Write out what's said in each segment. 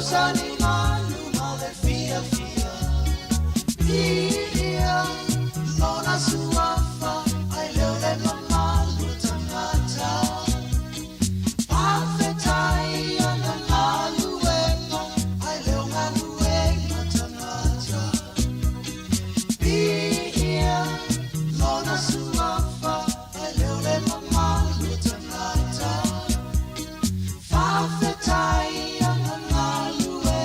Tausani manu ma le fiafia. Viia lona suafa, ai leo le mamalu o tagata. Faafetai ona galuega, ai leo galuega tagata. Viia lona suafa, ai leo le mamalu o tagata. Faafetai ona galuega.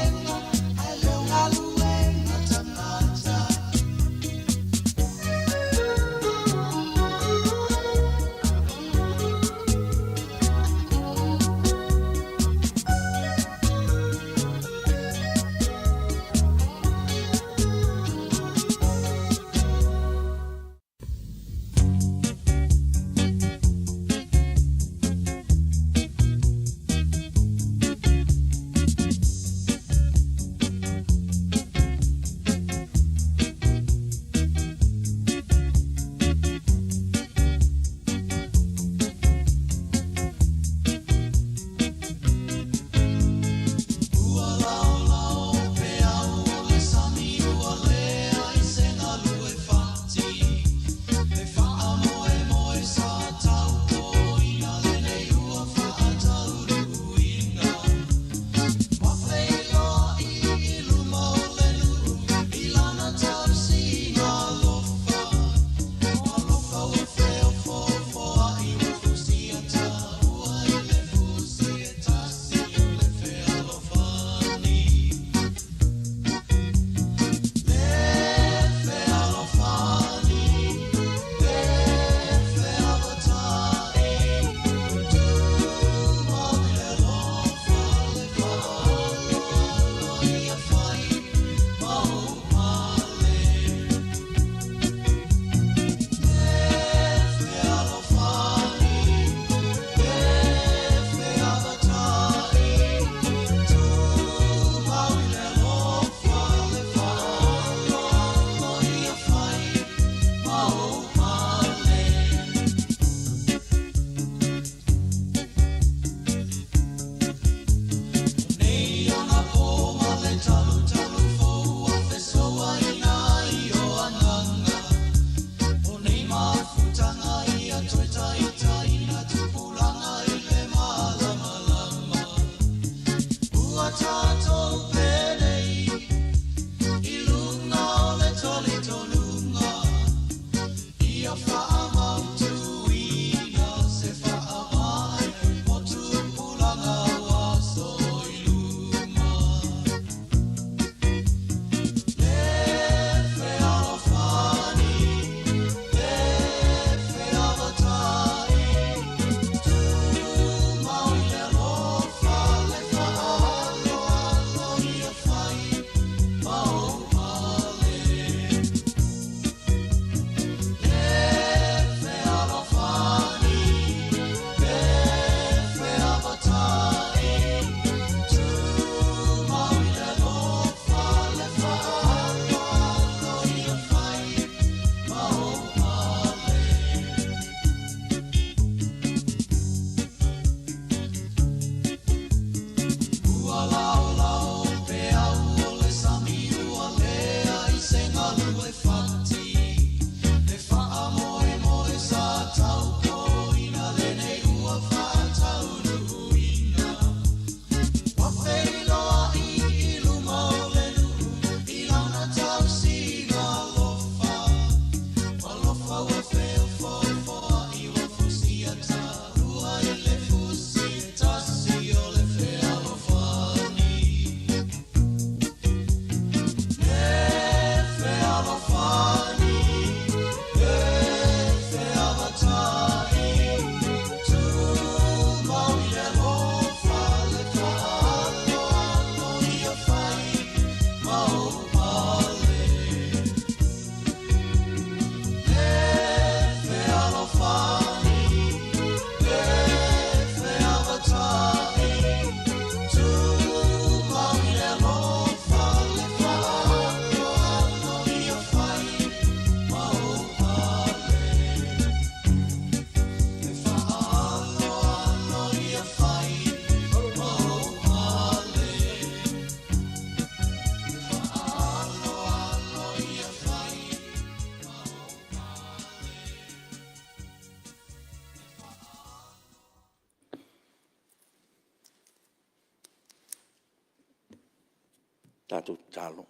Tatou tatalo.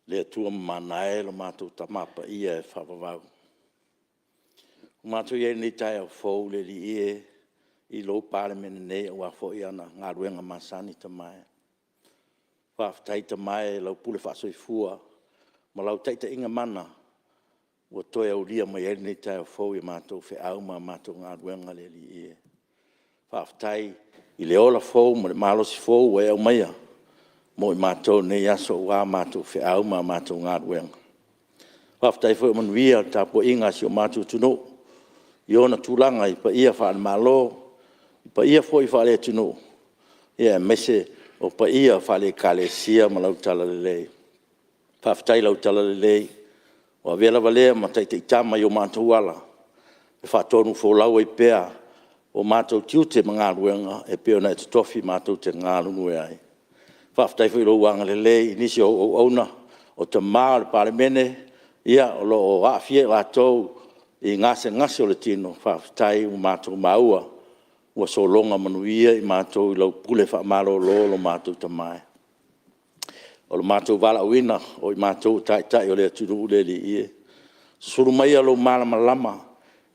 Le Atua mamana e lo matou Tama Paia e faavavau, ua matou i ai i lenei taeao fou le Alii e, i lou Palemene nei aua foi ana galuega masani Tama e. Faafetai Tama e i lau pule faasoifua ma lau taitaiga mana ua toe aulia mai ai lenei taeao fou i a matou feau ma a matou galuega le Alii e. Faafetai i le ola fou ma le malosi fou ua e aumaia mo i matou i lenei aso aua a matou feau ma a matou galuega. Faafetai foi ua manuia le tapuaiga a si o matou atunuu i ona tulaga i paia faale-Malo, paia foi faale-atunuu, aemaise o paia faale-Ekalesia ma lau talalelei. Faafetai i lau talalelei ua avea lava lea ma taitaitama i o matou ala e faatonufolau ai pea o matou tiute ma galuega e pei ona e totofi matou te galulue ai. Faafetai foi i lou agalelei i nisi o au auauna, o tama o le Palemene o lo o aafia i latou i gasegase o le tino, faafetai ua matou maua ua sologa manuia i matou i lau pule faamalolo lo matou Tama e. O le matou valaauina o i matou o taitai o le atunuu le Alii e, susulu maia lou malamalama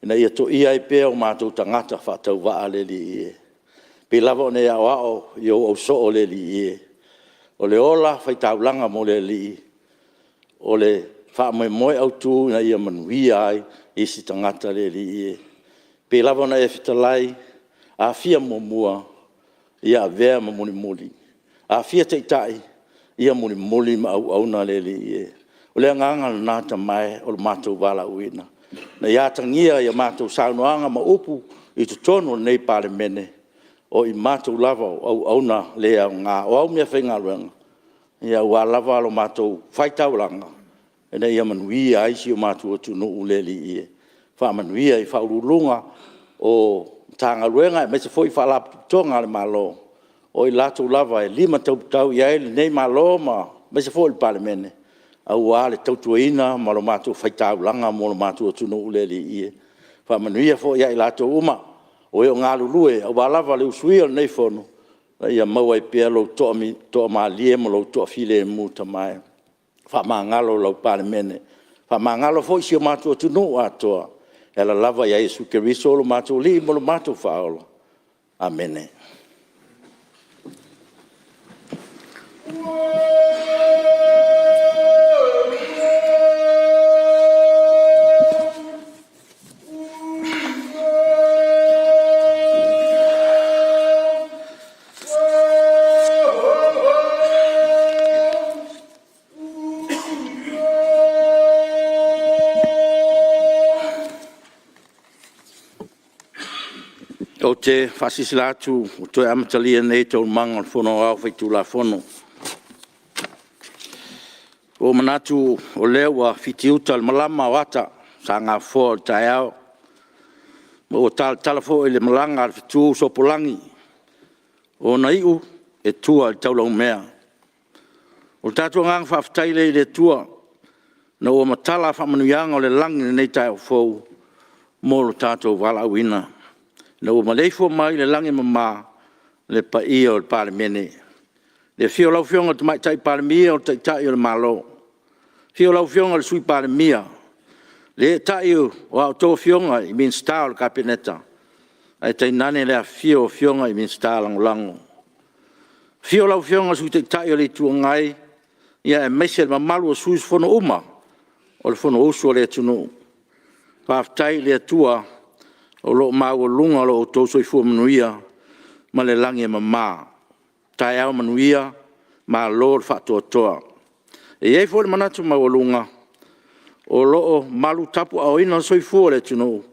ina ia toia ai pea o matou tagata faatauvaa le Alii e. E pei lava ona e aoao i ou ausoo le Alii e, o le ola faitaulaga mo le alii, o le faamoemoe autu ina ia manuia ai isi tagata le Alii e. E pei lava ona e fetalai, a fia muamua, ia avea ma mulimuli, a fia taitai, ia mulimuli ma auauna le Alii e. O le agaga lena Tama e o le matou valaauina, ina ia atagia i a matou saunoaga ma upu i totonu o lenei Palemene, o i matou lava o auauna le aoga. O a meafaigaluega, aua lava lo matou faitaulaga ina ia manuia ai si o matou atunuu le Alii e. Faamanuia i Ofisa Sili o Pulega o Matagaluega aemaise foi Faalapotopotoga a le Malo, o i latou lava e limataumatau i ai lenei Malo aemaise foi o le Palemene, aua le tautuaina ma le matou faitaulaga mo le matou atunuu le Alii e. Faamanuia foi ia i latou uma o e o galulue aua lava le usua o lenei Fono, ina ia maua ai pea lou toamalie ma lou toafilemu Tama e. Faamagalo lau Palemene, faamagalo foi si o matou atunuu atoa, e ala lava ia Iesu Keriso lo matou Alii ma lo matou Faaola. Amene. Ou te faasilasila atu ua toe amatalia nei Taualumaga o le Fono Aoao Faitulafono. Ua ou manatu o lea ua fitiuta le malama o ata sa gafoa o le taeao, ma ua talatala foi le malaga a le fetu sopolagi o ona iu e tua i le taulaumea. O le tatou agaga faafetai lea i le Atua ina ua matala faamanuiaga o le lagi i lenei taeao fou mo lo tatou valaauina, ina ua maleifua mai i le lagi e mama le paia o le Palemene. I le afio o lau Afioga i le Tamaitai Palemia o le Taitai o le Malo, afio lau Afioga i le Sui Palemia, le eetai o a outou Afioga i Minisita o le Kapeneta, ae tainane le afifio o Afioga i Minisita Lagolago. Afio lau Afioga i le Sui Taitai o le Itu Agai, aemaise le mamalu o sui usufono uma o le Fonousu a le atunuu. Faafetai i le Atua o lo o maualuga lo outou soifua manuia ma le lagi e mama. Taeao manuia, malo le faatoatoa. E i ai foi le manatu maualuga, o lo o malutapuaaoina le soifua o le atunuu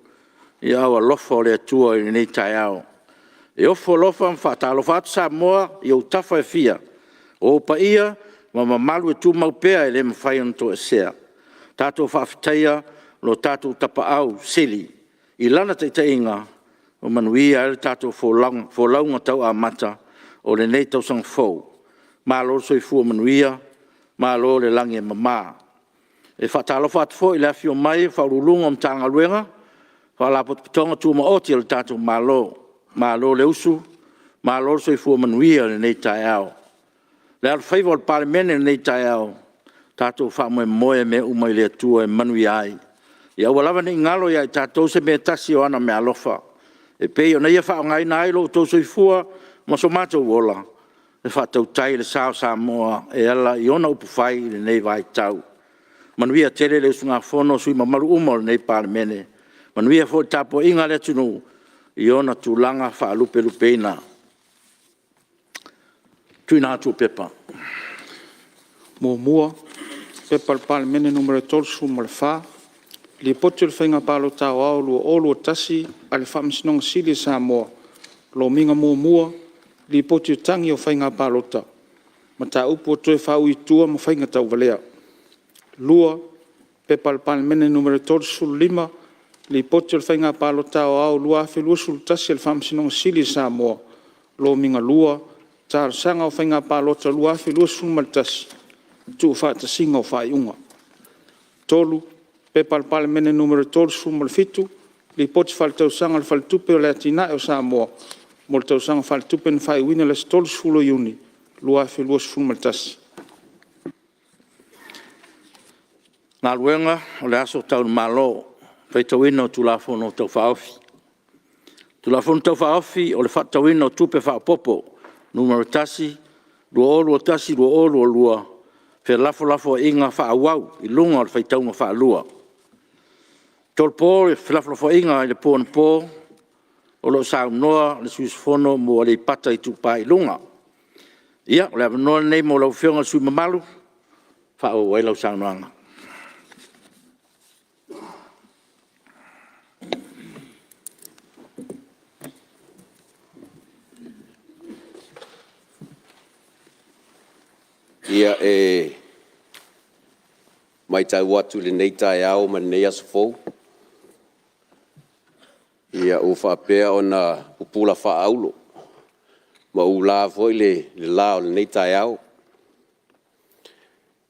i aao alofa o le Atua i lenei taeao. E ofo alofa ma faatalofa atu Samoa i ou tafa e fia, o ou paia ma mamalu e tumau pea e le mafai ona toesea. Tatou faafetaia lo tatou Tapaau Sili i Lana taitaiga ua manuia ai le tatou folauga tau amata o lenei tausaga fou. Malo le soifua manuia, malo le lagi e mama. E faatalofa atu foi i le afifio mai o Ofisa Sili o Pulega o Matagaluega ma Faalapotopotoga Tumaoti a le tatou Malo, malo le usu, malo le soifua manuia i lenei taeao. Le alofaiva o le Palemene i lenei taeao, tatou faamoemoe mea uma i le Atua e manuia ai. Ia aua lava ne i galo ia i tatou se mea e tasi o ana meaalofa, e pei ona Ia faaaogaina ai lo outou soifua ma so matou ola, e faatautai le sa o Samoa e ala i ona upufai i lenei vaitau. Manuia tele le usugafono a sui usufono mamalu uma o lenei Palemene, manuia foi le tapuaiga a le atunuu i ona tulaga faalupelupeina. TUUINA ATU o Pepa. 1. P.P.2023/2024 Nu.34, Lipoti o le Faiga Palota Aoao 2021 a le Faamasinoga Sili a Samoa Lomiga Muamua, Lipoti o Tagi o Faiga Palota, Mataupu ua toe faaui i tua ma Faiga Tauvalea. 2. P.P.2023/2024 Nu.35, Lipoti o le Faiga Palota Aoao 2021 a le Faamasinoga Sili a Samoa Lomiga 2, Talosaga o Faiga Palota 2021, Tuufaatasiga o Faaiuga. 3. P.P.2023/2024 Nu.37, Lipoti Faaletausaga a le Faletupe o Atinae o Samoa mo le Tausaga Faaletupe na faaiuina i le aso 30 Iuni 2021. Galuega O le aso Tau i le Malo, faitauina o Tulafono Tau Faaofi. Tulafono Tau Faaofi o le Faatatauina o Tupe Faaopoopo (Nu.1) 2021/2022 – felafolafoaiga faaauau i luga o le faitauga faalua. E tolopo felafolafoaiga i le po anapo o lo o saunoa le sui usufono mo Aleipata Itupa i Luga. Ia, o le avanoa lenei mo lau Afioga i le sui usufono mamalu e faaauau ai lau saunoaga. Ia, e matau atu i lenei taeao ma lenei aso fou, ua faapea ona pupula faaauro ma ula foi le la o lenei taeao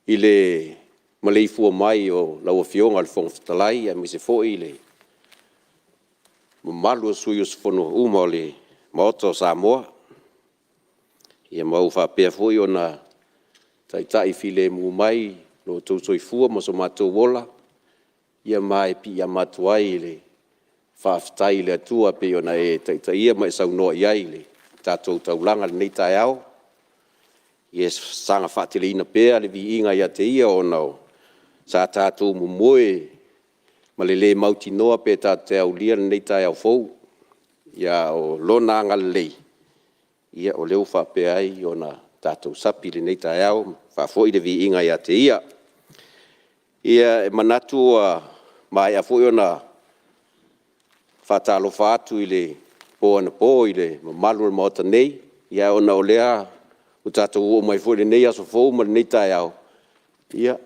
i le maleifua mai o lau Afioga i le Fofoga Fetalai aemaise foi le mamalu o sui usufono uma o le Maota o Samoa, ma ua faapea foi ona taitai filemu mai lo outou soifua ma so matou ola. Ma e piiama atu ai i le faafetai i le Atua e pei ona e taitaia ma e saunoa i ai i le tatou taulaga i lenei taeao. Ia saga faateleina pea le viiga ia te Ia ona sa tatou momoe ma le le mautinoa pe tatou te aulia lenei taeao fou, a o Lona agalelei o lea ua faapea ai ona tatou sapi i lenei taeao, faafoi le viiga ia te Ia. E manatu ua maea foi ona faatalofa atu i le po anapo i le mamalu o le Maota nei, ae ona o lea ua tatou oo mai foi i lenei aso fou ma lenei taeao, ia,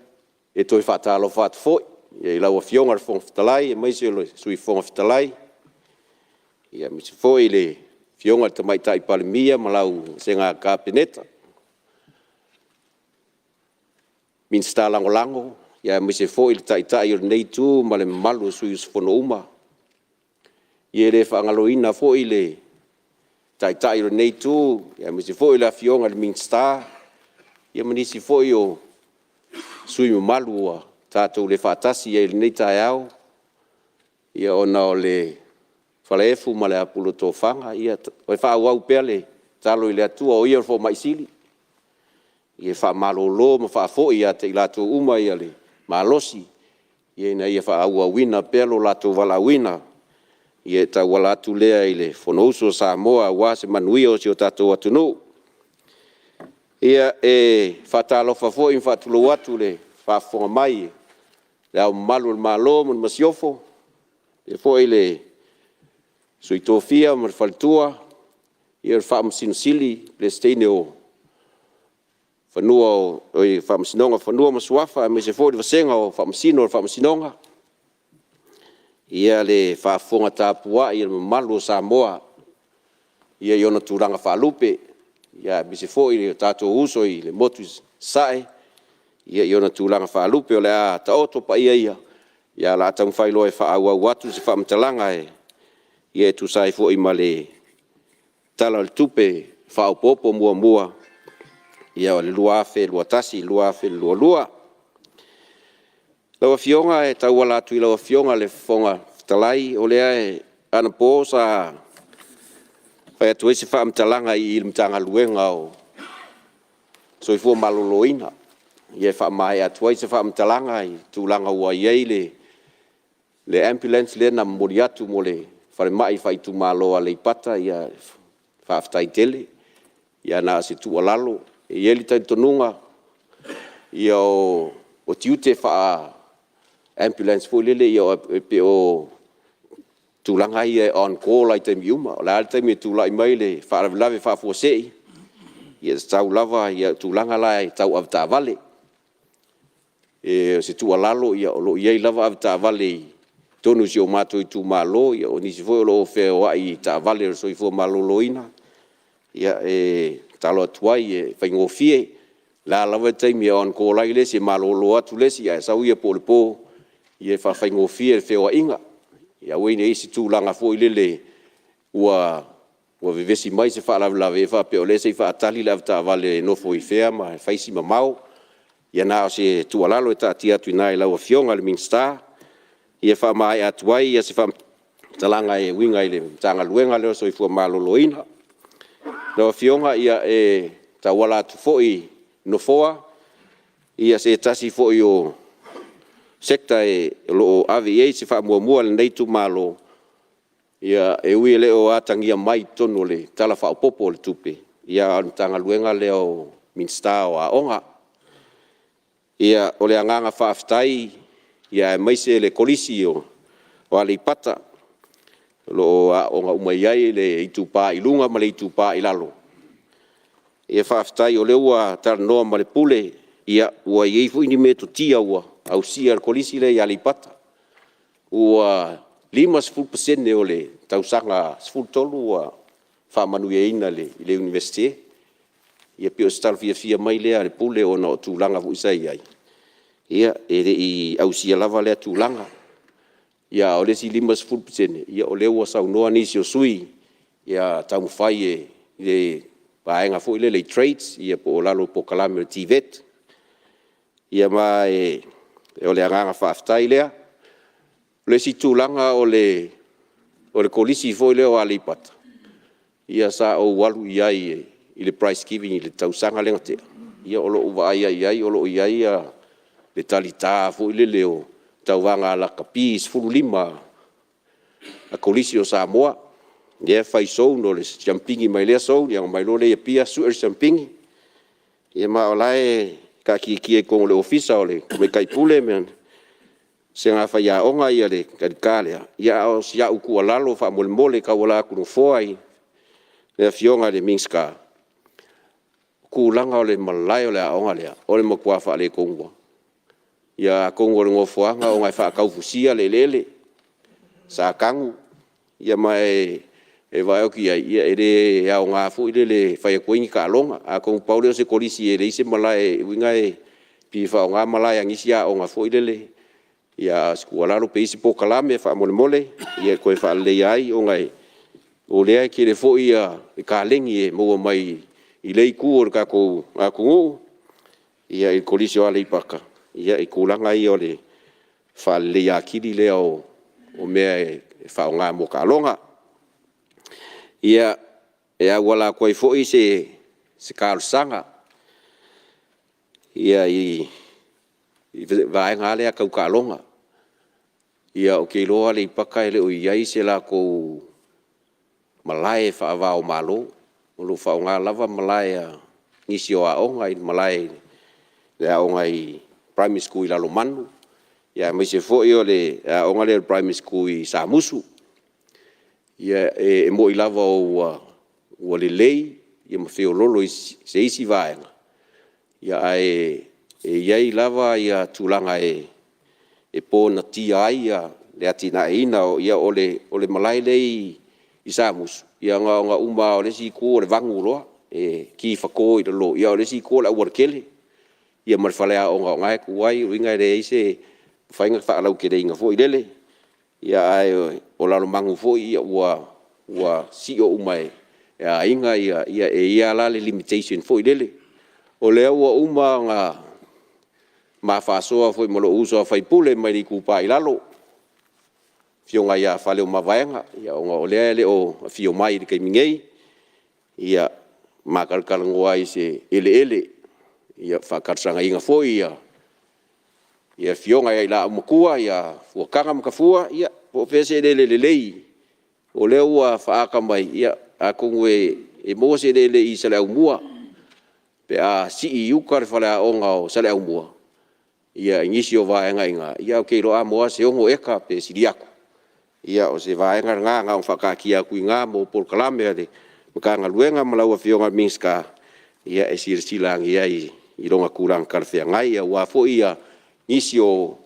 e toe faatalofa atu foi i lau Afioga i le Fofoga Fetalai aemaise o le Sui Fofoga Fetalai, aemaise foi le Afioga i le Tamaitai Palemia ma lau vasega Kapeneta, Minisita Lagolago, aemaise foi le Taitai o lenei Itu ma le mamalu o sui usufono uma. E le faagaloina foi le Taitai o lenei Itu aemaise foi le Afioga i le Minisita ma nisi foi o sui usufono mamalu ua tatou le faatasi ai i lenei taeao ona o le falaefu ma le apulu o tofaga. Ia toe faaauau pea le tatalo i le Atua o Ia o le fomai sili, ia faamalolo ma faafoi ia i latou uma le malosi ina ia faaauauina pea lo latou valaauina e tauala atu lea i le Fonousu a Samoa aua se manuia o si o tatou atunuu. Ia, e faatalofa foi ma faatulou atu i le faafofoga mai a Le Ao Mamalu o le Malo ma le Masiofo, faapea foi le Sui Tofia ma le Faletua, le Faamasino Sili, le Peresetene o le Faamasinoga o Fanua ma Suafa aemaise foi le vasega o Faamasino o le Faamasinoga. Ia le faafofoga tapuai a le mamalu o Samoa i ona tulaga faalupe, aemaise foi o tatou uso i le Motu i Sasae i ona tulaga faalupe. O le a taoto paia ia, ae o le a taumafai loa e faaauau atu se faamatalaga e tusa ai foi ma le Tala o le Tupe Faaopoopo Muamua o le 2021/2022. Lau Afioga e tauala atu i lau Afioga i le Fofoga Fetalai, o anapo sa fai atu ai se faamatalaga i le Matagaluega o le Soifua Maloloina, e faamaea atu ai se faamatalaga i le tulaga ua i ai le ambulance lea na momoli atu mo le falemai faaitumalo o Aleipata. Faafetai tele. Ia na o se tuualalo, e i ai le talitonuga o tiute faa-ambulance foi lele, e pei o tulaga ia e on call lava i taimi uma. O le a le taimi e tulai mai le faalavelave faafuasei, e tatau lava, o tulaga la tau avetaavale. O se tuualalo, o lo o i ai lava avetaavale i totonu o si o matou itumalo, o nisi foi o lo o feoai i taavale a le Soifua Maloloina. Ia e tatalo atu ai, e faigofie. O le a lava le taimi e on call ai le isi, e malolo atu le isi ae sau ia po o le po, e faafaigofie le feoaiga. Ia aua ne i i ai se tulaga foi lele ua vevesi mai se faalavelave ae faapea o lea se i faatali le avetaavale e nofo i fea ma fai si mamao. Ia na o se tuualalo e taatia atu i ina i lau Afioga i le Minisita. Ia faamaea atu ai se faamatalaga e uiga i le Matagaluega lea o le Soifua Maloloina. Lau Afioga e tauala atu foi i le Nofoa se tasi foi o Sector o lo o ave i ai se faamuamua a lenei itumalo, e ui e le o atagia mai i totonu o le Tala Faaopoopo o le Tupe, ae o le Matagaluega lea a le Minisita o Aoga. Ia, o le agaga faafetai aemaise le Kolisi o Aleipata o lo o aooga uma i ai le Itupa i Luga ma le Itupa i Lalo. Faafetai o lea ua talanoa ma le Pule, ua i ai foi ni metotia ua ausia e le Kolisi lea i Aleipata. Ua 50% o le tausaga 13 ua faamanuiaina i le Iunivesite. Ia pei o se tala fiafia mai lea a le Pule ona o tulaga foi sa i ai, e le i ausia lava lea tulaga. A o le isi 50%, o lea ua saunoa nisi o sui usufono ia taumafai i le vaega foi lele i trades po o lalo o le polokalame o le TVET. Ia ma o le agaga faafetai lea. O le isi tulaga o le Kolisi foi lea o Aleipata, ia sa ou alu i ai i le prize giving i le tausaga lea na tea, ia o lou vaai lava i ai o lo o i ai le talita foi lele o tauvaga lakapi e 15 a Kolisi o Samoa, lea e fai zone, o le siamupini mai lea zone, ona omai loa lea i Apia sue le siamupini. Ia ma o la e taatiatia i totonu o le Ofisa o le Tamaitai Pule ma le vasega faiaoga le talita lea. A o si au tuualalo faamolemole e tauala atu i le Nofoa i le Afioga i le Minisita, o le tulaga o le malae o le aoga lea, o le matua faaletonu lava. Ia atonu o le nofoaga ona e faataufusia le eleele, sa tanu, ma e vaai atu i ai, e le aoga foi lele e fai atu ai ni taaloga. Atonu pau lea o se kolisi e leai se malae lona uiga e pei e faaaoga malae a nisi aoga foi lele. A o se tuualalo pe i ai se polokalame faamolemole e toe faaleleia ai, ona o lea e tele foi taleni e maua mai i lea itu o le tatou atunuu i le Kolisi o Aleipata i tulaga ia o le faaleleia atili lea o mea e faaaoga mo taaloga. Ia, e auala atu ai foi se talosaga i le vaega lava lea tau taaloga. Ou te iloa Aleipata e le o i ai se latou malae faava o Malo, o lo o faaaoga lava malae o nisi o aoga, malae o le aoga Primary School i Lalomanu, aemaise foi o le aoga lea le Primary School i Samusu. E moni lava ua lelei ma feoloolo i se isi vaega, ae i ai lava tulaga e ponatia ai le atinaeina. O le malae lea i Samusu, ia na ona uma lava o le isi itu o le vanu loa, e tifato i lalo, a o le isi itu o le aualatele ia ma le faleaoga o i ina e tu ai, o lona uiga e leai se mafai ona faalauteleina foi lele. Ae o Lalomanu foi ua sio uma e aiga, e i ai lava la le limitation foi lele. O lea ua uma ona ma faasoa foi ma lou uso a sui usufono mai le Itupa i Lalo, le Afioga ia Faleomavaega, ona o lea e le o afio mai i le taimi nei, ia ma talatalanoa ai i se eleele, faatalosagaina foi afioga ia i laua Matua ia Fuataga ma Tafua, ia po o fea se eleele lelei o lea ua faaata mai, ia atonu e maua se eleele i Saleaaumua pe a sii i uta le faleaoga o Saleaaumua i nisi o vaega i ina, ia ou te iloa a maua lava se 6 eka pe sili atu, ia o se vaega lena na ona faataatia atu i ina mo polokalame a le Matagaluega ma lau Afioga i le Minisita e silasila ane i ai i lona tulaga talafeagai aua foi nisi o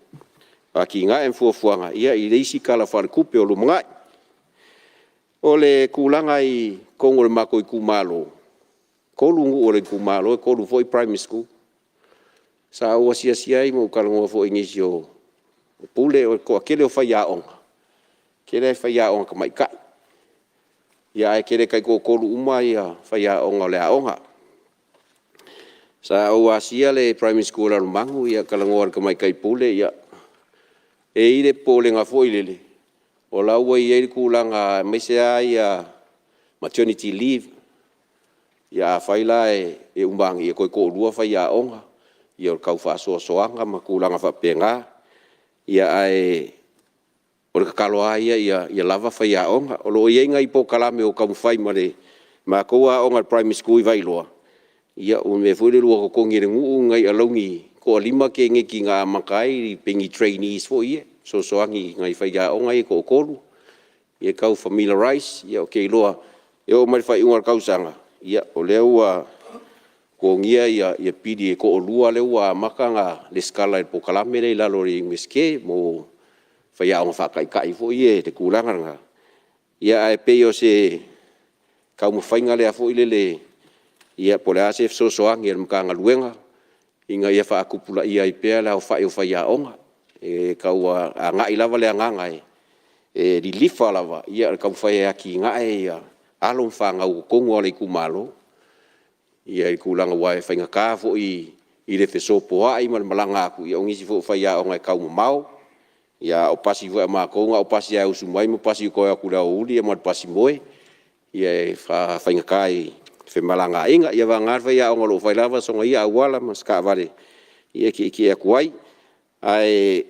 atinae ma fuafuaga i le isi Tala Faaletupe o lumanai. O le tulaga i totonu o le matou itumalo, e 3 nuu o le itumalo e 3 foi primary schools. Sa ou asiasi i ai ma ou talanoa foi i nisi o Pule, o le toatele o faiaoga, e tele lava i faiaoga tamaitai, ae tele ina taitoatolu uma faiaoga o le aoga. Sa ou asia le primary school i Lalomanu talanoa i le tamaitai pule, e i ai le popolega foi lele, o la ua i ai le tulaga aemaise lava maternity leave. Ia afai la e uma ane, ia toe toalua faiaoga, ia o le tau faasoasoaga ma tulaga faapena. Ae o le tatalo lava ia ia lava faiaoga. O lo o i ai nai polokalame o taumafai ma le matou aoga i le primary school i Vailoa, ia o le mea foi lele ua totogi e le nuu nai alauni e toa-5 teineiti na amata ai pei ni trainees foi ia e fesoasoani i nai faiaoga ia e toa-3 ia tau familiarize. Ou te iloa e oo mai i le faaiuga o le tausaga, o lea ua totogia pili e toa-2 lea ua amata ona resitala i le polokalame lea i lalo o le Iunivesite mo faiaoga faataitai foi ia i le tulaga lena. Ae pei o se taumafaiga lea foi lele po o le a se fesoasoani a le Matagaluega ina ia faatupulaia ai pea le aofai o faiaoga. E tau agai lava le agaga e lilifa lava i le taumafai e atinae alo ma fanau i totonu lava o le itumalo i le tulaga aua e faigata foi i le fesopoai ma le malaga atu, ia o nisi foi o faiaoga e taumamao. A o pasi foi a matou na o pasi lava e usu mai ma pasi e toe o atu i le aoauli ma le pasi moe, ia e faigata i femalagaaiga. Ia vagana le faiaoga o lo o fai lava sona ia auala ma se taavale e tietie atu ai. Ae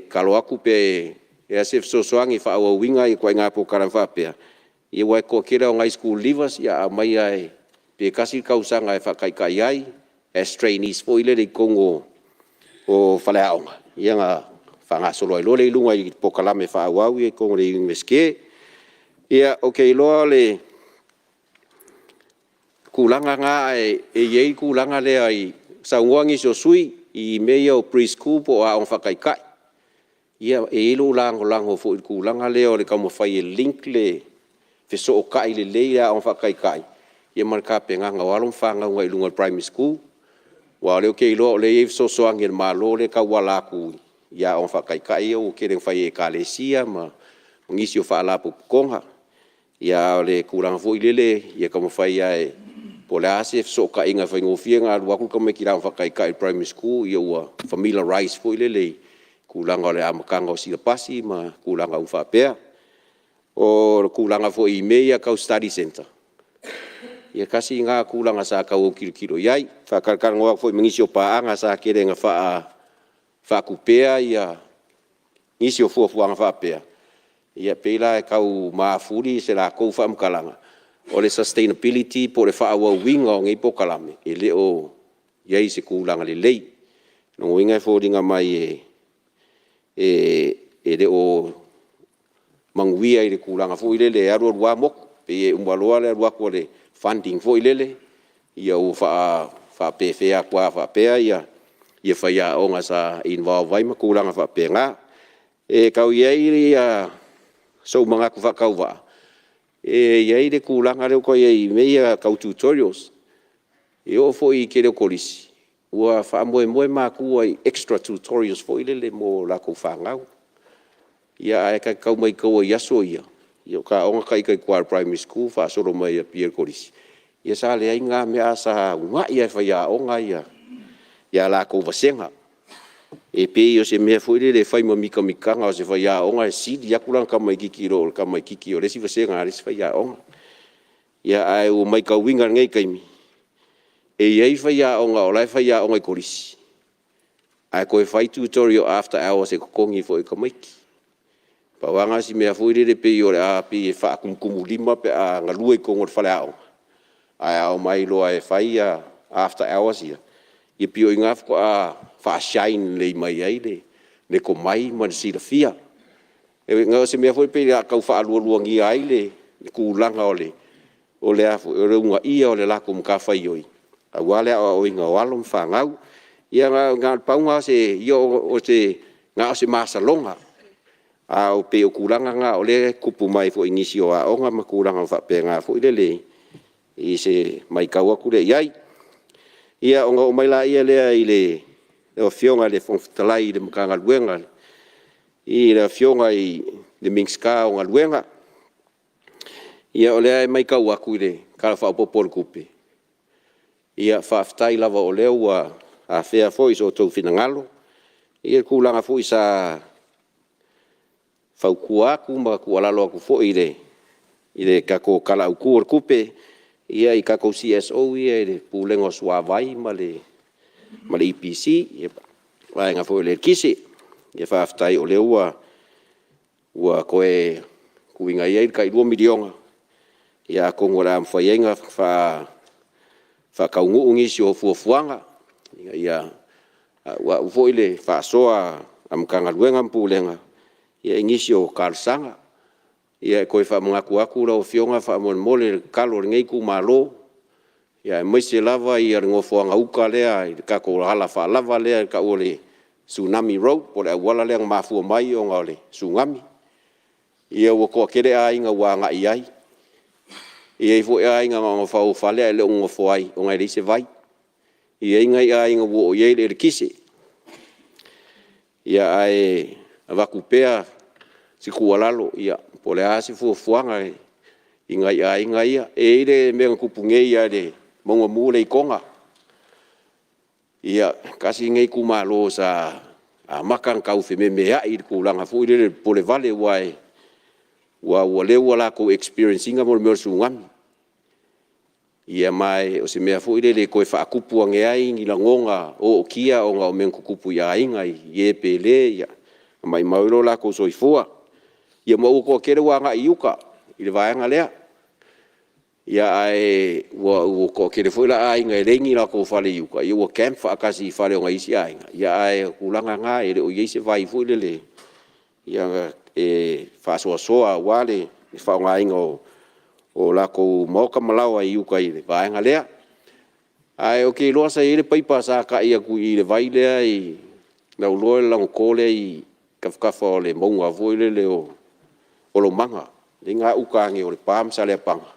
tatalo atu pe i ai se fesoasoani e faaauauina ituaiga polokalame faapea, aua o le toatele lava o nai school leavers a omai lava pe tasi le tausaga e faataitai ai as trainees foi lele i totonu o faleaoga, ia ona faagasolo ai loa lea i luga i polokalame faaauau ia i totonu o le Iunivesite. Ia, ou te iloa o le tulaga lena, ae i ai le tulaga lea, saunoa nisi o sui usufono i mea ia o pre-school po o aoga faataitai. Ia e i ai lou lagolago foi i le tulaga lea o le taumafai e link le fesootai lelei le aoga faataitai ma le tapenaga o alo ma fanau agai i luga i le primary school. Aua o lea ou te iloa o lea e i ai fesoasoani a le Malo lea e tauala atu i aoga faataitai ia ua tele ina fai e Ekalesia ma nisi o Faalapotopotoga. A o le tulaga foi lele ia taumafai lava po o le a se fesootaiga e faigofie ona alu atu le tamaititi i le aoga faataitai i le primary school ua familiarize foi lele i tulaga o le amataga o silapasi ma tulaga uma faapea. O le tulaga foi i mea ia tau study centre, ia tasi lena tulaga sa tau autilotilo i ai. Sa faatalatalanoa atu foi ma nisi o paaga sa tele ina faatupea nisi o fuafuaga faapea, ia pei la e tau mafuli se latou faamatalaga, o le sustainability po o le faaauauina o nei polokalame, e le o i ai i se tulaga lelei. O lona uiga e foliga mai e le o manuia i le tulaga foi lele e alu alu lava motu. Pei e uma loa le alu atu o le funding foi lele, ia ua faapefea atu lava faapea ia faiaoga sa involve ai ma tulaga faapena. E tau i ai sou manatu faatauvaa, e i ai le tulaga lea ua tau i ai i mea ia tau tutorials. E oo foi i le tele o kolisi, ua faamoemoe matua i extra tutorials foi lele mo latou fanau. Ia ae ta te tau matauina i aso ia, o ita aoga ita i tua i le primary school faasolo mai i Apia i le kolisi, Sa leai ni na mea, ae sa uunai lava e faiaoga ia latou vasega. E pei o se mea foi lele e fai ma mitamitaga o se faiaoga e sili atu lana tamaititi i lo le tamaititi o le isi vasega a le isi faiaoga. Ae ua matauina i lenei taimi, e i ai faiaoga o la e faiaoga i le Kolisi, ae toe fai tutorial after hours e totogi foi e tamaiti. Pau lava lena o si mea foi lele e pei e faatumutumulima pe a galue i totonu o le faleaoga, ae a omai loa e fai after hours ia, e pei o i ina faatoa faa-shine lelei mai ai le tomai ma le silafia. O se mea foi lele pei o le a tau faalualuagia ai le tulaga o le uunaia o le latou matafaioi aua le aoaoina o alo ma fanau. Ia na o le pau lena o se masaloga, ae pei o tulaga na o lea e tutupu mai foi i nisi o aoga ma tulaga faapena foi lele i se matau atu lea i ai. Ia, ona oo mai lea i lau Afioga i le Fofoga Fetalai i le Matagaluega i le Afioga i le Minisita o Galuega. Ia o lea e matau atu i le Tala Faaopoopo o le Tupe, ia faafetai lava o lea ua afea foi i so outou finagalo le tulaga foi sa fautua atu ma tuualalo atu foi i le tatou Tala Autu o le Tupe i tatou CSOs ia i le Pulega o le Suavai ma le EPC, le vaega foi o le eletise. Faafetai o lea ua toe tuuina i ai le tai $2 miliona, atonu o le a mafai ai ona faataunuu nisi o fuafuaga ina ia auau foi le faasoa a Matagaluega ma Pulega i nisi o talosaga. Ia e toe faamanatu atu lau Afioga faamolemole le tatalo a lenei itumalo, aemaise lava le nofoaga uta lea i le tatou alafaalava lea e tau o le Tsunami Road po o le auala lea na mafua mai ona o le Tsunami. Ia ua toatele aiga ua agai i ai, e i ai foi aiga na ona fau o fale ae le o nonofo ai ona e leai se vai. E i ai nai aiga ua oo i ai le eletise. Ae avatu pea se tuualalo, po o le a se fuafuaga i nai aiga ia. E i ai le mea na tupu nei lava i le mauga mu lea i Toga. Ia, tasi lenei itumalo sa amata ona tau fememeai i le tulaga foi lele o le popolevale, aua o lea ua latou experience ina le mea o le Tsunami. Ia ma o se mea foi lele e toe faatupu ane ai ni lagona ootia ona o mea na tutupu i aiga i e pele na maumau ai lo latou soifua. Ia ma ua toatele ua agai i uta i le vaega lea. Ae ua toatele foi la aiga e leai ni latou fale i uta, ia ua camp faatasi i fale o nai isi aiga, ae o le tulaga lena, e le o i ai se vai foi lele e faasoasoa aua le faaaogaina o latou maota ma laoa i uta i le vaega lea. Ae ou te iloa sa i ai le paipa sa tai atu i le vai lea i lau iloa o le lanoto lea i tafatafa o le mauga foi lele o Olomaga lea e i gauta ane o Lepa ma Saleapaga,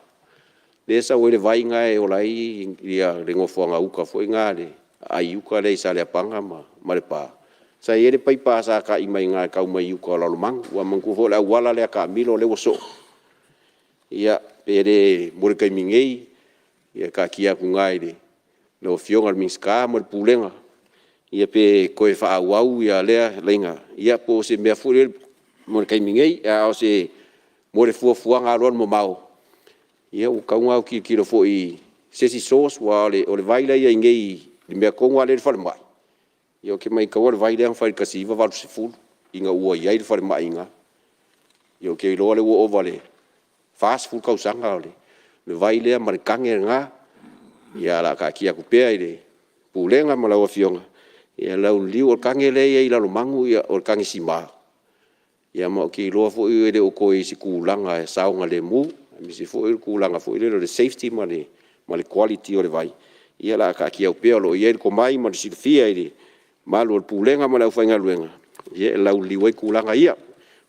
lea e sau ai le vai lena e ola ai le nofoaga uta foi lena le aai uta lea i Saleapaga ma Lepa. Sa i ai le paipa sa tai mai i ina e tau mai uta o Lalomanu. Aua manatua foi o le auala lea taamilo lea ua soo, ia pe le mo le taimi nei, ia taatia atu i ina i lau Afioga i le Minisita ma le Pulega, ia pe toe faaauau lea laina, ia po o se mea foi lele mo le taimi nei. A o se mo le fuafuaga alualumamao, ia ua tatau ona autilotilo foi i se isi source, aua o le vai la e i ai nei i le mea tonu lava lea e i ai le falemai, ia ou te maitauina le vai lea na fai i le 1980 ina ua i ai le falemai i ina. Ia ou te iloa lea ua ova i le 40 tausaga o le vai lea ma le tane lena. Ia ae o le a taatia atu pea i le Pulega ma lau Afioga e lauliliu. O le tane lea e i ai i Lalomanu o le tane sima, ma ou te iloa foi e le o toe i se tulaga e saogalemu, aemaise foi o le tulaga foi lele o le safety ma le quality o le vai. Ia o le a taatia atu pea o lo o i ai le tomai ma le silafia i le mamalu o le Pulega ma le aufaigaluega e lauliliu ai tulaga ia.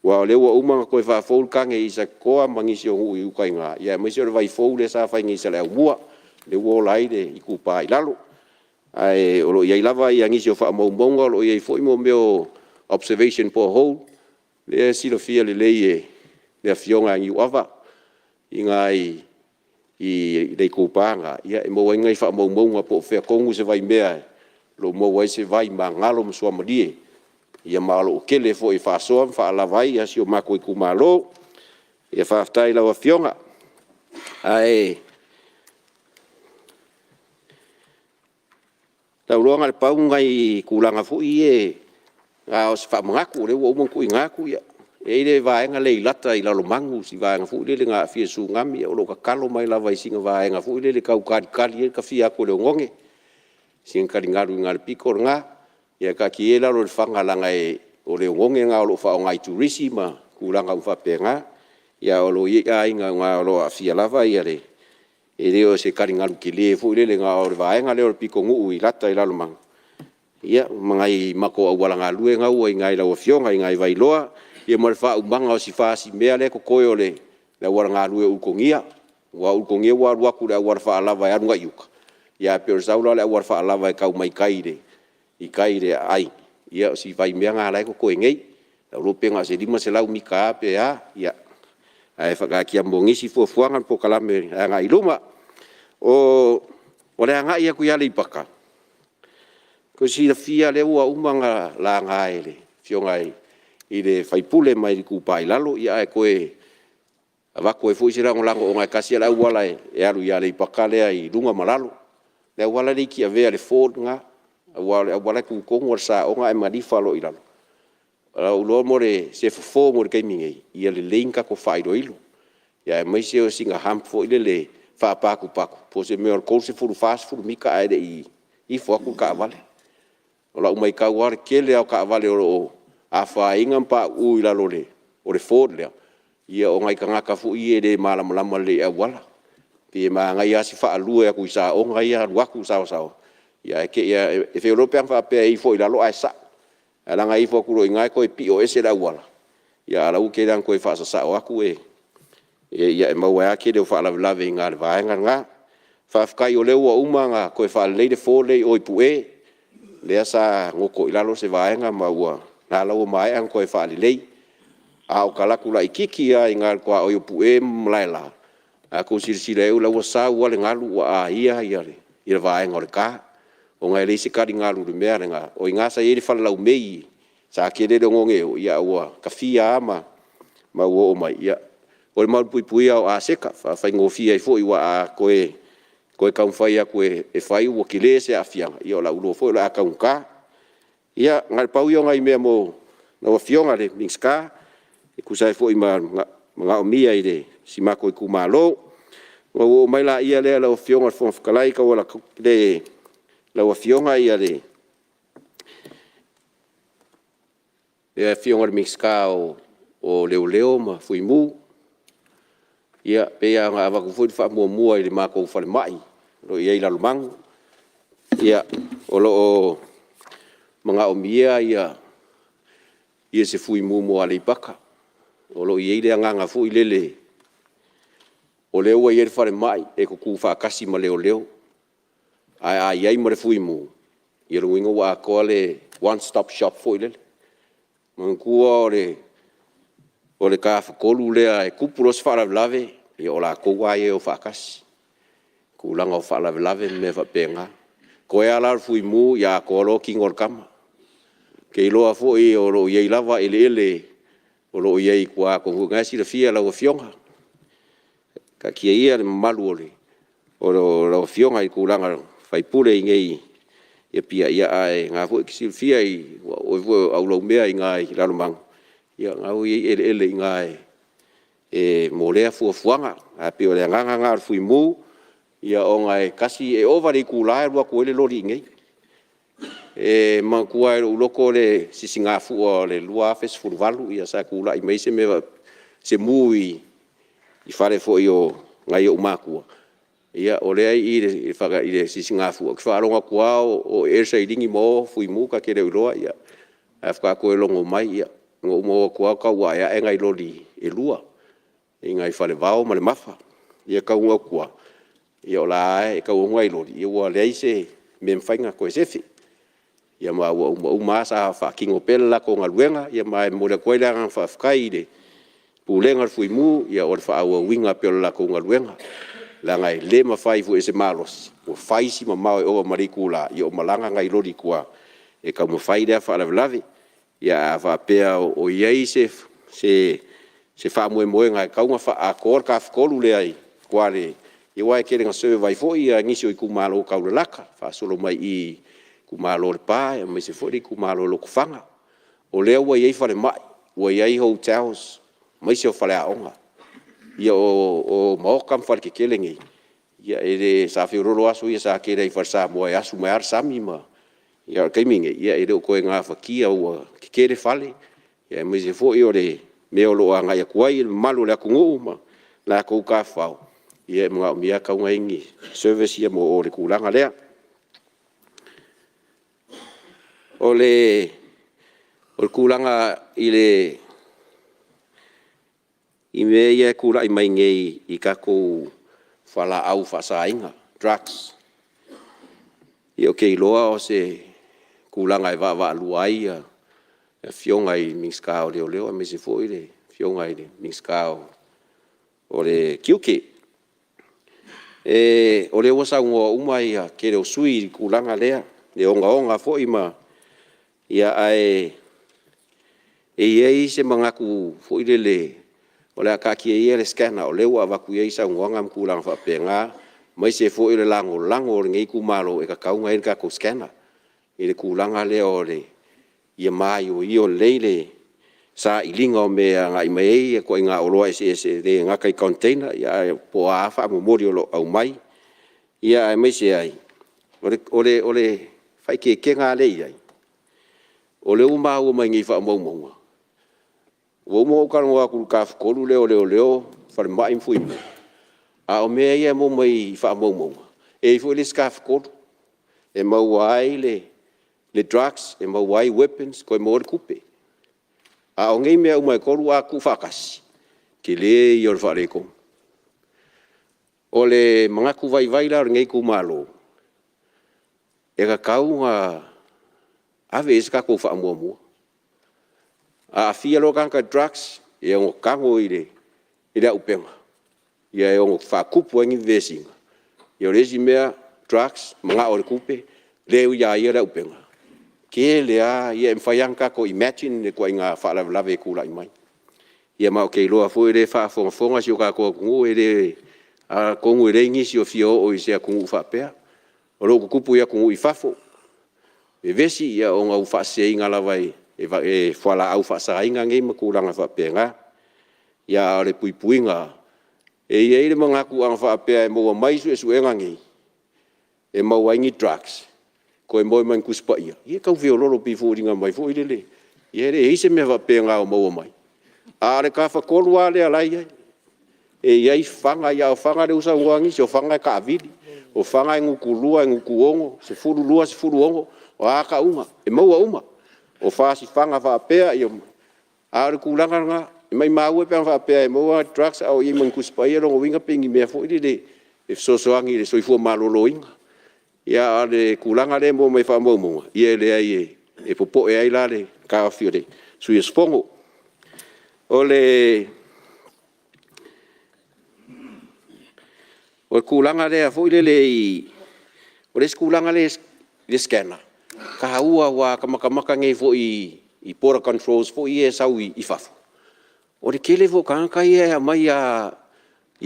Aua o lea ua uma ona toe faafou le tane i Satitoa ma nisi o nuu i uta i ina, aemaise o le vai fou lea sa fai nei i Saleaaumua, lea ua ola ai le Itupa i Lalo. Ae o lo o i ai lava nisi o faamaumauga, o lo o i ai foi mea o observation borehole, lea e silafia lelei e le Afioga ia Niuava i nai i le itupa lena, e maua ai nai faamaumauga po o fea tonu se vaimea o lo o maua ai se vaimagalo ma suamalie, ma o lo o tele foi e faasoa ma faalava ai si o matou itumalo. Ia faafetai i lau Afioga. Ae o lou iloa na o le pau nai tulaga foi ia na o se faamanatu o lea ua uma ona tuuina atu. E i ai le vaega lea i Lata i Lalomanu si vaega foi lele na aafia i le Tsunami, o lo o tatalo mai lava i sina vaega foi lele e tau talitali ai le tafia atu o le oneone, sina taligalu i ina i le pito lena. Ia taatia ia lalo i le faga leaga o le oneone lena o lo o faaaoga e turisi ma tulaga uma faapena. Ae o lo o i ai aiga i ina o lo o aafia lava le… e le o se taligalu tele foi lele na o le vaega lea o le pitonuu i Lata i Lalomanu, ia ma nai matou auala galue na ua i ina i lau Afioga i ina i Vailoa, ia ma le faaumaga o si fasi mea lea e totoe o le auala galue o Ulutogia. Aua o Ulutogia ua alu atu i le auala faalava e alu agai uta, ae pei o le sau la o le auala faalava e tau mai tai i tai i le aai, ia o si vaimea lena o la e totoe nei. Masalo pe na o se 500 mita lava pe a, ae faataatia mo nisi fuafuaga ma polokalame agai i luma. O le agai atu i Aleipata, mo le silafia o lea ua uma ona laga e le Afioga i le sui usufono mai le Itupa i Lalo, ae toe avatu ai foi se lagolago ona e tasi lava le auala e alu i Aleipata lea i luga ma lalo, le auala lea i Tiavea le ford lena, aua o le auala e tu tonu lava i le saoga ae malifa loa i lalo. O lou iloa o se fofo mo le taimi nei, ia lelei ni tatou faailoilo, aemaise o sina hump foi lele faapatupatu po o se mea o le 30 i le 40 mita ae le i ifo atu le taavale. O lau matau lava o le tele lava o taavale o lo o afaina ma pauu i lalo o le ford lea, ia o nai tagata foi ia e le malamalama lelei i auala. Pei e manaia lava si faalue atu i saoga ia alu atu i le saoasaoa, ae te i lava… e feoloolo pe ana faapea e ifo i lalo ae sao, ae leaga e ifo atu loa i ina e toe pio ese le auala, a o la e ua tele lava ina toe faasasao atu e maua ai lava le tele o faalavelave i ina i le vaega lena. Faafetai o lea ua uma ona toe faalelei le ford lea i o i Pue, lea sa goto i lalo se vaega ma o la ua maea ona toe faalelei. A o talaatu laitiiti lava i ina i le tuaoi o Pue ma Malaela, a outou silasila i ai o la e ua sau lava le galu ua aia le vaega o le ta, ona e leai se taligalu i le mea lena. O i ina sa i ai le fale laumei sa tele le oneone i o, ae ua tafia lava ma ua oo mai. Ia, o le malupuipuia o aseta, e faafaigofie ai foi, aua a toe taumafai atu e fai ua tele se aafiaga, ia o lau iloa foi o le a taugata. Ia na o le pau ia o nai mea mo lau Afioga i le Minisita e tusa ai foi ma le manaomia e si o matou itumalo. Ona ou oo mai lea lau Afioga i le Fofoga Fetalai e tauala atu i lau Afioga le Afioga i le Minisita o Leoleo ma Fui Mu. Ia, e pei lava ona avatu foi le faamuamua i le matou falemai o lo o i ai i Lalomanu, o lo o manaomia se Fuimu mo Aleipata. O lo o i ai le agaga foi lele, o lea ua i ai le falemai e tutu faatasi ma leoleo, ae a i ai ma le Fuimu, ia lona uiga ua atoa le one stop shop foi lele. Manatua o le tafatolu lea e tupu loa se faalavelave, ia o latou lava ia e o faatasi i tulaga o faalavelave ma mea faapena. Toe lava la o le Fuimu ia atoa loa tino o le tama. Ou te iloa foi o lo o i ai lava eleele o lo o i ai i tua, atonu o lena e silafia e lau Afioga. Taatia ia le mamalu o lau Afioga i tulaga o sui usufono i inei i Apia, ae o lena foi e te silafia o oe foi o Aulaumea i ina i Lalomanu, ia o lena ua i ai eleele i ina mo lea fuafuaga. Ae pei o le agaga lena o le Fuimu, ona e tasi, e ova i le itula e alu atu ai le loli i inei. E manatua lava e lou loto le sisigafua o le 2018 sa tulai mai ai se mu i fale foi o nai ou matua, ia o lea e i i le Sisigafua, ou te faalogo atu lava o ee le sailini ma o Fuimu ta te le o iloa, ae faatoa toe logo mai, na ou maua atu lava o tau aeae nai loli e lua i ina i Falevao ma Lemafa. Ia taunuu atu i tua, o la e tau atu nai loli, ua leai se mea e mafai ona toe sefe. Ia ma ua uma uma lava, sa faatino pea le latou galuega, ma e momoli atu ai le agaga faafetai i le Pulega o le Fuimu mo le faaauauina pea o le latou galuega. Leaga e le mafai foi e se malosi, ua fai si mamao e ova ma le itula o malaga nai loli i tua e taumafai lea faalavelave. Ia a faapea o i ai se faamoemoega e tatau ona faaatoa le tafatolu lea i tua aua e tele ina serve ai foi nisi o itumalo taulalata faasolo mai i i le itumalo o Lepa aemaise foi le itumalo o Lotofaga. O lea ua i ai falemai, ua i ai hotels, aemaise o faleaoga. Ia o maota ma faletetele nei, ia e le... sa feoloolo aso ia sa tele ai i fale Samoa e asu mai lava le sami ma... ae o le taimi lenei, e le o toe gafatia ua tetele fale, aemaise foi o le mea o lo o agai atu ai le mamalu o le atunuu ma latou tafafao, ia e manaomia lava e tatau ona i ai ni service ia mo o i le tulaga lea. O le tulaga i mea ia e tulai mai nei i tatou fualaau faasaina, drugs. Ia ou te iloa o se tulaga e vaavaalua ai Afioga i Minisita o Leoleo aemaise foi le Afioga i le Minisita o le Tiute. O lea ua saunoa uma le tele o sui usufono i le tulaga lea, le ogaoga foi ma... ae i ai se manatu foi lele, o le a taatia ia le scanner o lea ua avatu i ai saunoaga ma tulaga faapena, aemaise foi o le lagolago a lenei itumalo e tatau ona i ai le tatou scanner i le tulaga lea ia maioio lelei le sailiga o mea e agai mai ai ituaiga oloa eseese e le gata i container ae po o a lava faamomoli o lo o aumai. Aemaise ai o le faaeteetega lava lea e i ai, o lea ua maua mai nei i faamaumauga, ua uma ona ou talanoa atu i le tafatolu lea o Leoleo, Falemai ma Fuimu, a o mea ia e maua mai faamaumauga, e i ai foi le isi tafatolu, e maua ai le drugs, e maua ai weapons, toe maua ai le tupe. A o nei mea uma e 3 a tuufaatasi, o le tele ia o le faaletonu. O le manatu vaivai la o lenei itumalo, e tatau ona ave i ai se tatou faamuamua. A aafia loa le tagata i le drugs, e ono tago i le auupega e ono faatupu ai ni vesiga. Ia o le isi mea drugs, manao i le tupe, lea ua ia ia le auupega, tele lava, e mafai lava ona tatou imagine le ituaiga faalavelave e tulai mai. Ia ma ou te iloa foi o lea e faafogafoga si o tatou atunuu, atonu e leai nisi o fia oo i se atunuu faapea. O lo o tutupu i atunuu i fafo, vevesi ona ua faaseseina lava e fualaau faasaina nei ma tulaga faapena. Ia a o le puipuiga lava, e i ai le manatu ana faapea e maua mai suesuega nei, e maua ai ni drugs toe maua ai ma ni Tusi Paia, ia e tau feoloolo pei e foliga mai foi lele, ia e leai se mea faapena o maua mai. A o le tafatolu lava lea la e i ai, e i ai fana, a o fana lea ua saunoa nisi, o fana e taavili, o fana e gutu 2, gutu 6, 12, 16, o a tauga, e maua uma. O fasi fana faapea, a o le tulaga lena. Maumau e pe ana faapea e maua drugs a o i ai ma ni Tusi Paia, lona uiga pe o ni mea foi lele e fesoasoani i le soifua maloloina. A o le tulaga lea e maua mai faamaumauga, ia e leai, e popoe ai la le taofi o le sui usufono. O le tulaga lea foi lele i… o le isi tulaga lea i le scanner, e taua aua a ta matamata nei foi i border controls foi ia e sau i fafo, o le tele foi o tagata ia e aumai lava,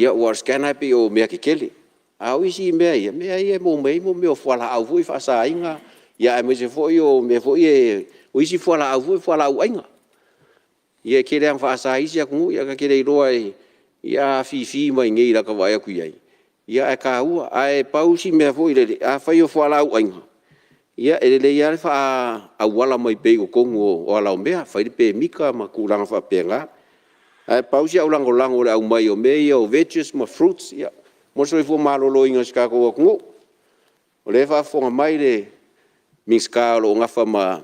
aua o le scanner e pei o mea tetele, a o isi mea ia, mea ia e maua mai ai o fualaau foi ia faasaina, aemaise foi o mea foi ia, o isi fualaau foi o fualaau aina. Ia e tele lava ina faasa e isi atunuu, ia ta te le iloa a afifi mai i i lata vaai atu i ai, ae taua. Ae pau si mea foi lele, afai o fualaau aina, ia e lelei lava le faaauala mai pea i totonu o ala o mea, fai le pemita ma tulaga faapena. Ae pau si au lagolago i le aumai o mea ia o veges ma fruits mo le soifua maloloina o si o tatou atunuu. O lea e faafofoga mai le Minisita o lo o nafa ma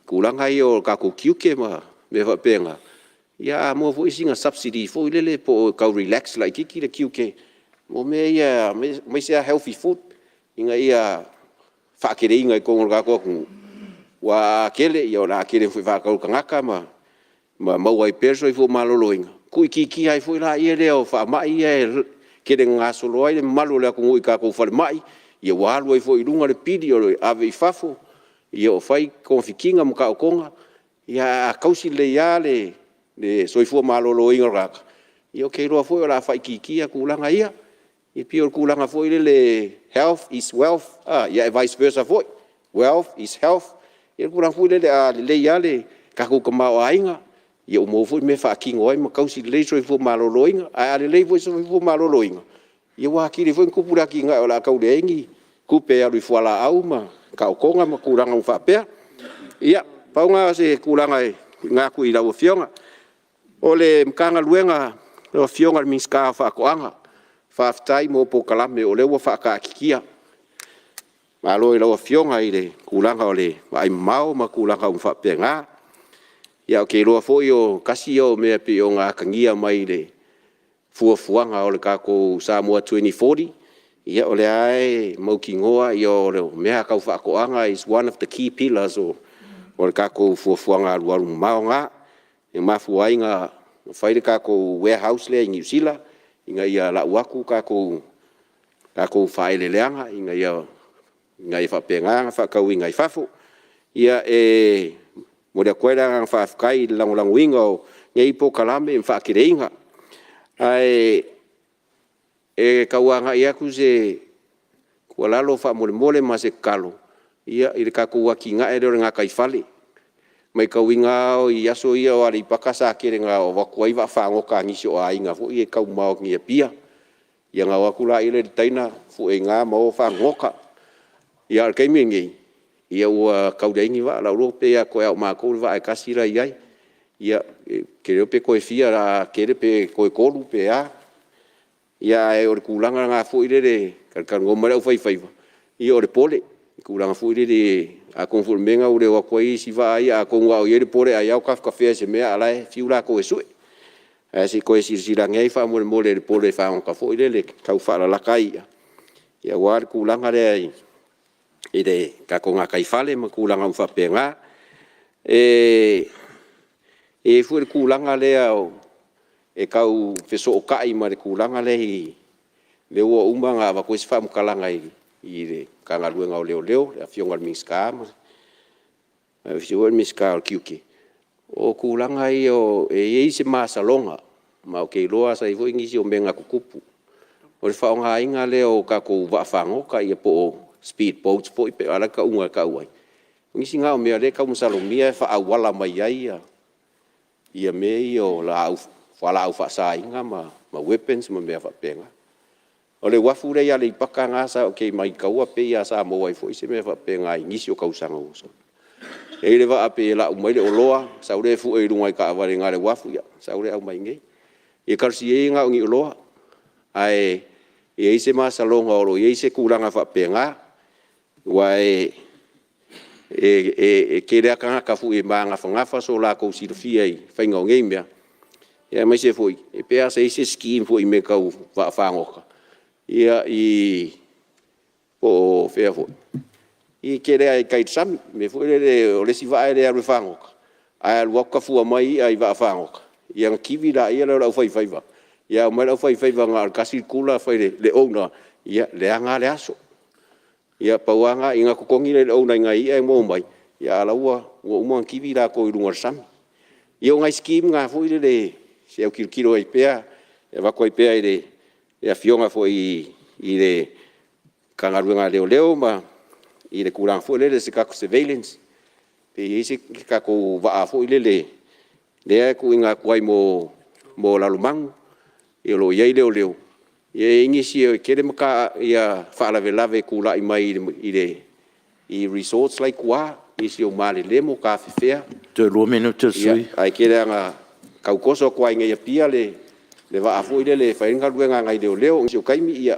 tulaga ia o tatou tiute ma mea faapena, ia a maua foi sina subsidy foi lele po o tau relax laitiiti le tiute mo mea ia aemaise lava healthy food ina ia faateleina i totonu o le tatou atunuu, aua a tele o le a tele foi e faatau e tagata ma maua ai pea le soifua maloloina, Tuuitiitia ai foi lea o faamai ia e tele ina gasolo ai le mamalu o le atunuu i tatou falemai, ia ua alu ai foi i luga le pili o le ave i fafo o fai togafitiga ma taotoga. Ia ae a tausi lelei lava le soifua maloloina o le tagata, ia ou te iloa foi o le a faaitiitia tulaga ia. E pei o le tulaga foi lele health is wealth, ia e vice versa foi, wealth is health. Ia o le tulaga foi lele a lelei lava le tatou tamaoaiga, ia ua maua foi mea e faatino ai ma tausi lelei le soifua maloloina. Ae a lelei foi le soifua maloloina, ia ua atili ai foi ona tupu le atinae o le a tau leai ni tupe e alu i fualaau ma taotoga ma tulaga uma faapea. Ia, pau lena o se tulaga e tuuina atu i lau Afioga. O le Matagaluega a lau Afioga i le Minisita o Faatoaga, faafetai mo polokalame o lea ua faataatitia. Malo i lau Afioga i le tulaga o le vaaimamao ma tulaga uma faapena. Ia ou te iloa foi e tasi ia o mea e pei ona atagia mai i le fuafuaga o le tatou Samoa 20-40, ia o lea lava e mautinoa o mea lava tau faatoaga is one of the key pillars o le tatou fuafuaga alualumamao lena. E mafua ai ona fai le tatou warehouse lea i Niu Sila ina ia lau atu tatou faaeleeleaga ina ia faapena ona faatauina i fafo. Ia e momoli atu ai le agaga faafetai i le lagolagoina o nei polokalame ma faateleina. Ae tau agai atu se tuualalo faamolemole ma se tatalo i le tatou atinae lea o le gataifale. E matauina lava i aso ia o Aleipata sa tele ina o atu ai vaafagota a nisi o aiga foi ia e taumamao atu i Apia, ia ona o atu lea i le taina fue i ina ma o fagogota. A o le taimi lenei, ia ua tau leai ni vaa. O lau iloa pei lava toe o matou le vaa e tasi la e i ai. Ia, ou te le iloa pe toe fia, a tele pe toe 3 pe a. Ae o le tulaga lena foi lele e talatalanoa mai le aufaifaiva, ia o le pole i le tulaga foi lele, atonu foi o le mea lena ua le o atu ai isi vaa ia, atonu lava o i ai le pole ai lava o tafetafea i se mea a o la e fiu latou e sue. Ae se i toe silasila ane i ai faamolemole i le pole fagota foi lele e tau faalalata ai i'a aua le tulaga lea i le tatou gataifale ma tulaga uma faapena. E i ai foi le tulaga lea e tau fesootai ma le tulaga lea lea ua uma ona avatu ai se faamatalaga i le Matagaluega o Leoleo, le Afioga i le Minisita aemaise foi o le Minisita o Tiute, o tulaga ia e i ai se masaloga, ma ou te iloa sa i ai foi nisi o mea na tutupu, o le faaaogaina lea o tatou vaafagota po o speed boats po o a la tauga e tau ai. O nisi na o mea o lea e tau masalomia e faaauala mai ai mea ia o fualaau faasaina ma weapons ma mea faapena. O le uafu lea i Aleipata sa ou matauina pei lava sa maua ai foi se mea faapena i nisi o tausaga ua sola. E i ai le vaa pei e lau mai le oloa, sau lea fue i luga i taavale i ina i le uafu, sau lea aumai i inei. Ia talosia ia na o ni oloa, ae i ai se masaloga o lo o i ai se tulaga faapena, aua e tele lava tagata foi e magafagafa so latou silafia i le faiga o nei mea, aemaise foi e pei lava sa i ai se scheme foi i mea tau vaafagota, po o fea foi, e tele lava i tai i le sami. Le mea foi lele o le isi vaa e le alu e fagota, ae alu atu ta mai ia i vaafagota, ia ona kivi laia lea o le aufaifaiva, ia omai le aufaifaiva na o le tasi le tula fai le owner, ia leaga lava le aso. Ia pau lava lena, ia ona totogi lea e le owner i nai ia e maua mai, a o la e ua uma ona kivi latou i luga o le sami. Ia o nai scheme na foi lele se i autilotilo i ai pea, e avatu ai pea i le Afioga foi i le Matagaluega a Leoleo ma i le tulaga foi lele o se tatou surveillance, pe i ai se tatou vaa foi lele lea e tuuina atu ai mo Lalomanu, o lo o i ai leoleo. E i ai nisi e tele faalavelave e tulai mai i resorts la e i tua, nisi o malelemo tafefea. Toe 2 minute o le sui usufono. Ae tele lava ina tau toso atu lava i inei i Apia le vaa foi lele e fai ai le galuega a nai leoleo. O nisi o taimi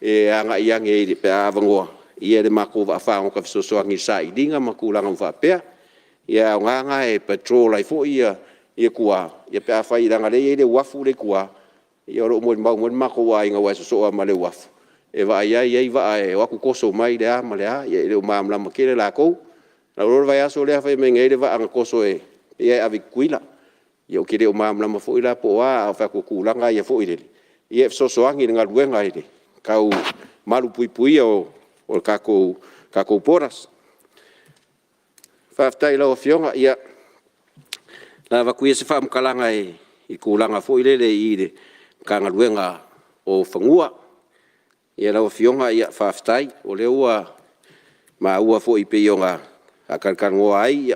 e agai ane pe a avanoa i le matou vaafagota e fesoasoani i le sailiga ma tulaga uma faapea. Ia e aoga lena e patrol ai foi tua pe afai leaga o lea e i ai le uafu lea i tua, o lo o molimau mai le matou aiga aua e sosoo lava ma le uafu, e vaai lava e i ai vaa e o atu toso mai le a ma le a, e le o malamalama tele latou. O lau iloa o le vaiaso lea fai mai na i ai le vaa na toso e pei lava e ave i Tutuila. Ou te le o malamalama foi la po o a, ae ou fai atu o tulaga ia foi lele, e fesoasoani i le galuega tau malupuipuia o tatou borders. Faafetai i lau Afioga. Ia, o le a avatu ia se faamatalaga i le tulaga foi lele i le Matagaluega o Fanua. Lau Afioga faafetai o lea ua maua foi pei ona faatalatalanoa ai,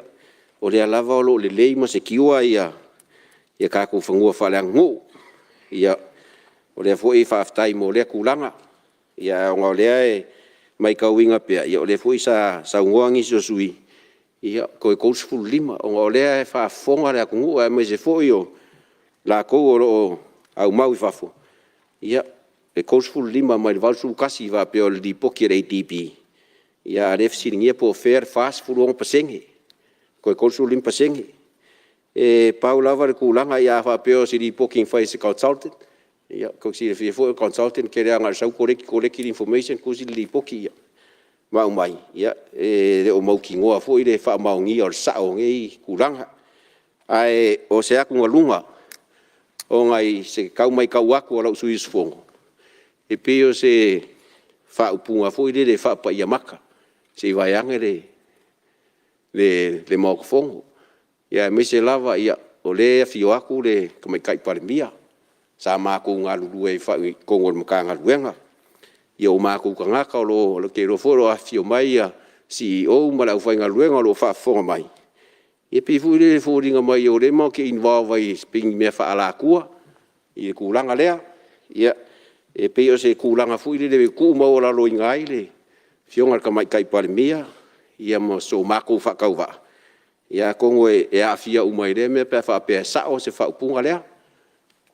o lea lava o lo o lelei ma secure tatou fanua faaleaganuu. O lea foi faafetai mo lea tulaga. Ae ona o lea e matauina pea, o lea foi sa saunoa nisi o sui usufono, toe 35, ona o lea e faafofoga le atunuu aemaise foi o latou o lo o aumau i fafo, ia e 35 mai le 81 faapea o le lipoti a le ADB, a o lea e fesiligia po o fea le 46%, toe 35%. E pau lava le tulaga, a faapea o se lipoti na fai e se consultant, ia tou te silafia foi o consultant e tele lava ina na o le sau collect le information, tusi le lipoti ma aumai, ia e le o mautinoa foi le faamaonia o le sao o nei tulaga. Ae o se atugaluga ona i se tau matau atu a lou sui usufono, e pei o se faaupuga foi lele e faapaia mata, se i vaeane le Maota Fono, aemaise lava o lea e afio atu le Tamaitai Palemia sa matou galulue ai foi i totonu o le Matagaluega. Ia o matou tagata ou te iloa foi o lo o afifio mai Ofisa Sili o Pulega ma le aufaigaluega o lo o faafofoga mai, e pei foi lele e foliga mai o lea matou te involve ai pei o ni mea faaalatua i le tulaga lea. Ia, e pei o se tulaga foi lele e tuumaualaloina ai le Afioga i le Tamaitai Palemia ma so matou faatauvaa, ia atonu e aafia uma i lea mea pe a faapea e sao se faaupuga lea.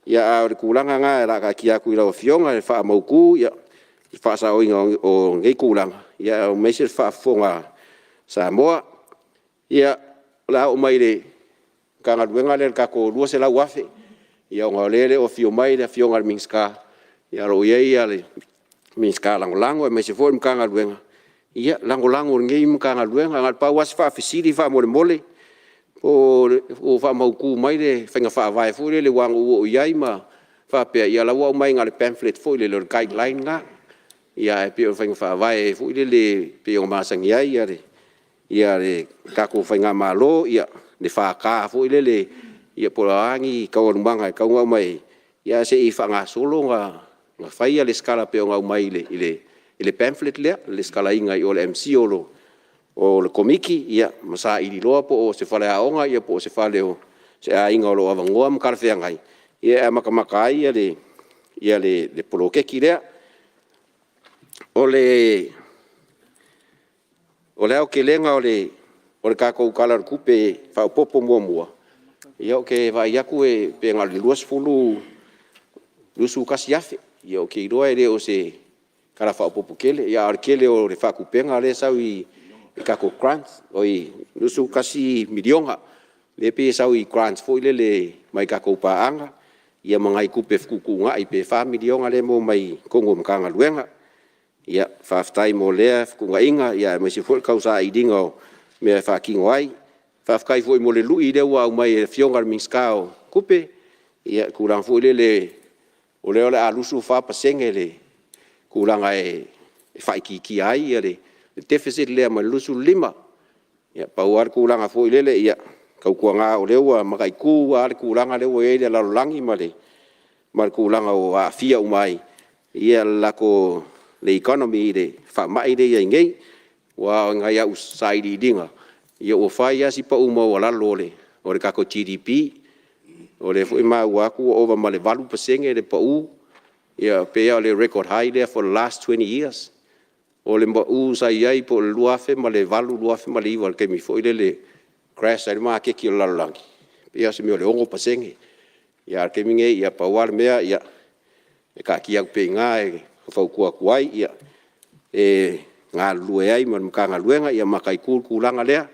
Ia, a o le tulaga lena o le a taatia atu i lau Afioga e faamautu le faasaoina o nei tulaga, aemaise le faafofoga a Samoa. Ia, o le a oo mai i le Matagaluega lea i le tatou $200,000, ona o lea e le o afio mai le Afioga i le Minisita, ae o lo o i ai le Minisita Lagolago aemaise foi o le Matagaluega, ia lagolago i lenei Matagaluega. Na o le pau lava si faafesili faamolemole, po ua faamautu mai le faiga faavae foi lele aua na ou oo i ai ma faapea, ia o la e ua aumai na o le pamphlet foi lele o le guideline lena, ae pei o le faiga faavae foi lele pei ona masani ai le tatou faigamalo, le FK foi lele po o a ni taualumaga e tatau ona aumai ai, ae se i faagasolo ona fai le resitala pei ona aumai i le pamphlet lea, le resitalaina i o i le MCIL o le Komiti ma saili loa po o se faleaoga po o se fale o se aiga o lo o avanoa ma talafeagai e amatamata ai le poloketi lea. O le aotelega o le tatou Tala o le Tupe Faaopoopo Muamua, ia ou te vaai atu pe na o le $21,000. Ou te iloa e le o se Tala Faaopoopo tele, a o le tele o le faatupega lea e sau i tatou grants, oi $21 miliona, lea e pei e sau i grants foi lele mai tatou paaga ia ma nai tupe fetuutuunai pe $4 miliona lea e maua mai i totonu o Matagaluega. Ia faafetai mo lea fetuunaiga aemaise foi o le tausailiga o mea e faatino ai. Faafetai foi mo le lui lea ua aumai e le Afioga i le Minisita o Tupe i le tulaga foi lele o lea o le a 24% le tulaga e faaitiitia ai le deficit lea mai le 25. Ia pau lava le tulaga foi lele, ia tautuana o lea ua mataitu lava le tulaga lea ua i ai le lalolagi ma le tulaga ua aafia uma ai le economy i le faamai lea e i ai nei. Aua o nai au sailiiliga, ia ua fai lava si pau maualalo o le tatou GDP. O lea foi e maua atu ua ova ma le 8% le pau, ia pei lava o le record high lea for the last 20 years. O le pau sa i ai po o le 2008, 2009 i le taimi foi lele crash ai le maketi o le lalolagi, pei lava o se mea o le 6%. A o le taimi lenei, pau lava le mea e taatia atu pea i ina e fautua atu ai, e galulue ai ma le Matagaluega ia mataitu le tulaga lea,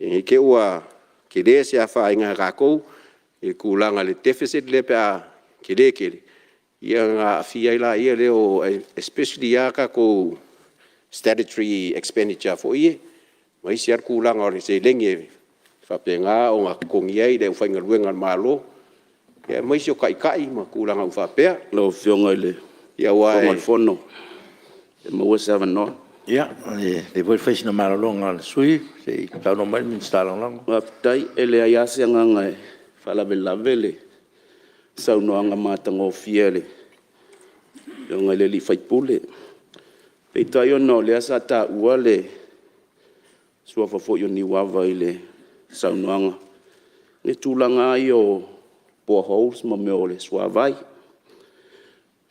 ne i te i ua tele se afaina ia tatou i le tulaga i le deficit lea pe a tele tele, ia ona aafia ai lea, especially lava tatou statutory expenditure foi ia, ma isi lava tulaga o le seleni e faapena ona totogi ai le aufaigaluega a le Malo, aemaise o Taitai ma tulaga uma faapea. Lau Afioga i le Fofoga Fetalai, pe maua se avanoa. Ia, e lelei foi le fai o sina malologa a le sui usufono, se i saunoa mai le Minisita Lagolago. Faafetai. E leai lava se agaga e faalavelave le saunoaga matagofie a le Afioga i le sui usufono. Peitai ona o lea sa taua le suafa foi o Niuava i le saunoaga i le tulaga lava ia o poreholes ma mea o le suavai.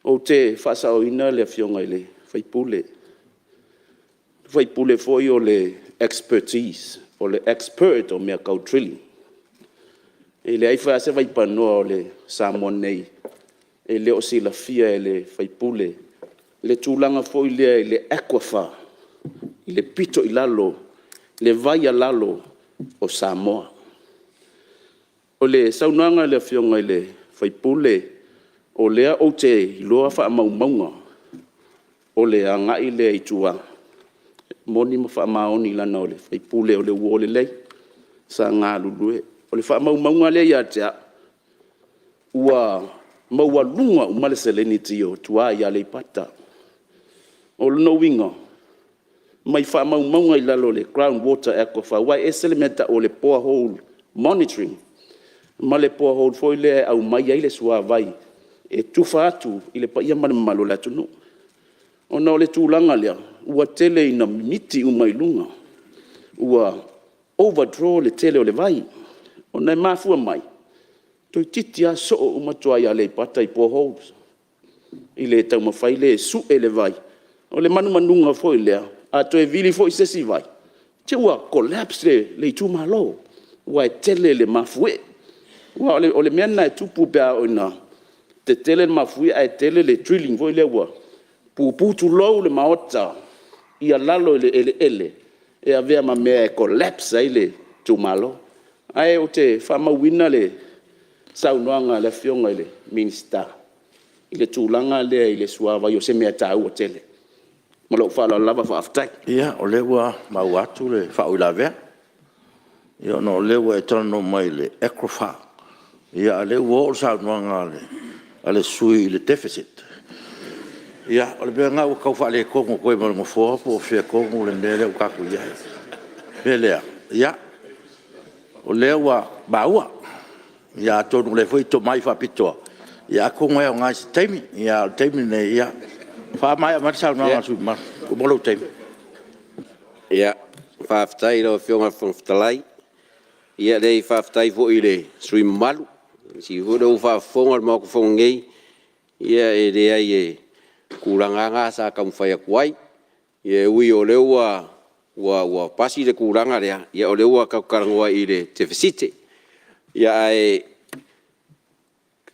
Ou te faasaoina le Afioga i le sui usufono, o le sui usufono foi o le expertise, o le expert o mea tau drilling. E leai foi lava se vaipanoa o Samoa nei e le o silafia e le sui usufono le tulaga foi lea i le aquifer i le pito i lalo, le vaialalo o Samoa. O le saunoaga a le Afioga i le sui usufono, o lea ou te iloa faamaumauga o le agai lea i tua, e moni ma faamaoni leaga o le sui usufono o le uo lelei sa galulue. O le faamaumauga lea ia te au, ua maualuga uma le salinity o tua i Aleipata. O lona uiga, mai faamaumauga i lalo o le ground water aquifer aua e ese le mea e tau o le borehole monitoring ma le borehole foi lea e aumai ai le suavai e tufa atu i le paia ma le mamalu o le atunuu. Ona o le tulaga lea, ua tele ina mimiti uma i luga, ua overdraw le tele o le vai. Ona e mafua mai, toeitiiti lava soo uma tua i Aleipata i poreholes i le taumafai lea e sue le vai. O le manumanuga foi lea, a toe vili foi se isi vai, te i ua collapse le itumalo aua e tele le mafuie. Aua o le mea lena e tupu pe a oo ina tetele le mafuie ae tele le drilling foi lea ua pupu tulou le Maota ia lalo i le eleele e avea ma mea e collapse ai le itumalo. Ae ou te faamauina le saunoaga a le Afioga i le Minisita i le tulaga lea i le suavai o se mea e taua tele. Ma lou faaaloalo lava faafetai. Ia, o lea ua maua atu le faauilavea, ona o lea ua e talanoa mai i le aquifer, a o lea ua oo le saunoaga a le sui usufono i le deficit. Ia, o le mea lena ua tau faaletonu atu ai ma le Nofoa po o fea tonu le mea lea ua tatou i ai. O le mea lea, ia, o lea ua maua, atonu o lea foi e tomai faapitoa, atonu e aoga i se taimi, a o le taimi lenei, ia faamaea mai le saunoaga a le sui usufono mamalu, ua uma lou taimi. Faafetai i lau Afioga i le Fofoga Fetalai. Ia leai, faafetai foi i le sui usufono mamalu, measili foi o lea ua faafofoga le Maota Fono nei, ia e leai o tulaga lava na sa taumafai atu ai. E ui o lea ua pasi le tulaga lea, ia o lea ua tatou talanoa i le tefesite. Ae o le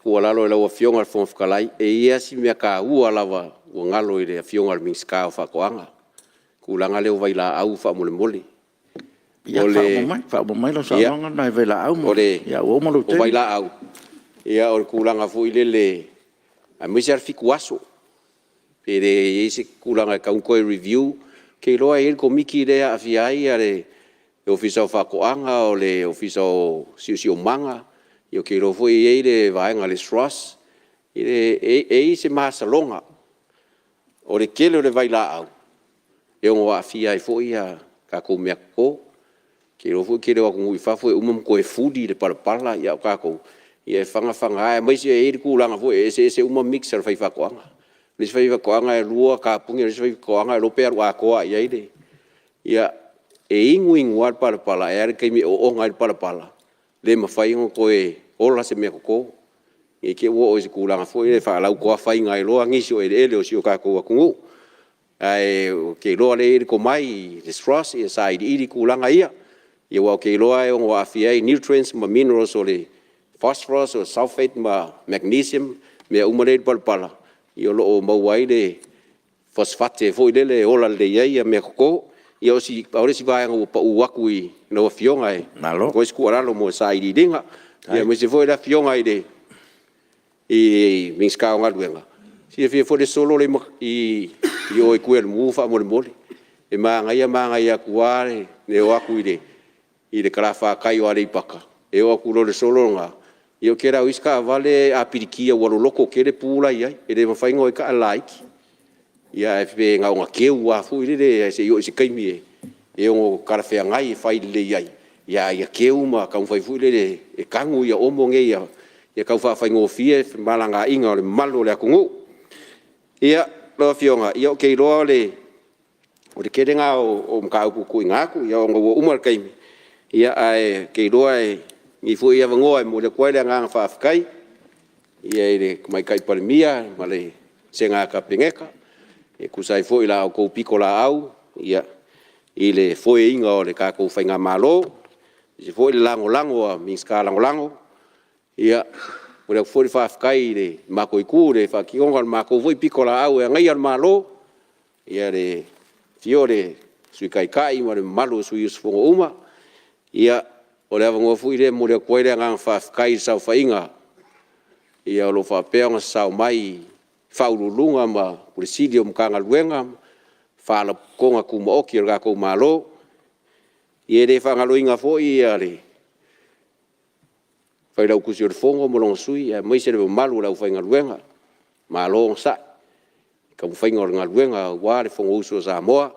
tuualalo i lau Afioga i le Fofoga Fetalai, e i ai lava si mea taua lava ua galo i le Afioga i le Minisita o Faatoaga, o le tulaga lea o vailaau faamolemole. Ia faauma mai lau saunoaga lena i vailaau, ua uma lou taimi. O vailaau, o le tulaga foi lele aemaise lava le 7 aso, pe leai se tulaga e tatau ona toe review. Ou te iloa e i ai le Komiti lea e aafia ai le Ofisa o Faatoaga, o le Ofisa o le Siosiomaga, ou te iloa foi e i ai le vaega a le SROS, e i ai se masaloga o le tele o le vailaau e ono aafia ai foi tatou meatoto. Ou te iloa foi o le tele o atunuu i fafo e uma ma toe fuli le palapala, a o tatou, ia e faga faga lava, aemaise e i ai le tulaga foi lea e eseese uma mix a le faifaatoaga. O le isi faifaatoaga e 2 tapuni, a o le isi faifaatoaga e le iloa pe alu atoa lava i ai le… Ia, e inu inu lava le palapala, ae i ai lava le taimi e oona ai le palapala, le mafai ona toe ola se meatoto, ne i te i ua oo i se tulaga foi lea e faalautoafaina ai loa nisi o eleele o si o tatou atunuu. Ae ou te iloa o lea e i ai le tomai i le SROS e sailiili tulaga ia, aua ou te iloa e ono aafia ai nutrients ma minerals o le phosphorus o le sulphate ma magnesium, mea uma lea e i le palapala, o lo o maua ai le fosefate foi lele e ola lelei ai meatoto. Ia pau le isi vaega ua pau atu i lau Afioga e avatu ai se tuualalo mo sailiiliga. Aemaise foi le Afioga i le Minisita o Galuega, silafia foi le solo lea i o i Tuialamu faamolemole, e manaia manaia atu lava le o atu i le i le talafatai o Aleipata, e oo atu loa i le solo lena, ia o le tele lava o isi taavale e apilitia ua loloto tele pu la e i ai, e le mafai ona o ai taavale laiti. Ia ae pe na ona teu lava foi lele seia oo i se taimi e ono talafeagai e fai lelei ai, ae ia teu ma taumafai foi lele e tanu omo nei ia tau faafaigofie femalagaaiga o le mamalu o le atunuu. Ia, lau Afioga, ou te iloa o le tele lena o mataupu e tuuina atu, ona ua uma le taimi, ae ou te iloa o lenei foi avanoa e momoli atu ai le agaga faafetai i le Tamaitai Palemia ma le Vasega Kapeneta e tusa ai foi o la outou pitolaau i le foeina o le tatou faigamalo, aemaise foi le lagolago a Minisita Lagolago. Ia, e momoli atu foi le faafetai i le matou Itu i le faatinoga o le matou foi pitolaau e agaia le Malo, i le afio o le Sui Taitai ma le mamalu o sui usufono uma. Ia, o le avanoa foi lea e momoli atu ai le agaga faafetai i le saofaiga o lo o faapea ona sasao mai Ofisa Sili o Pulega ma Ofisa Sili o Matagaluega ma Faalapotopotoga Tumaoti a le tatou Malo. E le faagaloina foi le Failautusi o le Fono ma lona Sui aemaise le mamalu o le aufaigaluega. Malo onosai i le taumafaiga o le galuega aua le Fonousu a Samoa.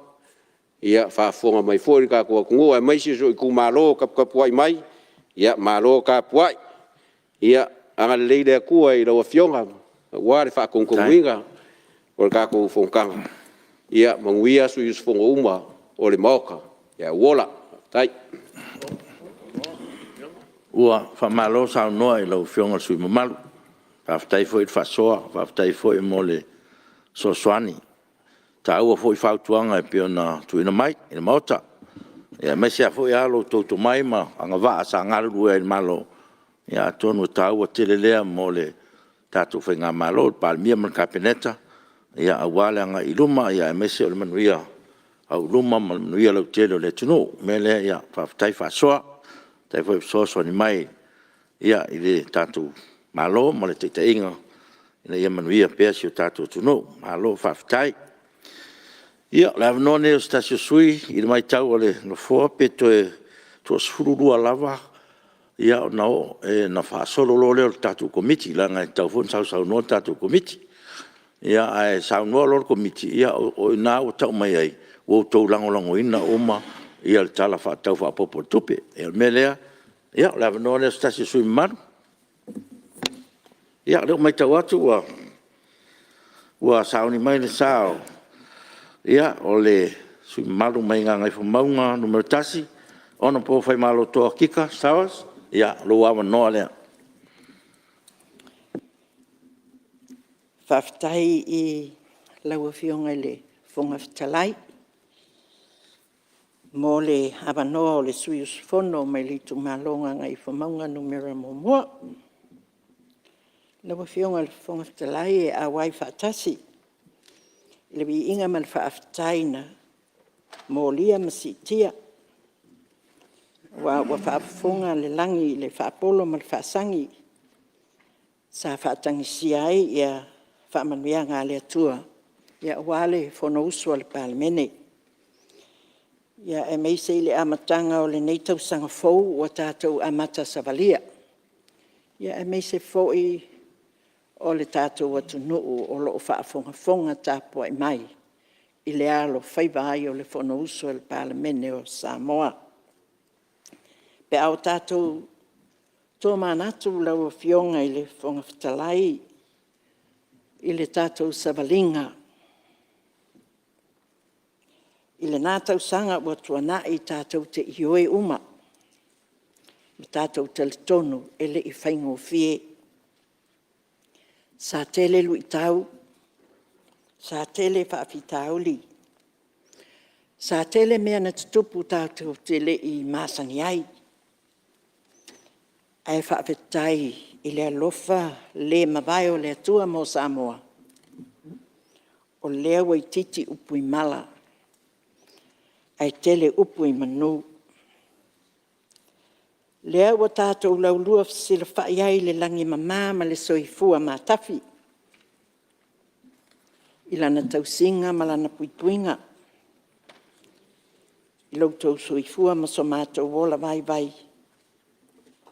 Ia, faafofoga mai foi lo tatou atunuu aemaise si ou itumalo o taputapuai mai, ia malo tapuai. Ia agalelei le Atua i lau Afioga aua le faatonutonuina o le tatou fonotaga. Ia manuia sui usufono uma o le Maota, ae ou ola. Faafetai. Ua faamalo saunoa i lau Afioga i le sui usufono mamalu, faafetai foi le faasoa, faafetai foi mo le fesoasoani. E taua foi fautuaga e pei ona tuuina mai i le Maota, aemaise foi lava lo outou tomai ma agavaa sa galulue ai i le Malo, ia atonu e taua tele lea mo le tatou faigamalo, le Palemia ma le Kapeneta, aua le agai i luma aemaise o le manuia auiluma ma le manuia lautele o le atunuu. O le mea lea, faafetai faasoa, faafetai foi fesoasoani mai i le tatou Malo ma le taitaiga ina ia manuia pea si o tatou atunuu. Malo faafetai. Ia, o le avanoa lenei o se tasi o sui usufono. I le matau a le Nofoa pe toe toa-12 lava ona faasolo loa lea o le tatou Komiti, leaga e tatau foi ona sausaunoa le tatou Komiti. Ae saunoa loa le Komiti, ia o i ina ua tau mai ai ua outou lagolagoina uma le Tala Faatatau Faaopoopo o le Tupe. O le mea lea, o le avanoa lenei o se tasi o sui usufono mamalu. Ia, o lea ua matau atu ua sauni mai le sa o le sui usufono mamalu mai Gagaifomauga Nu.1, Honorable Faimalotoa Kika Stowers. Ia, lou avanoa lea. Faafetai i lau Afioga i le Fofoga Fetalai mo le avanoa o le sui usufono mai le itumalo o Gagaifomauga 1. Lau Afioga i le Fofoga Fetalai e auai faatasi i le viiga ma le faafetai na molia ma siitia, aua ua faafofoga le lagi i le faapolo ma le faasagi sa faatagisia ai faamanuiaga a le Atua aua le Fonousu a le Palemene, aemaise i le amataga o lenei tausaga fou ua tatou amata savalia, aemaise foi o le tatou atunuu o lo o faafogafoga tapuai mai i le alofaiva ai o le Fonousu a le Palemene o Samoa. Pe a o tatou tomanatu lau Afioga i le Fofoga Fetalai i le tatou savaliga i lena tausaga ua tuanai, tatou te ioe uma ma tatou talitonu e le i faigofie. Sa tele luitau, sa tele faafitauli, sa tele mea na tutupu tatou te le i masani ai. Ae faafetai i le alofa le mavae o le Atua mo Samoa, o lea ua itiiti upu i mala ae tele upu i manu. O lea ua tatou laulua fesilafai ai i le lagi e mama ma le soifua matafi i Lana tausiga ma Lana puipuiga. i lo outou soifua ma so matou ola vaivai,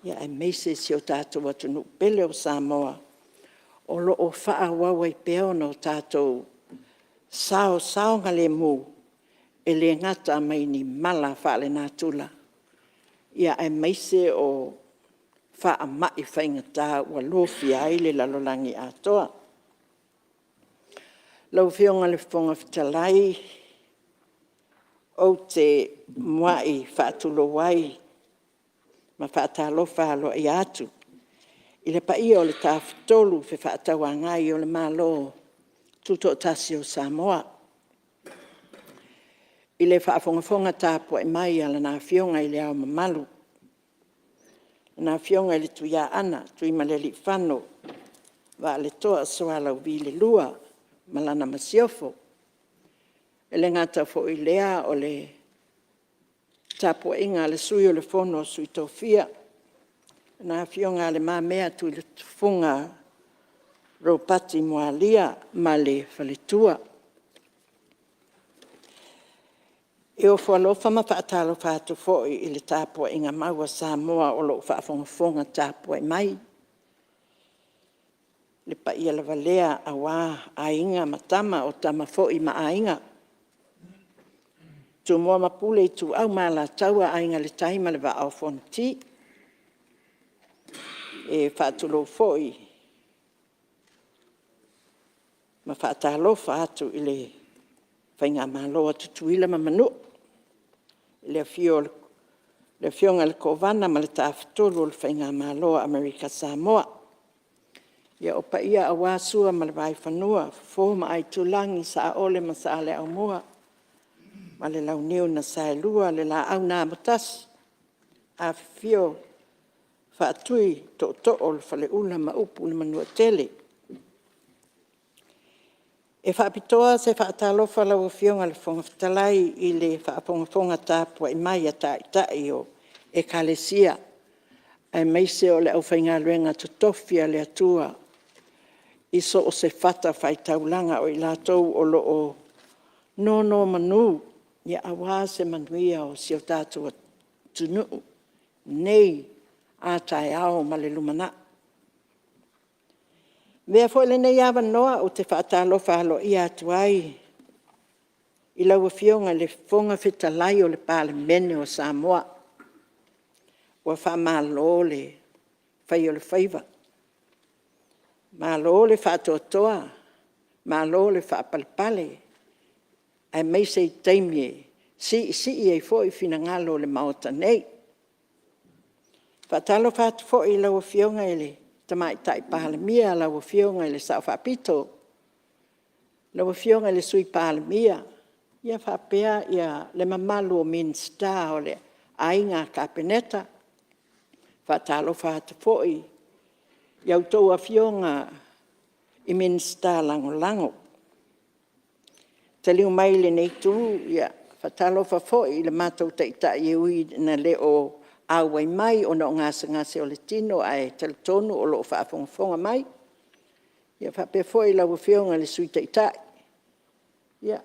aemaise si o tatou atunuu pele o Samoa o lo o faaauau ai pea ona tatou saosaogalemu, e le gata mai ni mala faalenatura, aemaise o faamai faigata ua lofia ai le lalolagi atoa. Lau Afioga i le Fofoga Fetalai, ou te muai faatulou ai ma faatalofa aloaia atu i le paia o le Tafatolu Fefaatauagai o le Malo Tutoatasi o Samoa, i le faafogafoga tapuai mai a Lana Afioga i Le Ao Mamalu, Lana Afioga i le Tuiaana Tuimalealiifano Vaaletoa Sualauvi II ma lana Masiofo. E le gata foi i lea o le tapuaiga a le Sui o le Fono a Sui Tofia, le Afioga ia Le Mamea Tuiletufuga Ropati Mualia ma le faletua. E ofo alofa ma faatalofa atu foi i le tapuaiga mau a Samoa o lo o faafogafoga tapuai mai, le paia lava lea aua Aiga ma Tama, o Tama foi ma Aiga, Tumua ma Pule, Ituau ma Alataua, Aiga i le Tai ma le Vaa o Fonoti. E faatulou foi ma faatalofa atu i le faigamalo a Tutuila ma Manua, i le afio o le Afioga i le Kovana ma le Tafatolu o le faigamalo a Amerika Samoa. Ia, o paia aua Sua ma le Vaifanua, Fofo ma Aitulagi, Saole ma Saleaaumua ma le Launiu na Saelua, le Laau na Amotasi, afifio Faatui Tootoo o le Faleula ma upu i le Manuatele. E faapitoa se faatalofa lau Afioga i le Fofoga Fetalai i le faafogafoga tapuai mai a Taitai o Ekalesia, aemaise o le aufaigaluega totofi a le Atua i so o se fatafaitaulaga o i latou o lo o nonomanu aua se manuia o si o tatou atunuu nei, a taeao ma le lumanai. Avea foi lenei avanoa ou te faatalofa aloaia atu ai i lau Afioga i le Fofoga Fetalai o le Palemene o Samoa. Ua faamalo le fai o le faiva, malo le faatoatoa, malo le faapalepale, aemaise i taimi e siisii ai foi finagalo o le Maota nei. E faatalofa atu foi i lau Afioga i le Tamaitai Palemia, lau Afioga i le Sao Faapito, lau Afioga i le Sui Palemia faapea le mamalu o Minisita o le Aiga Kapeneta. E faatalofa atu foi i a outou Afioga i Minisita Lagolago. Taliu mai i lenei Itu, e faatalofa foi i le matou Taitai e ui ina le auai mai ona o gasegase o le tino, ae talitonu o lo o faafogafoga mai. E faapea foi lau Afioga i le Sui Taitai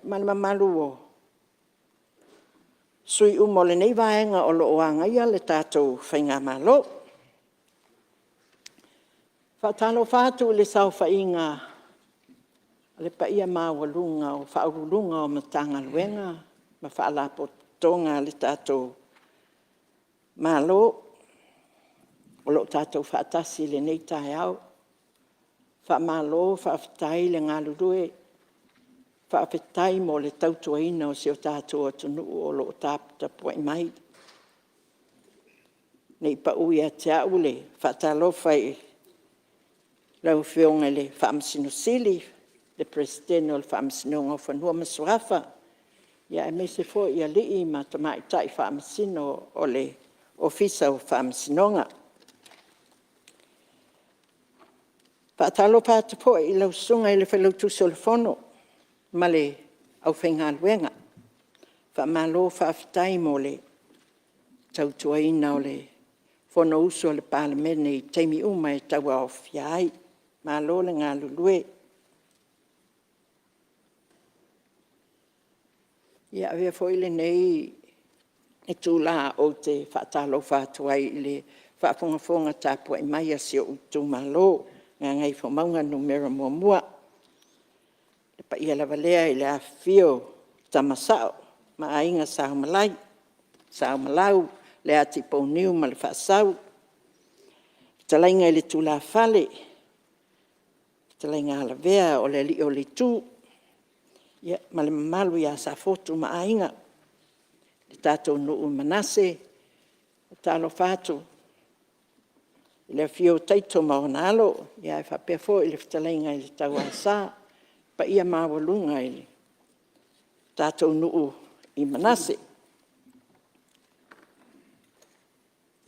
ma le mamalu o sui usufono uma o lenei Vaega o lo o agaia le tatou faigamalo. E faatalofa atu i le saofaiga a le paia maualuga o Ofisa Sili o Pulega o Matagaluega ma Faalapotopotoga a le tatou Malo o lo o tatou faatasi i lenei taeao. Faamalo faafetai le galulue, faafetai mo le tautuaina o si o tatou atunuu o lo o taputapuai mai. Ne i pau ia te au le faatalofa i lau Afioga i le Faamasino Sili, le Peresetene o le Faamasinoga o Fanua ma Suafa, aemaise foi alii ma tamaitai Faamasino o le Ofisa o Faamasinoga. E faatalofa atu foi i lau Susuga i le Failautusi o le Fono ma le aufaigaluega. Faamalo faafetai mo le tautuaina o le Fonousu a le Palemene i taimi uma e tauaofia ai. Malo le galulue. Ia avea foi lenei itula ou te faatalofa atu ai i le faafogafoga tapuai mai a si ou itumalo o Gagaifomauga Nu.1. Le paia lava lea i le afifio o Tama Sao ma Aiga Sa Umalau, le Atipouniu ma le Faasau, fetalaiga i le Tulafale, fetalaiga a Lavea o le alii o le itu, ia ma le mamalu ia Safotu ma Aiga. Le tatou nuu i Manase, faatalofa atu i le afio o Taito ma ona alo, ae faapea foi le fetalaiga i le Tauasa. Le paia maualuga i le tatou nuu i Manase.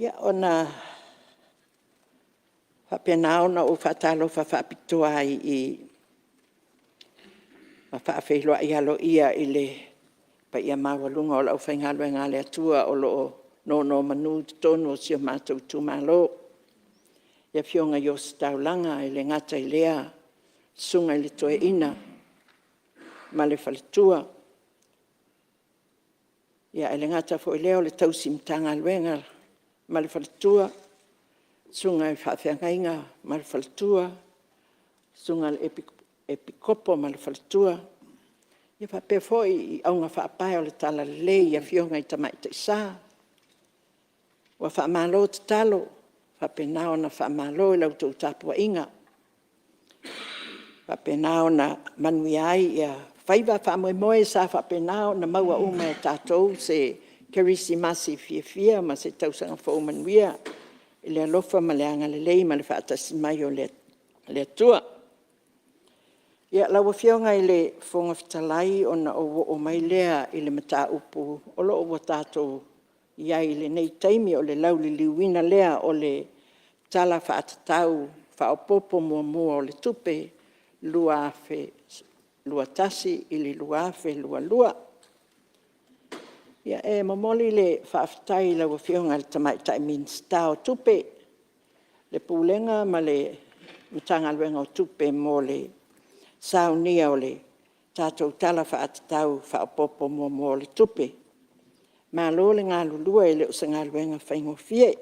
Ia, ona faapena ona ou faatalofa faapitoa ai ma faafeiloai aloaia i le paia maualuga o le aufaigaluega a le Atua o lo o nonomanu i totonu o si o matou itumalo, i afioga i Ositaulaga, e le gata i lea o le Susuga i le Toeaina ma le faletua, ae le gata foi i lea o le tausi Matagaluega ma le faletua, susuga i faafeagaiga ma le faletua, susuga i le Epikopo ma le faletua, e faapea foi i augafaapae o le talalelei i afioga i Tamaitai sa. Ua faamalo tatalo, faapena ona faamalo i la outou tapuaiga, faapena ona manuia ai faiva. Faamoemoe sa faapena ona maua uma e tatou se Kerisimasi fiafia ma se Tausaga Fou manuia i le alofa ma le agalelei ma le faatasi mai o le Atua. Ia, lau Afioga i le Fofoga Fetalai, ona ou oo mai lea i le mataupu o lo o ua tatou i ai i lenei taimi, o le lauliliuina lea o le Tala Faatatau Faaopoopo Muamua o le Tupe 2021/2022. Ia, e momoli le faafetai i lau Afioga i le Tamaitai Minisita o Tupe, le Pulega ma le Matagaluega o Tupe mo le saunia o le tatou Tala Faatatau Faaopoopo Muamua o le Tupe. Malo le galulue, e le o se galuega faigofie.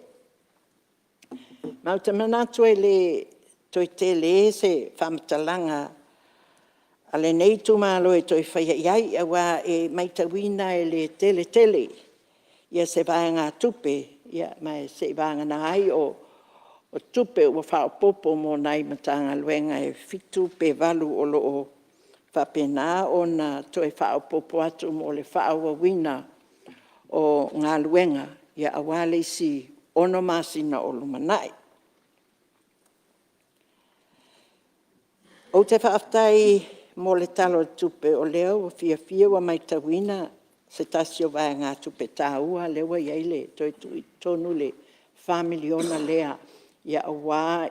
Ma ou te manatu e le toe tele se faamatalaga a lenei itumalo e toe faia i ai, aua e matauina e le tele tele se vaegatupe, ma seiavagana ai o tupe ua faaopoopo mo nai Matagaluega e 7 pe 8 o lo o faapena ona toe faaopoopo atu mo le faaauauina o galuega aua le isi 6 masina o lumanai. Ou te faafetai mo le Tala o le Tupe, o lea ua fiafia ua matauina se tasi o vaegatupe taua lea ua i ai le toe tuu i totonu le $4 miliona lea aua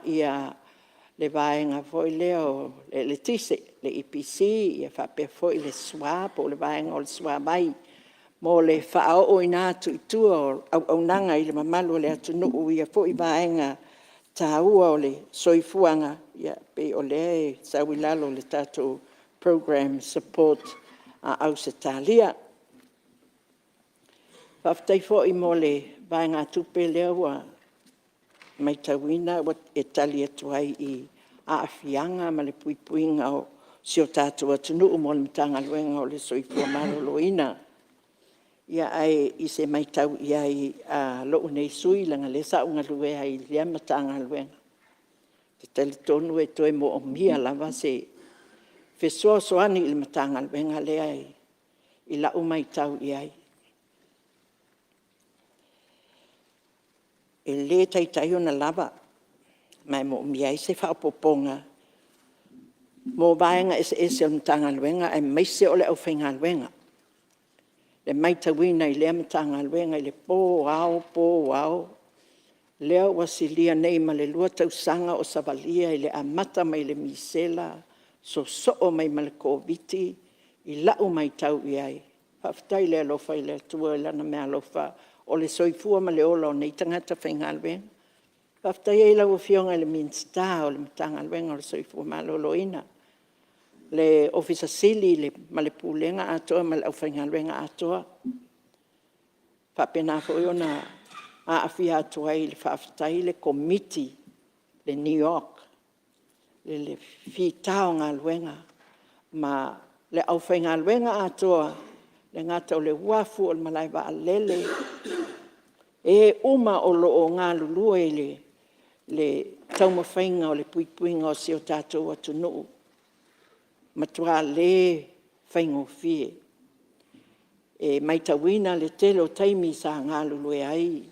le vaega foi lea o le eletise, le EPC faapea foi le SWA po o le vaega o le suavai mo le faaooina atu i tua o auaunaga i le mamalu o le atunuu i ia foi vaega taua o le soifuaga, e pei o lea e sau i lalo o le tatou programs support a Ausetalia. Faafetai foi mo le vaegatupe lea ua matauina e tali atu ai i aafiaga ma le puipuiga o si o tatou atunuu mo le Matagaluega o le Soifua Maloloina. Ia, ae i se matau i ai a lou nei sui usufono leaga o lea sa ou galue ai i lea Matagaluega, ou te talitonu e toe moomia lava se fesoasoani i le Matagaluega lea i lau matau i ai. E le taitai ona lava, ma e moomia ai se faaopoopoga mo vaega eseese o le Matagaluega aemaise o le aufaigaluega. E matauina i lea Matagaluega i le po ao po ao, lea ua silia nei ma le 2 tausaga o savalia i le amata mai le misela sosoo mai ma le Koviti-19 i lau matau i ai. Faafetai i le alofa o le Atua i Lana meaalofa o le soifua ma le ola o nei tagata faigaluega. Faafetai ai i lau Afioga i le Minisita o le Matagaluega o le Soifua Maloloina, le Ofisa Sili o Pulega ma le Pulega atoa ma le aufaigaluega atoa. faapena foi ona aafia atu ai i le faafetai le Komiti le NEOC i le fita o galuega ma le aufaigaluega atoa, e le gata o le uafu, o le malae vaalele, e uma o lo o galulue i le taumafaiga o le puipuiga o si o tatou atunuu, e matua le faigofie. E matauina le tele o taimi sa galulue ai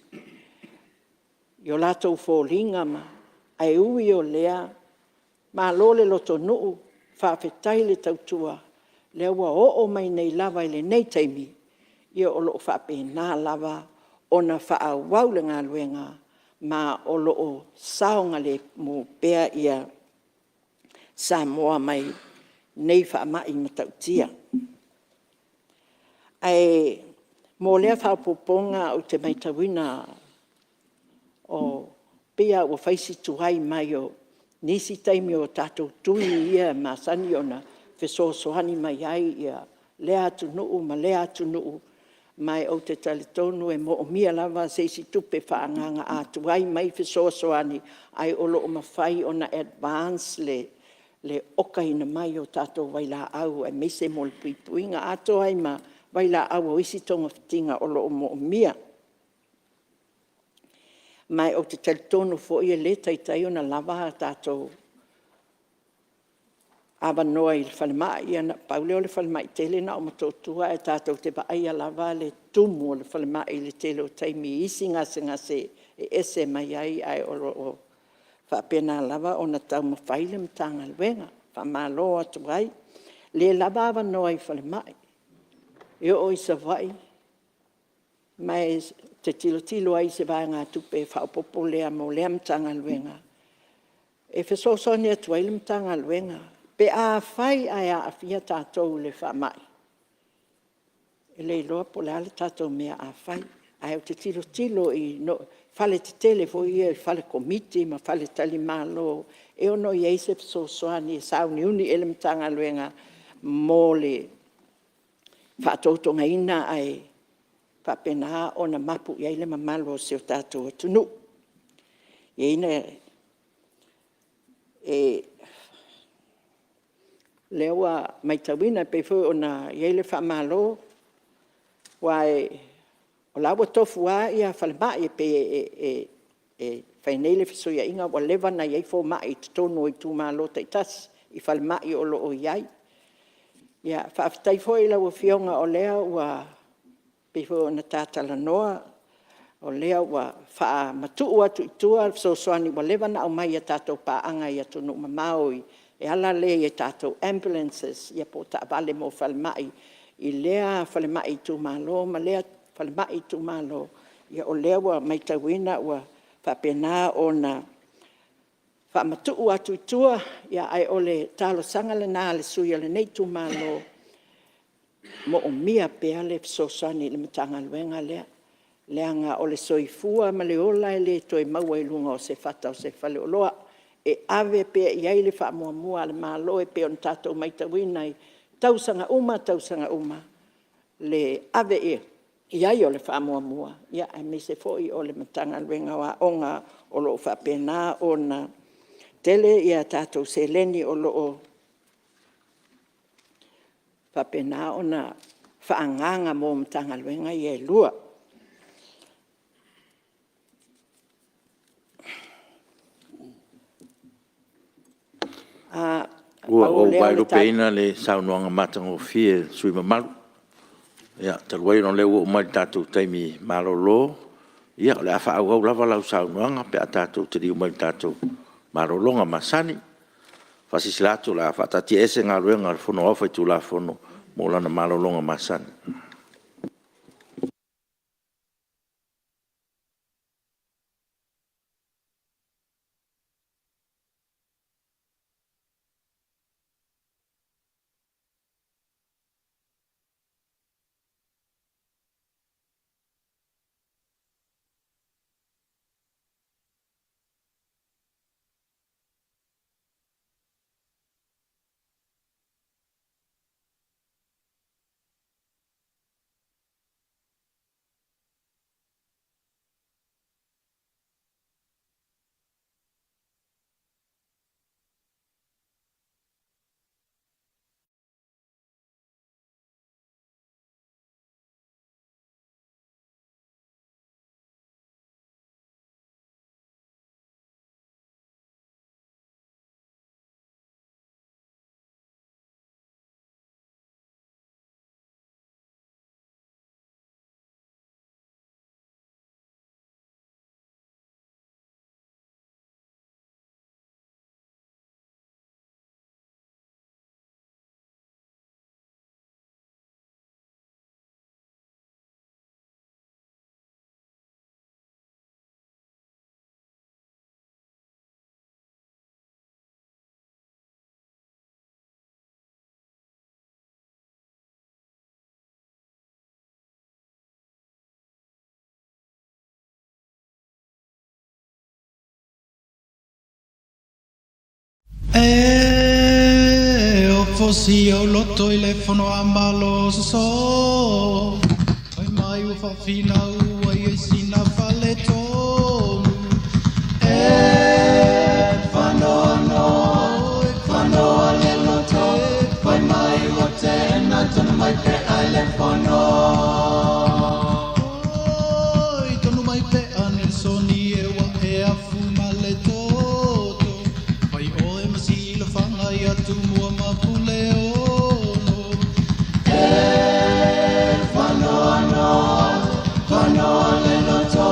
i o latou foliga, ae ui o lea, malo le lotonuu, faafetai le tautua, o lea ua oo mai nei lava i lenei taimi, ia o lo o faapena lava ona faaauau le galuega, ma o lo o saogalemu pea Samoa mai nei faamai matautia. Ae mo lea faaopoopoga ou te matauina e pei lava ua fai si tuai mai o nisi taimi o tatou tui ia e masani ona fesoasoani mai ai lea atunuu ma lea atunuu. Ma ou te talitonu e manaomia lava se isi tupe faaagaaga a tuai mai fesoasoani, ae o lo o mafai ona advance le okaina mai o tatou vailaau aemaise mo le puipuiga, atoa ai ma vailaau o isi togafitiga o lo o manaomia. Ma ou te talitonu foi e le taitai ona lava a tatou avanoa i le falemai. Ia na pau lea o le falemai tele na o Motootua, ae tatou te vaaia lava le tumu o le falemai i le tele o taimi i isi gasegase e ese mai ai, ae o lo o faapena lava ona taumafai le Matagaluega. Faamalo atu ai. E le lava avanoa i falemai, e oo i Savaii, ma ou te tilotilo ai i se vaegatupe faaopoopo lea mo lea Matagaluega e fesoasoani atu ai le Matagaluega pe afai ae aafia tatou i le faamai, e le iloa po o le a le tatou mea a fai. Ae ou te tilotilo i faletetele foi ia fale komiti ma faletalimalo e ono i ai se fesoasoani e sauniuni i ai le Matagaluega mo le faatotogaina ae faapena ona mapu i ai le mamalu o si o tatou atunuu. O lea ua matauina e pei foi ona i ai le faamalo, aua o la e ua tofu lava falemai e pei e fai nei le fesuiaiga ua leva ona i ai fomai i totonu o itumalo taitasi i falemai o lo o i ai. Faafetai foi i lau Afioga o lea ua pei foi ona ta talanoa, o lea ua faamatuu atu i tua le fesoasoani ua leva ona aumai i a tatou paaga i atunuu mamao e ala lea i tatou ambulances po o taavale mo falemai i lea falemai itumalo ma lea falemai itumalo. O lea ua matauina ua faapena ona faamatuu atu i tua, ae o le talosaga lena a le sui usufono o lenei itumalo, e moomia pea le fesoasoani i le Matagaluega lea, leaga o le soifua ma le ola e le toe maua i luga o se fata o se faleoloa. E ave pea i ai le faamuamua a le Malo e pei ona tatou matauina i tausaga uma tausaga uma, le ave i ai o le faamuamua, aemaise foi o le Matagaluega o Aoga o lo o faapena ona tele a tatou seleni o lo o faapena ona faaagaaga mo Matagaluega ia e lua. Ua Pau ou lea o le tala. vaelupeina le saunoaga matagofie a le sui usufono mamalu. Ia, talu ai ona o lea ua oo mai i le tatou taimi malolo, ia o le a faaauau lava lau saunoaga pe a tatou taliu mai i le tatou malologa masani. E faasilasila atu o le a faataatiaese Galuega a le Fono Aoao Faitulafono mo lana malologa masani. E ofosi ou loto i le fono a Malo soso fai mai ua faafinau ai ai sina faaletonu. E faanoanoa faanoa le loto fai mai ua tena tonu mai pea i le fono. Oi tonu mai pea Nelisoni e ua e afu ma le toto fai oe ma silafaga ia Tumua ma Puleono. E faanoanoa faanoa le loto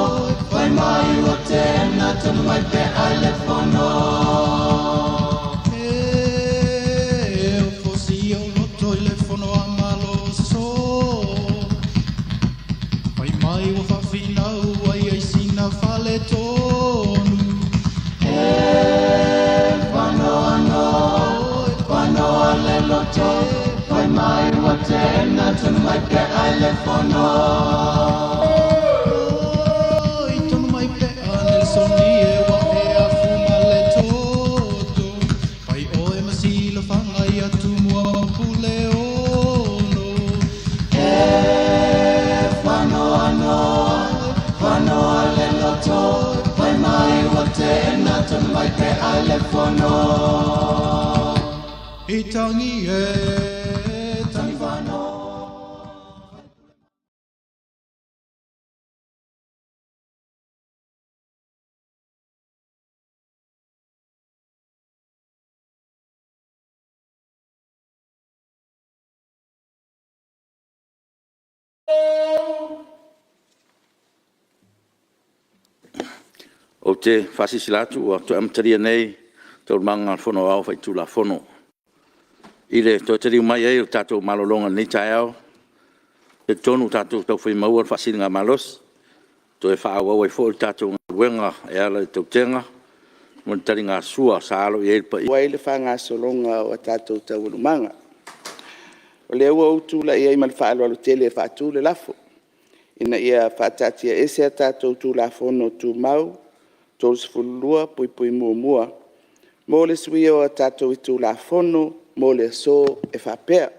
fai mai ua tena tonu mai pea i le fono. E ofosi ou loto i le fono a Malo soso fai mai ua faafinau ai ai sina faaletonu. E faanoanoa faanoa le loto fai mai ua tena tonu mai pea i le fono. Oi tonu mai pea Nelisoni e ua e afu ma le toto fai oe ma silafaga ia Tumua ma Puleono. E faanoanoa faanoa le loto fai mai ua tena tonu mai pea i le fono. I tangi e tangi faanoa. Ou te faasilasila atu ua toe amatalia nei Taualumaga a le Fono Aoao Faitulafono. I le toe taliu mai ai o le tatou malologa i lenei taeao, e talitonu ua tatou taufai maua le faasiligamalosi e toe faaauau ai foi le tatou galuega e ala i le tautega ma le taligasua sa alo i ai le paia Ai le faagasologa o a tatou taualumaga. O lea ua ou tulai ai ma le faaaloalo tele e faatu le lafo, Ina ia faataatiaese a tatou Tulafono Tumau 32(1) mo le suia o a tatou itula Fono mo le aso e faapea;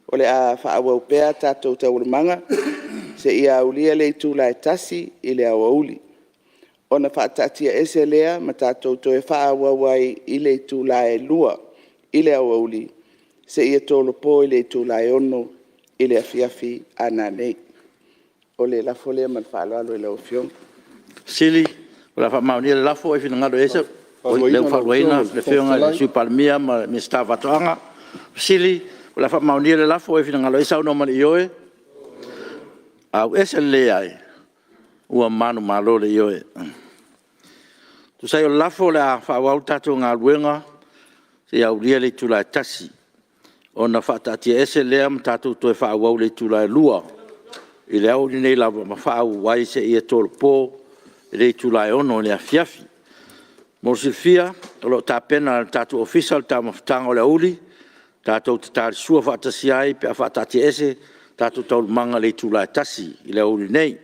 O le a faaauau pea a tatou taualumaga seia aulia le itula e 1:00 i le aoauli ona faataatiaese lea ma tatou toe faaauau ai i le itula e 2:00 i le aoauli seia tolopo i le itula e 6:00 i le afiafi a nanei. O le lafo lea ma le faaaloalo i lau Afioga. O le a faamaonia le lafo, o a lea ua fautuaina le Afioga i le Sui Palemia ma le Minisita o Faatoaga. O le a faamaonia le lafo, o a finagalo e saunoa mai i le ioe, auese le leai, ua manumalo le ioe. E tusa ai o le lafo, o le a faaauau le tatou galuega seia aulia le itula e 1:00 ona faataatiaese lea ma tatou toe faaauau i le itula e 2:00 i le aoauli nei lava ma faaauau ai seia tolopo i le itula e 6:00 i le afiafi. Mo le silafia, o lo o tapena e le tatou Ofisa le taumafataga o le aoauli tatou te talisua faatasi ai pe a faataatiaese tatou taualumaga i le itula e 1:00 i le aoauli nei.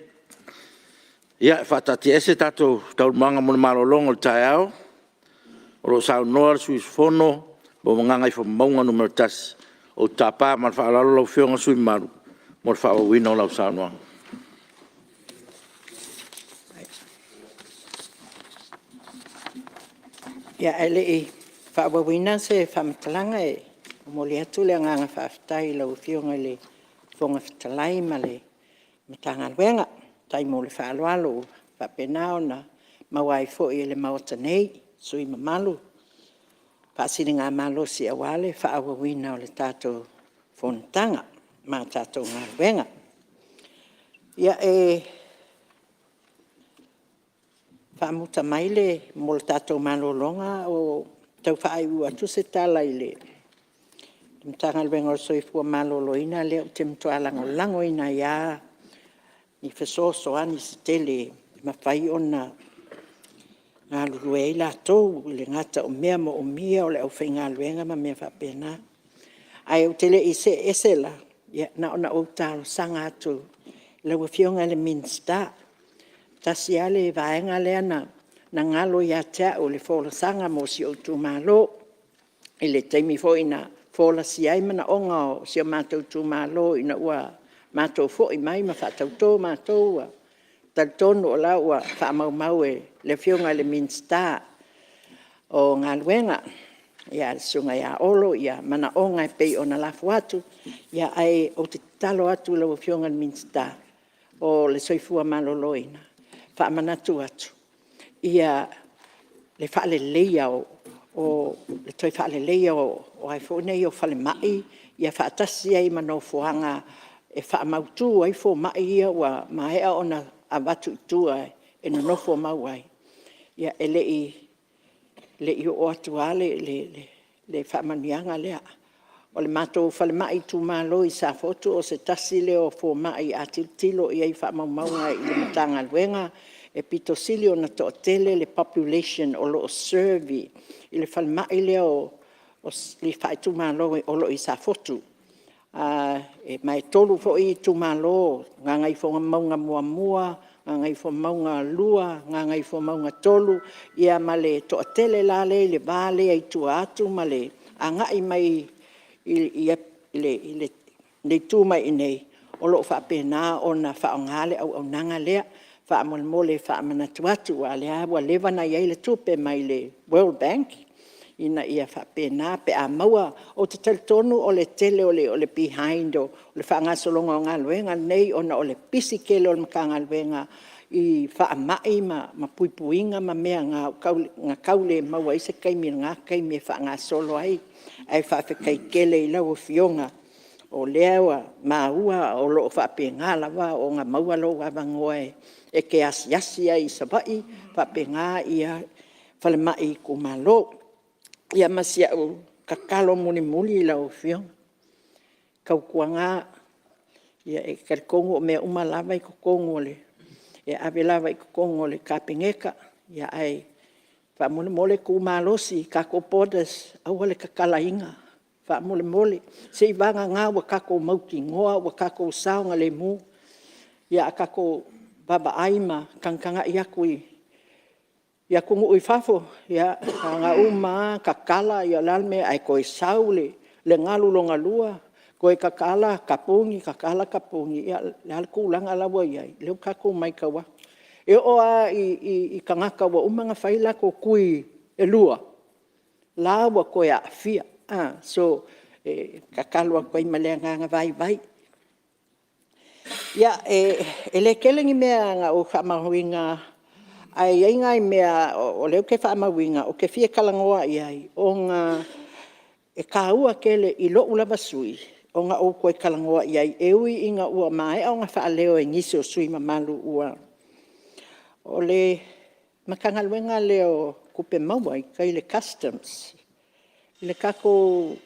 E faataatiaese tatou taualumaga mo le malologa o le taeao o lo o saunoa le sui usufono mo Gagaifomauga 1. Ou te tapa ma le faaaloalo lau Afioga i le sui usufono mamalu mo le faaauauina o lau saunoaga. Ia, ae le i faaauauina se faamatalaga, e momoli atu le agaga faafetai i lau Afioga i le Fofoga Fetalai ma le Matagaluega. Faafetai mo le faaaloalo ua faapena ona maua ai foi e le Maota nei sui usufono mamalu faasiligamalosi aua le faaauauina o le tatou fonotaga ma a tatou galuega. Ia, e faamuta mai mo le tatou malologa o tau faaiuiu atu se tala i le Matagaluega o le Soifua Maloloina, lea ou te matua lagolagoina ai lava ni fesoasoani se tele e mafai ona galulue ai latou, e le gata o mea moomia o le aufaigaluega ma mea faapena. Ae ou te le i see ese la, ia na ona ou talosaga atu i lau Afioga i le Minisita, tasi lava le vaega lea na na galo ia te au le folasaga mo si ou itumalo i le taimi foi na folasia ai manaoga o si o matou itumalo ina ua matou foi mai ma faatauto matou. Ou te talitonu o la ua faamaumau e le Afioga i le Minisita o Galuega, le Susuga ia Olo manaoga e pei ona lafo atu. Ae ou te tatalo atu i lau Afioga i le Minisita o le Soifua Maloloina, e faamanatu atu le faaleleia o le toe faaleleia o falemai faatasi ai ma nofoaga e faamautu ai fomai ia ua maea ona avatu i tua e nonofomau ai. E le i oo atu lava le faamanuiaga lea. O le matou falemai i Safotu o se tasi lea o fomai a tilotilo i ai i faamaumauga a le Matagaluega, e aupito sili ona toatele le population o lo o serve i le falemai lea faaitumalo o lo o i Safotu. Ma e 3 foi itumalo o Gagaifomauga 1, Gagaifomauga 2, Gagaifomauga 3, ia ma le toatele la lea i le va lea i tua atu ma le agai mai i le itu mai i inei, o lo o faapena ona faaaoga le auaunaga lea. Faamolemole e faamanatu atu, aua o lea lava ua leva ona i ai le tupe mai le World Bank ina ia faapena pe a maua. Ou te talitonu o le tele o le behind o le faagasologa o galuega nei ona o le pisi tele o le Matagaluega i faamai ma puipuiga ma mea na tau le maua ai se taimi i lena taimi e faagasolo ai. Ae faafetai tele i lau Afioga o lea ua maua o lo o faapena lava ona maua lou avanoa e te asiasi ai i Savaii, faapena falemai itumalo. Ia ma si au tatalo mulimuli i lau Afioga, tautuana, e talitonu o mea uma lava e ave lava i totonu o le Kapeneta, ae faamolemole tu malosi tatou borders, aua le tatalaina faamolemole, seiavagana ua tatou mautinoa ua tatou saogalemu. Ia a tatou vaavaai ma tagatagai atu i atunuu i fafo, ia na ona uma lava tatala, o le a le mea, ae toe sau le galu lona lua, toe tatala tapuni, tatala tapuni. Ia o le a le tulaga la e ua i ai? O lea ua tatou matau atu. E oo lava i tagata ua uma ona fai latou tui e 2, la ua toe aafia. So, e tatalo atu ai ma le agaga vaivai. Ia, e le tele ni mea na ou faamauina, ae i ai nai mea o lea ou te faamauina ou te fia talanoa i ai, ona e taua tele i lou lava sui usufono ona ou toe talanoa i ai, e ui ina ua maea ona faaleo e nisi o sui usufono mamalu ua... O le Matagaluega lea o Tupe Maua i tai i le Customs, i le tatou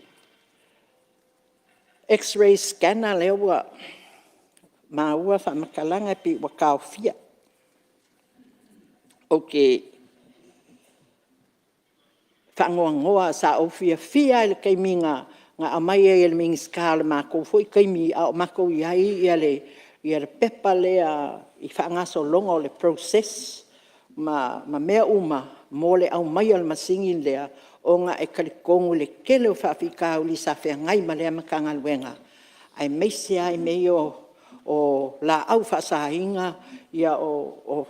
x-ray scanner lea ua maua faamatalaga pei ua taofia. Ou te faanoanoa, sa ou fiafia lava i le taimi na aumai ai e le Minisita o le matou foi taimi a o matou i ai le pepa lea i le faagasologa o le process ma mea uma mo le aumaia o le masini lea, ona e talitonu i le tele o faafitauli sa feagai ma lea Matagaluega, aemaise lava i mea ia o laau faasaina, o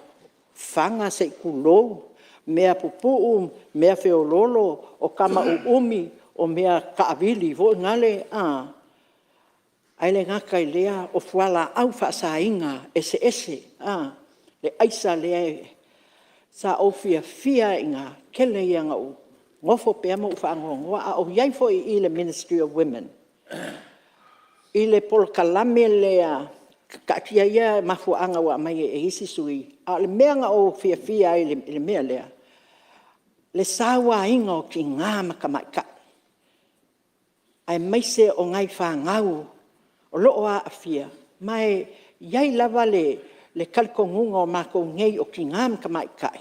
fana se i tulou, mea pupuu, mea feoloolo, o tama uumi, o mea taavili foi nale a, ae le gata i lea o fualaau faasaina eseese le aisa lea. Sa ou fiafia ai i ina, tele ia ina ou nofo pea ma ou faanoanoa, a o i ai foi i i le Ministry of Women i le polokalame lea, taatia ia mafuaaga ua aumai e isi sui usufono, a o le mea na ou fiafia ai i le mea lea, le sauaina o tina ma tamaitai, aemaise o nai fanau o lo o aafia. Ma e i ai lava le talitonuga o matou nei o tina ma tamaitai,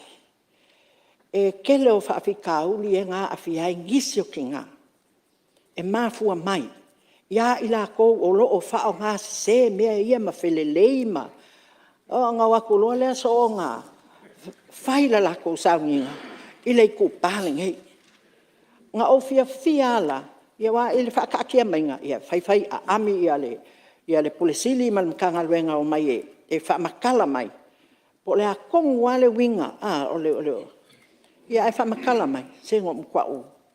e tele o faafitauli lea na aafia ai nisi o tina, e mafua mai ia i latou o lo o faaaogasese mea ia ma felelei ma… Ona o atu loa lea soona fai le latou sauniga i le itupa lenei. Na ou fiafia lava la, aua i le faataatia maiga, e fai fai aami le Ofisa Sili o Pulega ma le Matagaluega e omai e faamatala mai po o le a tonu lava le uiga ae faamatala mai, se na matua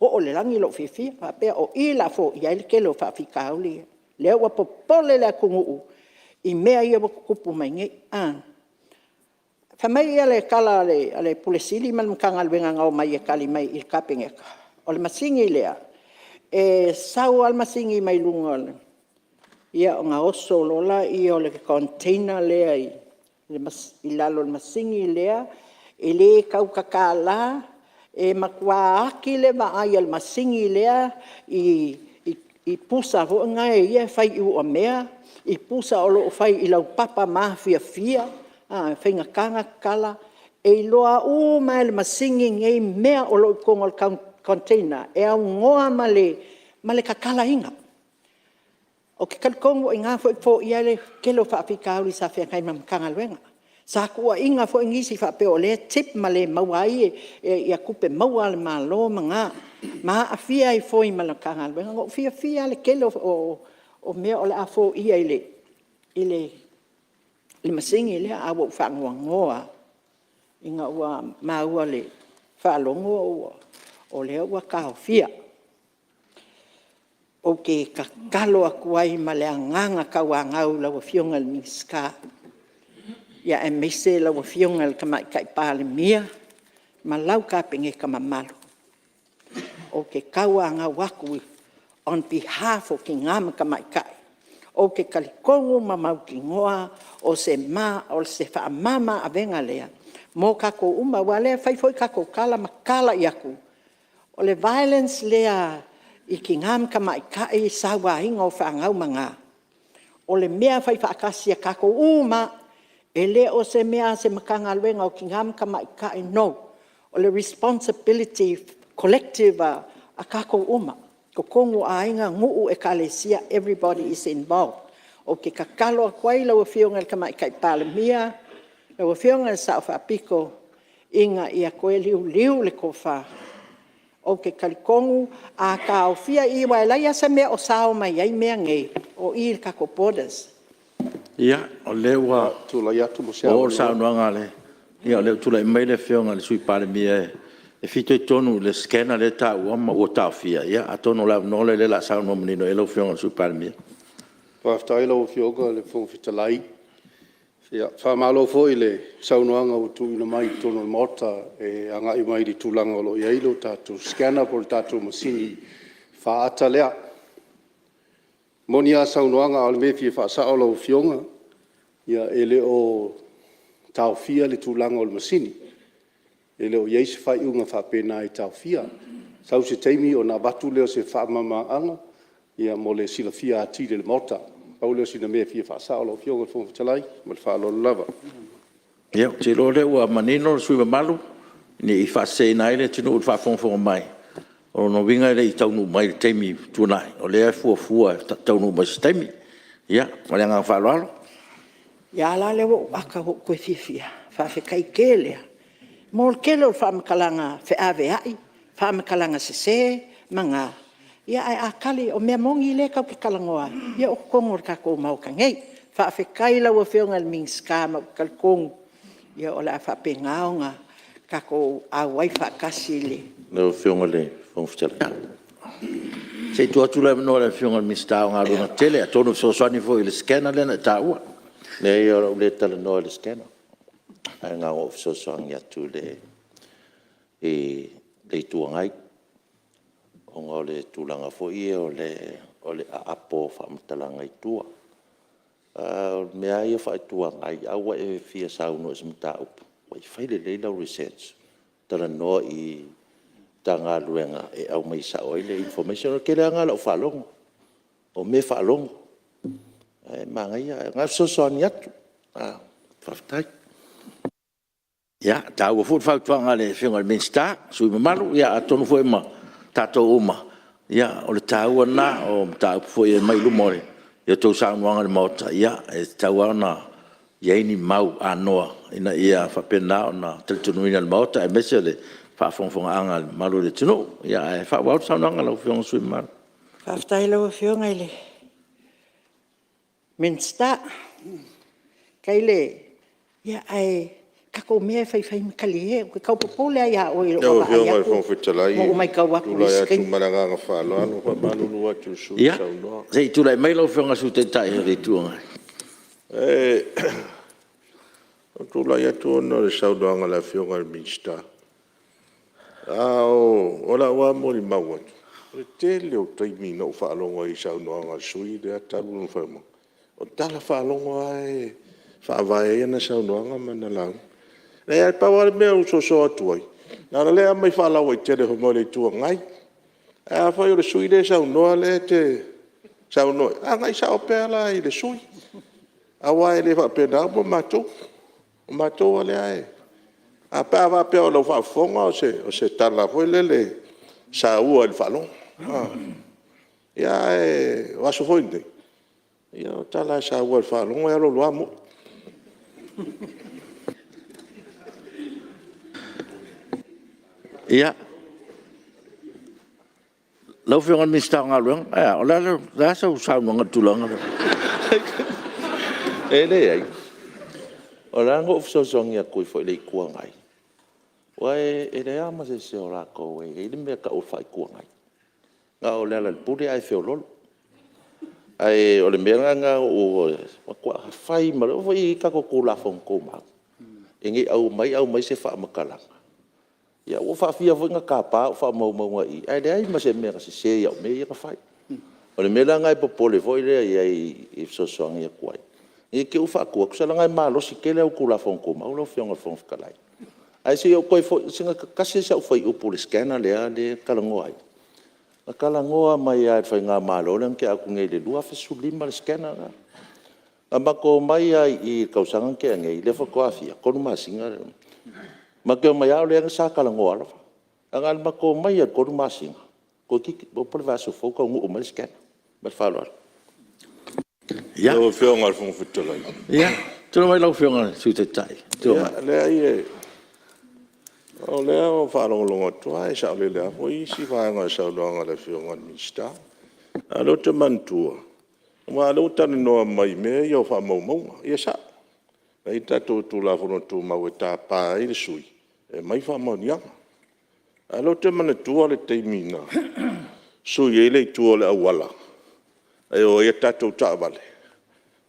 oo i le lagi lou fiafia, faapea o i o le a foia ai le tele o faafitauli ia. O lea ua popole le atunuu i mea ia ua tutupu mai nei. Fai mai le tala a le Ofisa Sili o Pulega ma le Matagaluega na omai e tali mai i le Kapeneta, o le masini lea, e sau lava le masini mai luga ona oso loa lea o le container lea i lalo o le masini lea, e le tau tatala, e matua ati le vaai a le masini lea i pusa foi nei e fai i uamea, i pusa o lo o fai i laupapa mafiafia, e faigata ona tatala. E iloa uma lava e le masini lenei mea o lo o i totonu o le container e aunoa ma le tatalaina. Ou te talitonu o i ina foi e foia ai le tele o faafitauli sa feagai ma le Matagaluega. Sa tuuaia foi nisi faapea o lea e tip ma le maua ai tupe maua a le Malo ma na, ma aafia ai foi ma le Matagaluega. Na ou fiafia lava i le tele o mea o le a foia i le masini lea, ae ua ou faanoanoa lava ina ua maua i le faalogo o lea ua taofia. Ou te tatalo atu ai ma le agaga tauanau i lau Afioga i le Minisita, aemaise lau Afioga i le Tamaitai Palemia ma lau Kapeneta mamalu, ou te tauanau atu on behalf o tina ma tamaitai. Ou te talitonu ma mautinoa o se faamama avega lea mo tatou uma, aua o lea e fai foi tatou tala ma talai atu, o le violence lea i tina ma tamaitai, sauaina o fanau ma na, o le mea faifaatasi a tatou uma lava. E le o se mea a se Matagaluega o Tina ma Tamaitai, no. O le responsibility collective a tatou uma, totonu o aiga, nuu, ekalesia, everybody is involved. Ou te tatalo atu ai i lau Afioga i le Tamaitai Palemia, lau Afioga i le Sao Faapito, ina ia toe liuliu le tofa. Ou te talitonu a taofia i, aua e leai lava se mea o sao mai ai mea nei, o i i le tatou borders. Ia, o lea ua oo le saunoaga a le... Ia o lea ua tulai mai le Afioga i le Sui Palemia e fitoitonu i le scanner lea e taua ma ua taofia. Ia, atonu o le avanoa lea o lea o le a saunoa manino i ai lau Afioga i le Sui Palemia. Faafetai i lau Afioga i le Fofoga Fetalai. Faamalo foi i le saunoaga ua tuuina mai i totonu o le Maota e agai mai i le tulaga o lo o i ai le tatou scanner po o le tatou masini faata lea. E moni lava saunoaga, a o le mea e fia faasao lau Afioga, e le o taofia le tulaga o le masini, e le o i ai se faaiuga faapena e taofia. Sau se taimi ona avatu lea o se faamalamalamaga mo le silafia atili e le Maota. Pau lea o sina mea e fia faasao lau Afioga i le Fofoga Fetalai. Ma le faaaloalo lava. Ia, ou te iloa o lea ua manino le sui usufono mamalu, ne i faaseseina ai le atunuu i le faafogafoga mai. O lona uiga e le i taunuu mai i le taimi ua tuanai, o lea e fuafua e taunuu mai i se taimi. Ia, ma le agaga faaaloalo. Ia a la lea ua ou ata ua ou toe fiafia. Faafetai tele lava mo le tele o faamatalaga feaveai, faamatalaga sese ma na, ae a tali, o mea moni lea tatou te talanoa ai, ia o totonu o le tatou Maota nei. Faafetai i lau Afioga i le Minisita, ma ou te talitonu o le a faapena ona tatou auai faatasi i le... Lau Afioga i le Fofoga Fetalai... Se i tuu atu le avanoa i le Afioga i le Minisita o Galuega Tetele, atonu e fesoasoani foi i le scanner lea na e taua. Leai o le a ou le talanoa i le scanner, ae na ona ou fesoasoani atu i le Itu Agai, ona o le tulaga foi lea o le aapo o faamatalaga i tua. O mea lava ia faa-Itu Agai, a ua e fia saunoa i se mataupu, fai lelei lau research, talanoa i Matagaluega e aumai sao ai le information. O le tele lava lena o lau faalogo, o mea faalogo, ae manaia ae na ona fesoasoani atu. Faafetai. Ia, e taua foi le fautuaga a le Afioga i le Minisita le sui usufono mamalu. Ia atonu foi ma tatou uma, o le taua lena o mataupu foi e aumai i luma i a outou saunoaga i le Maota, e tatau lava ona i ai ni mau anoa ina ia faapena ona talitonuina e le Maota aemaise o le faafogafogaaga a le mamalu o le atunuu. Ae faaauau le saunoaga a lau Afioga i le sui usufono mamalu. Faafetai i lau Afioga i le Minisita. Ia, ae tatou mea e faifai ma talie, ou te tau popole lava ia oe i lou Lau vaavaai Afioga i le atu Fofoga Fetalai, ma ou ou matau te atu i tulai isi atu taimi. ma le agaga faaaloalo, e faamalulu atu i le sui usufono o saunoa. Ia, se i tulai mai lau Afioga i le Sui Taitai o le Itu Agai. Ua ou tulai atu ona o le saunoaga a le Afioga i le Minisita. A o lau lava molimau atu, o le tele o taimi na ou faalogo ai i saunoaga a le sui usufono lea talu ona fai mai, o tala faalogo lava e faavae ai ana saunoaga ma ana lauga. Leai na pau lava le mea ua ou soso atu ai, leaga o lea e aumai faalauaitele fai mai o le Itu Agai. Ae afai o le sui usufono lea e saunoa lea e te saunoa i ai, agai sao pea la i le sui usufono, aua e le faapena uma matou. O matou lea e… pe a faapea o lau faafofoga o se tala foi lele e saua i le faalogo. Ae o aso foi nei, o tala lava e saua i le faalogo e alu alu lava moni. Ia, lau Afioga i le Minisita o Galuega, ae a, o le a sau saunoaga i le tulaga lea? E leai, o lea na ou fesoasoani atu ai foi i le Itu Agai, aua e leai lava ma se isi o latou e i ai le mea e tau o le faa-Itu Agai, na o Lealailepule ae feoloolo. Ae o le mea la lena na ou… faatoa fai ma le… aua foi e i ai tatou Tulafono Tumau, ina ne i aumai aumai se faamatalaga, ia ua faafia foi ona tapa au faamaumauga i i, ae leai ma se mea na sese i au mea ia na fai. O le mea la lena e popole foi lea i ai e fesoasoani atu ai, ne i te i ua faatu atu, se leaga e malosi tele au Tulafono Tumau lau Afioga i le Fofoga Fetalai. Ae se i ou toe foi, sina tasi si au fuaiupu i le scanner lea e talanoa ai. Na talanoa mai lava e le faigamalo lea na tea atu nei i le 2015 le scanner lena. Na matou omai lava i i i le tausaga na tea nei, lea faatoa fia, 3 masina le… matou te omai lava o lea sa talanoa lava. Ae na o le matou omai lava i le 3 masina, toeitiiti iloa po o le vaiaso fou taunuu mai le scanner. Ma le faaaloalo. Lau Afioga i le Fofoga Fetalai… Ia, tulai mai lau Afioga i le Sui Taitai o le Itu Agai. Leai, o lea ua ou faalogologo atu lava e saolele lava foi isi vaega o le saunoaga a le Afioga i le Minisita. A o lea ou te manatua, aua o lea ua talanoa mai i mea ia o faamaumauga. Ia e sao, e i ai tatou Tulafono Tumau e tapa ai le sui usufono e aumai faamaoniaga. A o lea ou te manatua le taimi na sui ai le itu o le auala e o ai a tatou taavale,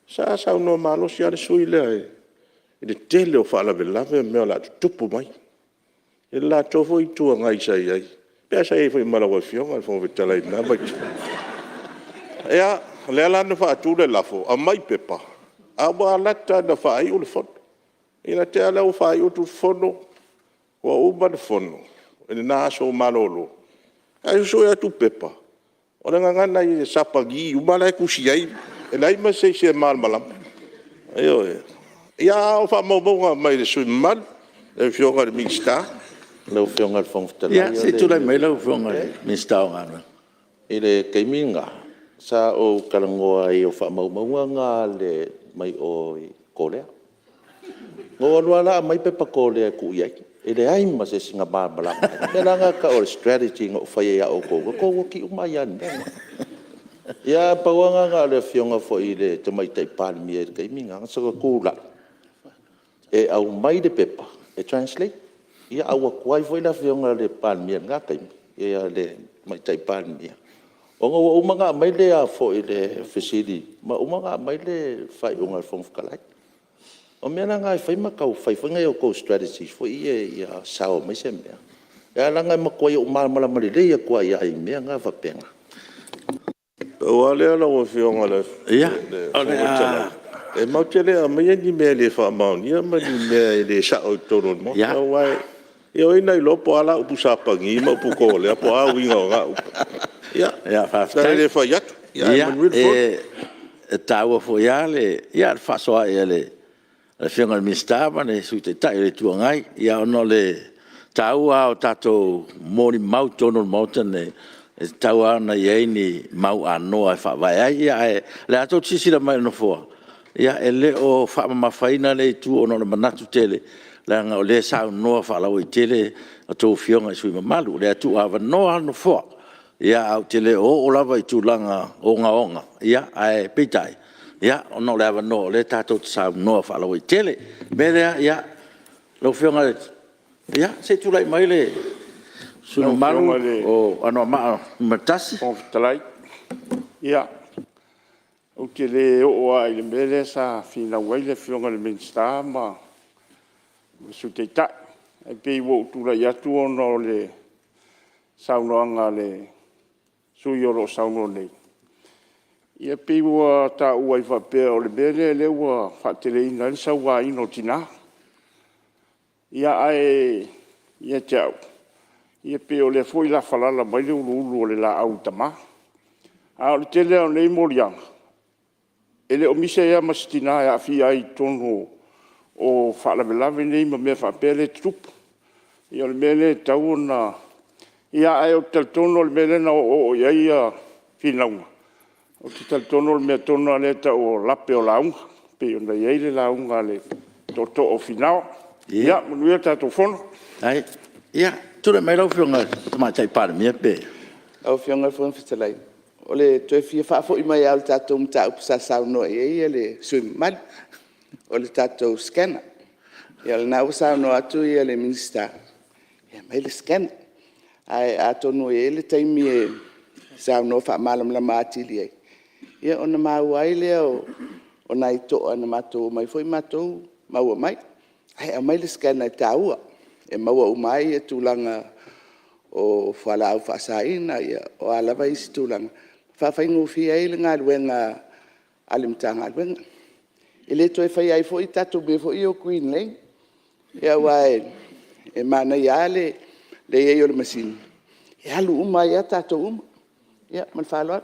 sa saunoa malosi lava le sui usufono lea i le tele o faalavelave ma mea o le a tutupu mai i le latou foi Itu Agai sa i ai, pe sa i ai foi ma lau Afioga i le Fofoga Fetalai i lena vaitau. Ia, o lea la na faatu le lafo, aumai pepa, ae ua lata ina faaiu le fono. Ina ne i te i ua faaiu atu le fono ua uma le fono i lena aso ua malolo, ae sue atu pepa, o le gagana Sapani uma la e tusi ai, e leai ma se isi e malamalama. Ioe. Ia, a o faamaumauga mai le sui usufono mamalu, le Afioga i le Minisita. Lau Afioga i le Fofoga Fetalai… Ia se i tulai mai lau Afioga i le Minisita o Galuega. I le taimi lena, sa ou talanoa ai o faamaumauga na mai o i Korea. Na ou alu lava la aumai pepa Korea e tuu i ai, e leai ma se isi na malamalama ai. O le mea la lena e tau o le strategy na ou faia ia outou, na outou oti uma ai lava i le mea lena. Ia ae pau lava lena na o le Afioga foi i le Tamaitai Palemia i le taimi lena sa ona tulai e aumai le pepa e translate. Ia a ua tuai foi le Afioga i le Palemia i lena taimi, le Tamaitai Palemia, ona ua uma ona aumai le fesili ma uma ona aumai le faaiuga a le Fofoga Fetalai. O mea la na e fai ma tau fai foi nai a outou strategy foi ia ia sao mai se mea, ae leaga e matuai ou malamalama lelei atu lava i mea na faapena. Pau lava lea lau Afioga i le Fofoga Fetalai, e matou te le aumaia ni mea e le faamaonia ma ni mea e le sao i totonu o le Maota. Aua o ai na iloa po o a la upu Sapani ma upu Korea po o a uiga o na upu. Ia, sa le fai atu, ae manuia le fono. E taua foi lava le fefaasoaai a le Afioga i le Minisita ma le Sui Taitai o le Itu Agai, ona o le taua lava o tatou molimau i totonu o le Maota lenei, e tatau lava ona i ai ni mau anoa e faavae ai. Ae o lea lava tou te silasila mai i le Nofoa, Ia, e le o faamamafaina lea itu ona o le manatu tele, leaga o lea e saunoa faalauaitele a outou Afioga i sui usufono mamalu. O lea e tuuavanoa lava le Nofoa, ae ou te le o oo lava i tulaga ogaoga, ae peitai, ona o le avanoa o lea tatou te saunoa faalauaitele. O le mea lea, lau Afioga i le… Ia se i tulai mai le sui usufono mamalu mo Anoamaa 1. Lau Afioga i le Fofoga Fetalai, ia, ou te le oo lava i le mea lea sa finau ai le Afioga i le Minisita ma le Sui Taitai. Ae pei ua ou tulai atu ona o le saunoaga a le sui usufono o lo o saunoa nei, ia pei ua taua ai faapea o le mea lea ua faateleina ai le sauaina o tina. Ae ia te au, e pei o lea foi o le a falala mai le uluulu o le laau i le tama. A o le tele lava o nei moliaga, e le o misi ai lava ma se tina e aafia ai i totonu o faalavelave nei ma mea faapea lea e tutupu. Ia o le mea lea e tatau ona… Ae ou te talitonu o le mea lea na oooo i ai finauga, ou te talitonu o le mea tonu lava lea e tau o lape o lauga, pei ona i ai le lauga a le tootoo o Finao. Ia manuia le tatou Fono. Faafetai. Ia, tulai mai lau Afioga i le Tamaitai Palemia pe… Lau Afioga i le Fofoga Fetalai, o le toe fia faafoi mai lava o le tatou mataupu sa saunoa i ai le sui usufono mamalu, o le tatou scanner. Ia o lena ua saunoa atu le Minisita e aumai le scanner. Ae atonu e i ai le taimi e saunoa faamalamalama atili ai, ia ona maua ai lea o nai toa na matou omai foi matou maua mai. Ae aumai le scanner e taua, e maua uma ai tulaga o fualaau faasaina, o a lava isi tulaga, e faafaigofie ai le galuega a le Matagaluega. E le toe faia ai foi tatou mea foi ia o green lane, aua e manaia lava le i ai o le masini e alu uma ai lava tatou uma. Ia ma le faaaloalo.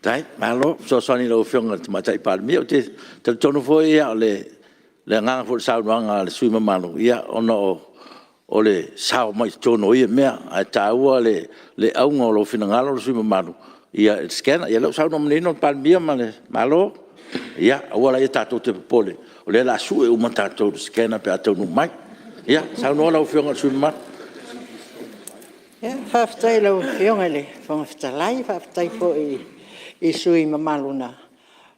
Faafetai. Malo fesoasoani i lau Afioga i le Tamaitai Palemia. Ou te talitonu foi o le agaga foi o le saunoaga a le sui usufono mamalu, ona o le sao mai totonu o ia mea. Ae taua le auga o lou finagalo le sui usufono mamalu i le scanner. Ia o lea ua saunoa manino le Palemia ma le Malo, ia aua laia tatou te popole, o lea o le a sue uma tatou i le scanner pe a taunuu mai. Ia, saunoa lau Afioga i le sui usufono mamalu. Faafetai i lau Afioga i le Fofoga Fetalai, faafetai foi i sui usufono mamalu na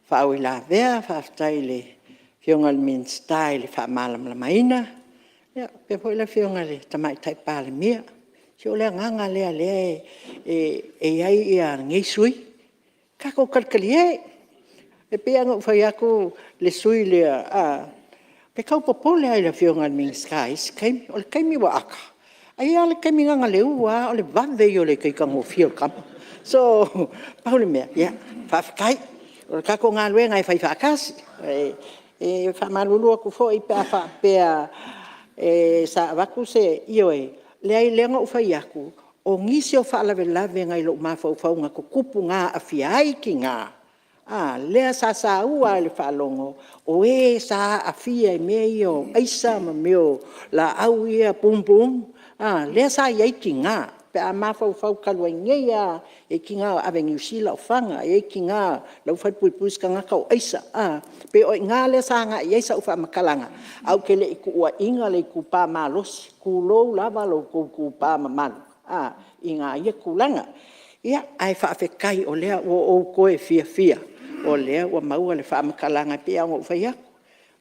faauilavea, faafetai i le Afioga i le Minisita i le faamalamalamaina, faapea foi le Afioga i le Tamaitai Palemia. Se o le agaga lea o lea e i ai lenei sui usufono, tatou talitalie. E pei lava ona ou fai atu le sui usufono lea, ou te tau popole lava i le Afioga i le Minisita i isi taimi. O le taimi ua ata, ae i ai lava le taimi na ona leua lava, o le vave ia o le itaita gofie o le tama. So, pau le mea, faafetai. O le tatou galuega e faifaatasi. E faamalulu atu foi pe a faapea sa avatu se… Ioe, leai o lea na ou fai atu, o nisi o faalavelave nai lou mafaufau na tutupu na aafia ai tina, lea sa saua lava i le faalogo, o e sa aafia i mea ia o aisa ma mea o laau ia boom boom, lea sa i ai tina pe a mafaufau talu ai nei lava, e i ai tina na ave i Niu Sila o fana, e i ai tina o la e ua falepuipui se tagata o aisa. E pei o i ina lea sa agai i ai sau faamatalaga, ae ou te le i tuuaiina le itupa malosi, tulou lava lo outou itupa mamalu i ia tulaga. Ae faafetai o lea ua ou toe fiafia o lea ua maua le faamatalaga. E pei lava ona ou fai atu,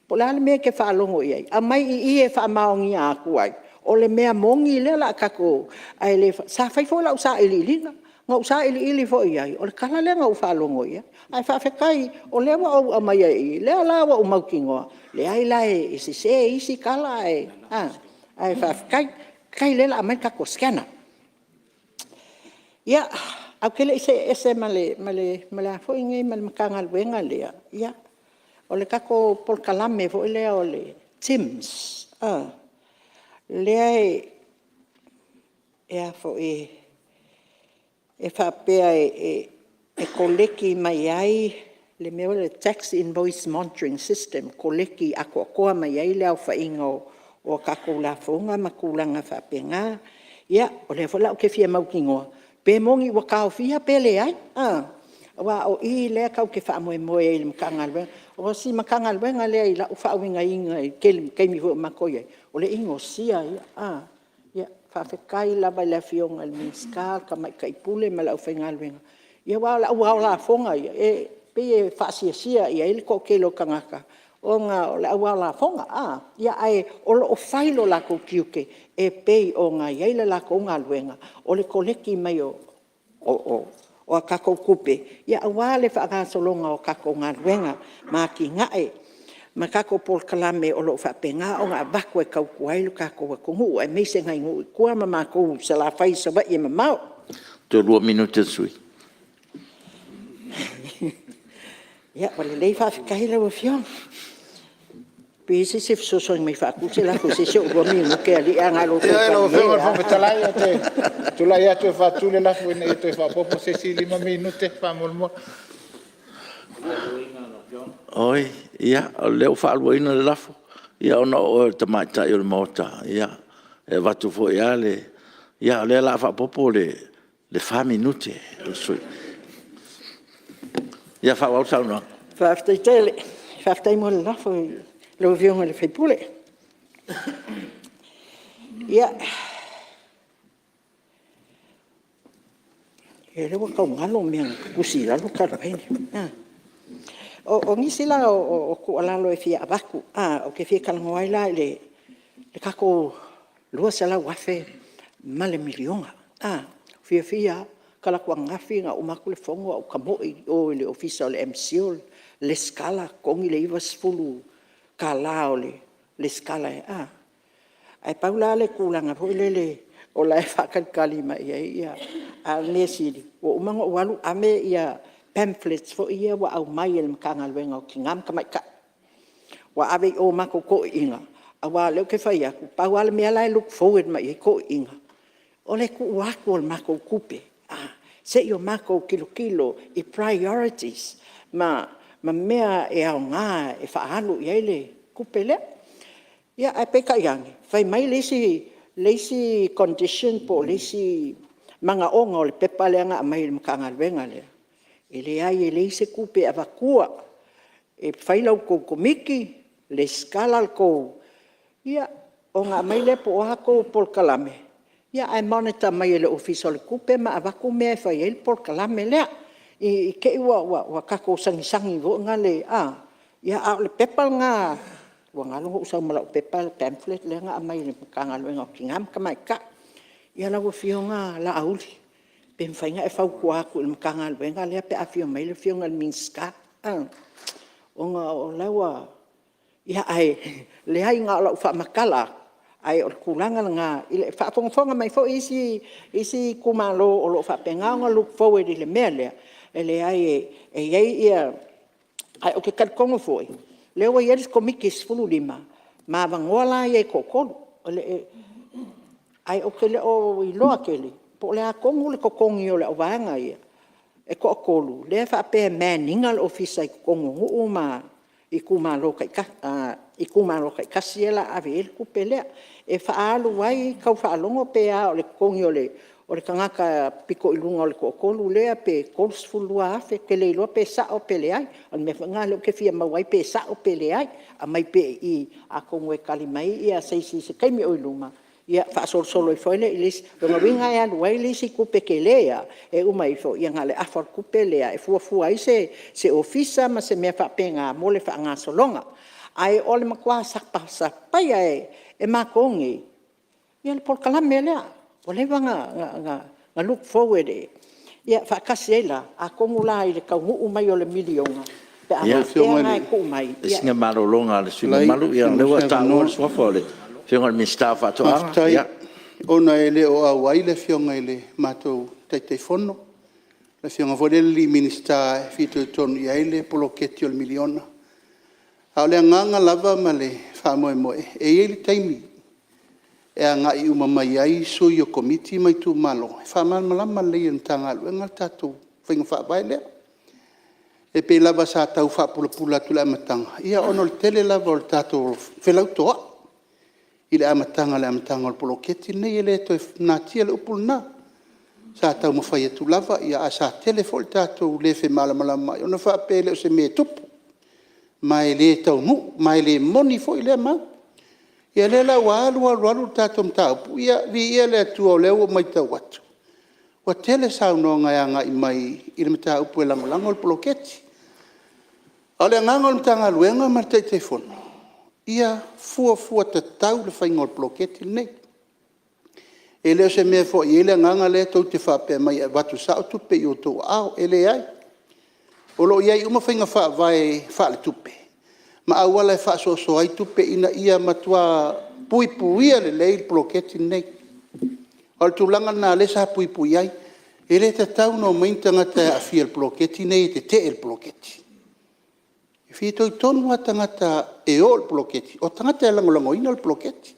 po o le a le mea e te faalogo i ai, aumai i i e faamaonia atu ai, o le mea moni lea o le a tatou… Ae le… Sa fai foi lau sailiiliga, na ou sailiili foi i ai, o le tala lea na ou faalogo i ai. Ae faafetai o lea ua ou aumaia i i, o lea la ua ou mautinoa, leai la e sese isi tala ae faafetai. Faafetai o lea o le a aumai le tatou scanner. Ia, ae ou te le i see ese ma le Matagaluega lea, ia, o le tatou polokalame foi lea o le TIMS, lea e faapea e koleki mai ai le mea lea o le Tax Invoice Monitoring System, e koleki atoatoa mai ai le aofaiga o tatou lafoga ma tulaga faapena. Ia, o lea foi la ou te fia mautinoa pe moni ua taofia pe leai. Aua o i lea tatou te faamoemoe ai i le Matagaluega. O si Matagaluega lea i lau faauigaina i le tele o taimi foi o matou i ai, o le inosia ia. Faafetai lava i le Afioga i le Minisita, le Tamaitai Pule ma le aufaigaluega, aua o le au ao lafoga ia, e pei e faasiasia i ai le toatele o tagata ona o le au ao lafoga, ae o lo o fai lo latou tiute e pei ona i ai le latou galuega, o le koleki mai o a tatou tupe aua le faagasologa o tatou galuega ma atinae ma tatou polokalame o lo o faapena ona avatu e tautua ai lo tatou atunuu, aemaise nai nuu i tua ma matou i Salafai i Savaii e mamao. Toe 2 minute o le sui usufono. Ia, ua lelei faafetai lau Afioga. Pe i ai se isi e fesoasoani mai e faatu se lafo i se isi ou 2 minute alii, ae na o lo outou Ioe lau Afioga i le Fofoga Fetalai, ou te tulai atu e faatu le lafo, Ina ia toe faaopoopo se isi 5 minute faamolemole. Oi, ia, o lea ua faaluaina le lafo, ona o oe o le tamaitai o le Maota, e avatu foi lava le… Ia o lea o le a faaopoopo le 4 minute i le sui usufono. Ia faaauau le saunoaga. Faafetai tele. Faafetai mo le lafo i lau Afioga i le sui usufono. Ia, o lea ua tau galo mea na ta tusi i lalo talu ai nei. O nisi la o tuualalo e fia avatu, ou te fia talanoa ai la i le tatou $200,000 ma le $1 miliona. Ou te fiafia lava, o le talaatu ananafi na uma atu le fono ae ou tamoe i o i le Ofisa o le MCIL lesitala, totogi le $90 o le lesitala. Ae pau la le tulaga foi lele o la e faatalitali mai i ai, a o le mea sili ua uma ona ou alu ave pamphlets foi ia ua aumai e le Matagaluega o Tina ma Tamaitai, ua ave i o i matou toeaiina, aua o lea ou te fai atu, pau lava le mea la e look forward mai i ai toeaiina, o le tuu atu o le matou tupe se i o matou tilotilo i priorities ma mea e aoga e faaalu i ai le tupe lea. Ia, ae peitai ane, fai mai le isi condition po o le isi manaoga o le pepa lea na aumai e le Matagaluega lea, e leai e leai se tupe e avatua, e fai la outou Komiti, resitala le tou… ia ona aumai lea po o a tou polokalame, ae monitor mai e le Ofisa o le Tupe ma avatu mea e fai ai le polokalame lea. I te i ua tatou sagisagi foi lea, a o le pepa lena, ua galo na ou sau ma lau pepa le pamphlet lea na aumai e le Matagaluega o Tina ma Tamaitai. Ia lau Afioga Laauli, pe mafai ona e fautua atu i le Matagaluega lea pe a afio mai le Afioga i le Minisita, ona o la e ua… Ae leai na o lau faamatala atu, ae o le tulaga lena i le faafogafoga mai foi isi itumalo o lo o faapena ona look forward i le mea lea, e leai e i ai ia… Ae ou te talitonu foi, o lea ua i ai le Komiti e 15 ma avanoa la ia e toatolu. Ae ou te le o iloa tele po o le a tonu le totogi o le auvaega ia e toatolu lea e faapea e man ina le ofisa i totonu o nuu ma itumalo taitasi ia o le a ave i ai le tupe lea, e faaalu ai tau faalogo pe a o le totogi o le tagata pito i luga o le toatolu lea pe $32,000. Ou te le iloa pe sao pe leai. O le mea foi lena o lea ou te fia maua ai pe sao pe leai. Aumai pea i i, atonu e tali mai se isi i se taimi o i luma, ia faasolosolo ifo ai lea i le isi… O lona uiga e alu ai le isi tupe tele lava, e uma ifo na o le afa o le tupe lea e fuafua ai se ofisa ma se mea faapena mo le faagasologa. Ae o le matua sapasapaia e matou nei le polokalame lea, ua leva ona look forward ia faatasi ai la, atonu la i le taunuu mai o le $1 miliona pe a faapea la e tuu mai… Ia, fai sina malologa a le sui usufono mamalu, o lea ua taua le suafa o le Afioga i le Minisita o Faatoaga. Faafetai. Ona e le o auai le Afioga i le matou Taitaifono, le Afioga foi lea i le Minisita e fitoitonu i ai le poloketi o le $1 miliona. A o le agaga lava ma le faamoemoe, e i ai le taimi e agai uma mai ai sui o Komiti ma itumalo e faamalamalama lelei e le Matagaluega le tatou faiga faavae lea. E pei lava sa tau faapulapula atu i le amataga, ia ona o le tele lava o le tatou felautoai i le amataga o le poloketi lenei, e le toe natia le upu lena. Sa taumafai atu lava, ae sa tele foi le tatou le femalamalamaai ona faapea e le o se mea e tupu, ma e le taunuu, ma e le moni foi lea mau. Ia lea la ua alu alu lava le tatou mataupu, ia viia le Atua o lea ua matau atu, ua tele saunoaga e agai mai i le mataupu e lagolago le poloketi. A o le agaga o le Matagaluega ma le Taitaifono, ia fuafua tatau le faiga o le poloketi lenei. E le o se mea foi e i ai le agaga lea tou te faapea mai e avatu sao tupe i outou aao, e leai. O lo o i ai uma faiga faavae faaletupe ma auala e faasoasoa ai tupe ina ia matua puipuia lelei le poloketi lenei. O le tulaga lena o lea sa puipui ai. E le tatau ona omai ni tagata e aafia i le poloketi lenei e tetee i le poloketi. E fitoitonu lava tagata e o i le poloketi, o tagata e lagolagoina le poloketi.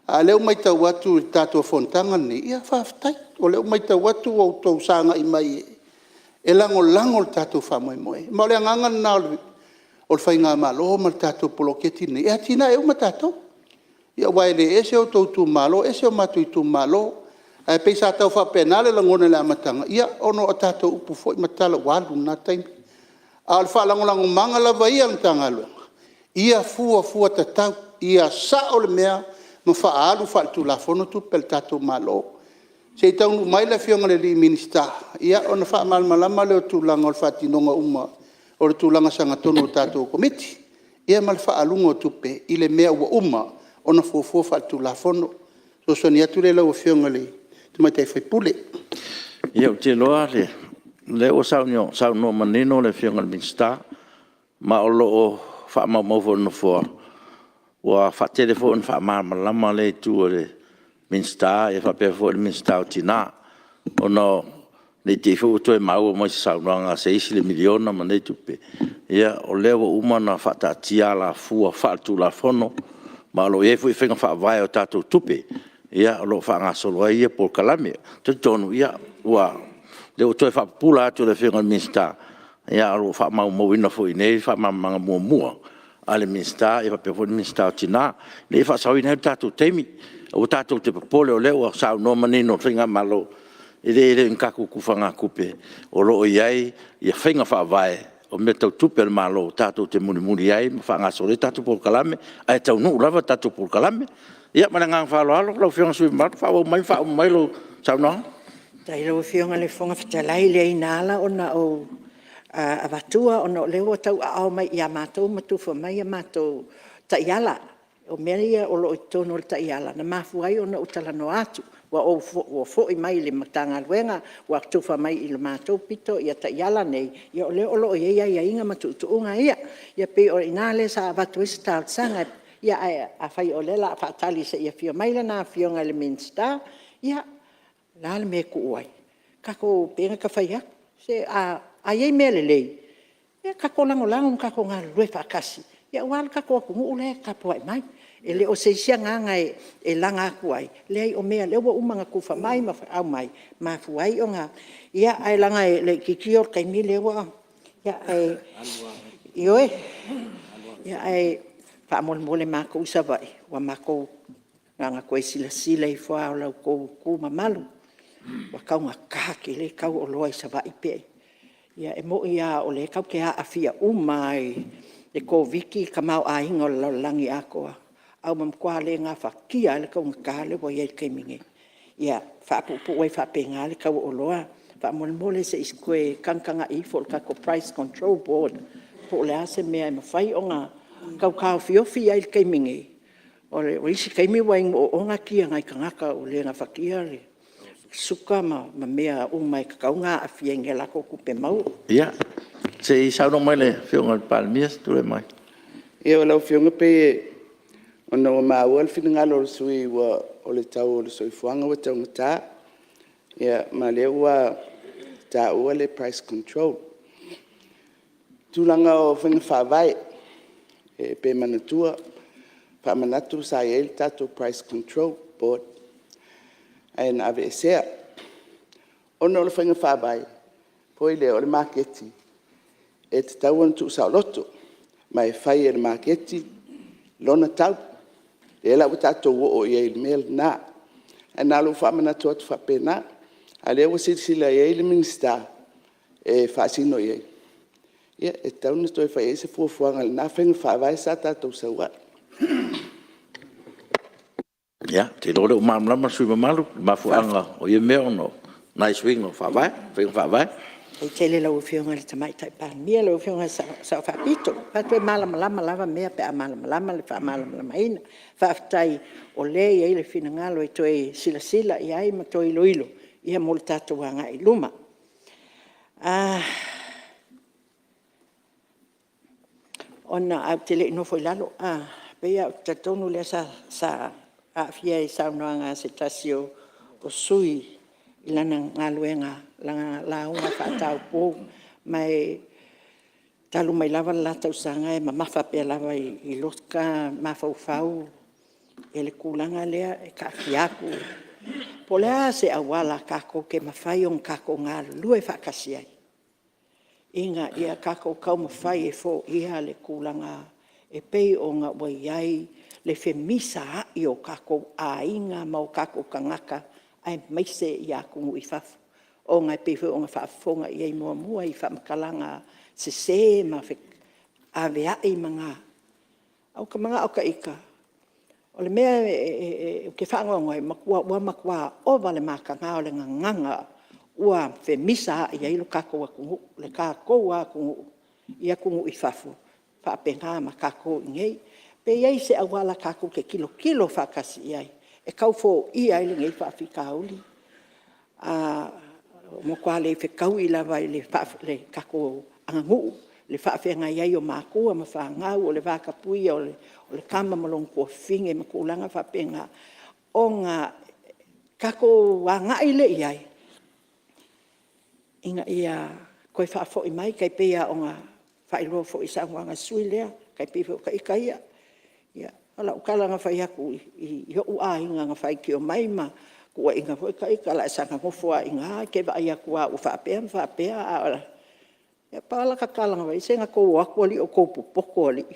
A o lea ua matau atu i le tatou fonotaga lenei, ia faafetai. O lea ua matau atu ua outou sagai mai e lagolago le tatou faamoemoe. Ma o le agaga lena o le faigamalo ma le tatou poloketi lenei, e atiae uma tatou. Aua e le ese outou itumalo ese o matou itumalo. Ae pei sa tau faapena le lagona i le amataga, ia ona o tatou upu foi ma tala ua alu i lena taimi. A o le faalagolagomaga lava ia a le Matagaluega, ia fuafua tatau, ia sao le mea ma faaalu faaletulafono tupe a le tatou Malo. Se i taunuu mai le Afioga i le Minisita ona faamalamalama lea o tulaga o le faatinoga uma o le tulaga sagatonu o le tatou Komiti, ia ma le faaaluga o tupe i le mea ua uma ona fuafua faaletulafono. O le fesoasoani atu lea i lau Afioga i le tamaitai sui usufono. Ia, ou te iloa o lea ua saunoa manino le Afioga i le Minisita, ma o lo o faamaumau foi e le Nofoa, ua faatele foi ina faamalamalama lea itu e le Minisita faapea foi le Minisita o Tina, ona ne i te i foi ua toe maua mai i se saunoaga a se isi le $1 miliona ma nei tupe. Ia, o lea ua uma ona faataatia alafua faaletulafono, ma o lo o i ai foi faiga faavae o tatou tupe o lo o faagasolo ai ia polokalame. Ou te talitonu o lea ua toe faapupula atu e le Afioga i le Minisita, ae o lo o faamaumauina foi i inei le faamalamalamaga muamua a le Minisita faapea foi le Minisita o Tina, ina ia faasaoina ai le tatou taimi. Aua tatou te popole o lea ua saunoa manino le faigamalo, e leai e le o ni tatou tufagatupe, o lo o i ai faiga faavae o mea tau tupe a le Malo tatou te mulimuli ai ma faagasolo ai tatou polokalame, ae taunuu lava tatou polokalame. Ia ma le agaga faaaloalo lau Afioga i le sui usufono mamalu, faaauau mai ma faauma mai lau saunoaga. Faafetai i lau Afioga i le Fofoga Fetalai. E leai na ala ona ou avatua, ona o lea ua tauaao mai ia matou ma tufa mai a matou taiala. O mea ia o lo o i totonu o taiala na mafua ai ona ou talanoa atu. Ua foi mai i le Matagaluega ua tufa mai i le matou pito taiala nei, o lea o lo o i ai aiaiga ma tuutuuga ia. Ia pei o i ina lea sa avatu ai se talosaga. Ae afai o lea o le a faatali se i afio mai lana Afioga i le Minisita, ia, o le a le mea e tuu ai? E pei ona ta fai atu, se a i ai mea lelei, ia tatou lagolago ma tatou galulue faatasi aua le tatou atunuu la e tapuai mai. E le o se isi agaga e laga atu ai, leai o mea o lea ua uma ona tufa mai ma aumai, e mafua ai ona… Ae leaga o le itiiti ia o le taimi lea ua… Ae, ioe, ae faamolemole matou i Savaii, na ona toe silasila ifo lava o la outou itu mamalu, ua taugata tele le tau o oloa i Savaii. E moni lava o lea tatou te aafia uma lava i le Koviti-19 le tamaoaiga o le lalolagi atoa, ae ua matua le gafatia lava le taugata lea ua i ai i le taimi nei. Ia faapuupuu ai faapena le tau o oloa. Faamolemole se i toe tagatagai ifo i le tatou Price Control Board po o le a se mea e mafai ona tau taofiofi ai i le taimi nei. O isi taimi ua inu oona ti a nai tagata ua le gafatia le suka ma mea uma e tatau ona aafia i a latou tupe maua. Ia, se i saunoa mai le Afioga i le Palemia se i tulai mai. Ia lau Afioga e pei ona ua maua le finagalo o le sui usufono o le tau o le soifuaga ua taugata, ma o lea ua taua le price control. O le tulaga o faiga faavae, pe faamanatu sa i ai le tatou Price Control Board ae na aveesea ona o le faiga faavae foi lea o le maketi e tatau ona tuusaoloto, ma e fai e le maketi lona tau. Lea la ua tatou oo i ai i le mea lena. Ae na ona ou faamanatu atu faapena. A o lea ua silasila i ai le Minisita e faasino i ai, e tatau ona toe fai i ai se fuafuaga i lena faiga faavae sa tatou sau ai. Ou te iloa o lea ua malamalama le sui usufono mamalu i le mafuaaga o ia mea, ona o nai suiga o faiga faavae. Faafetai tele i lau Afioga i le Tamaitai Palemia, lau Afioga i le Sao Faapito. Ou fai atu e malamalama lava mea pe a malamalama le faamalamalamaina. Faafetai o lea e i ai le finagalo e toe silasila i ai ma toe iloilo mo le tatou agai i luma. Ae ou te le i nofo i lalo, pei lava ou te talitonu o lea sa aafia i saunoaga a se tasi o sui usufono i lana lauga faataupou. Ma e talu mai lava le la tausaga e mamafa pea lava i lou mafaufau le tulaga lea e taatia atu po o le a se auala e mafai ona tatou galulue faatasi ai ina ia tatou taumafai e foia le tulaga e pei ona ua i ai le femisaai o tatou aiga ma o tatou tagata aemaise atunuu i fafo, ona e pei foi ona faafofoga i ai muamua i faamatalaga sese ma feaveai ma... Ae ou te manao ita, o le mea ou te faanoanoa ai, ua matua ova le mataga o le gagana ua femisaai ai lo tatou atunuu, le tatou lava atunuu i atunuu i fafo, faapena ma tatou i inei. Pe i ai se auala tatou te tilotilo faatasi i ai e tau foia ai lenei faafitauli. Ua matua le fetaui lava i le tatou aganuu le faafeagai ai o matua ma fanau, o le vatapuia o le tama ma lona tuafafine ma tulaga faapena, ona tatou agai lea i ai ina ia toe faafoi mai, e tai pei lava ona faailoa foi i saunoaga a le sui usufono lea, e tai pei foi o ita ia. O lau tala na fai atu i ou aiga na faitio mai ma tuuaiina foi ita, o le a e saga nofo lava i ina e te vaai atu lava ua faapea ma faapea. Na pau lava lata tala na fai i ai, se na outou o atu alii o outou popoto alii,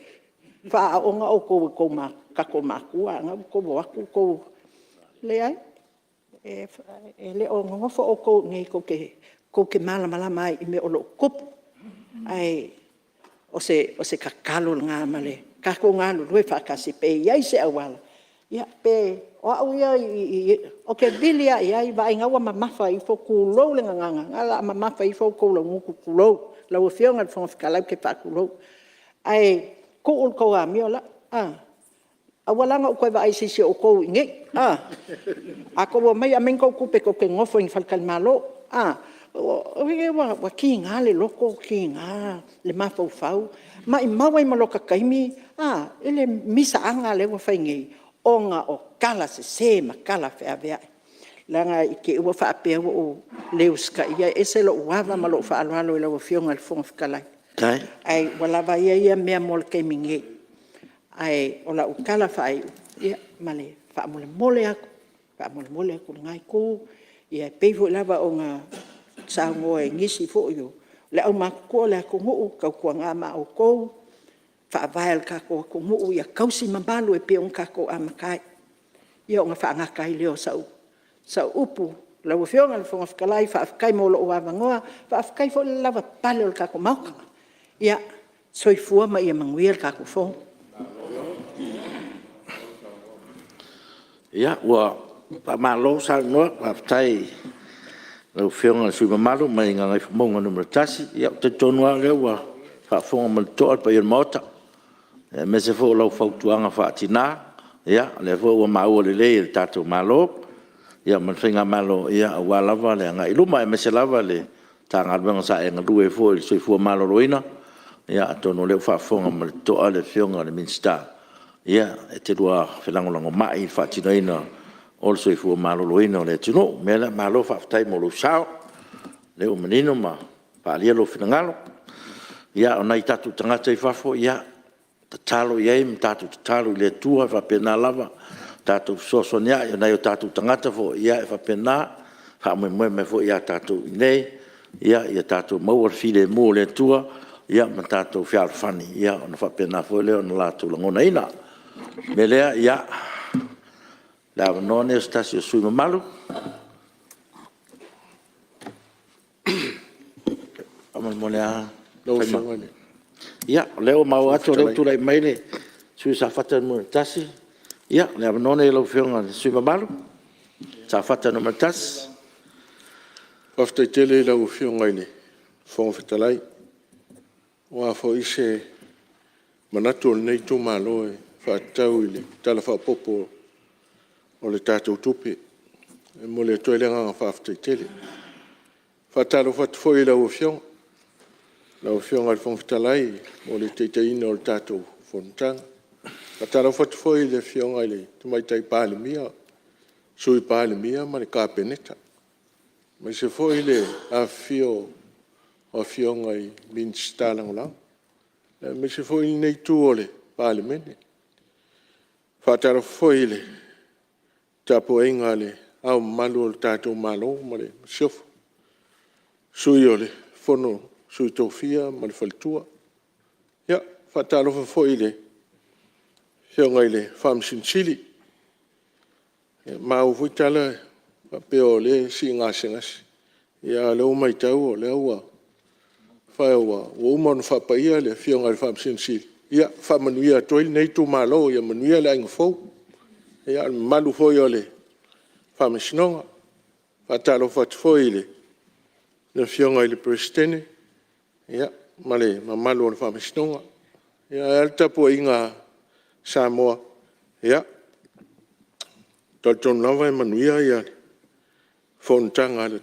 faaaoga outou e tatou matua, a o lena ua outou o atu outou... Leai, e le o nonofo outou i inei tou te malamalama ai i mea o lo o tutupu. Ae o se tatalo lena, tatou galulue faatasi pe i ai se auala, o au ia ou te vili lava i ai, vaai o lena ua mamafa ifo, tulou le gagana, o lena o le a mamafa ifo outou laugutu tulou, lau Afioga i le Fofoga Fetalai ou te faatulou. Ae tuu la outou amio aua la ne i ou toe vaai i se isi o outou i inei. A outou omai, aumai ni a outou tupe tou te nonofo ai i ni faletalimalo. Ua tiga le loto, tiga le mafaufau, maumau ai ma lo ta taimi i le misaaga lea ua fai nei ona o tala sese ma tala feaveai. Leaga i te i ua faapea ua ou le usitaia, e ese lou ava ma lou faaaloalo i lau Afioga i le Fofoga Fetalai, ae ua lava ia ia mea mo le taimi nei. Ae o lau tala faaiu, ia ma le faamolemole atu, faamolemole atu i lena Itu, e pei foi lava ona saunoa i nisi foi o le aumatutua o le atunuu, tautuana ma outou faavae o le tatou atunuu ia tausi mamalu e pei ona tatou amata ai. Ia ona faagata ai lea o sau upu. Lau Afioga i le Fofoga Fetalai, faafetai mo lou avanoa, faafetai foi le lavapapale o le tatou Maota. Ia soifua ma ia manuia le tatou Fono. Ia, ua faamalo saunoa, faafetai i lau Afioga i le sui usufono mamalu mai Gagaifomauga 1. Ou te talitonu lava o lea ua faafofoga ma le totoa le paia o le Maota, aemaise foi o lau fautuaga faa-tina, o lea foi ua maua lelei e le tatou Malo ma le faigamalo aua lava le agai i luma, aemaise lava le Matagaluega sa e galue ai foi o le Soifua Maloloina. Ia atonu o lea ua faafofoga ma le totoa le Afioga i le Minisita, e te lua felagolagomai i le faatinoina o le soifua maloloina o le atunuu. O le mea lea, malo faafetai mo lou sao, o lea ua manino ma faaalia lou finagalo. Ia, o nai o tatou tagata i fafo, ia tatalo i ai ma tatou tatalo i le Atua e faapena lava ona tatou fesoasoaniai. O nai o tatou tagata foi, ia e faapena, e faamoemoe mai foi ia tatou i inei ia tatou maua le filemu o le Atua ma tatou fealofani, ona faapena foi lea ona latou lagonaina. O le mea lea, ia, o le avanoa lenei o se tasi o sui usufono mamalu. Faamolemole lava. Ia, o lea ua maua atu o lea ua tulai mai le sui usufono mo Safata 1. Ia, o le avanoa lenei i lau Afioga i le sui usufono mamalu Safata 1. Faafetai tele i lau Afioga i le Fofoga Fetalai, aua foi se manatu o lenei itumalo e faatatau i le Tala Faaopoopo o le tatou Tupe. E momoli atu ai le agaga faafetai tele. E faatalofa atu foi i lau Afioga i le Fofoga Fetalai mo le taitaiina o le tatou Fonotaga. E faatalofa atu foi i le Afioga i le Tamaitai Palemia, Sui Palemia ma le Kapeneta, aemaise foi le afifio o Afioga i Minisita Lagolago, aemaise foi lenei Itu o le Palemene. E faatalofa foi i le tapuaiga a Le Ao Mamalu o le tatou Malo ma le Masiofo, Sui o le Fono a Sui Tofia ma le Faletua. Ia, e faatalofa foi i le Afioga i le Faamasino Sili. Ua maua foi tala e faapea o lea e sii gasegase, a o lea ua matau o lea ua uma ona faapaia le Afioga i le Faamasino Sili, ia faamanuia atu ai lenei itumalo, ia manuia le aiga fou, a o le mamalu foi o le Faamasinoga. E faatalofa atu foi i le Afioga i le Peresetene ma le mamalu o le Faamasinoga. Ae a le tapuaiga a Samoa? Ia, e talitonu lava e manuia fonotaga a le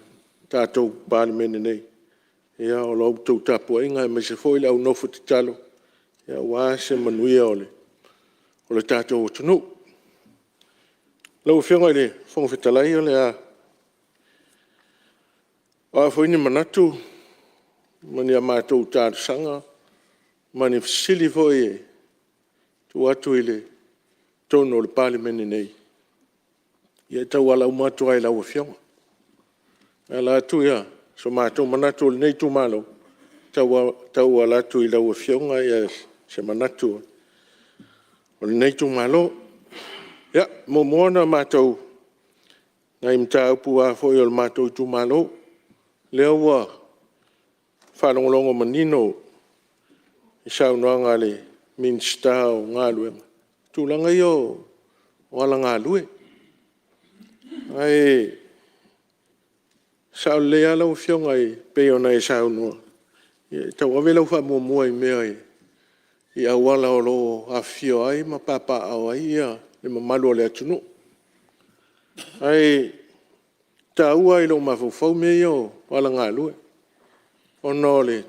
tatou Palemene nei ona o la outou tapuaiga aemaise foi o le au nofo tatalo aua se manuia o le tatou atunuu. Lau Afioga i le Fofoga Fetalai, o a foi ni manatu ma ni a matou talosaga ma ni fesili foi e tuu atu i totonu o le Palemene nei, ia e tauala uma atu lava i lau Afioga. E ala atu so matou manatu o lenei itumalo, e tauala atu i lau Afioga se manatu o lenei itumalo. Ia, muamua ona matou nai mataupu lava foi a le matou itumalo, lea ua faalogologo manino i saunoaga a le Minisita o Galuega, i tulaga ia o auala galue. Ae sao lelei lava lau Afioga e pei ona e saunoa, e tauave lau faamuamua i mea i auala o lo o afifio ai ma papaaao ai le mamalu o le atunuu. Ae taua lava i lou mafaufau mea ia o auala galue, ona ou te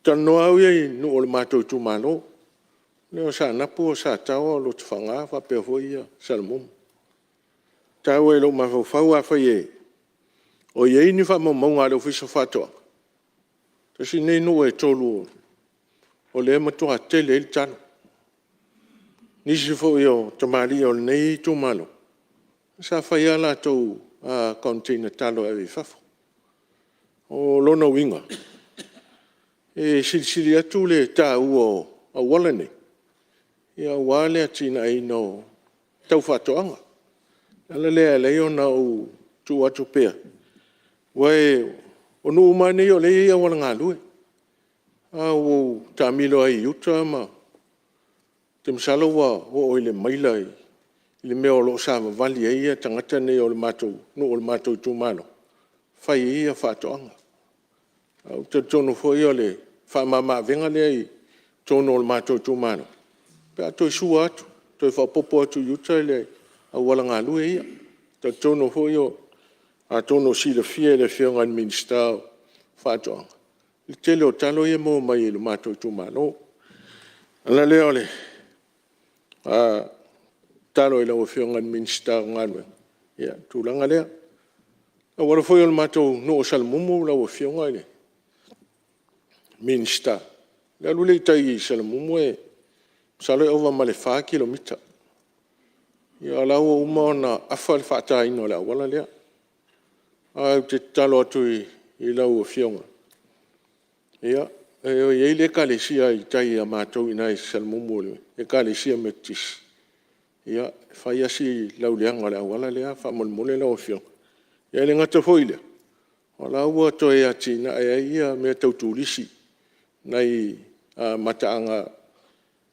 talanoa au ia i nuu o le matou itumalo, o Saanapu, o Sataoa, o Lotofaga faapea foi Salamumu. E taua i lou mafaufau afai o i ai ni faamaumauga a le Ofisa o Faatoaga, tasi nei nuu e tolu o lea e matua tele ai le talo. O nisi foi o tamalii o lenei itumalo, sa fai lava a latou container talo e ave i fafo. O lona uiga, e silisili atu le taua o auala nei aua le atinaeina tau faatoaga. O le ala lea e ala ai ona ou tuu atu pea, aua o nuu uma lava nei o lea e i ai auala galue. Ae ua ou taamilo ai i uta ma… ou te masalo ua oo i le maila le mea o lo o savavali ai tagata nei o nuu o le matou itumalo e fai ai faatoaga. Ae ou te talitonu foi o le faamama avega lea i totonu o le matou itumalo pe a toe sua atu, toe faaopoopo atu i uta le auala galue ia. E talitonu foi atonu o silafia e le Afioga i le Minisita o Faatoaga le tele o talo ia e maua mai le matou itumalo. O le ala lea o le tatalo i lau Afioga i le Minisita o Galuega i le tulaga lea. O le auala foi o le matou nuu o Salamumu lau Afioga i le Minisita, le alu lea i tai i Salamumu masalo e ova ma le 4 kilomita, ia o la e ua uma ona afa le faataina o le auala lea. Ae ou te tatalo atu i lau Afioga, ia e i ai le Ekalesia i tai a matou i ina i Salamumu le Ekalesia Metotisi, e fai lava si lauleaga o le auala lea faamolemole lau Afioga. Ae le gata foi i lea, o la ua toe atinae ai mea tau turisi, nai mataaga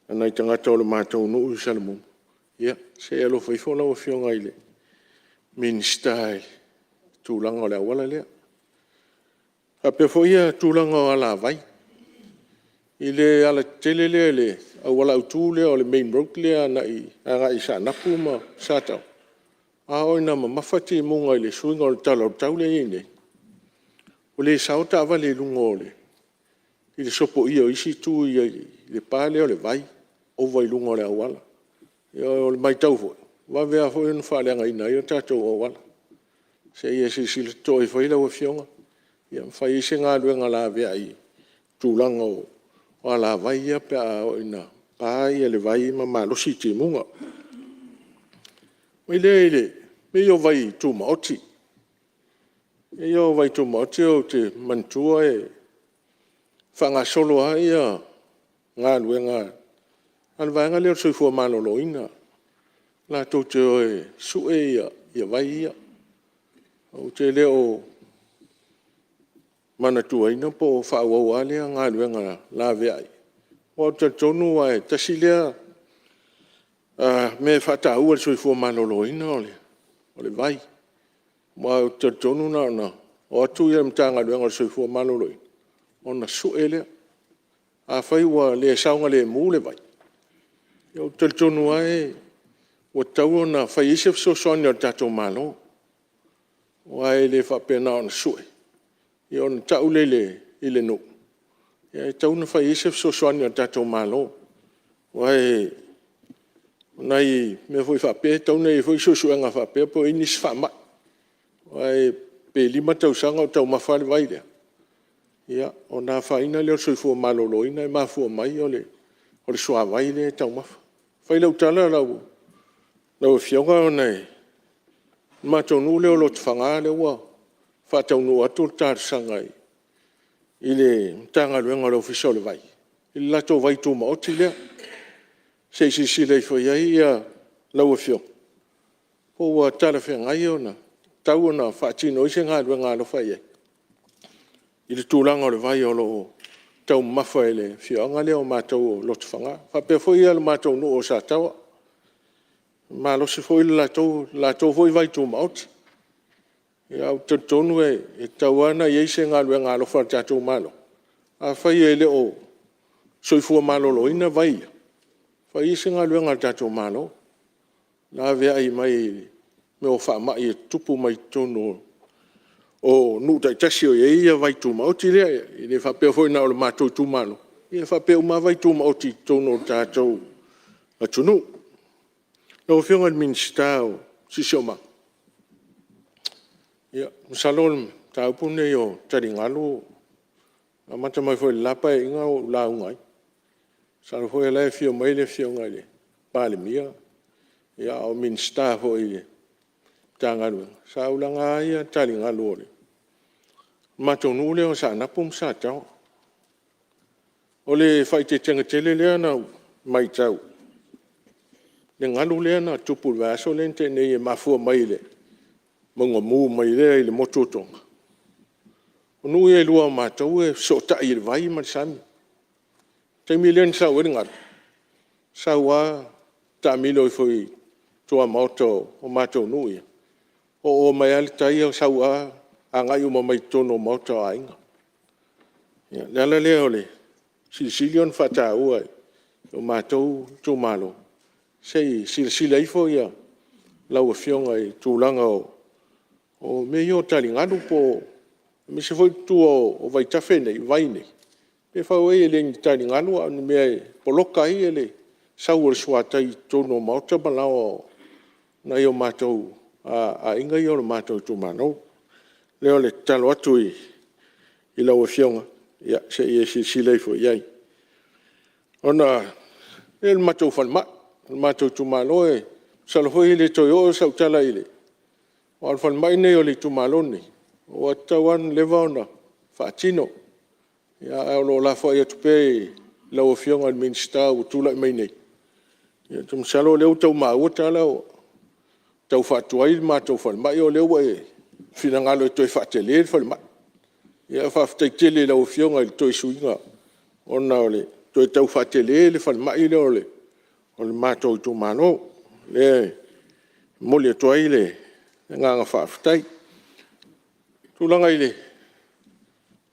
a nai tagata o le matou nuu i Salamumu, ia se i alofa ifo lau Afioga i le Minisita i le tulaga o le auala lea. E faapea foi le tulaga o alavai, i le alatetele lea le auala autu lea o le main road lea e agai i Saanapu ma Sataoa, a oo ina mamafa timuga i le suiga o le tala o le tau lea e i ai nei, ua le sao taavale i luga i le sopoia o isi itu i le pa lea o le vai, ova i luga o le auala. O le matau foi, e vave lava foi ona faaleagaina ai le tatou auala. Se i e silasila totoa ifo i ai lau Afioga ma fai ai se galuega laveai i le tulaga o alavai ia pe a oo ina pa le vai ma malosi timuga. Ona oo mai lea i mea ia o vaitumaoti. O mea ia o vaitumaoti ou te manatua e faagasolo lava galuega a le vaega lea o le Soifua Maloloina, latou te o e sue vai ia. Ou te le o manatuaina po o faaauau lava lea galuega laveai, aua ou te talitonu aua e tasi lea mea e faataua e le soifua maloloina o le vai. Aua ou te talitonu na ona o atu le Matagaluega o le Soifua Maloloina ona sue lea. Afai ua le saogalemu le vai, ia ou te talitonu lava ua tatau ona fai i ai se fesoasoani a le tatou Malo, aua e le faapea na ona sue ona tau lea i le nuu, ae tatau ona fai i ai se fesoasoani a le tatou Malo. Aua o nai mea foi faapea e tatau ona i ai foi suesuega faapea po o i ai nisi faamai. Aua pe 5 tausaga o taumafa lava le vai lea, ia ona afaina lea o le soifua maloloina e mafua mai o le suavai lea e taumafa. E fai lau tala lau Afioga ona o le matou nuu lea o Lotofaga lea ua faataunuu atu le talosaga i le Matagaluega o le Ofisa o le Vai i le latou vaitumaoti lea. Se i silasila ifo i ai lau Afioga po ua talafeagai ona tatau ona faatino ai se galuega alofa i ai i le tulaga o le vai o lo o taumamafa e le afioaga lea o matou o Lotofaga. E faapea foi le matou nuu o Sataoa, e malosi foi le latou foi vaitumaoti. Ae ou te talitonu e tatau lava ona i ai se galuega alofa a le tatou Malo, afai e le o soifua maloloina vai ia, fai i ai se galuega a le tatou Malo, laveai mai mea o faamai e tutupu mai totonu o nuu taitasi o i ai vaitumaoti lea. E le faapea foi na o le matou itumalo, e faapea uma lava vaitumaoti i totonu o le tatou atunuu. Lau Afioga i le Minisita o le Siosiomaga, ia masalo o le mataupu lenei o taligalu na amata mai foi i le la Paeaiga o ou lauga ai. Masalo foi o la e afio mai le Afioga i le Palemia a o Minisita foi o le Matagaluega, sa ou laga ai taligalu o le matou nuu lea o Saanapu ma Sataoa. O le faaeteetega tele lea na matau, le galu lea na tupu i le vaiaso lea na tea nei e mafua mai i le mauga mu mai lea i le motu o Toga. O nuu ia e lua o matou e fesootai i le vai ma le sami. O le taimi lea na sau ai le galu, sau lava taamilo ifo i tuamaota o matou nuu ia, oo mai lava le tai sau lava agai uma mai totonu o maota o aiga. O le ala lea o le silisili ona faataua e le matou itumalo, se i silasila ifo lau Afioga i le tulaga o mea ia o taligalu, aemaise foi tua o vaitafe nei, vai nei, e fau ai e le o ni taligalu a o ni mea e poloka ai le sau o le suatai i totonu o maota ma laoa o nai o matou aiga ia o le matou itumalo. O lea o le tatalo atu i lau Afioga, se i e silasila ifo i ai. Ona oo mai lea i le matou falemai. O le matou itumalo, masalo foi e le toe oo sau tala i le… aua o le falemai lenei o le itumalo lenei, ua tatau lava ona leva ona faatino, ae o lo o lafoai atu pea i lau Afioga i le Minisita ua tulai mai nei, ou te masalo o lea ua tau maua tala ua tau faatuai le matou falemai, o lea ua e finagalo e toe faatele le falemai. Faafetai tele i lau Afioga i le toe suiga ona o le toe tau faatele le falemai lea o le matou itumalo. O lea e momoli atu ai le agaga faafetai. O le tulaga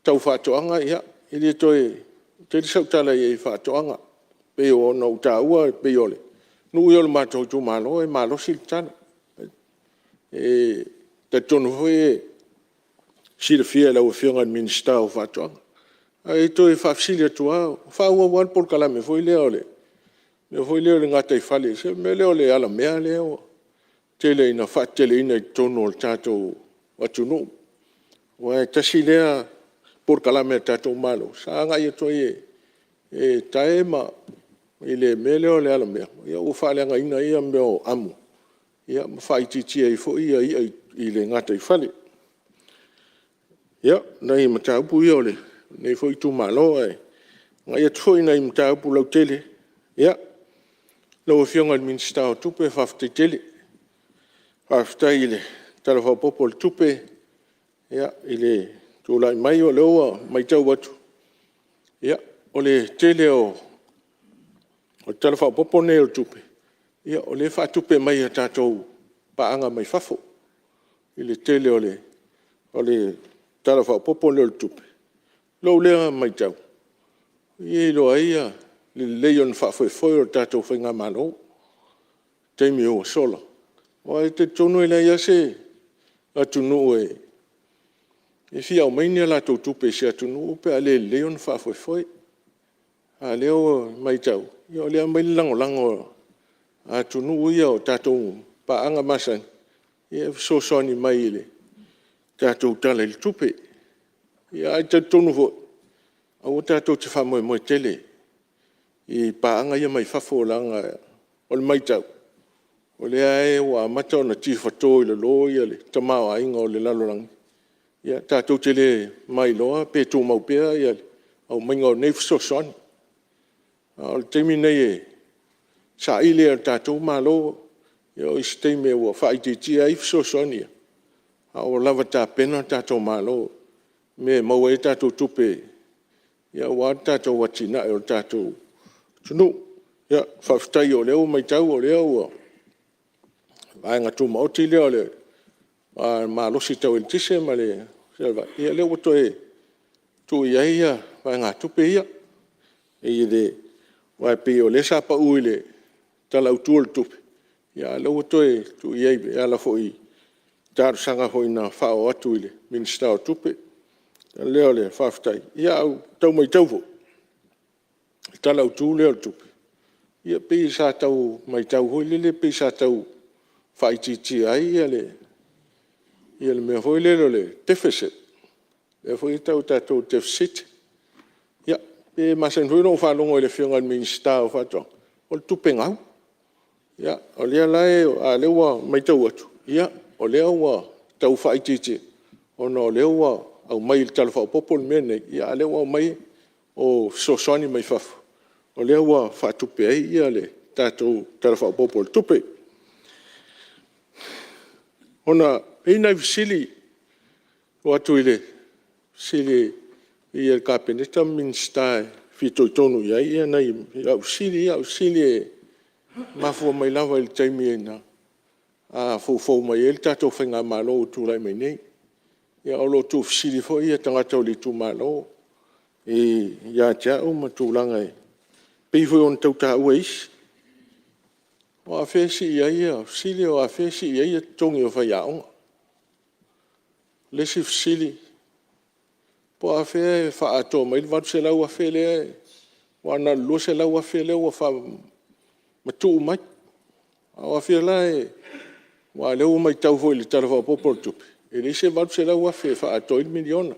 tau faatoaga, ia, e le toe tele sau tala i ai i faatoaga, pei ona ou taua pei o nuu ia o le matou itumalo e malosi le talo. E talitonu foi e silafia e lau Afioga i le Minisita o Faatoaga. Ae toe faafesili atu lava, o faaauau lava le polokalame foi lea o le mea foi lea o le gataifale, le mea lea o le alamea lea ua tele ina faateteleina i totonu o le tatou atunuu. Aua e tasi lea polokalame a le tatou Malo sa agai atu ai e tae i le mea lea o le alamea ua faaleagaina ai mea o amu ma faaitiitia ai foi i'a i le gataifale. Ia, o nai mataupu ia o lenei foi itumalo ae agai atu foi i nai mataupu lautele. Ia, lau Afioga i le Minisita o Tupe, faafetai tele. Faafetai i le Tala Faaopoopo o le Tupe i le tulai mai o lea ua matau atu, o le tele o le Tala Faaopoopo lenei o le Tupe, o lea e faatupe mai e tatou paaga mai fafo i le tele o le Tala Faaopoopo lenei o le Tupe. I lau lea matau, o i e iloa ai le lelei ona faafoefoe o le tatou faigamalo i le taimi ua sola. Aua e talitonu e leai lava se atunuu e fia aumai ni a latou tupe i se atunuu pe a le lelei ona faafoefoe. A o lea ua matau, o lea e aumai le lagolago a atunuu ia o tatou paaga masani e fesoasoani mai i le tatou Tala i le Tupe. Ae talitonu foi, aua tatou te faamoemoe tele i paaga ia mai fafo leaga o le matau, o lea lava ua amata ona tifato i lalo le tamaoaiga o le lalolagi, ia tatou te le mailoa pe tumau pea le aumaiga o nei fesoasoani. A o le taimi lenei e saili lava e le tatou Malo, e oo i se taimi ua faaitiitia ai fesoasoani ia, a ua lava tapena le tatou Malo i mea e maua ai a tatou tupe aua le tatou atinae o le tatou atunuu. Faafetai o lea ua matau o lea ua vaega tumaoti lea o le malosi tau eletise ma le suavai, ia o lea ua toe tuu i ai vaegatupe ia, aua e pei o lea sa pau i le Tala Autu o le Tupe, a o lea ua toe tuu i ai e ala foi i talosaga foi na faaoo atu i le Minisita o Tupe. O le ala lea o le faafetai. Ae ua tau matau foi i le Tala Autu lea o le Tupe, ia pei sa tau matau foi lele pei sa tau faaitiitia ai le mea foi lele o le deficit, lea foi e tau e tatou o le tefesite. Ia, e masani foi ona ou faalogo i le Afioga i le Minisita o Faatoaga, o le tupe gau. A o lea ua matau atu, o lea ua tau faaitiitia ona o lea ua aumai i le Tala Faaopoopo le mea lenei, a o lea ua aumai o fesoasoani mai fafo o lea ua faatupe ai le tatou Tala Faaopoopo o le Tupe. E i ai nai fesili e tuu atu i le paia o le Kapeneta ma Minisita e fitoitonu i ai au fesili ia. O fesili e mafua mai lava i le taimi na foufou mai ai le tatou faigamalo ua tulai mai nei. Ia o lo o tuufesili foi tagata o le itumalo ia te au ma tulaga e pei foi ona tau taua e isi. O afea e sii ai, fesili o afea e sii ai totogi o faiaoga? O le isi fesili, po o afea e faaatoa mai ai le $800,000 lea, aua na o le $200,000 lea ua faamatuu mai. A o afea la e… aua o lea ua matau foi i le Tala Faaopoopo o le Tupe, e leai se $800,000 e faaatoa ai le $1 miliona.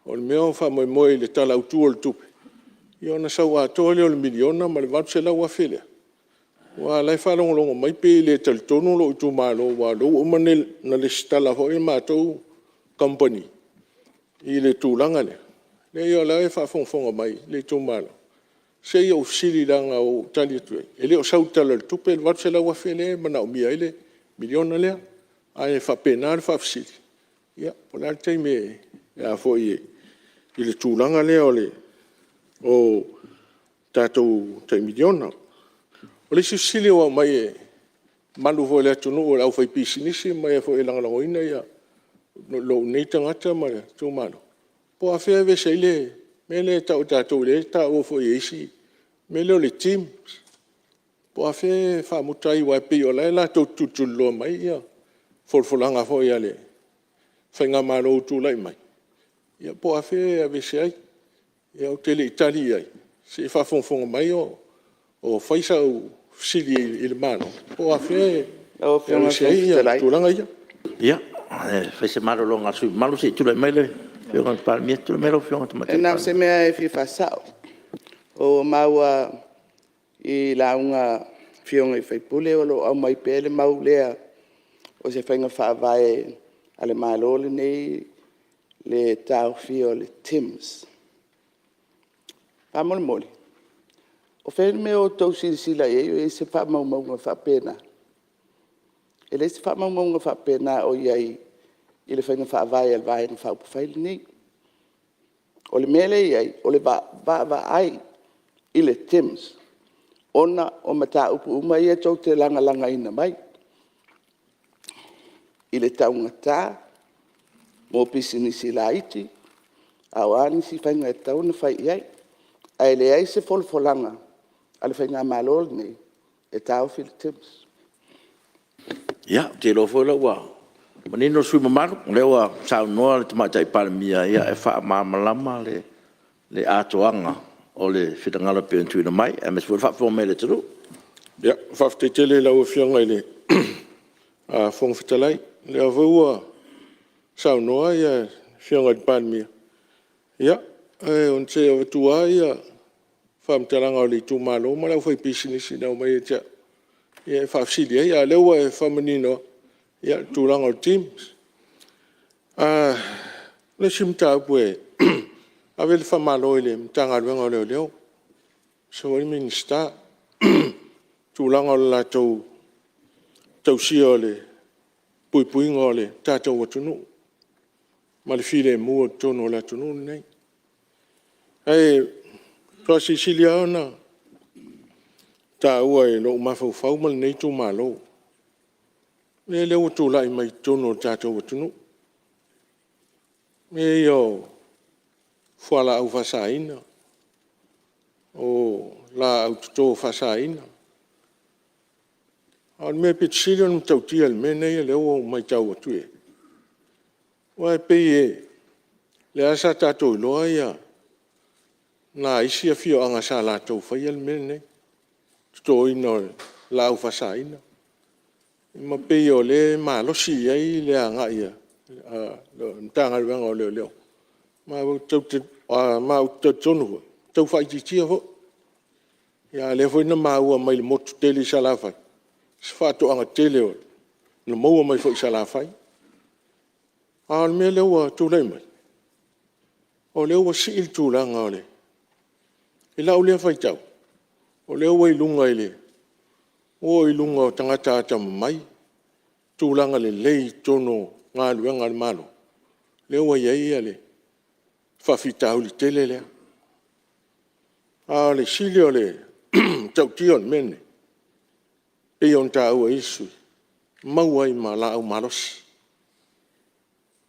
O le mea ua faamoemoe i le Tala Autu o le Tupe, ia ona sau atoa lea o le $1 miliona ma le $800,000 lea, aua o la e faalogologo mai pei e le talitonu lou itumalo, aua o lea ua uma ona resitala foi le matou kamupani i le tulaga lea. Leai o la e faafogafoga mai le itumalo, se i ou fesili leaga ua ou tali atu i ai, e le o sau i le Tala o le Tupe le $800,000 lea e manaomia ai le $1 miliona lea. Ae faapena le faafesili, ia po o le a le taimi e i le tulaga lea o tatou tai miliona. O le isi fesili ua aumai e le mamalu foi o le atunuu e le aufaipisinisi ma e foi e lagolagoina lou nei tagata ma le itumalo, po o afea e aveese ai le mea lea e tau e tatou lea e taua foi e isi, le mea lea o le TIMS. Po o afea e faamuta ai aua e pei o la e latou te tulituliloa mai folafolaga foi a le faigamalo ua tulai mai, ia po o afea e aveese ai. Ou te le i tali i ai, se i faafogafoga mai o fai sau fesili i le Malo, po o afea e aveese ai tulaga ia. Ia, e fai se malologa a le sui usufono mamalu se i tulai mai le Afioga i le Palemia. Tulai mai lau Afioga i le Tamaitai Palemia. Na o se mea e fia faasao. Ua ou maua i lauga a Afioga i sui usufono o lo o aumai pea le mau lea o se faiga faavae a le Malo lenei le taofia o le TIMS. Faamolemole, o fea le mea o outou silasila i ai o i ai se faamaumauga faapena? E leai se faamaumauga faapena o i ai i le faiga faavae a le Vaega Faaupufai lenei. O le mea lea e i ai, o le vaavaai i le TIMS ona o mataupu uma ia tou te lagalagaina mai i le taugata mo pisinisi laiti, a o a nisi faiga e tatau ona fai i ai. Ae leai se folafolaga a le faigamalo lenei e taofi le TIMS. Ia, ou te iloa foi o lea ua manino le sui usufono mamalu, o lea ua saunoa le Tamaitai Palemia e faamalamalama le atoaga o le finagalo e pei ona tuuina mai, aemaise foi o le faafofoga mai a le atunuu. Faafetai tele i lau Afioga i le Fofoga Fetalai. O lea foi ua saunoa le Afioga i le Palemia, ia, ou te avatua lava faamatalaga o le itumalo ma le aufaipisinisi na aumai ia te au e faafesili ai, a o lea ua e faamaninoa le tulaga o le TIMS. O le isi mataupu e ave le faamalo i le Matagaluega o Leoleo aemaise foi le Minisita i le tulaga o le latou tausia o le puipuiga o le tatou atunuu ma le filemu i totonu o le atunuu lenei. Ae faasilisili lava ona taua i lou mafaufau ma lenei itumalo le mea lea ua tulai mai totonu o le tatou atunuu, mea ia o fualaau faasaina, o laau toto faasaina. A o le mea e pito sili ona matautia i le mea lenei lea ua ou matau atu i ai, aua e pei o lea lava sa tatou iloa nai isi afioaga sa latou faia le mea lenei, le totoina o laau faasaina, ma pei o lea e malosi i ai le agai a le Matagaluega o Leoleo. Ma ou te talitonu foi, ua tau faaitiitia foi. A o lea foi na maua mai le motu tele i Salafai se faatoaga tele na maua mai foi i Salafai. A o le mea lea ua tulai mai, o lea ua sii le tulaga o le… I lau lea faitau, o lea ua oo i luga o tagata atamamai, tulaga lelei i totonu o galuega a le Malo, lea ua i ai le faafitauli tele lea. A o le sili o le matautia o le mea lenei, pei ona taua e isi sui usufono, maua ai ma laau malosi,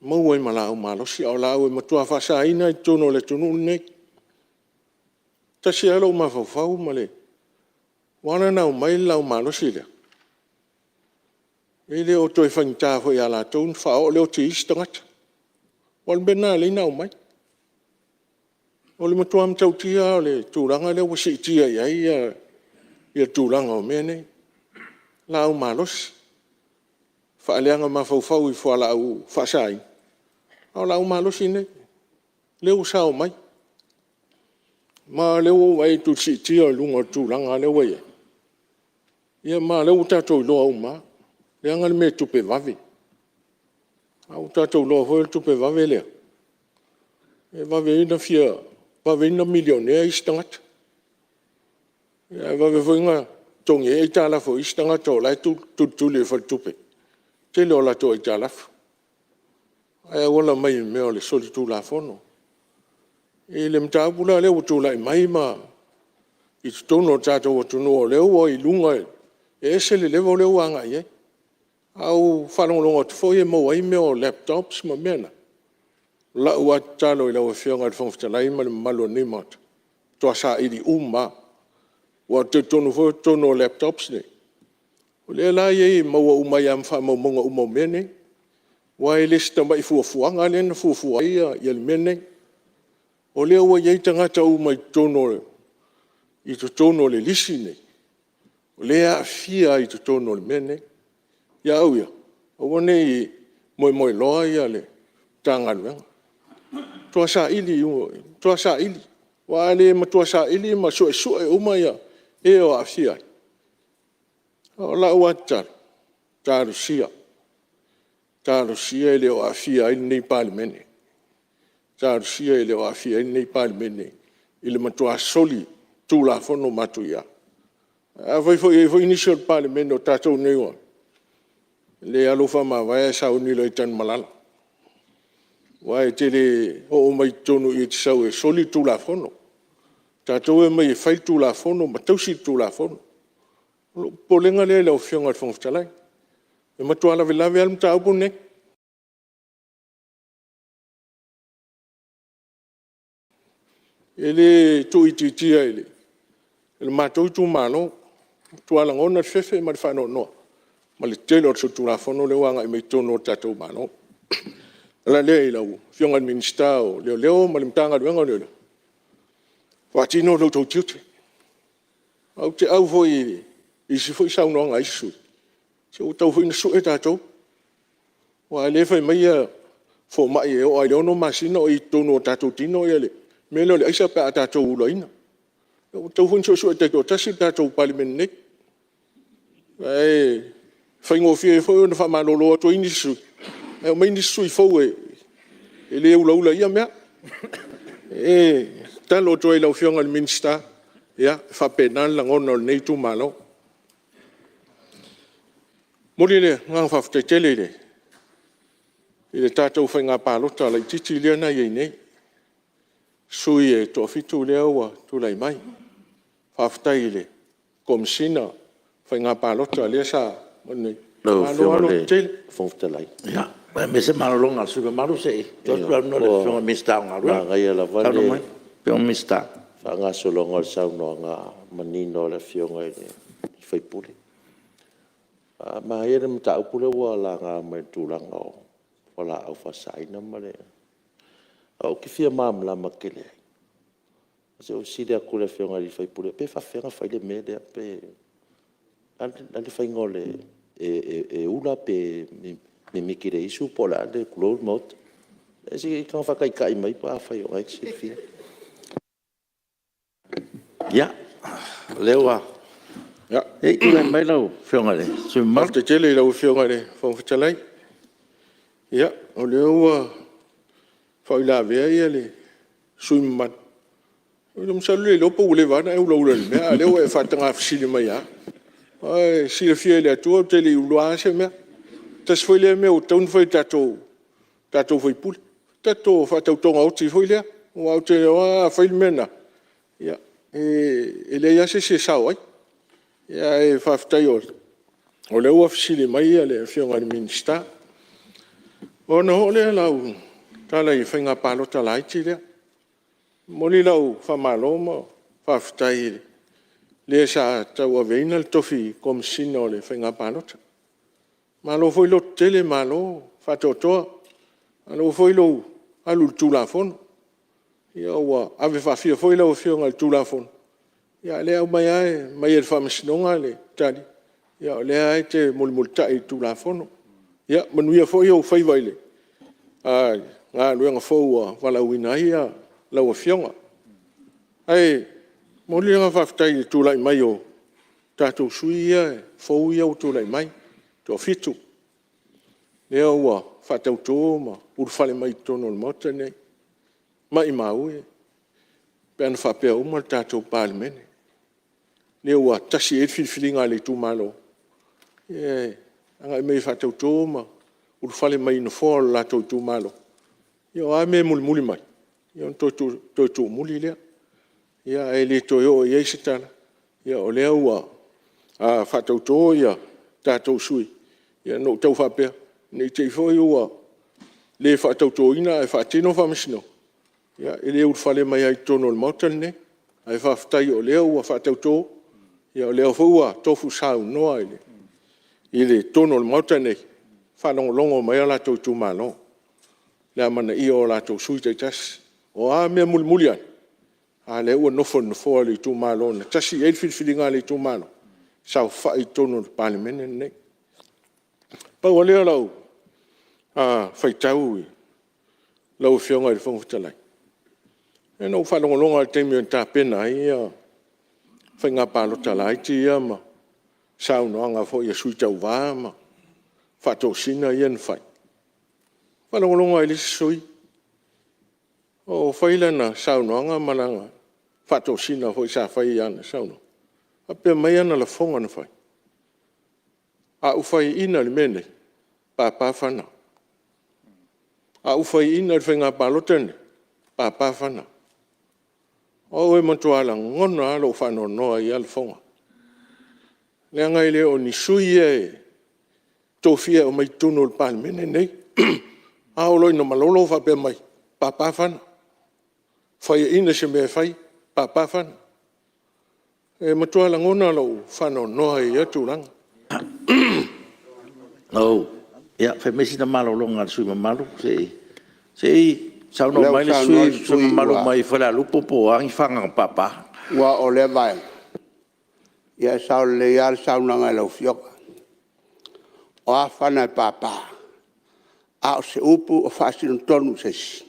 maua ai ma laau malosi, a o laau e matua faasaina i totonu o le atunuu lenei. E tasi lava lou mafaufau ma le… ua ala ona aumai le laau malosi lea, e le o toe faigata foi ia latou ona faaoo le oti i isi tagata. Aua o le mea lena e ala ai ona aumai. O le matua matautia lava o le tulaga lea ua siitia i ai le tulaga o mea nei, laau malosi, faaleaga mafaufau i fualaau faasaina, a o laau malosi nei lea ua sao mai. Ma o lea ua ou vaai atu i le siitia i luga o le tulaga lea ua i ai, ia ma o lea ua tatou iloa uma lava, leaga le mea e tupe vave. A ua tatou iloa foi o le tupe vave lea, e vave ai ona milionea isi tagata, ae vave foi ona totogi ai aitalafu a isi tagata o la e tulituli e faletupe le tele o latou aitalafu. ae auala mai i mea o le solitulafono. I le mataupu la lea ua tulai mai ma i totonu o le tatou atunuu o lea ua i luga, e ese le level lea ua agai i ai. Ae ua ou faalogologo atu foi e maua ai mea o laptops ma mea na. O lau lava tatalo i lau Afioga i le Fofoga Fetalai ma le mamalu o lenei Maota, matua saili uma lava. Aua ou te talitonu foi o totonu o laptops nei, o lea la e i ai e maua uma ai lava ma faamaumauga uma o mea nei. Aua e le o se tamai fuafuaga lea na fuafua ai le mea lenei. O lea ua i ai tagata uma i totonu o le lisi lenei, o lea e aafia ai i totonu o le mea lenei. Ia au ia, aua ne i moemoenoa le Matagaluega, matua saili, matua saili. Aua a le matua saili ma suesue uma e o aafia ai, o lau lava tatalo, talosia, talosia e le o aafia ai lenei Palemene, talosia e le o aafia ai lenei Palemene i le matua solitulafono matuia. Afai foi e i ai nisi o le Palemene o tatou nei ua… e lelei lava lou faamavae ae sauni loa i Tanumalala, aua e te le oo mai i totonu i i e te sau e soli le Tulafono. O tatou e omai e fai le Tulafono ma tausi le Tulafono. O lou popolega lea i lau Afioga i le Fofoga Fetalai, e matua lavelave lava le mataupu lenei. E le tuuitiitia e le matou itumalo, e matua lagona le fefe ma le faanoanoa ma le tele o le solitulafono lea ua agai mai totonu o le tatou Malo. O le ala lea i lau Afioga i le Minisita o Leoleo ma le Matagaluega o Leoleo, faatino lo outou tiute. Ou te au foi i isi foi saunoaga a isi sui usufono, se ua tatau foi ona sue tatou, aua o lea e fai mai fomai e oo lava i le 6 masina o i totonu o tatou tino le mea lea o le aisa pe a tatou ulaina. Ua tatau foi ona suesue taitoatasi le tatou Palemene nei. Ae faigofie ai foi ona faamalolo atu ai nisi sui usufono ae omai nisi sui usufono fou e le ulaula i ia mea. E tatalo atu ai i lau Afioga i le Minisita, ia, e faapena le lagona o lenei itumalo. E momoli le agaga faafetai tele i le tatou faiga palota laitiiti lea na i ai nei, sui usufono e toafitu lea ua tulai mai. Faafetai i le Komesina o Faiga Palota lea sa… Lau Malo Afioga lava i le lototele. Fofoga Fetalai… Ia, fai maia se malologa a le sui usufono mamalu se i tuu atu le avanoa i le Afioga i le Minisita o Galuega. Manaia lava Saunoa le mai lau Afioga i le Minisita. faagasologa o le saunoaga manino a le Afioga i le sui usufono. Manaia le mataupu lea ua laga mai i le tulaga o fualaau faasaina ma le… Ou te fia malamalama tele i ai. Se i ou fesili atu i le Afioga i le sui usufono, pe faapefea ona fai le mea lea, pe o le a le faiga e ula pe mimiti i le isu po o le a le… tulou le Maota. Se i tago faataitai mai pe afai o lena e te silafia. Ia, o lea ua… Se i tulai mai lau Afioga i le sui usufono mamalu. Faafetai tele i lau Afioga i le Fofoga Fetalai. Ia, o lea ua faauilavea le sui usufono mamalu, masalo e le iloa po ua leva ona e ulaula i le mea a o lea ua e faataga fesili mai lava. Ua e silafia e le Atua ou te le i ulaina lava se mea. Tasi foi lea mea ua tatau ona fai e tatou sui usufono, tatou faatautoga oti foi lea. Aua ou te iloa a fai le mea lena, ia, e leai lava se isi e sao ai. Ae faafetai o lea ua fesili mai le Afioga i le Minisita. Ona oo lea o lau tala i faiga palota laiti lea. E momoli lau faamalo ma lau faafetai i le sa tauaveina le tofi Komesina o le Faiga Palota. Malo foi le lototele malo faatoatoa, malo foi lou alu i le Tulafono. Ia ua ave faafia foi lau Afioga i le Tulafono, a o lea e aumai lava e aumai e le Faamasinoga le tali, o lea lava e te mulimulitai i le Tulafono. Ia manuia foi ou faiva i le galuega fou ua valaauina ai lau Afioga. Ae momoli le agaga faafetai i le tulai mai o tatou sui usufono fou ia ua tulai mai e toafitu, lea ua faatauto ma ulufale mai i totonu o le Maota lenei. Maimau e pe ana faapea uma le tatou Palemene, lea ua tasi i ai le filifiliga a le itumalo, e agai mai e faatauto ma ulufale mai i nofoa o le latou itumalo, ia o a mea e mulimuli mai, ia ona toe tuumuli lea. Ia ae le toe oo i ai se tala, o lea ua faatauto tatou sui usufono, ia na ou tau faapea, ne i te i foi ua le faatautoina ae faatino faamasinoga, ia e le ulufale mai lava i totonu o le Maota lenei. Ae faafetai o lea ua faatauto, o lea foi ua tofu saunoa i totonu o le Maota lenei, faalogologo mai o latou itumalo i le amanaia o latou sui usufono taitasi. O a mea e mulimuli ane, a lea ua nofo i le nofoa o le itumalo na tasi i ai le filifiliga a le itumalo, saofai i totonu o le Palemene lenei. Pau lava lea o lau faitau lau Afioga i le Fofoga Fetalai, ia na ou faalogologo lava i le taimi na tapena ai faiga palota laiti ia ma saunoaga foi a sui tauva ma faatosina ia na fai. Na ou faalogologo lava i le isi sui usufono o fai lana saunoaga ma lana faatosina foi sa fai i ana saunoaga, faapea mai ana lafoga na fai, a ou faiaina i le mea lenei, papa fana. A ou faiaina i le faiga palota lenei, papa fana. O au e matua lagona lava lou faanoanoa i ia lafoga, leaga e le o ni sui usufono ia e tofia e aumai i totonu o le Palemene lenei. A oo loa ina malolo o faapea mai, papa fana, faiaina i se mea e fai, papa fana. E matua lagona lou faanoanoa i ia tulaga. Ia, fai maia sina malologa a le sui usufono mamalu se i saunoa mai le sui usufono mamalu mai Falealupo po o a ni fana na papa. Ua oo i lea vaega, ia e sao lelei lava le saunoaga i lau Afioga. O a fana e papa? A o se upu e faasino tonu i se isi?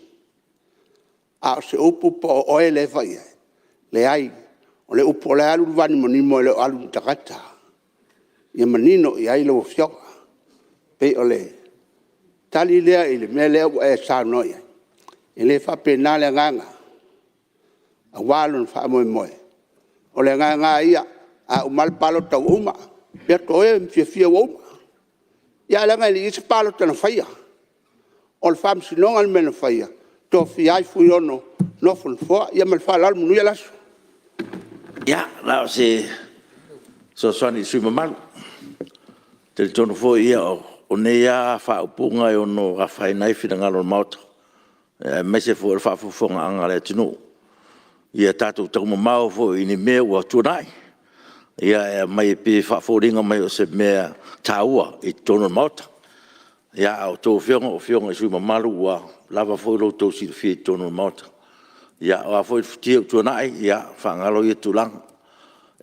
A o se upu po o oe lea e fai i ai? Leai, o le upu o la e alu i le vanimonimo e le o alu i ni tagata. Ia manino i ai lau Afioga. E pei o le tali lea i le mea lea ua e saunoa i ai, e le faapena le agaga aua lona faamoemoe. O le agaga lava ia, a uma lava le palota ua uma, ia o e ma fiafia ua uma. Ia ae leaga e le i i ai se palota na faia. O le faamasinoga le mea na faia, tofia ai Fuiono e nofo i le nofoa. Ia ma le faaaloalo manuia le aso. Ia, na o se fesoasoani i le sui usufono mamalu. E talitonu foi o nei lava faaupuga e ono afaina ai finagalo o le Maota, aemaise foi o le faafogafogaaga a le atunuu. Ia tatou taumamao foi i ni mea ua tuanai, ae aumai e pei e faafoliga mai o se mea taua i totonu o le Maota. A o a outou Afioga o Afioga i sui usufono mamalu ua lava foi lo outou silafia i totonu o le Maota. Ia, o a foi le futia ua tuanai, ia faagalo ia tulaga.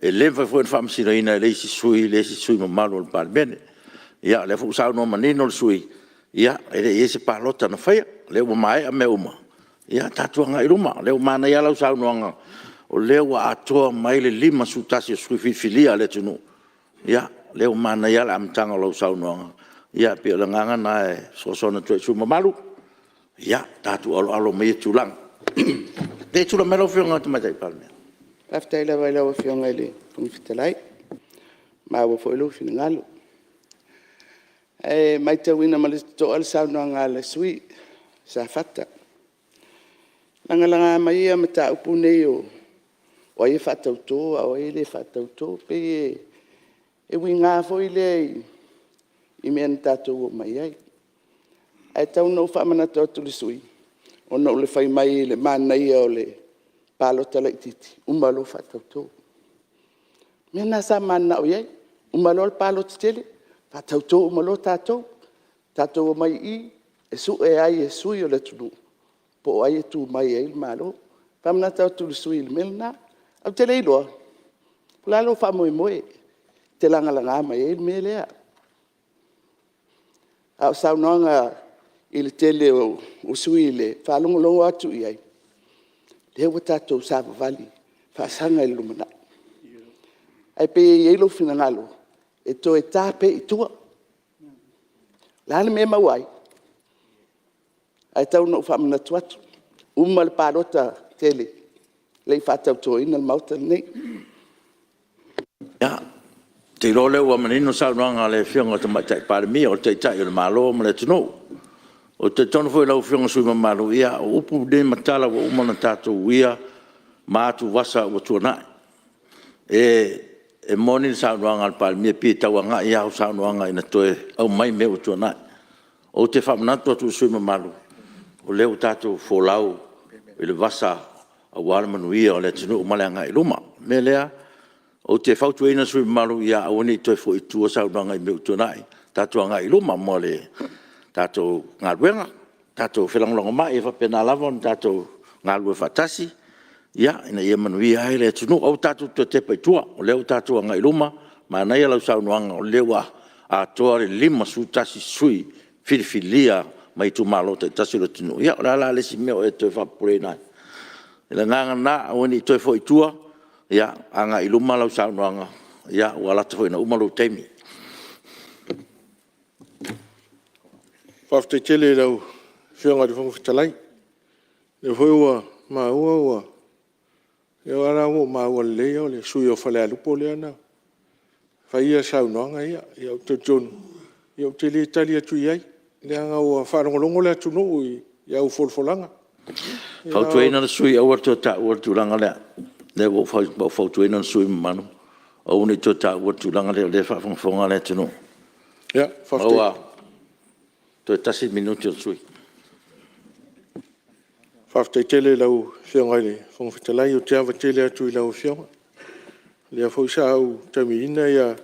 E le mafai foi ona faamasinoina e le isi sui usufono le isi sui usufono mamalu o le Palemene. Ia o lea foi ua saunoa manino le sui usufono, e le i i ai se palota na faia. O lea ua maea mea uma, ia tatou agai i luma. O lea ua manaia lava lau saunoaga, o lea ua atoa mai le 51 o sui usufono filifilia a le atunuu. Ia, o lea ua manaia lava le amataga o lau saunoaga. E pei o le agaga lena e fesoasoani atu ai i le sui usufono mamalu, ia tatou aloalo ma ia tulaga. Se i tulai mai lau Afioga i le Tamaitai Palemia. Faafetai lava i lau Afioga i le Fofoga Fetalai, ua maua foi lou finagalo. Ae matauina ma le totoa le saunoaga a le sui usufono o Safata. O lagalaga mai mataupu nei o ai e faatauto a o ai e le faatauto. E pei e uiga foi lea i mea na tatou omai ai. Ae tau ina ou faamanatu atu i le sui usufono, ona o le fai mai o le manaia o le palota laitiiti, uma loa faatauto. O le mea lena sa mananao i ai, uma loa le palota tele, faatauto uma loa tatou. Tatou omai i i e sue ai e sui usufono o le atunuu po o ai e tu mai e ai le Malo. E faamanatu atu i le sui usufono i le mea lena. Ae ou te le iloa po o le a lou faamoemoe e te lagalaga mai ai le mea lea. A o saunoaga i le tele o sui usufono i le faalogologo atu i ai, o lea ua tatou savavali faasaga i le lumanai. Ae pei e i ai lou finagalo e toe ta pea i tua. O le a le mea e maua ai? Ae tau ina ou faamanatu atu, uma le palota tele, e le i faatautoina le Maota lenei. Ia, te iloa o lea ua manino le saunoaga a le Afioga i le Tamaitai Palemia, o le Taitai o le Malo ma le atunuu. Ou te talitonu foi i lau Afioga i le sui usufono mamalu, ia o upu nei ma tala ua uma ona tatou uia ma atuvasa ua tuanai. E moni le saunoaga a le Palemia, e pei e tau agai lava au saunoaga ina toe aumai mea ua tuanai. Ou te faamanatu atu i le sui usufono mamalu, o lea ua tatou folau i le vasa aua le manuia o le atunuu ma le agai i luma. O le mea lea, ou te fautuaina sui usufono mamalu ia aua ne i toe foi i tua saunoaga i mea ua tuanai, tatou agai i luma mo le tatou galuega. Tatou felagolagomai e faapena lava ona tatou galulue faatasi ina ia manuia ai le atunuu. Aua tatou te toe tepa i tua, o lea ua tatou agai i luma, manaia lau saunoaga o lea ua atoa le 51 sui usufono filifilia mai itumalo taitasi o le atunuu. Ia o le a la le isi mea o e toe faapopoleina ai? O le agaga lena, aua ne i toe foi i tua, agai i luma lau saunoaga, ua lata foi ina uma lou taimi. Faafetai tele i lau Afioga i le Fofoga Fetalai, o lea foi ua maua o lea la ua ou maua lelei o le sui usufono o Falealupo lea na faia saunoaga ia. Ou te talitonu, ou te le tali atu i ai, leaga ua faalogologo le atunuu i au folafolaga. E fautuaina le sui usufono aua le toe taua le tulaga lea. O lea ua ou fautuaina le sui usufono mamalu, aua ne i toe taua le tulaga lea o lea e faafogafoga le atunuu. Toe tasi le minute o le sui usufono. Faafetai tele i lau Afioga i le Fofoga Fetalai, ou te ava tele atu i lau Afioga. O lea foi sa ou taulimaina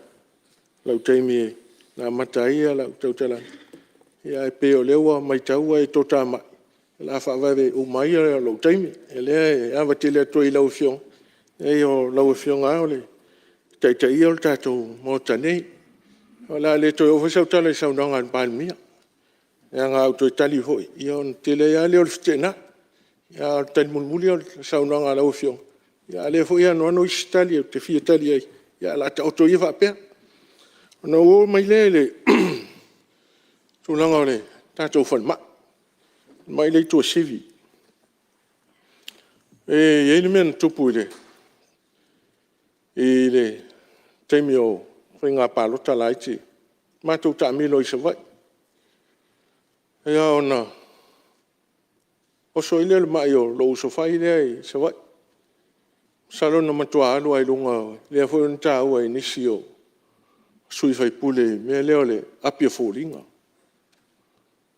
lou taimi na amata ai lau tautalaga, ae pei o lea ua matau ua e toatamai, o le a faavave uma ai lou taimi. O lea e ava tele atu ai i lau Afioga, leai o lau Afioga lava e taitaia le tatou Maota nei. O le a le toe oo foi sau tala i le saunoaga a le Palemia, leaga a ou toe tali foi, ona tele ai lava lea o le feteenai. A o le tali mulimuli o le saunoaga a lau Afioga, a o lea foi e anoano isi tali ou te fia tali i ai, ae o le a taoto ia faapea. Ona ou oo mai lea i le tulaga o le tatou falemai, le falemai lea i Tuasivi. E i ai le mea na tupu i le taimi o faiga palota laiti, matou taamilo ai i Savaii. Ia ona oso ai lea o le mai o lou uso fai lea i Savaii. Masalo na matua alu lava i luga, lea foi na taua e nisi o sui usufono i le mea lea o le api o foliga.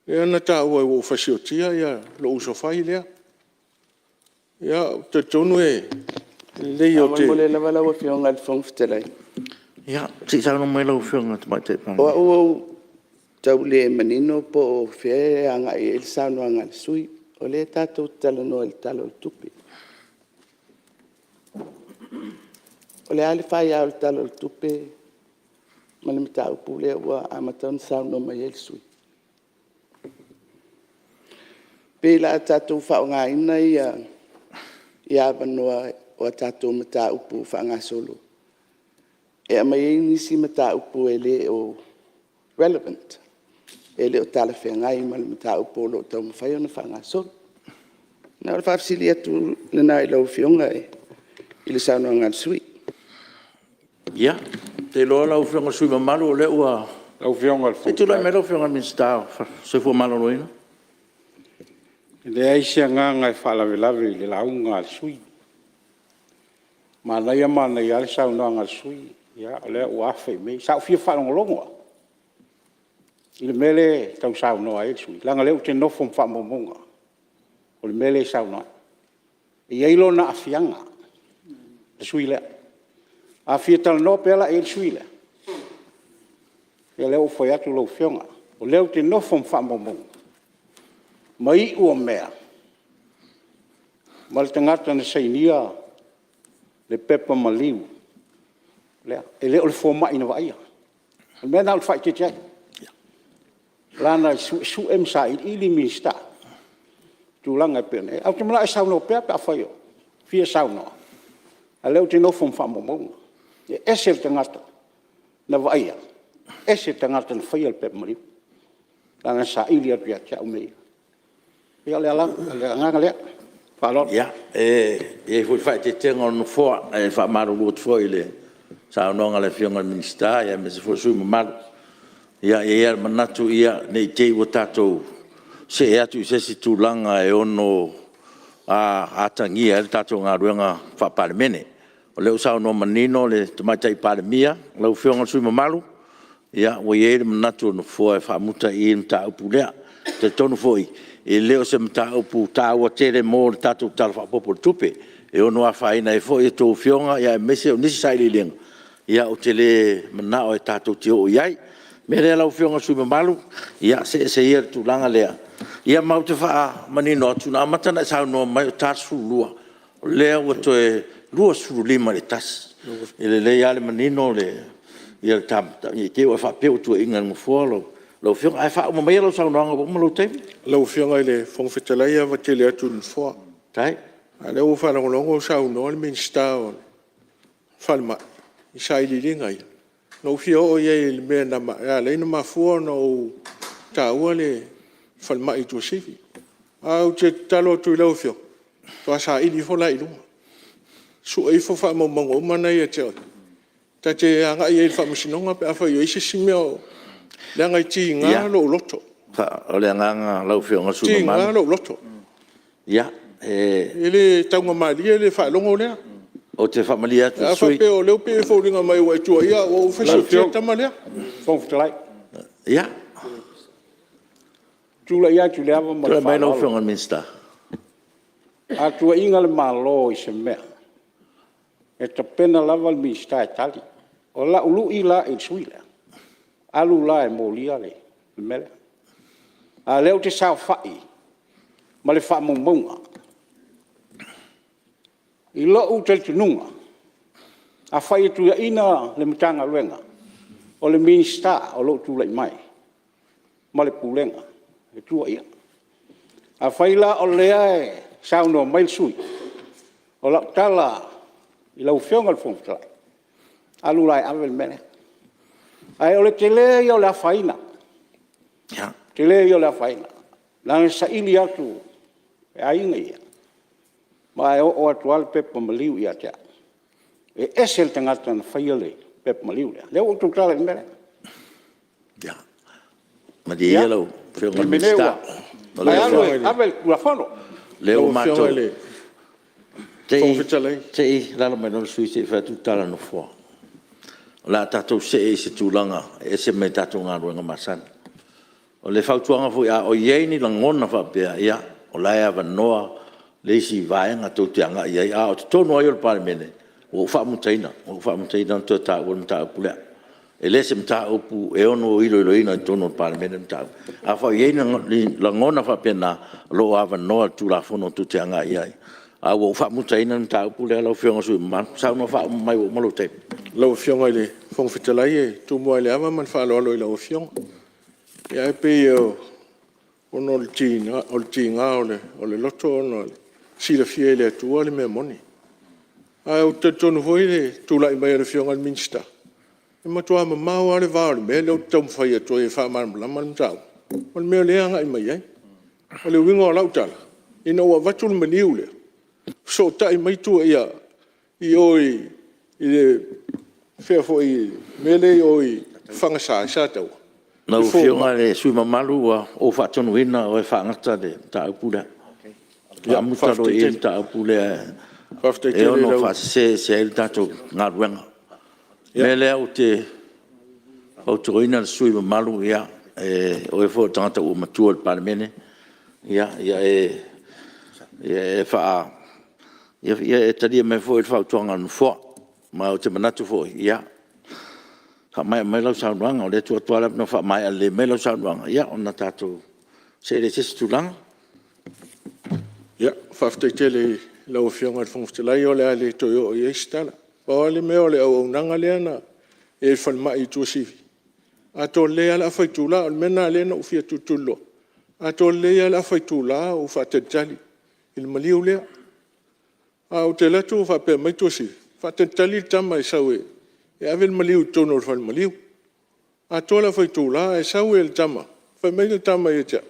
Lea na taua ai ua ou fasiotia lou uso fai lea. Ia, ou te talitonu e lelei ou te... Faamolemole lava lau Afioga i le Fofoga Fetalai. Ia, se i saunoa mai lau Afioga i le Tamaitai Palemia. O au ua ou tau le manino po o fea e agai i ai le saunoaga a le sui usufono. O lea tatou te talanoa i le Tala o le Tupe. O le a le faia o le Tala o le Tupe ma le mataupu lea ua amata ona saunoa mai ai le sui usufono? Pe o le a tatou faaaogaina avanoa o a tatou mataupu faagasolo e aumai ai nisi mataupu e le o relevant, e le o talafeagai ma le mataupu o lo o taumafai ona faagasolo. O le faafesili atu lena i lau Afioga i le saunoaga a le sui usufono. Ia, ou te iloa lau Afioga i le sui usufono mamalu o lea ua... Se i tulai mai lau Afioga i le Minisita o le Soifua Maloloina. E leai se agaga e faalavelave i le lauga a le sui usufono. Manaia manaia lava le saunoaga a le sui usufono, o lea ua afe i mea ia. Sa ou fia faalogologo lava i le mea lea e tau saunoa ai le sui usufono, leaga o lea ou te nofo ma faamaumauga o le mea lea e saunoa ai. E i ai lona aafiaga le sui usufono lea. A fia talanoa pea la i ai le sui usufono lea, ia o lea ua ou fai atu lau Afioga, o lea ou te nofo ma faamaumauga ma iu o mea ma le tagata na sainia le pepa maliu, e le o le fomai na vaaia. O le mea lena ou te faaeteete ai, leaga e suesue ma sailiili Minisita i tulaga e pei ona i ai. Ae ou te manao e saunoa pea pe afai e fia saunoa, a o lea ou te nofo ma faamaumauga. E ese le tagata na vaaia, ese le tagata na faia le pepa maliu, leaga na saili atu ia te au mea ia. Ia o le agaga lea. Ma le faaaloalo. Ia, e i ai foi le faaeteetega o le Nofoa, ae faamalulu atu foi i le saunoaga a le Afioga i le Minisita aemaise foi o le sui usufono mamalu. E i ai lava le manatu ne i te i ua tatou see atu i se isi tulaga e ono atagia ai le tatou galuega faa-Palemene. O lea ua saunoa manino le Tamaitai Palemia, lau Afioga i le sui usufono mamalu, ua i ai le manatu o le Nofoa e faamuta i i le mataupu lea. E talitonu foi, e le o se mataupu taua tele mo le tatou Tala Faaopoopo o le Tupe, e ono afaina ai foi a outou afioga aemaise o nisi sailiiliga, ou te le manao tatou te oo i ai. O le mea lea lau Afioga i le sui usufono mamalu, see ese ia i le tulaga lea. Ma ou te faamanino atu, na amata ona e saunoa mai e 42, o lea ua toe 25 i le 1. E lelei lava le manino o le ta mataupu, ne i te i ua e faapea ua tuuaiina e le Nofoa lau Afioga. Ae faauma maia lau saunoaga ua uma lou taimi. Lau Afioga i le Fofoga Fetalai e ava tele atu i le Nofoa, a o lea ua ou faalogologo o saunoa le Minisita o le Falemai i sailiiliga ia. Na ou fia oo i ai i le mea na ala ai ona mafua ona ou taua le falemai i Tuasivi. Ae ou te tatalo atu i lau Afioga, matua saili ifo la i luga, sue ifo faamaumauga uma na e ia te oe, ta te agai ai i le faamasinoga pe afai o i ai se isi mea o… leaga e tiga lou loto, O le agaga lau Afioga i le e sui usufono mamalu… tiga lou loto. E le taugamalie le faalogo lea. Ou te faamalie atu i le Ae a sui usufono… faapea o lea e pei e foliga mai ua e tuuaia au ua ou fai si tama lea. Lau Afioga i le Fofoga Fetalai, ou te tulai atu i le ava ma le Tulai mai lau faaaloalo. Afioga i le Minisita. A tuuaiina le Malo i se mea, e tapena lava le Minisita e tali. O lau lui la i le sui usufono lea, alu la e molia le mea lea. A o lea ou te saofai ma le faamaumauga. I lou talitonuga, afai e tuuaiina le Matagaluega, o le Minisita o lo o tulai mai ma le Pulega e tuuaia. Afai la o lea e saunoa mai le sui usufono, o lau tala i lau Afioga i le Fofoga Fetalai, alu la e ave le mea lea. Ae o le tele ia o le afaina, o le tele ia o le afaina, leaga e saili atu e aiga ia, ma e oo atu lava le pepa maliu ia te au, e ese le tagata na faia le pepa maliu lea. O lea ua ou tautala i le mea lea. Malie ia lau Afioga i le Minisita. Ae alu e ave le Tulafono. Se i alaala mai loa le sui usufono se i fai atu le tala a le Nofoa. O le a tatou see i se tulaga e ese mai le tatou galuega masani. O le fautuaga foi, a o i ai ni lagona faapea, ia, o la e avanoa le isi vaega tou te agai i ai. A o totonu lava ia o le Palemene, ua ou faamutaina, ua ou faamutaina le toe taua o le mataupu lea. E le o se mataupu e ono iloiloina i totonu o le Palemene le mataupu. Afai o i ai ni lagona faapena, o lo o avanoa i le Tulafono tou te agai i ai. Ae ua ou faamutaina le mataupu lea lau Afioga i le sui usufono mamalu. Saunoa faauma mai ua uma lou taimi. Lau Afioga i le Fofoga Fetalai e tumu lava i le ava ma le faaaloalo i lau Afioga. Ia ae pei ona o le tiga o le loto ona e silafia e le Atua le mea moni. Ae ou te talitonu foi i le tulai mai o le Afioga i le Minisita, e matua mamao lava le va o le mea lea ou te taumafai atu ai e faamalamalama le mataupu ma le mea o lea e agai mai ai. O le uiga o lau tala, ina ua avatu le maliu lea, fesootai mai tua i o i le mea foi lea i o i Fagasa i Sataua… Lau Afioga i le sui usufono mamalu, ua ou faatonuina oe e faagata le mataupu lea. Faamuta loa i i le mataupu lea e ono faasese ese ai le tatou galuega. O le mea lea ou te fautuaina le sui usufono mamalu, o oe foi o le tagata ua matua i le Palemene, ia e talia mai foi le fautuaga a le Nofoa. Ma ou te manatu foi, ia faamaea mai lau saunoaga, o lea e tuu atu lava le avanoa e faamaea lelei mai lau saunoaga, ona tatou see lea i se isi tulaga. Faafetai tele i lau Afioga i le Fofoga Fetalai, o le a le toe oo i ai se tala. Pau lava le mea o le auaunaga lea na i ai i le falemai i Tuasivi, e atoa lelei lava le afa itula. O le mea lena lea na ou fia tulituliloa, atoa lelei lava le afa itula o ou faatalitali i le maliu lea. Ae ou te alu atu o faapea mai Tuasivi, faatalitali le tama e sau e ave le maliu i totonu o le falemaliu. Atoa le afa itula ae sau le tama, fai mai le tama ia te au,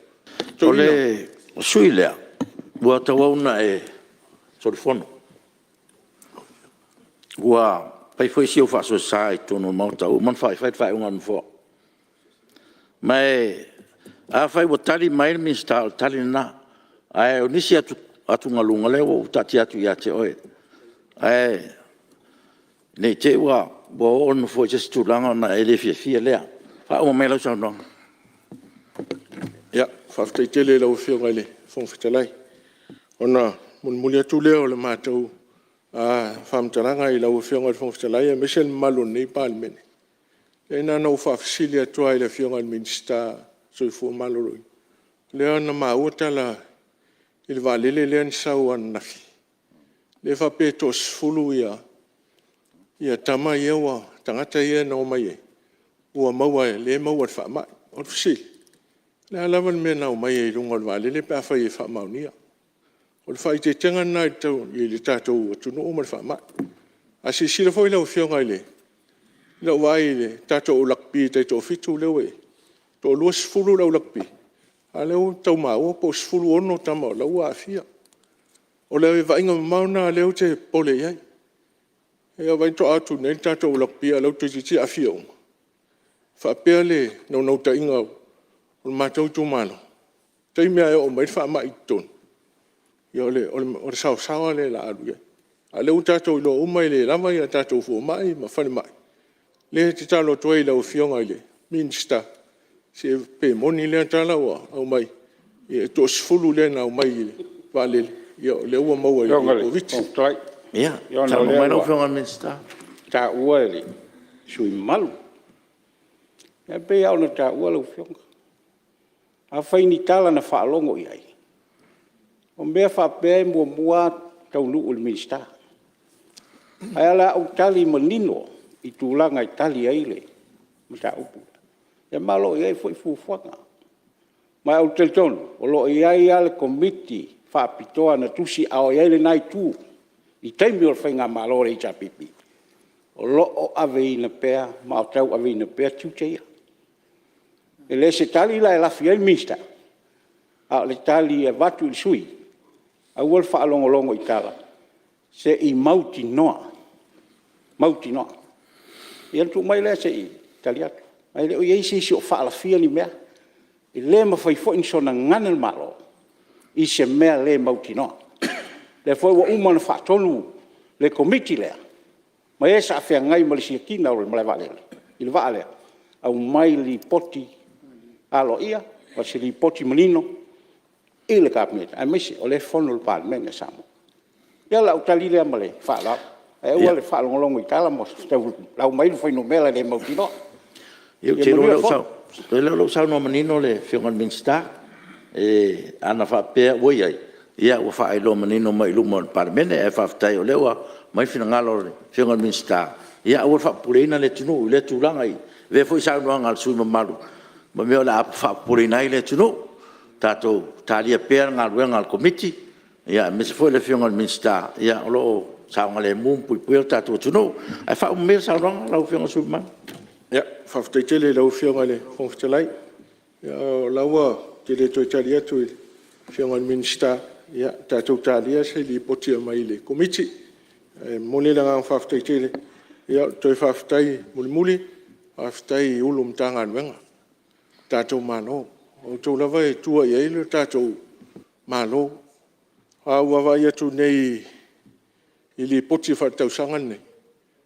O le sui usufono lea, ua tauau ina e solifono. Ua Fai foi si ou faasoesa i totonu o le Maota ua uma ona fai le faaiuga a le Nofoa. Ma e afai ua tali mai le Minisita, o le tali lena. Ae o nisi atugaluga, o lea ua ou taatia atu ia te oe. Ae ne i te i ua oo le Nofoa i se isi tulaga ona e le fiafia lea. Faauma maia lau saunoaga. Faafetai tele i lau Afioga i le Fofoga Fetalai. Ona mulimuli atu lea o le matou faamatalaga i lau Afioga i le Fofoga Fetalai aemaise le mamalu o lenei Palemene, ia na ona ou faafesili atu lava i le Afioga i le Minisita o le Soifua Maloloina, lea na maua tala i le vaalele lea na sau ananafi, lea e faapea e toa-10 tagata ia na omai ai ua maua lea e maua i le faamai. O le fesili, o le a lava le mea na omai ai i luga o le vaalele pe afai e faamaonia? O le faaeteetega lena i le tatou atunuu ma le faamai. A silasila foi lau Afioga i lau vaai i le tatou au lakapi taitoafitu lea ua i ai, e toa-20 le au lakapi, a o lea ua tau maua po o 16 tama o la e ua aafia. O le vaaiga mamao lena o lea ou te popole i ai. Ia vaai faatoa o atu nei le tatou au lakapi a o la e toeitiiti aafia uma. E faapea le naunautaiga o le matou itumalo, o le taimi lava e oo mai ai le faamai i totonu, ia o le saosaoa lea o le a alu i ai. A o lea ua tatou iloa uma e le lava a tatou fomai ma falemai. O lea e tatalo atu ai i lau Afioga i le Minisita, se pe moni lea tala ua aumai e toa-10 le na omai i le vaalele, o lea ua maua i le Koviti-19. Ia, saunoa mai lau Afioga i le Minisita. Ona o lea ua taua e le sui usufono mamalu, e pei lava ona taua lau Afioga, afai ni tala na faalogo i ai, o mea faapea e muamua lava taunuu i le Minisita. Ae o le a ou tali manino i tulaga e tali ai le mataupu lea, ma o lo o i ai foi fuafuaga. Ma ou te talitonu o lo o i ai lava le Komiti Faapitoa na tusiaao i ai lena Itu i taimi o le faigamalo a le HRPP, o lo o aveina pea ma tauaveina pea tiute ia. E le o se tali la e lafi ai le Minisita, a o le tali e avatu i le sui usufono, aua le faalogologo i tala, se i mautinoa, mautinoa. Ia ona tuu mai lea se i tali atu. Ae le o i ai se isi o faalafia ni mea. E le mafai foi ona soona gagana le Malo i se mea le mautinoa. O lea foi ua uma ona faatonu le Komiti lea ma e sa feagai ma le siakiina o le malaevaalele i le vaa lea, aumai le lipoti aloaia ma se lipoti manino i le Kapeneta, aemaise o lea e fono le Palemene a Samoa. Ia o lau tali lea ma le faaaloalo, ae aua le faalogologo i tala ma lau mai le fuainumera le mautinoa. Ia ou te manuia le fono. Iloa o lea ua saunoa manino le Afioga i le Minisita, ana faapea ua i ai, ia ua faailoa manino mai i luma o le Palemene. Ae faafetai o lea ua aumai le finagalo o le Afioga i le Minisita, ia aua le faapopoleina le atunuu i lea tulaga, i lea foi saunoaga a le sui usufono mamalu ma mea o le a faapopoleina ai le atunuu. Tatou talia pea le galuega a le Komiti aemaise foi le Afioga i le Minisita o lo o saogalemu ma puipuia le tatou atunuu. Ae faauma maia le saunoaga lau Afioga i le sui usufono mamalu. Faafetai tele i lau Afioga i le Fofoga Fetalai. O la ua ou te le toe tali atu i le Afioga i le Minisita, ia tatou talia se lipoti e aumai le Komiti. Ae momoli le agaga faafetai tele. O le toe faafetai mulimuli, faafetai i Ofisa Sili o Pulega o Matagaluega a le tatou Malo, o outou lava e tua i ai le tatou Malo. A ou vaavaai atu nei i Lipoti Faaletausaga nei, o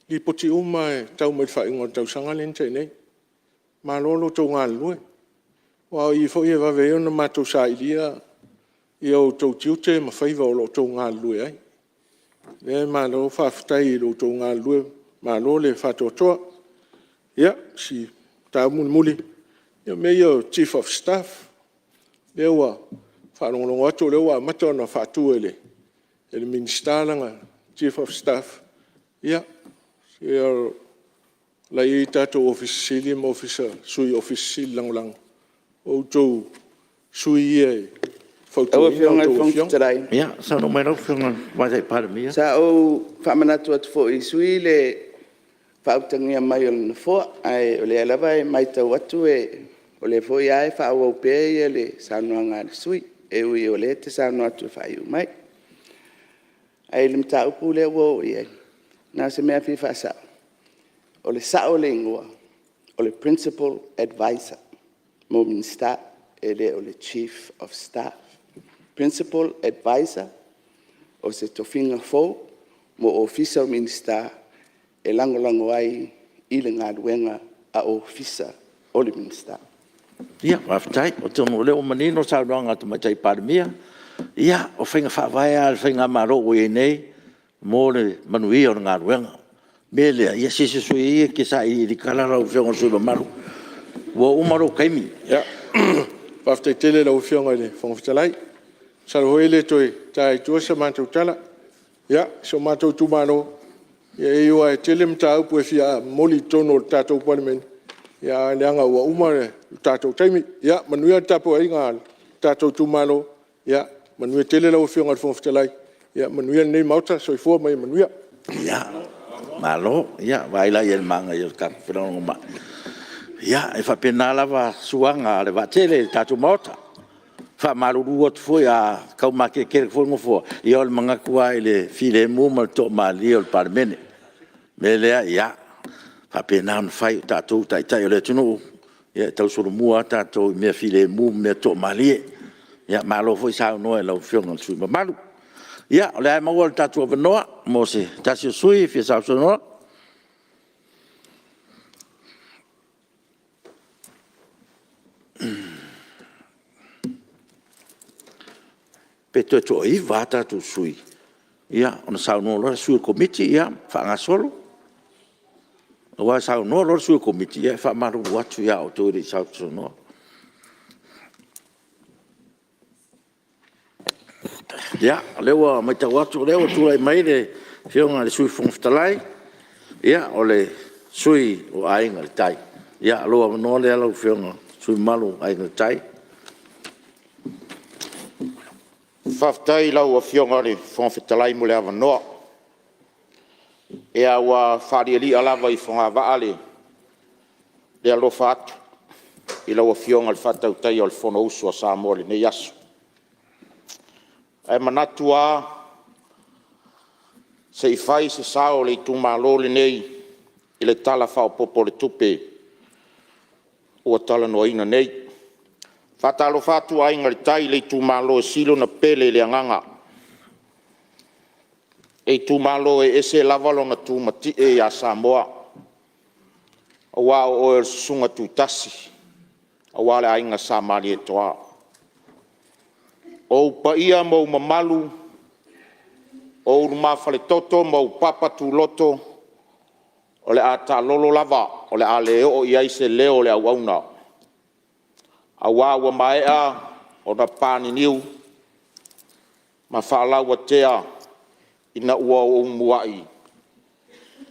Lipoti uma lava e tau mai i le faaiuga o le tausaga lea na tea nei. Malo lo outou galulue, aua o i foi e vave ai ona matou sailia outou tiute ma faiva o lo o outou galulue ai. O le mea lea malo faafetai i lo outou galulue, malo le faatoatoa. Ia, o si mataupu mulimuli, ia o mea ia o Chief of Staff, lea ua faalogologo atu o lea ua amata ona faatu e le Minisita lana Chief of Staff, ia, se o la e i ai tatou Ofisa Sili ma Sui Ofisa Sili Lagolago, o outou sui ia e Lau fautuaina a Afioga i le outou Fofoga Afioga. Fetalai, Ia, saunoa mai lau Afioga i le Tamaitai Palemia. Sa ou faamanatu atu foi i sui usufono le faautagia mai o le Nofoa, ae o lea lava e matau atu o lea foi lava e faaauau pea le saunoaga a le sui usufono, e ui o lea e te saunoa atu e faaiu mai. Ae i le mataupu lea ua oo i ai, na o se mea e fia faasao, O le sao o le igoa, o le Principal Advisor mo Minisita, e le o le Chief of Staff. Principal Advisor o se tofiga fou mo Ofisa o Minisita e lagolago ai i le galuega a Ofisa o le Minisita. Ia faafetai, atonu o lea ua manino le saunoaga a le Tamaitai Palemia. Ia o faiga faavae lava a le Faigamalo ua i ai nei mo le manuia o le galuega. O le mea lea, se soia ia e te sailiili tala lau Afioga i le sui usufono mamalu, ua uma lou taimi. Faafetai tele i lau Afioga i le Fofoga Fetalai, masalo foi e le toe ta i tua se matou tala. Ia, si o matou itumalo, e ui lava e tele mataupu e fia momoli i totonu o le tatou Palemene, ae leaga ua uma le tatou taimi. Ia manuia le tapuaiga a le tatou itumalo, ia manuia tele lau Afioga i le Fofoga Fetalai, manuia lenei Maota. Soifua ma ia manuia. Malo. Ia, vaai la i ai i le manaia o le tatou felagolagomai. Ia, e faapena lava suaga o le vaatele i le tatou Maota. E faamalulu atu foi a tau mateletele atu foi le Nofoa, ia o le manatu lava i le filemu ma le toamalie o le Palemene. O le mea lea, ia faapena ona fai o tatou o taitai o le atunuu, e tausolomua lava tatou i mea filemu ma mea toamalie. Malo foi saunoa i lau Afioga i le sui usufono mamalu. Ia, o lea lava e maua lo tatou avanoa mo se tasi o sui usufono e fia sausaunoa. Pe toe toa-9 lava a tatou sui usufono, ona saunoa loa lea o le sui o le Komiti faagasolo. Aua e saunoa loa le sui o le Komiti, e faamalulu atu ia te outou e le i sausaunoa. Ia, o lea ua matau atu o lea ua tulai mai le Afioga i le Sui Fofoga Fetalai, o le sui usufono o Aiga i le Tai. Ia, o lou avanoa lea lau Afioga i le sui usufono mamalu o Aiga i le Tai. Faafetai i lau Afioga i le Fofoga Fetalai mo le avanoa. Ia, ua faalialia lava i fogavaa le alofa atu i lau Afioga i le faatautaia o le Fonousu a Samoa i lenei aso. Ae manatu lava se i fai se sao o le itumalo lenei i le Tala Faaopoopo o le Tupe ua talanoaina nei. E faatalofa atu Aiga i le Tai i le itumalo e sili ona pele i le agaga, le itumalo e ese lava lona tumatie ia Samoa, aua o oe o le Susuga Tutasi aua le Aiga Sa Malietoa. O ou paia ma ou mamalu, o ou lumafaletoto ma ou papa tuloto, o le a taalolo lava o le a le oo i ai se leo o le auauna, aua ua maea ona paniniu ma faalauatea ina ua ou muai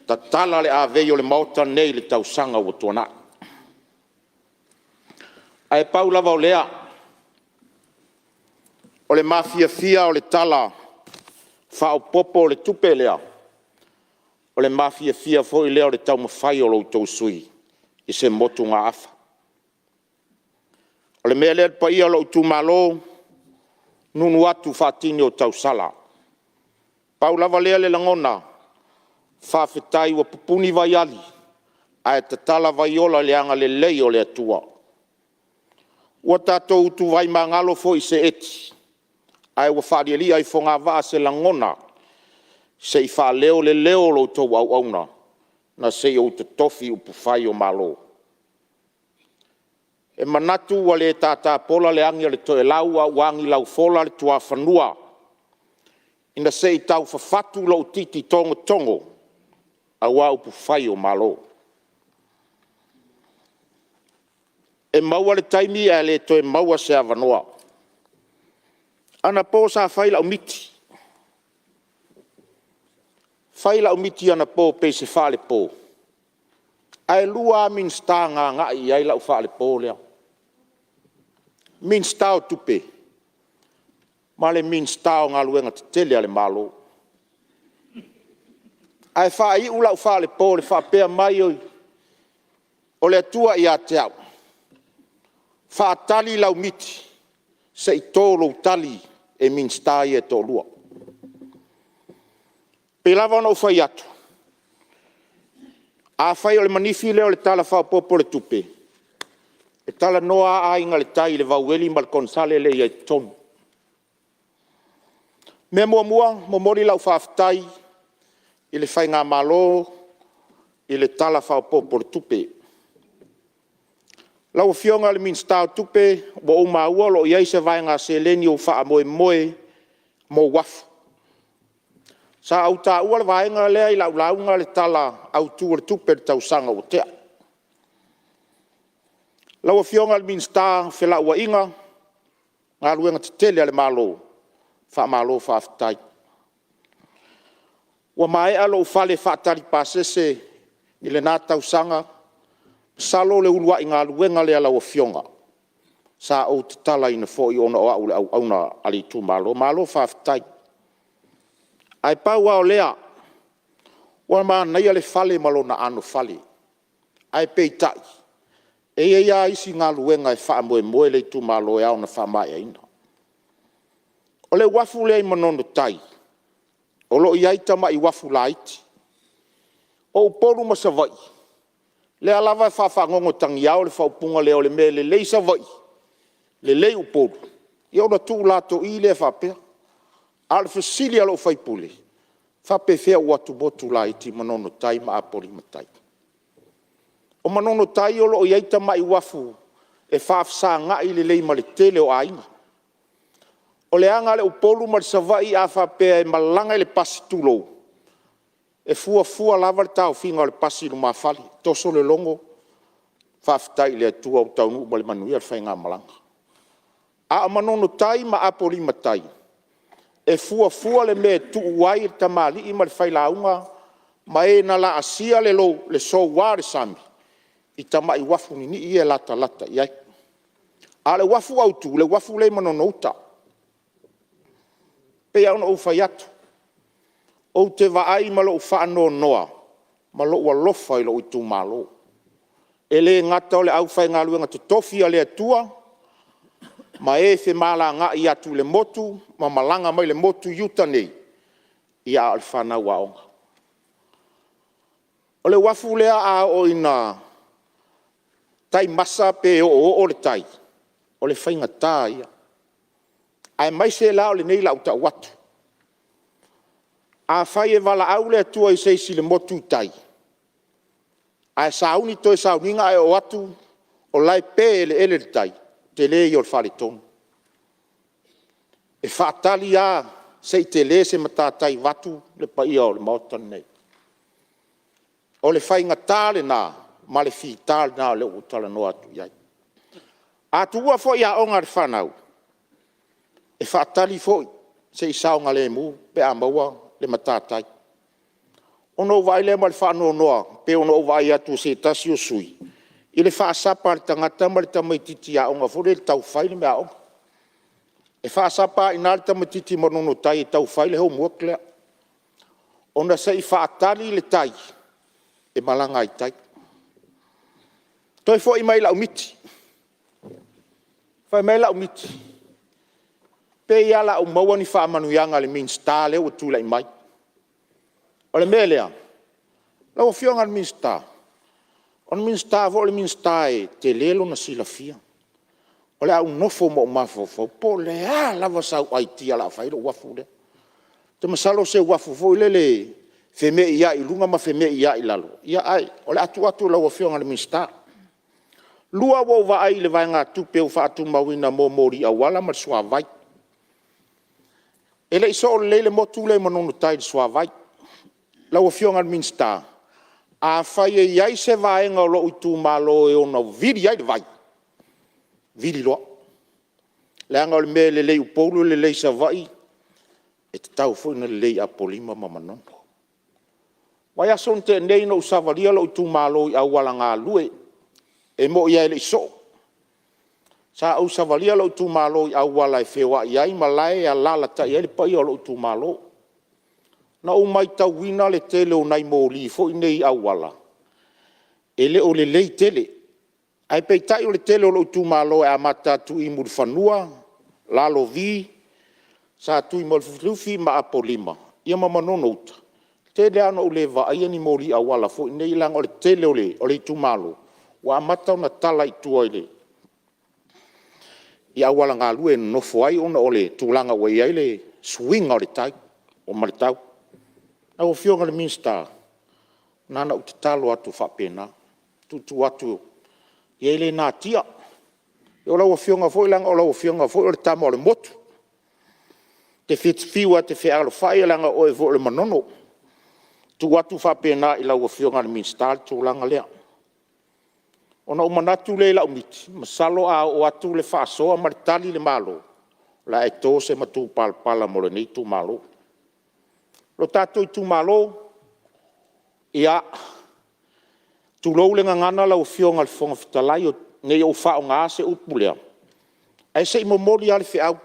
tatala le avei o le Maota lenei i le tausaga ua tuanai. Ae pau lava o lea, o le mafiafia o le Tala Faaopoopo o le Tupe lea, o le mafiafia foi lea o le taumafai o lo outou sui usufono i se motugaafa. O le mea lea le paia o lou itumalo, nuunuu atu faatini o tausala, pau lava lea o le lagona, faafetai ua pupuni vaiali ae tatala vaiola i le agalelei o le Atua. Ua tatou utuvai magalo foi i seeti ae ua faalialia i fogavaa se lagona se i faaleo le leo o la outou auauna na se i ou totofi upufai o Malo. E manatu ua le tatapola le agi a le toelau a ua agilaufola le tuafanua ina se i tau fafatu lou titi togotogo aua upufai o Malo. E maua le taimi ae le toe maua se avanoa. Anapo sa fai lau miti, fai lau miti anapo pei se faalepo, ae 2 lava Minisita na agai i ai lau faalepo lea, Minisita o Tupe ma le Minisita o Galuega Tetele a le Malo. Ae faaiu lau faalepo i le faapea mai o le Atua ia te au, faatali lau miti se i to lou tali e Minisita ia e toalua. E pei lava ona ou fai atu, Afai o le manifi lea o le Tala Faaopoopo o le Tupe, e talanoa lava Aiga i le Tai i le vaueli ma le konesale lea e i ai i totonu. O le mea muamua, e momoli lau faafetai i le Faigamalo i le Tala Faaopoopo o le Tupe. Lau Afioga i le Minisita o Tupe, ua ou maua o lo o i ai se vaega seleni o faamoemoe mo uafu. Sa ou taua le vaega lea i lau lauga i le Tala Autu o le Tupe i le tausaga ua tea. Lau Afioga i le Minisita o Felauaiga, Galuega Tetele a le Malo, faamalo faafetai. Ua maea lou fale faatali pasese i lena tausaga, masalo o le uluai galuega lea a lau Afioga sa ou tatalaina foi ona o au o le auauna a le itumalo. Malo faafetai. Ae pau lava o lea, ua manaia le fale ma lona anofale, ae peitai, e i ai lava isi galuega e faamoemoe le itumalo e ao ona faamaeaina. O le uafu lea i Manono Tai, o lo o i ai tamai uafu laiti. O Upolu ma Savaii, o lea lava e faafagogo tagiao le faaupuga lea o le mea e lelei i Savaii, lelei i Upolu, ia ona tuulatoi lea faapea. A o le fesili a lou sui usufono, e faapefea ou atumotu laiti ia Manono Tai ma Apolima Tai? O Manono Tai o lo o i ai tamai uafu e faafesagai lelei ma le tele o aiga. O le aga a le Upolu ma le Savaii a faapea e malaga i le pasi tulou, e fuafua lava le taofiga o le pasi i lumafale, toso le logo faafetai i le Atua ua taunuu ma le manuia le faigamalaga. A o Manono Tai ma Apolima Tai, e fuafua le mea e tuu ai le tamalii ma le failauga ma e na laasia le soua o le sami i tamai uafu ninii ia e latalata i ai. A o le uafu autu, o le uafu lea i Manono Uta. E pei lava ona ou fai atu, ou te vaai ma lou faanoanoa ma lou alofa i lou itumalo. E le gata o le aufaigaluega totofi a le Atua ma e femalagaai atu i le motu ma malaga mai le motu i uta nei, a o le fanau aoga. O le uafu lea a oo ina tai masa pe oooo le tai, o le faigata ia, aemaise la o lenei o le a ou tau atu. Afai e valaau le Atua i se isi i le motu i tai, ae sauni toe sauniga ae oo atu o la e pe eleele le tai, o le tele ia o le faaletonu. E faatali lava se i tele se matai vaeatu le paia o le Maota lenei. O le faigata lena ma le fita lena lea ua ou talanoa atu i ai. A tuua foi aoga a le fanau, e faatali foi se i saogalemu pe a maua le matatai. Ona ou vaai lea ma le faanoanoa pei ona ou vaai atu i se tasi o sui usufono i le faasapa a le tagata ma le tamaitiiti aoga foi lea e tau fai le meaaoga. E faasapa lava i ina le tamaitiiti Manono Tai e tau fai le homework lea, ona se i faatali le tai e malaga ai i tai. Toe foi mai i lau miti. Fai mai lau miti, pei lava o le a ou maua ni faamanuiaga i le Minisita lea ua tulai mai. O le mea lea, lau Afioga i le Minisita, o le Minisita foi o le Minisita e tele lona silafia. O le a ou nofo ma ou mafaufau po o le a lava sau aitia o le a fai ai le uafu lea. Ou te masalo o se uafu foi lele e femeiai i luga ma femeiai i lalo, ae o le a tuu atu i lau Afioga i le Minisita. Lua ua ou vaai i le vaegatupe ua faatumauina mo moli auala ma le suavai. E le i soo lelei le motu lea i Manono Tai i le suavai. Lau Afioga i le Minisita, afai e i ai se vaega o lou itumalo e ono vili ai le vai, vili loa. Leaga o le mea e lelei i Upolu e lelei i Savaii, e tatau foi ona lelei i Apolima ma Manono. O le vaiaso na tea nei na ou savalia lou itumalo i auala galue. E moni lava e le i soo. Sa ou savalia lou itumalo i auala e feoai ai ma o la e alaalatai ai le paia o lou itumalo. Na ou matauina le tele o nai moli foi nei auala, e le o lelei tele. Ae peitai o le tele o lou itumalo e amata atu i Mulifanua, Lalovi, Satuimalufilufi ma Apolima, ia ma Manono Uta, Tele lava ina ou le vaaia ni moli auala foi nei leaga o le tele o le itumalo, ua amata ona tala i tua i auala galue e nonofo ai ona o le tulaga ua i ai le suiga o le tai ma le tau. Lau Afioga i le Minisita, na ona ou tatalo atu faapena, tuutuu atu, e le natia. O lau Afioga foi leaga o lau Afioga foi o le tama o le motu. E te fiu lava e te fealofai leaga o oe foi o le Manono. E tuu atu faapena i lau Afioga i le Minisita le tulaga lea. Ona ou manatu lea i lau miti, masalo a oo atu le faasoa ma le tali le Malo, o le a e to se matupalapala mo lenei itumalo. Lo tatou itumalo, ia, tulou le gagana lau Afioga i le Fofoga Fetalai, ne i ou faaaogaina se upu lea, ae se i momoli lava le feau,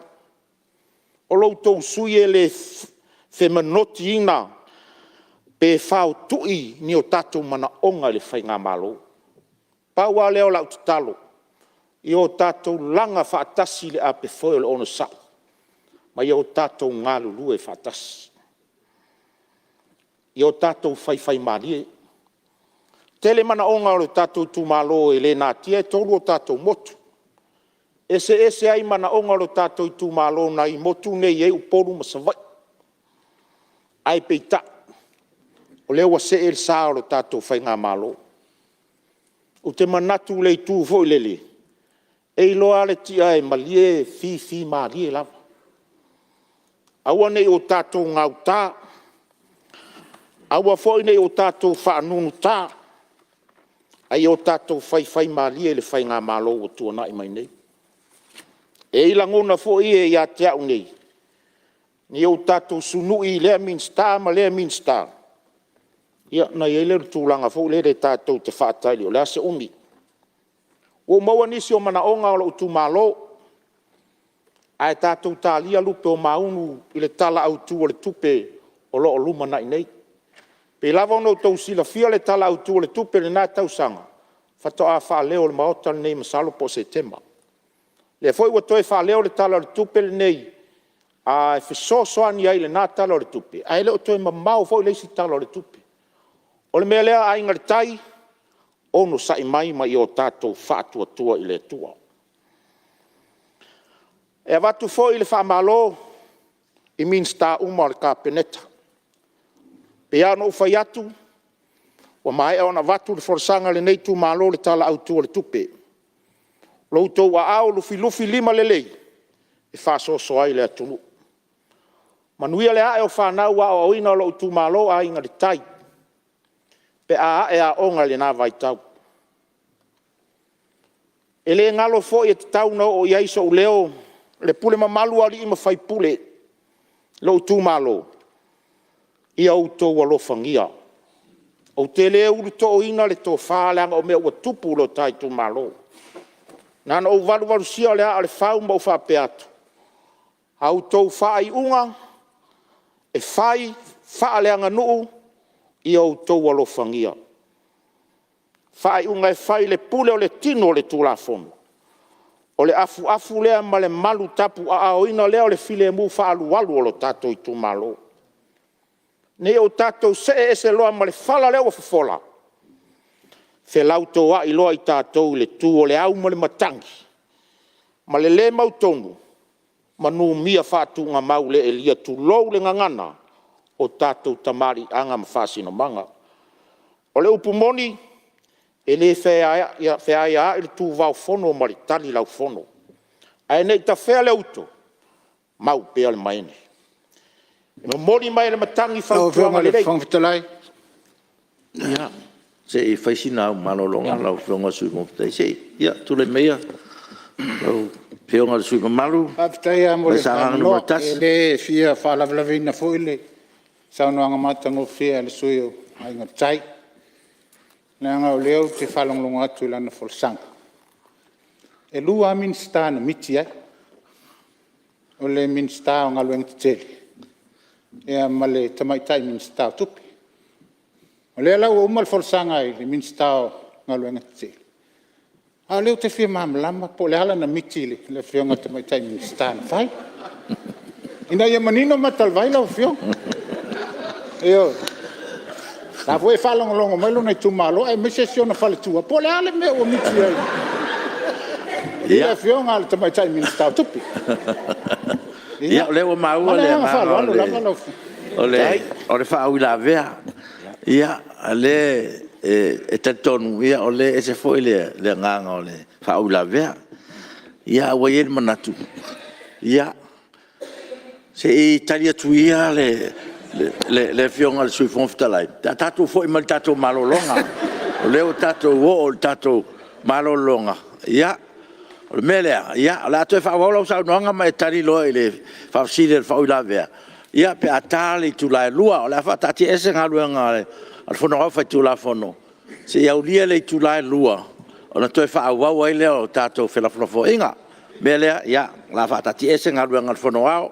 o lo outou sui usufono e le femanotiina pe faotui ni o tatou manaoga i le faigamalo. Pau lava lea o lau tatalo, ia o tatou laga faatasi le apefoe o le onosai, ma ia o tatou galulue faatasi. Ia o tatou faifaimalie. E tele manaoga o le tatou itumalo e le natia e 3 o tatou motu. E eseese ai manaoga o le tatou itumalo nai motu nei e i ai Upolu ma Savaii. Ae peitai, o lea ua see le sa o le tatou faigamalo. Ou te manatu i le itu foi lele, e iloa lava le ti'a e malie e fifi malie lava. Aua ne i o tatou gauta, aua foi ne i o tatou faanunuta, a ia o tatou faifaimalie i le faigamalo ua tuanai mai nei. E i ai lagona foi ia ia te au nei, ina ia o tatou sunui i lea Minisita ma lea Minisita, ia ona i ai lea o le tulaga foi lele tatou te faatali o le a se umi. Ua ou maua nisi o manaoga o lou itumalo, ae tatou talia lupe o maunu i le Tala Autu o le Tupe o lo o lumanai nei. E pei lava ona outou silafia le Tala Autu o le Tupe i lena tausaga, faatoa faaleo i le Maota lenei masalo po o Setema. O lea foi ua toe faaleo le Tala o le Tupe lenei e fesoasoani ai i lena Tala o le Tupe, ae le o toe mamao foi le isi Tala o le Tupe. O le mea lea Aiga i le Tai, onosai mai ma ia tatou faatuatua i le Atua. E avatu foi le faamalo i Minisita uma o le Kapeneta. E pei lava ona ou fai atu, ua maea ona avatu le folasaga a lenei itumalo i le Tala Autu o le Tupe. Lo outou aao lufilufilimalelei e faasoasoa ai le atunuu. Manuia le ae o fanau aoaoina a lou itumalo Aiga i le Tai, pe a ae aoga i lena vaitau. E le galo foi e tatau ona oo i ai sou leo le pule mamalu a alii ma faipule o lou itumalo, ia outou alofagia, ou te le ulutooina le tofa leaga o mea ua tupu i lo ta itumalo. Na ona ou valuvalusia o le aa o le fau ma ou faapea atu, a outou faaiuga e fai faaleaganuu, ia outou alofagia, faaiuga e fai i le pule o le tino o le Tulafono, o le afuafu lea ma le malu tapuaaoina lea o le filemu faaalualu o le tatou itumalo. Ne i o tatou see ese loa ma le fala lea ua fofola, felautoai loa tatou i le tu o le au ma le matagi ma le le mautonu ma numia faatuugamau le elia tulou le gagana, o tatou tamaliiaga ma faasinomaga. O le upu moni, e le feaiaai le tuvaofono ma le talilaufono, ae ne i tafea le uto, mau pea le maene. E momoli mai e le matagi fautuaga lelei… Lau Afioga i le Fofoga Fetalai… Ia, se i fai sina au malologa lau Afioga i le Sui Fofoga Fetalai. Ia, tulai maia lau Afioga i le sui usufono mamalu mai Sagaga Faafetai lava mo le avanoa. 1. E le fia faalavelaveina foi le saunoaga matagofie a le sui usufono o Aiga i le Tai, leaga o lea ou te faalogologo atu i lana folasaga, e 2 lava Minisita na miti i ai, o le Minisita o Galuega Tetele ma le Tamaitai Minisita o Tupe. O lea la ua uma le folasaga i le Minisita o Galuega Tetele, a o lea ou te fia malamalama po o le a lana miti i le Afioga i le Tamaitai Minisita na fai, ina ia manino mata o le vai lau Afioga. Ioe. La foi e faalogologo mai lona itumalo aemaise si ona faletua, po o le a le mea ua miti ai i le Afioga i le Tamaitai Minisita o Tupe. Ia, o lea ua maua Ma le le agaga faaaloalo agaga lava lau Afioga. o le faauilavea. Ia, o lea e talitonu o lea e ese foi le agaga o le faauilavea. Ae ua i ai le manatu, ia, se i tali atu ia le Afioga i le Sui Fofoga Fetalai pe a tatou foi mai i le tatou malologa. O lea ua tatou oo i le tatou malologa. Ia, o le mea lea, o le a toe faaauau lau saunoaga ma e tali loa i le faafesili a le faauilavea pe a ta le itula e 2:00. O le a faataatiaese Galuega a le Fono Aoao Faitulafono seia aulia le itula e 2:00 ona toe faaauau ai lea o tatou felafolafoaiga. O le mea lea, o le a faataatiaese Galuega a le Fono Aoao.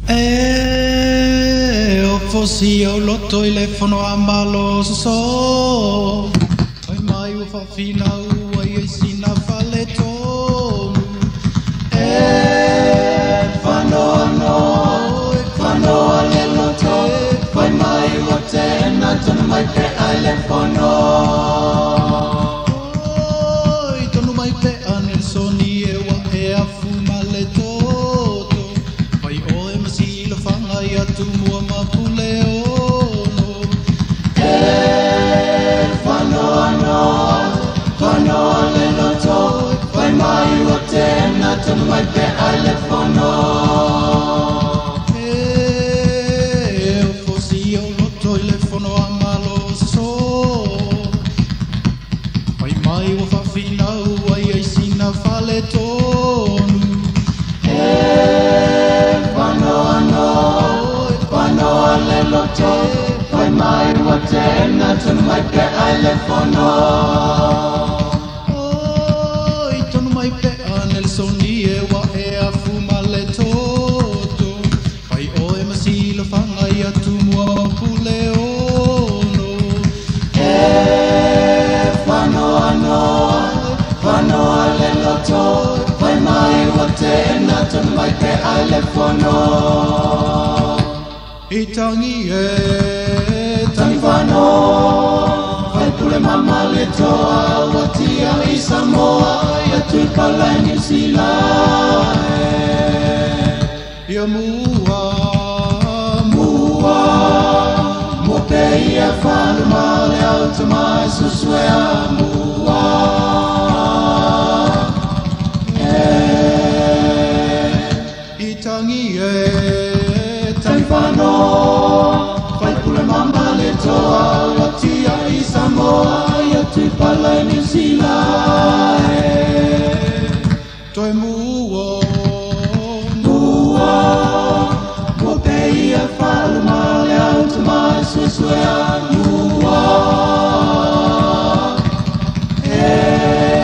E ofosi ou loto i le fono a Malo soso, fai mai ua faafinau ai ai sina faaletonu. E faanoanoa, e faanoa le loto, fai mai ua teena tonu mai pea i le fono. Oi, tonu mai pea Nelisoni e ua e afu ma le toto, fai oe ma silafaga ia Tumua ma Puleono. E faanoanoa, faanoa le loto, fai mai ua teena tonu mai pea i le fono. E ofosi ou loto i le fono a Malo soso, fai mai ua faafinau ai ai sina faaletonu. E faanoanoa, faanoa le loto, fai mai ua teena tonu mai pea i le fono. Oi, tonu mai pea Nelisoni e ua e afu ma le toto, fai oe ma silafaga ia Tumua ma Puleono. E faanoanoa, faanoa le loto, fai mai ua teena tonu mai pea i le fono. I tangi e, taniwhano, faipule mama le toa, ua tia i Samoa, ia Tuipala i Niu Sila e. Ia mua, mua, mua pe ia whaluma le au tamai susuea mua. I tangi e, taniwhano, faipule mama le toa, ua tia i Samoa, ia Tuipala i Niu Sila e. Toe mua, mua, mua pe ia whaluma le au tamai susuea mua. E.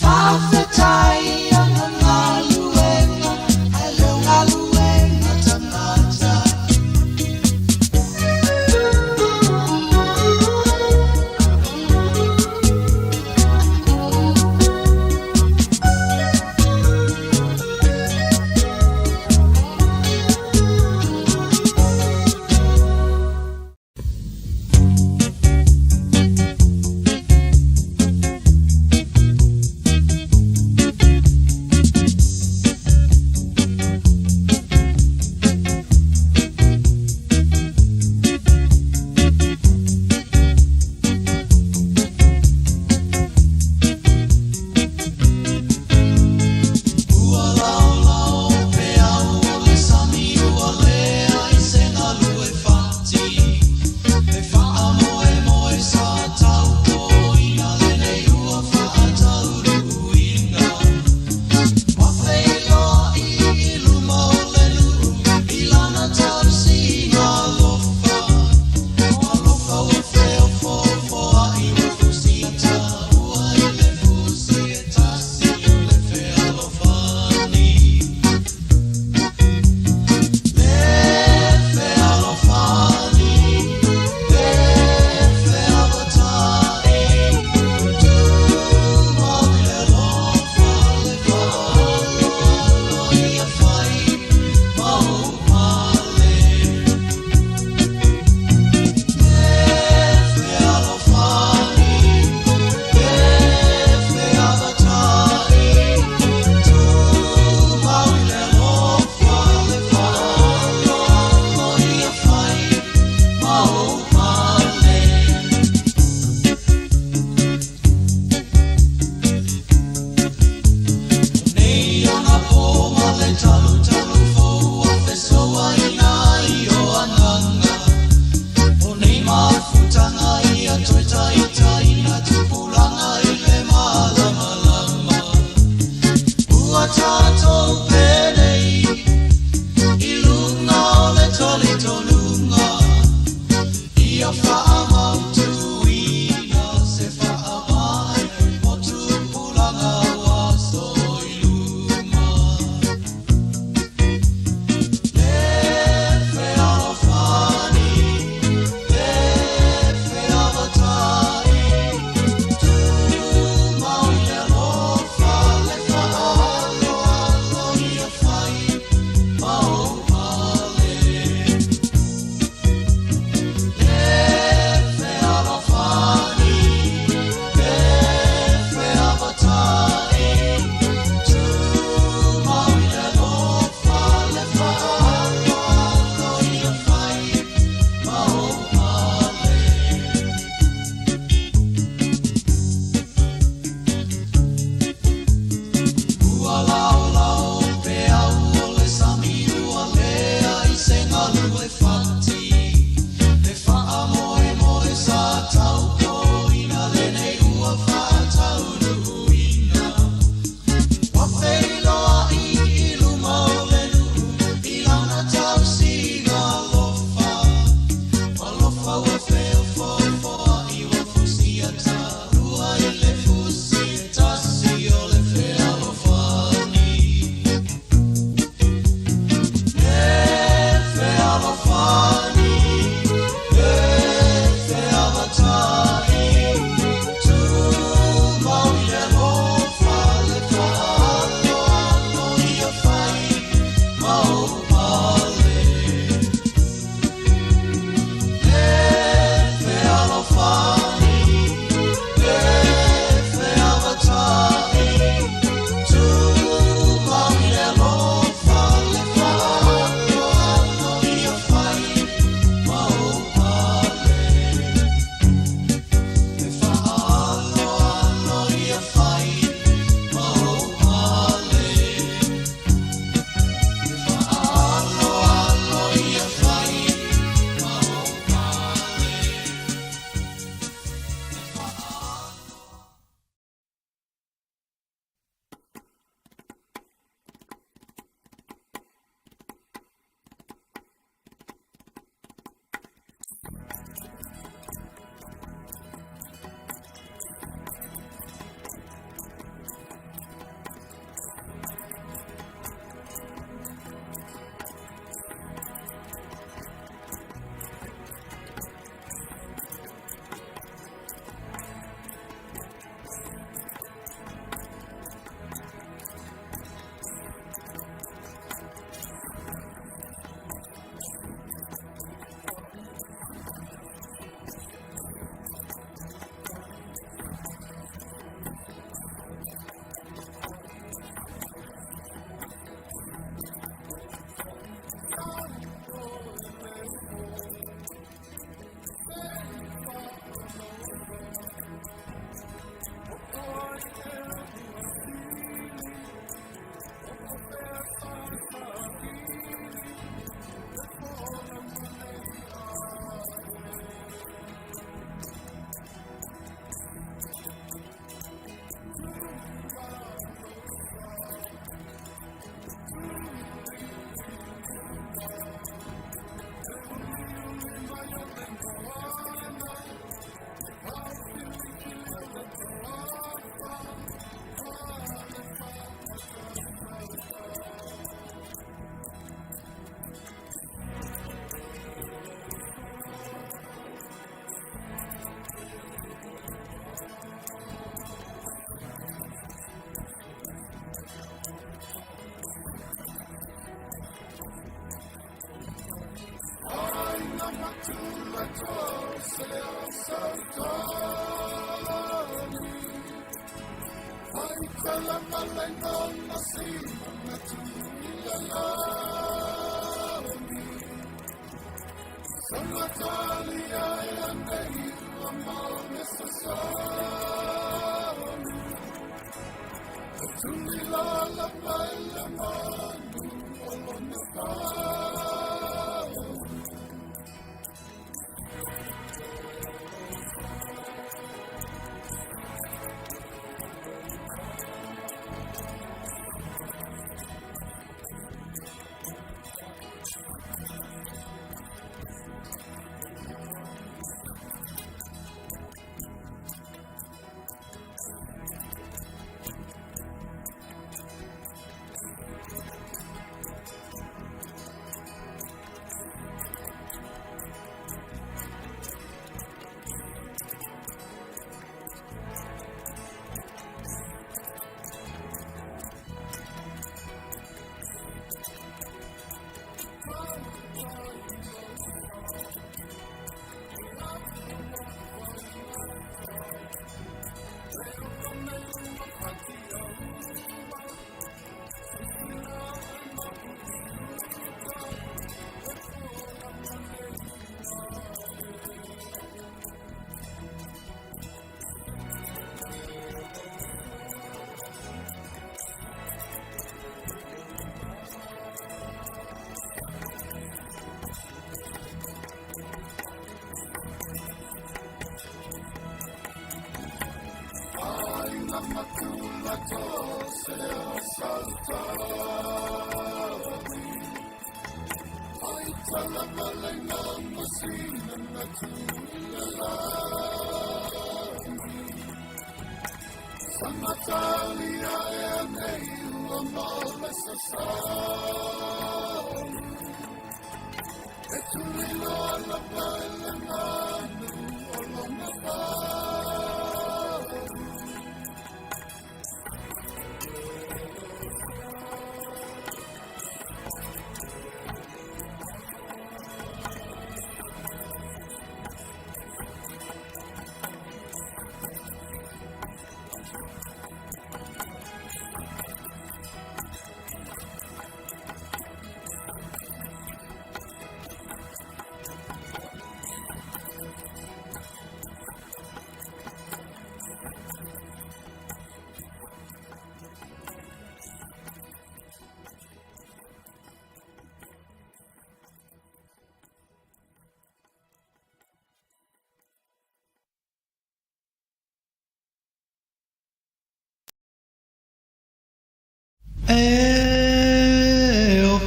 Faafetai ona galuega.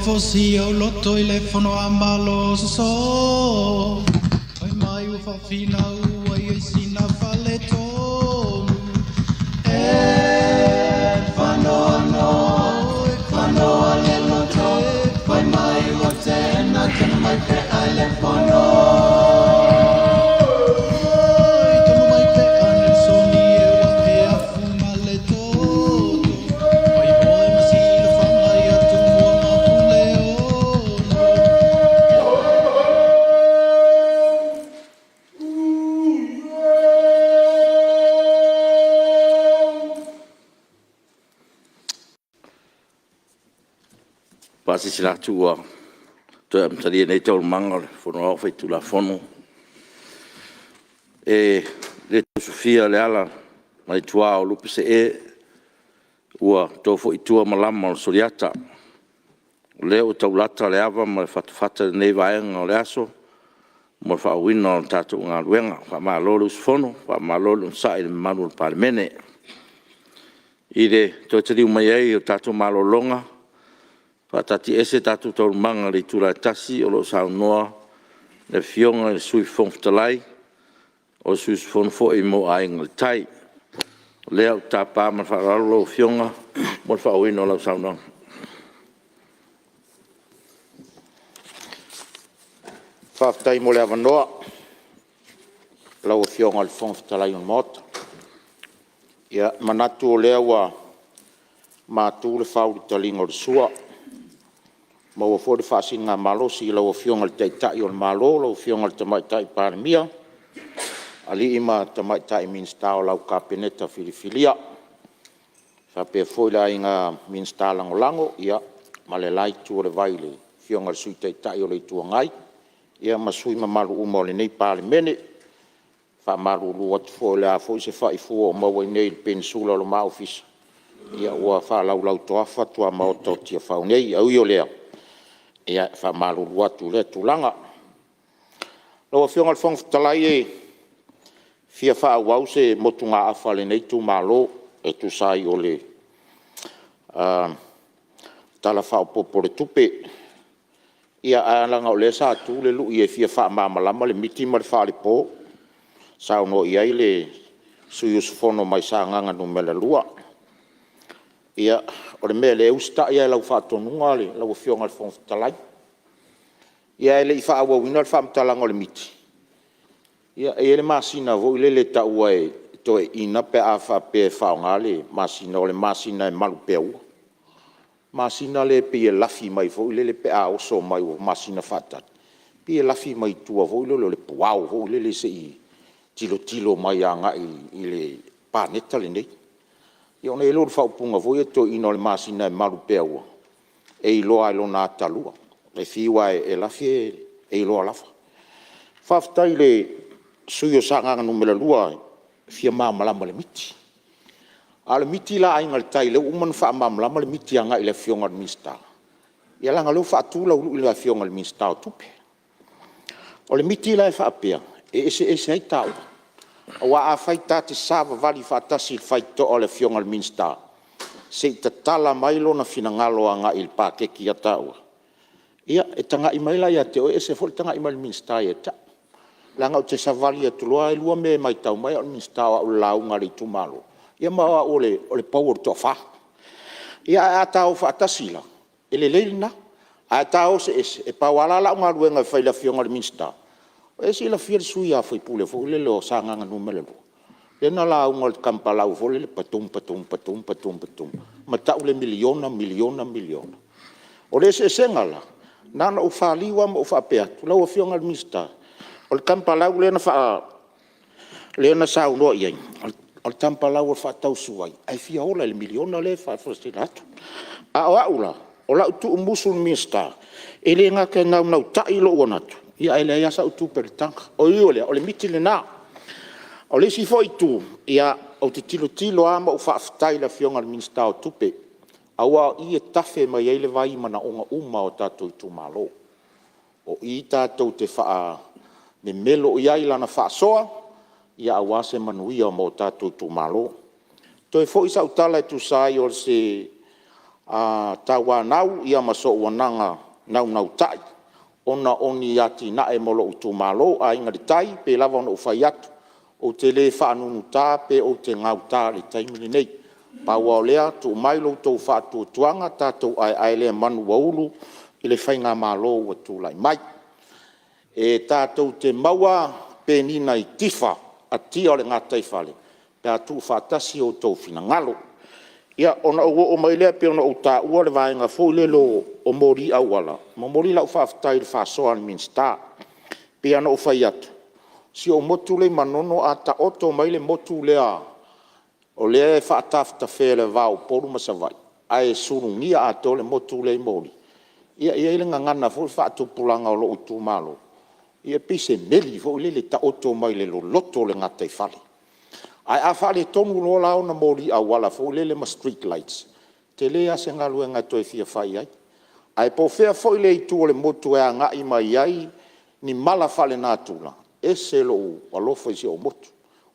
Fosia ou loto i le fono a Malo soso Fai mai ua faafinau ai ai sina faaletonu E faanoanoa faanoa le loto Fai mai ua teena tonu mai pea i le fono Oi, tonu mai pea Nelisoni e ua e afu ma le toto Fai oe ma silafaga ia Tumua ma Puleono. Faasilasila atu ua toe amatalia nei Taualumaga o le Fono Aoao Faitulafono. E le tau osofia le ala mai tua o lupe see, ua to foi i tua malama o le Suliata. O lea ua taulata le ava ma le fatafata i lenei vaega o le aso mo le faaauauina o le tatou galuega. Faamalo le usufono, faamalo le onosai i le mamalu o le Palemene. I le toe taliu mai ai o le tatou malologa, e faataatiaese tatou Taualumaga i le itula e 1:00 o lo o saunoa le Afioga i le Sui Fofoga Fetalai, o le sui usufono foi mo Aiga i le Tai. O lea ou te tapa ma le faaaloalo lau Afioga mo le faaauauina o lau saunoaga. Faafetai mo le avanoa lau Afioga i le Fofoga Fetalai o le Maota. E manatu o lea ua matu le fau i le taliga o le sua. Maua foi le faasiligamalosi i lau Afioga i le Taitai o le Malo, lau Afioga i le Tamaitai Palemia, alii ma tamaitai Minisita o lau Kapeneta filifilia. E faapea foi le aiga Minisita Lagolago ma le la itu o le vai i le Afioga i le Sui Taitai o le Itu Agai ma sui usufono mamalu uma o lenei Palemene. E faamalulu atu foi o le a foi se faifua ua maua i inei i le Penisula o le ma Ofisa, ua faalaulau toafa tuamaota o Tiafau nei. Ae ui o lea, e faamalulu atu i lea tulaga. Lau Afioga i le Fofoga Fetalai e fia faaauau se motugaafa a lenei itumalo e tusa ai o le Tala Faaopoopo o le Tupe. Ae leaga o lea sa tu le lui e fia faamalamalama le miti ma le faalepo, saunoa i ai le sui usufono mai Sagaga 2. Ia, o le mea lea e usitai lava i lau faatonuga lau Afioga i le Fofoga Fetalai. Ia ae le i faaauauina le faamatalaga o le miti, e i ai le masina foi lele e taua e toeaiina pe a faapea e faaaoga le masina, o le masina e malupeaua. Masina lea pei e lafi mai foi lele pe a oso mai ua masina faatali, pei e lafi mai tua foi lele o le puao foi lele se i tilotilo mai agai i le paneta lenei. Ia ona i ai lea o le faaupuga foi lea a toeaiina o le masina e malupeaua, e iloa lava i lona atalua. E fiu lava e lafi e iloa lava. Faafetai i le sui usufono o Sagaga 2 e fia malamalama i le miti. A o le miti la a Aiga i le Tai lea ua uma ona faamalamalama le miti agai i le Afioga i le Minisita, ia leaga o lea ua faatu lau lui i le Afioga i le Minisita o Tupe. O le miti la e faapea, e eseese ai taua, aua afai ta te savavali faatasi i le faitotoa o le Afioga i le Minisita se i tatala mai lona finagalo agai i le paketi ia taua, ia e tagai mai la ia te oe ese foi le tagai mai a le Minisita ia te au. Leaga ou te savali atu loa e lua mea e matau mai ai au e le Minisita o au o le lauga a le itumalo, ia ma o au o le pou o le toafa. Ia, ae a ta o faatasi la, e lelei lena. Ae a ta o eseese, e pau lava la lau galuega e fai i le Afioga i le Minisita, ua e silafia le sui usufono foi lele o Sagaga 2 lea na lauga i le tagipalau foi lele, padum padum padum padum ma tau le $1 miliona, $1 miliona. O le eseesega la, na ona ou faliu lava ma ou faapea atu, lau Afioga i le Minisita, o le tagipalau lea na saunoa i ai, o le tagipalau e faatausuai ae fia ola i le $1 miliona lea e faatosina atu. A o au la, o lau tuumusu i le Minisita, e le gata ina naunautai lou manatu, ae leai lava sau tupe i le taga. Ui o lea, o le miti lena. O le isi foi itu, ou te tilotilo lava ma ou faafetai i le Afioga i le Minisita o Tupe, aua o i e tafe mai ai le vai i manaoga uma lava o tatou itumalo. O i tatou te faamemelo i ai i lana faasoa aua se manuia mo tatou itumalo. Toe foi sau tala e tusa ai o se tauanau ma sou agaga naunautai ona o ni atinae mo lou itumalo. Aiga i le Tai, e pei lava ona ou fai atu, ou te le faanunuta pe ou te gauta i le taimi lenei. Pau lava o lea, tuu mai lo outou faatuatuaga tatou aeae lea manu ua ulu i le faigamalo ua tulai mai. E tatou te maua penina i tifa a tia o le gataifale pe a tuufaatasi outou finagalo. Ia, ona ou oo mai lea pei ona ou taua le vaega foi lele o moli auala, e momoli lau faafetai i le faasoa a le Minisita. E pei lava ona ou fai atu, si ou motu lea i Manono a taoto mai le motu lea o lea e faatafetafea i le va o Upolu ma Savaii, ae sulugia atoa le motu lea i moli, ia e i ai le gagana foi lea i le faatupulaga o lou itumalo, ia e pei se meli foi lele e taoto mai le loloto o le gataifale. Ae a faaletonu loa la ona moli auala foi lele ma street lights, e tele lava se galuega e toe fia fai i ai. Ae po o fea foi le itu o le motu e agai mai ai ni mala faalenatura, e ese lou alofa i si ou motu.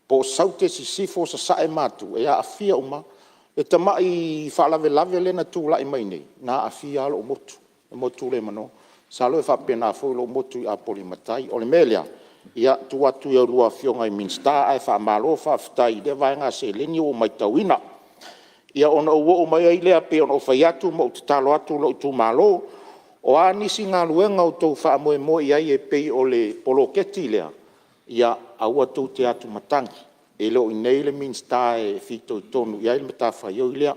Po o Saute, Sisifo, Sasae ma Matu, e aafia uma lava. Le tamai faalavelave lea na tulai mai nei, na aafia lava lou motu, le motu lea i Manono. Masalo e faapena foi lou motu i Apolima Tai. O le mea lea, ia tuu atu i a oulua Afioga i Minisita, ae faamalo faafetai i lea vaega seleni ua ou matauina. Ia ona ou oo mai ai lea pei ona ou fai atu ma ou tatalo atu lou itumalo, o a nisi galuega o outou faamoemoe i ai e pei o le poloketi lea, ia aua tou te atumatagi, e le o i inei le Minisita e fitoitonu i ai le matafaioi lea.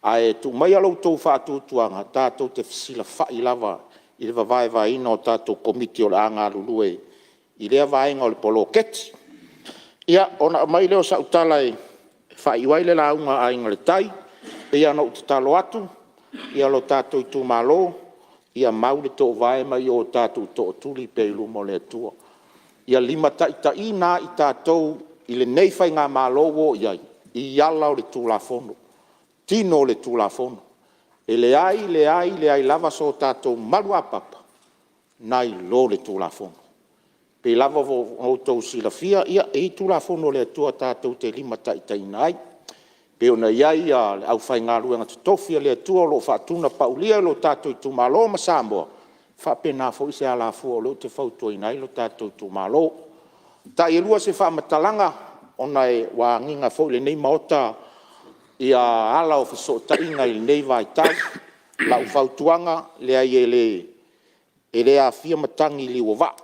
Ae tuu maia lo outou faatuatuaga tatou te fesilafai lava i le vaevaeina o tatou Komiti o le a galulue i lea vaega o le poloketi. Ia, ona aumai lea o sau tala e faaiu ai le lauga a Aiga i le Tai. E pei lava ona ou tatalo atu lo tatou itumalo, ia mau le toovae ma ia tatou tootuli pea i luma o le Atua. Ia limataitaiina ai tatou i lenei faigamalo ua oo i ai i ala o le Tulafono, tino o le Tulafono. E leai, leai, leai lava so tatou maluapapa nai lo le Tulafono. E pei lava ona outou silafia e i ai Tulafono a le Atua tatou te limataitaiina ai, pei ona i ai le aufaigaluega totofi a le Atua o lo o faatunapaulia i lo tatou itumalo ma Samoa, e faapena foi se alafua o lea ou te fautuaina ai lo tatou itumalo. E taielua se faamatalaga ona ua agiga foi i lenei Maota ala o fesootaiga i lenei vaitau. Lau fautuaga, e leai e le aafia matagi i liu o vaa.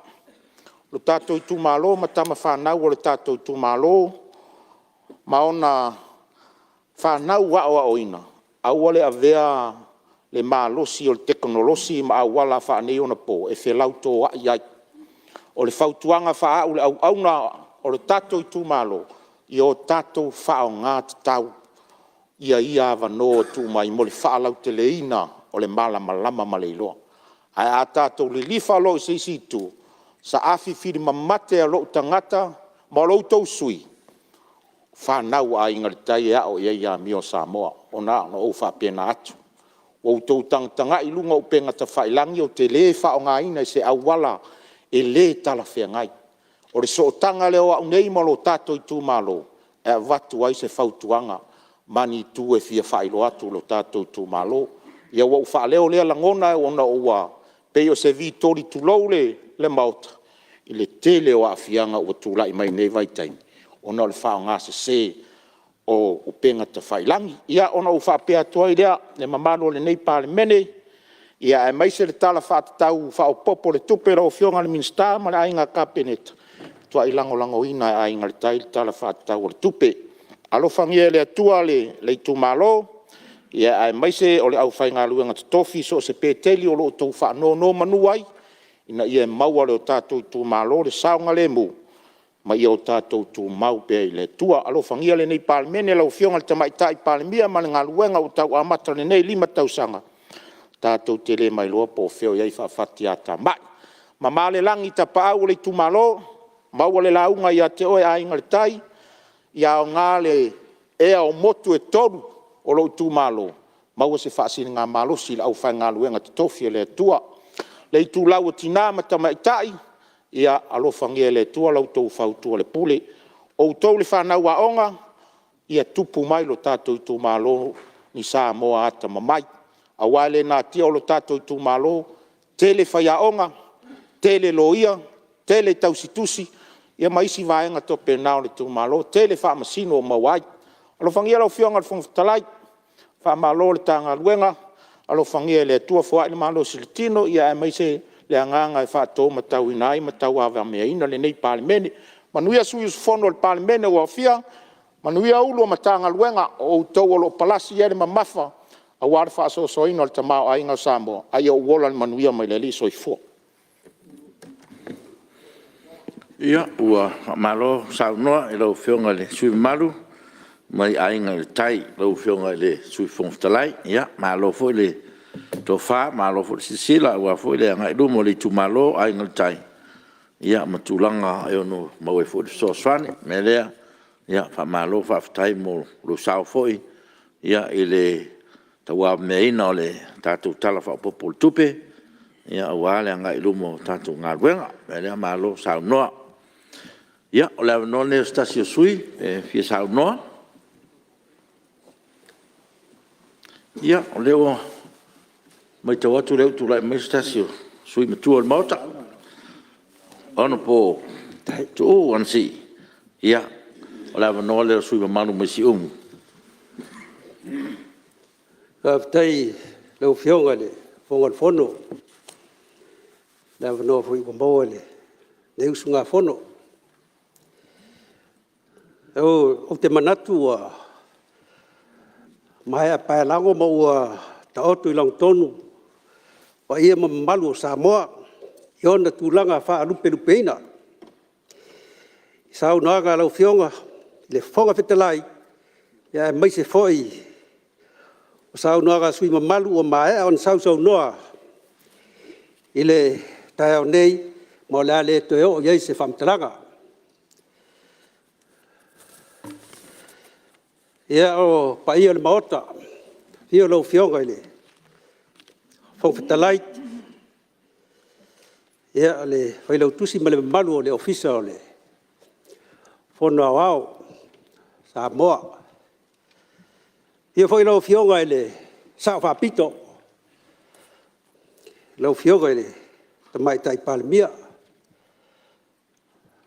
Lo tatou itumalo ma tama fanau a le tatou itumalo ma ona fanau aoaoina, aua le avea le malosi o le tekonolosi ma auala faaneionapo e felautoai ai. O le fautuaga faau le auauna o le tatou itumalo, ia o tatou faaaoga tatau ia avanoa ua tuu mai mo le faalauteleina o le malamalama ma le iloa. Ae a tatou lilifa loa i se isi itu, saafi filimamate a lou tagata ma lo outou sui usufono, o fanau a Aiga i le Tai e ao i ai amio a Samoa. Na ona ou faapena atu. Ua outou tagatagai i luga o upega tafailagi ou te le faaaogaina i se auala e le talafeagai. O le sootaga lea o au nei ma lo tatou itumalo e avatu ai se fautuaga ma ni itu e fia faailoa atu i lo tatou itumalo. Ia ua ou faaleo lea lagona ona ua pei o se vi-toli, tulou le Maota, i le tele o aafiaga ua tulai mai lenei vaitaimi ona o le faaaogasese o upega tafailagi. Ia ona ou faapea atu ai lea, le mamalu o lenei Palemene, aemaise le Tala Faatatau Faaopoopo o le Tupe lau Afioga i le Minisita ma le Aiga Kapeneta, e matuai lagolagoina lava e Aiga i le Tai le Tala Faatatau o le Tupe. Alofagia e le Atua le itumalo, aemaise o le aufaigaluega totofi i so o se Peteli o lo o outou faanonomanu ai, ina ia maua e le tatou itumalo le saogalemu ma ia tatou tumau pea i le Atua. Alofagia lenei Palemene, lau Afioga i le Tamaitai Palemia ma le galuega ua tau amata o lenei 5 tausaga, tatou te le ma iloa po o fea o i ai faafatiatamai. Mamao le lagi i tapaau o le itumalo, maua le lauga ia te oe Aiga i le Tai, ia aoga le ea o motu e 3 o lou itumalo, maua se faasiligamalosi i le aufaigaluega totofi a le Atua. Le itulau o tina ma tamaitai, ia alofagia e le Atua la outou fautualepule. O outou le fanau aoga, ia tupu mai lo tatou itumalo i Samoa atamamai, aua e le natia o le tatou itumalo, tele faiaoga, tele loia, tele tausi tusi ma isi vaega faapena o le itumalo, tele faamasino o maua ai. Alofagia lau Afioga i le Fofoga Fetalai, faamalo i le ta galuega, alofagia e le Atua foai le malosi i le tino aemaise le agaga e faatomatauina ai ma tauavameaina lenei Palemene. Manuia sui usufono o le Palemene ua aofia, manuia Ofisa Sili o Pulega o Matagaluega, o outou o lo o palasi i ai le mamafa aua le faasoasoaina o le tamaoaiga o Samoa, a ia ou ola i le manuia mai le Alii. Soifua. Ia, ua faamalo saunoa i lau Afioga i le sui usufono mamalu mai Aiga i le Tai, lau Afioga i le Sui Fofoga Fetalai. Malo foi le tofa, malo foi le silasila aua foi le agai i luma o le itumalo o Aiga i le Tai ma tulaga e ono maua ai foi le fesoasoani. O le mea lea, ia faamalo faafetai mo lou sao foi i le tauavameaina o le tatou Tala Faaopoopo o le Tupe aua le agai i luma o le tatou galuega. O le mea lea, malo saunoa. Ia, o le avanoa lenei o se tasi o sui usufono e fia saunoa. Ia, o lea ua matau atu o lea ua tulai mai se tasi o sui usufono matua o le Maota, Hon Tuuu Anasii. Ia, o le avanoa lea o le sui usufono mamalu mai Siumu. Faafetai i lau Afioga i le Fofoga Fetalai mo le avanoa foi ua maua e lenei usugafono. Ou te manatu ua maea paelago ma ua taoto i lagotonu paia ma mamalu o Samoa i ona tulaga faalupelupeina i saunoaga a lau Afioga i le Fofoga Fetalai, aemaise foi o saunoaga a sui usufono mamalu ua maea ona sausaunoa i le taeao nei, ma o le a le toe oo i ai se faamatalaga. Ia, o paia o le Maota, afio lau Afioga i le Fofoga Fetalai, le Failautusi ma le mamalu o le Ofisa o le Fono Aoao a Samoa. Afio foi lau Afioga i le Sao Faapito, lau Afioga i le Tamaitai Palemia,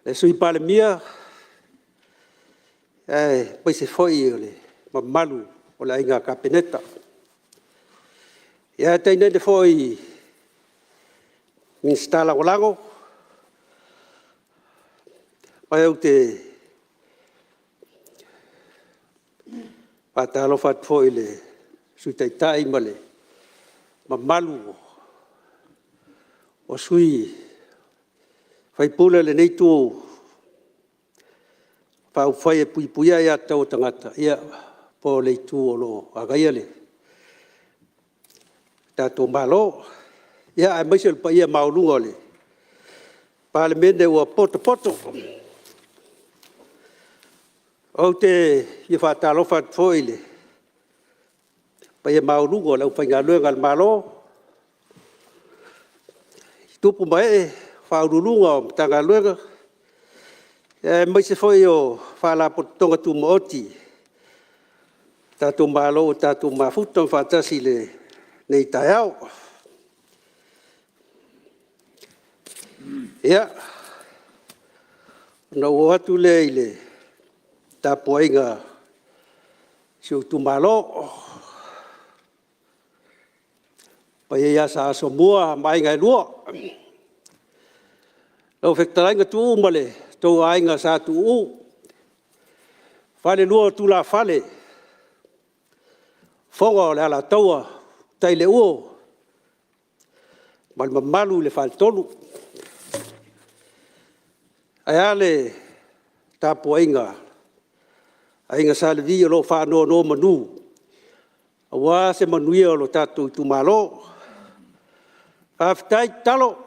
le Sui Palemia aemaise foi o le mamalu o le Aiga Kapeneta, ae tainane foi Minisita Lagolago. Ae ou te faatalofa atu foi i le Sui Taitai ma le mamalu o sui usufono o lenei Itu Faaupufai e Puipuia Aia Tatau a Tagata, po o le Itu o lo o Agaia le tatou Malo, aemaise o le paia maualuga o le Palemene ua potopoto. Ou te fia faatalofa atu foi i le paia maualuga o le aufaigaluega a le Malo i tupu ma ee, o Ofisa Sili o Pulega o Matagaluega, aemaise foi o Faalapotopotoga Tumaoti a le tatou Malo ua tatou mafuta ma faatasi i lenei taeao. Ia, ona ou oo atu lea i le tapuaiga a si ou itumalo, le paia ia Sa Asomua ma Aiga e Lua, lau Fetalaiga Tuuu ma lo outou Aiga Sa Tuuu, Falelua o Tulafale, Fofoga o le Alataua, Utaileuo ma le mamalu i le Faletolu. Ae a le tapuaiga a Aiga Sa Levi o lo o faanonomanu aua se manuia o lo tatou itumalo. Faafetai tatalo,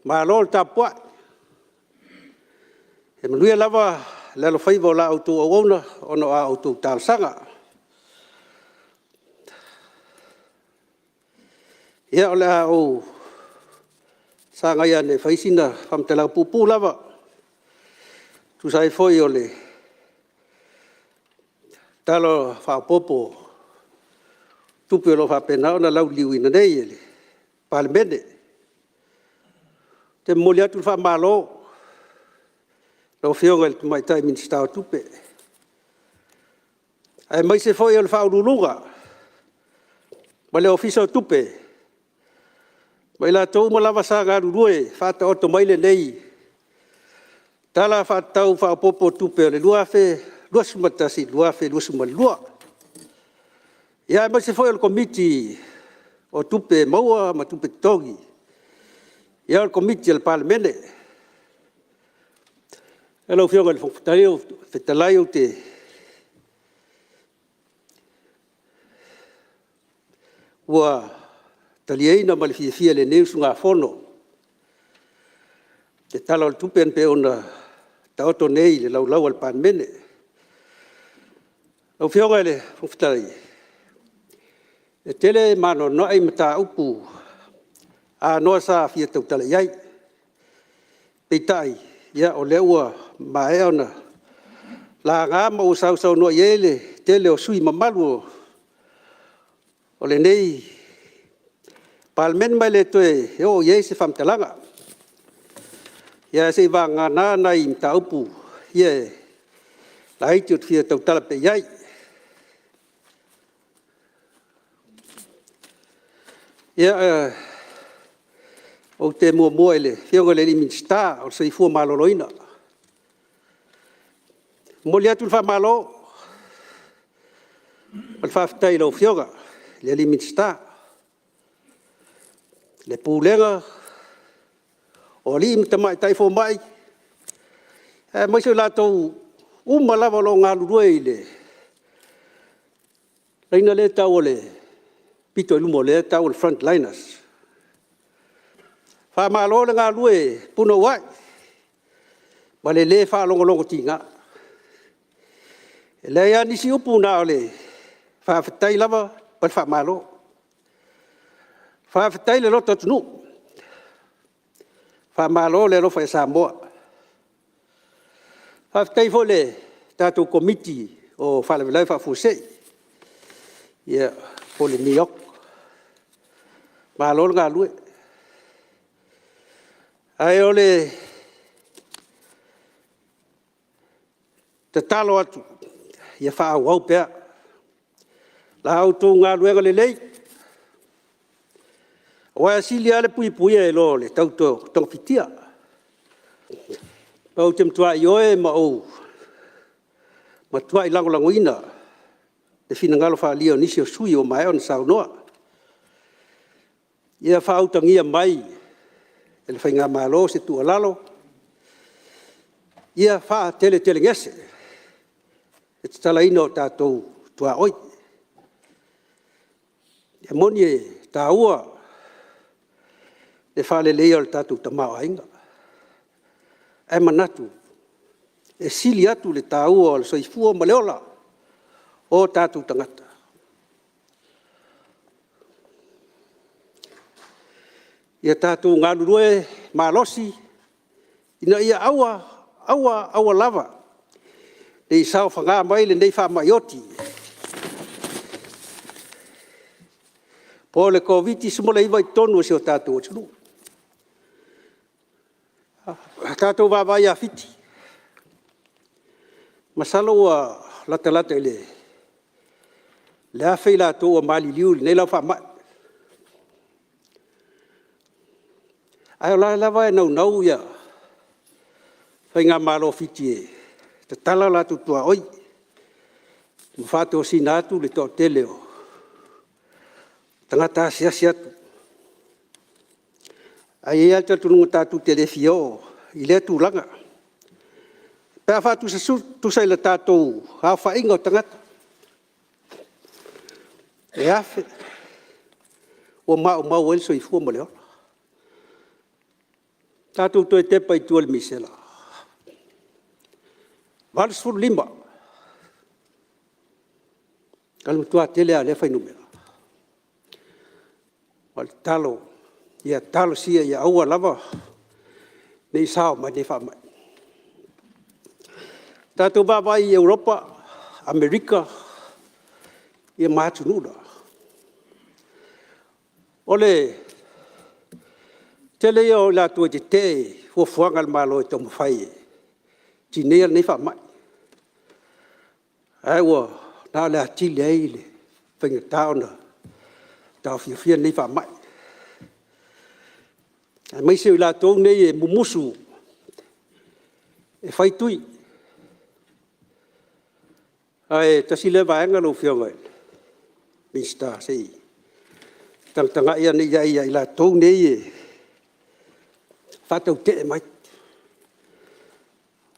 malo le tapuai. E manuia lava le alofaiva o la outou auauna ona o a outou talosaga. Ia, o le a ou sagai ane e fai sina faamatalaga puupuu lava e tusa ai foi o le Tala Faaopoopo o Tupe o lo o faapena ona lauliliuina nei e le Palemene. Ou te momoli atu le faamalo i lau Afioga i le Tamaitai Minisita o Tupe, aemaise foi o le Faauluuluga ma le Ofisa o Tupe ma i latou uma lava sa galulue e faataoto mai lenei Tala Faatatau Faaopoopo o Tupe o le 2021/2022. Ia, aemaise foi o le Komiti o Tupe Maua ma Tupe Totogi, ia o le Komiti a le Palemene. Lau Afioga i le Fofoga Fetalai, ua taliaina ma le fiafia e lenei usugafono le Tala o le Tupe e pei ona taoto nei i le Laulau a le Palemene. Lau Afioga i le Fofoga Fetalai, e tele ma anoanoai mataupu anoa sa fia tautala i ai, peitai, o lea ua maea ona laga ma ua sausaunoa i ai le tele o sui usufono mamalu o lenei Palemene, ma e le toe oo i ai se faamatalaga. Ae se i vagana nai mataupu ia laiti ou te fia tautala pea i ai. Ia, ou te muamua i le Afioga i le Minisita o le Soifua Maloloina. E momoli atu le faamalo Ma le faafetai i lau Afioga i le Minisita, le Pulega, o alii ma tamaitai fomai, aemaise o i latou uma lava o lo o galulue i le laina lea e tau o le pito i luma lea e tau o le frontliners. Faamalo le galulue punouai ma le le faalogologotiga. E leai lava nisi upu na o le faafetai lava ma le faamalo. Faafetai le loto atunuu, faamalo le alofa ia Samoa. Faafetai foi i le tatou Komiti o Faalavelave Faafuasei po o le NEOC. Malo le galulue. Ae o le tatalo atu, ia faaauau pea la outou galuega lelei, aua e sili lava le puipuia i lo le tau togafitia. Ou te matua ioe ma ou matuai lagolagoina le finagalo faaalia o nisi o sui usufono ua maea ona saunoa, ia faautagia mai e le Faigamalo se tuualalo, ia faateletelegese le tatalaina o tatou tuaoi. E moni e taua le faaleleia o le tatou tamaoaiga, ae manatu, e sili atu le taua o le soifua ma le ola o tatou tagata. Ia tatou galulue malosi ina ia aua, aua, aua lava ne i saofaga mai lenei faamai oti po o le Koviti-19 i totonu o si o tatou atunuu. A tatou vaavaai ia Fiti, masalo ua latalata i le 1,000 i latou ua maliliu i lenei lava faamai, a o la e lava e naunau le Faigamalo a Fiti e tatala o latou tuaoi ma faatosina atu le toatele o tagata asiasi atu. Ae i ai lava le talitonuga tatou te le fia oo i lea tulaga pe a faatusatusa i le tatou aofaiga o tagata, e 1,000 ua maumau ai le soifua ma le ola. Tatou toe tepa i tua i le misela, e 85, o le matua tele lava o lea fuainumera. O le tatalo, ia talosia ia aua lava ne i sao mai lenei faamai. Tatou vaavaai i Europa, Amerika ma atunuu na, o le tele ia o i latou e tetee i fuafuaga a le Malo e taumafai e tineia lenei faamai, ae ua na o le atili ai le faigata ona taofiofia lenei faamai, aemaise o i latou nei e mumusu e fai tui. Ae tasi lea vaega lau Afioga i le Minisita, se i tagatagai ane i ai ia i latou nei e faatautee mai.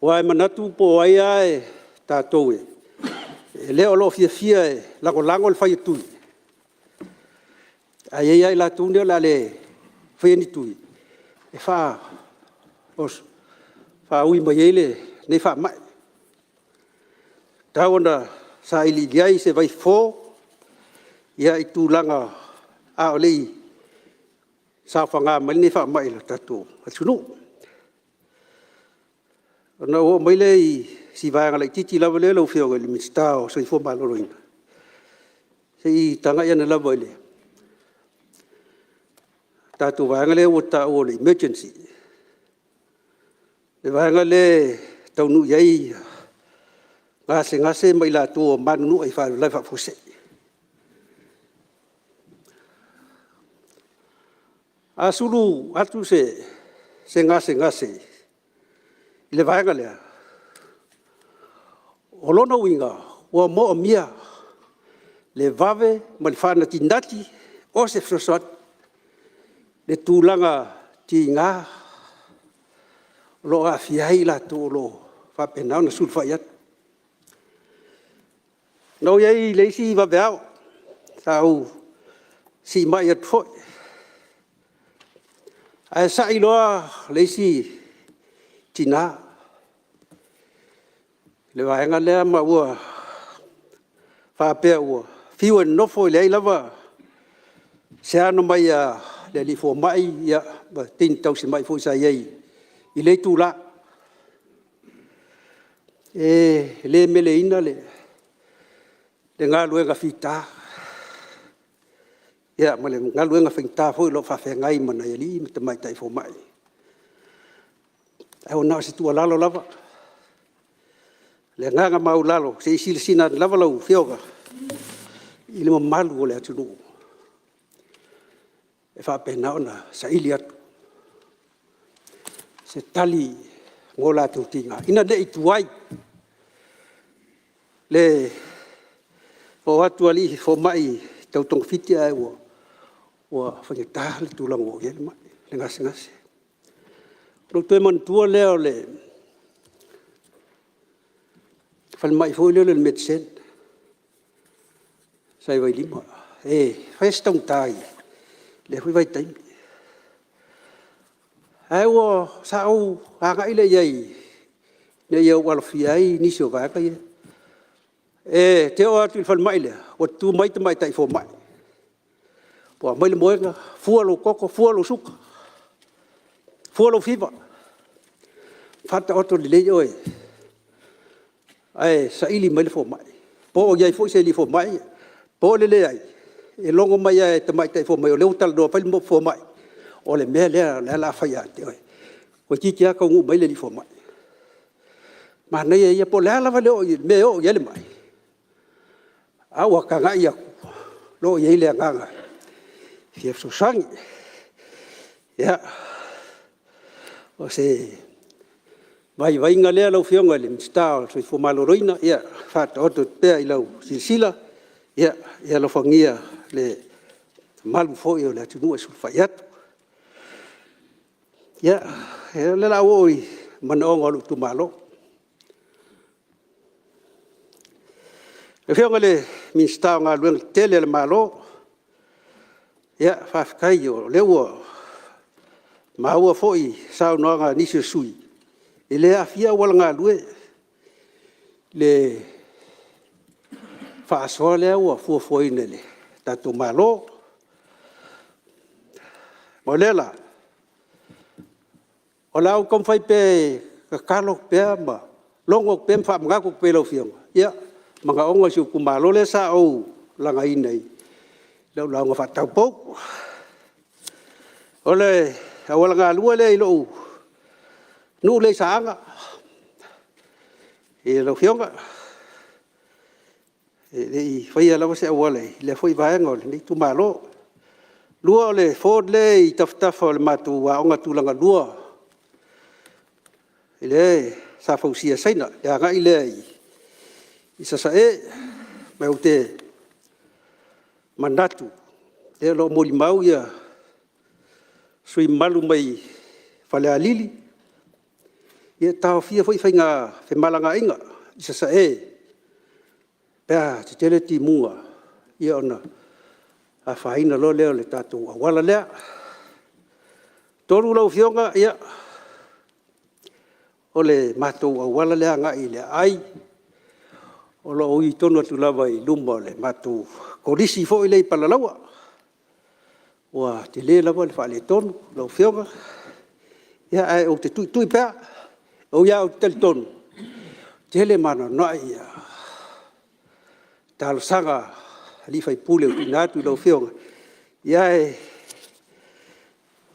Aua e manatu po o ai lava i tatou e le o lo o fiafia e lagolago le fai o tui, ae i ai lava i latou nei o le a le faia ni tui e faaui mai ai lenei faamai. E tatau ona sailiili i ai se vaifofo i tulaga a o le i saofaga mai lenei faamai i le tatou atunuu. Ona ou oo mai lea i si vaega laitiiti lava lea lau Afioga i le Minisita o le Soifua Maloloina, se i tagai ane lava i le tatou vaega lea ua taua o le emergency, le vaega lea e taunuu i ai gasegase ma i latou ua manunua i faalavelave faafuasei. A sulu atu se gasegase i le vaega lea, o lona uiga ua moomia le vave ma le faanatinati o se fesoasoani i le tulaga tiga o lo o aafia ai i latou o lo o faapena ona sulufai atu. Na ou i ai i le isi vaveao sa ou siimai atu foi, ae sai loa le isi tina i le vaega lea ma ua faapea ua fiu e nonofo e leai lava se ano mai a le alii fomai ma teine tausimai foi sa i ai i lea itula. E le meleina le galuega fita ma le galuega faigata foi o lo o faafeagai ma nai alii ma tamaitai fomai. Ae ua na o se tuualalo lava, o le agaga maualalo, se i silasila ane lava lau Afioga i le mamalu o le atunuu e faapena ona saili atu se tali mo latou tiga, ina ne i tuai le o atu o alii fomai tau togafiti ae ua faigata le tulaga ua oo i ai le mai, le gasegase. Ona ou toe manatua lea o le falemai foi lea o le MEDCEN sa i Vailima, e fai lava si taugata i lea foi vaitaimi. Ae sa ou agai lea i ai ina ia ou alofia ai nisi o vaega ia. Ou te oo atu i le falemai lea, ua tutu mai tamaitai fomai, ua aumai le moega, fua lou toto, fua lou suka, fua lou fiva, faataoto lelei oe ae saili mai le fomai. Po o i ai foi se alii fomai po o le leai, e logo mai lava e tamaitai fomai o lea ua talanoa mai le fomai, o le mea lea o lea o le a fai ia te oe, toeitiiti lava taunuu mai le alii fomai. Manaia ia, po o le a lava le mea e oo i ai le mai, a ua tagai atu, o lo o i ai le agaga e fia fesoasoani. Ia, o se vaivaiga lea lau Afioga i le Minisita o le Soifua Maloloina, ia faataoto atu pea i lau silasila, ia alofagia le mamalu foi o le atunuu e sulufai atu. Ia, o lea o le a ou oo i manaoga o lou itumalo. Lau Afioga i le Minisita o Galuega Tetele a le Malo, ia faafetai o lea ua maua foi i saunoaga a nisi o sui usufono, e le aafia auala galue i le faasoa lea ua fuafuaina e le tatou Malo. Ma o lea la, o le a ou taumafai pea e tatalo atu pea ma logo atu pea ma faamanatu atu pea i lau Afioga manaoga o si ou itumalo lea sa ou lagaina i lau lauga faataupou. O le auala galue lea i lou nuu lea i Saaga lau Afioga, e le i faia lava se auala i lea foi vaega o lenei itumalo. Lua o le ford lea e i tafatafa o le matou aoga tulagalua lea sa fausia e Saina i le agai lea i Sasae. Ma ou te manatu, o lo o molimau sui usufono mamalu mai Falealili, ia e taofia foi femalagaaiga i Sasae pe a tetele timuga, ona afaina loa lea o le tatou auala lea. Tolu lau Afioga, ia, o le matou auala lea e agai i le aai o lo o ui tonu atu lava i luma o le matou Kolisi foi lea i Palalaua. Ua tele lava le faaletonu lau Afioga, ae ou te tuitui pea, e ui lava ou te talitonu e tele ma anoanoai talosaga a sui usufono ua tuuina atu i lau Afioga, ae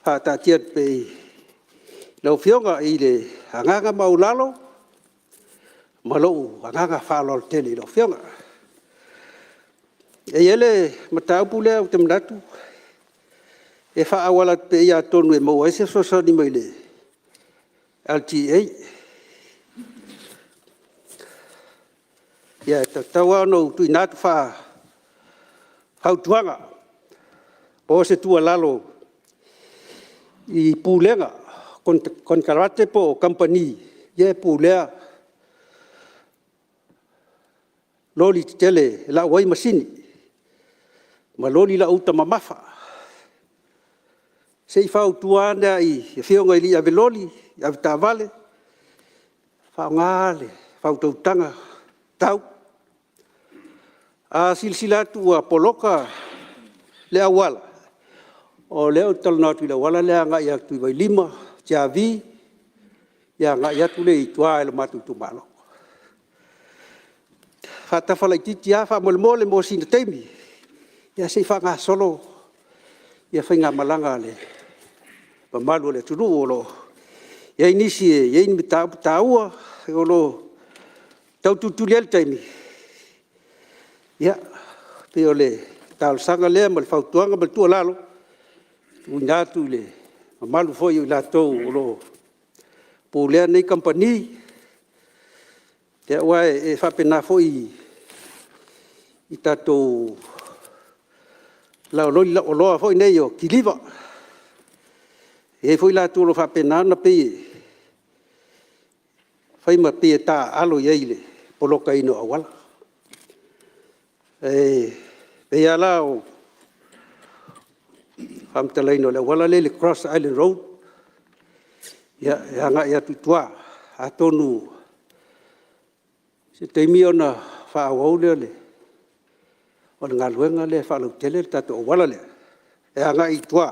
faataatia atu pea i lau Afioga i le agaga maualalo ma lou agaga faaaloalo tele i lau Afioga. E i ai le mataupu lea ou te manatu e faaauala atu pea i i atonu e maua ai se fesoasoani mai le LTA. Ia, e tatau lava ona ou tuuina atu faapitoa fautuaga po o se tuualalo i Pulega o Konekarate po o Kamupani ia e pulea loli tetele e lau ai masini ma loli lau uta mamafa. Se i fautua ane lava i afioga i alii ave loli, avetaavale, faaaoga le faautautaga tatau. A silasila atu ua poloka le auala, o lea ou te talanoa atu i le auala lea e agai atu i Vailima, Tiavi agai atu lea i tua i le matou itumalo. Faatafa laitiiti lava faamolemole mo sina taimi se i faagasolo faigamalaga a le mamalu o le atunuu o lo o i ai nisi e i ai ni mataupu taua o lo o tau tulituli ai le taimi. Ia, pei o le talosaga lea ma le fautuaga ma le tuualalo e tuuina atu i le mamalu foi o i latou o lo o pulea nei kamupani. Aua e faapena foi i tatou loli lauoloa foi nei o kiliva, e i ai foi i latou o lo o faapena ona pei e fai ma pei e taaalo i ai i le polokaina o auala. E pei lava la o le faamatalaina o le auala lea i le cross island road e agai atu i tua, atonu o se taimi ona faaauau lea o le galuega lea e faalautele le tatou auala lea e agai i tua,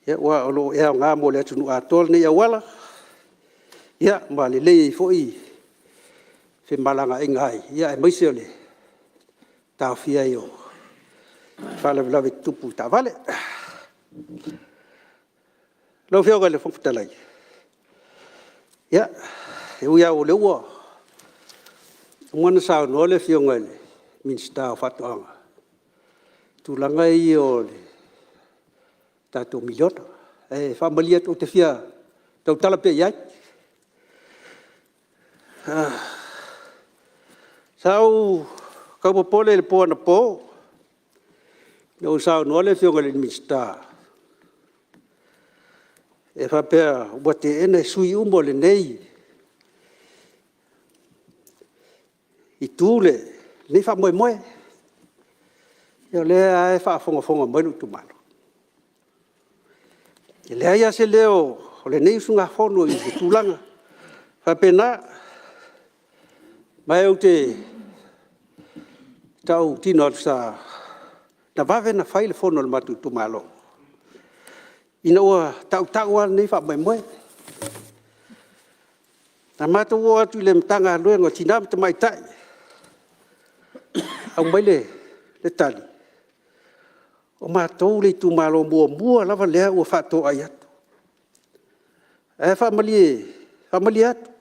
aua e aoga mo le atunuu atoa lenei auala, ma lelei ai foi femalagaaiga aemaise o le taofia ai o faalavelave tutupu i taavale. Lau Afioga i le Fofoga Fetalai, ia, e ui lava o lea ua uma ona saunoa le Afioga i le Minisita o Faatoaga i tulaga ia o le tatou $1 miliona, ae faamalie atu ou te fia tautala pea i ai. Sa ou tau popole i le po anapo ina ua saunoa le Afioga i le Minisita e faapea ua teena e sui usufono uma o lenei Itu lenei faamoemoe. Ia o lea lava e faafogafoga mai lou itumalo. E leai lava se leo o lenei usugafono i se tulaga faapena. Ma ou te tautino atu, na vave ona fai le fono a le matou itumalo ina ua tautau lava lenei faamoemoe. Na matou o atu i le Matagaluega o Tina ma Tamaitai aumai le tali, o matou le itumalo muamua lava lea ua faatoai atu. Ae faamalie atu,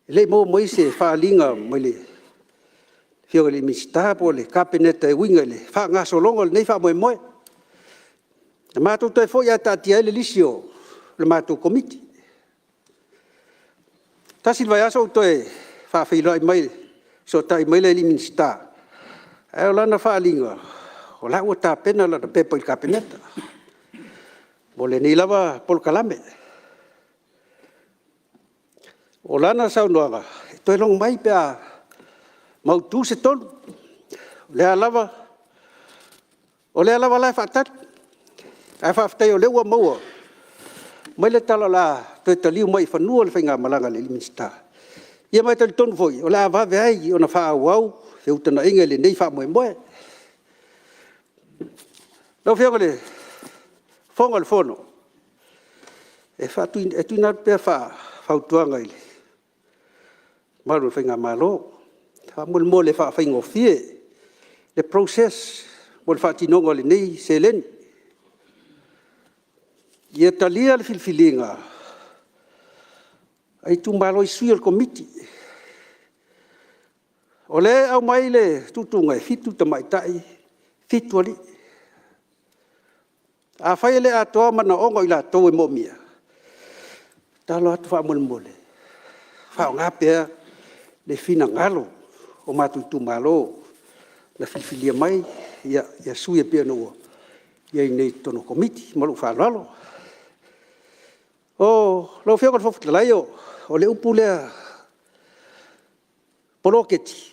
e le i maua mai se faaaliga mai le Afioga i le Minisita po o le Kapeneta e uiga i le faagasologa o lenei faamoemoe. Na matou toe foi ae taatia ai le lisi a le matou Komiti. Tasi le vaiaso ua toe faafeiloai mai fesootai mai le Minisita, ae o lana faaaliga, o la e ua tapena lana pepa i le Kapeneta mo lenei lava polokalame. O lana saunoaga, e toe logo mai pe a mautu se tonu. O lea lava la e faatali, ae faafetai o lea ua maua mai le tala o le a toe taliu mai i fanua le faigamalaga a le Minisita. Ia ma e talitonu foi o le a vave ai ona faaauau feutagaiga i lenei faamoemoe. Lau Afioga i le Fofoga o le Fono, e tuuina atu pea faafautuaga i le mamalu o le faigamalo, faamolemole e faafaigofie le process mo le faatinoga o lenei seleni. Ia talia le filifiliga a itumalo i sui o le Komiti. O lea e aumai le tuutuuga e 7 tamaitai, 7 alii. Afai e le atoa manaoga o i latou e moomia, e tatalo atu faamolemole, faaaoga pea le finagalo o matou itumalo. na filifilia mai sui e pei ona ua i ai nei i totonu o Komiti. Ma lou faaaloalo. Lau Afioga i le Fofoga Fetalai, o le upu lea poloketi,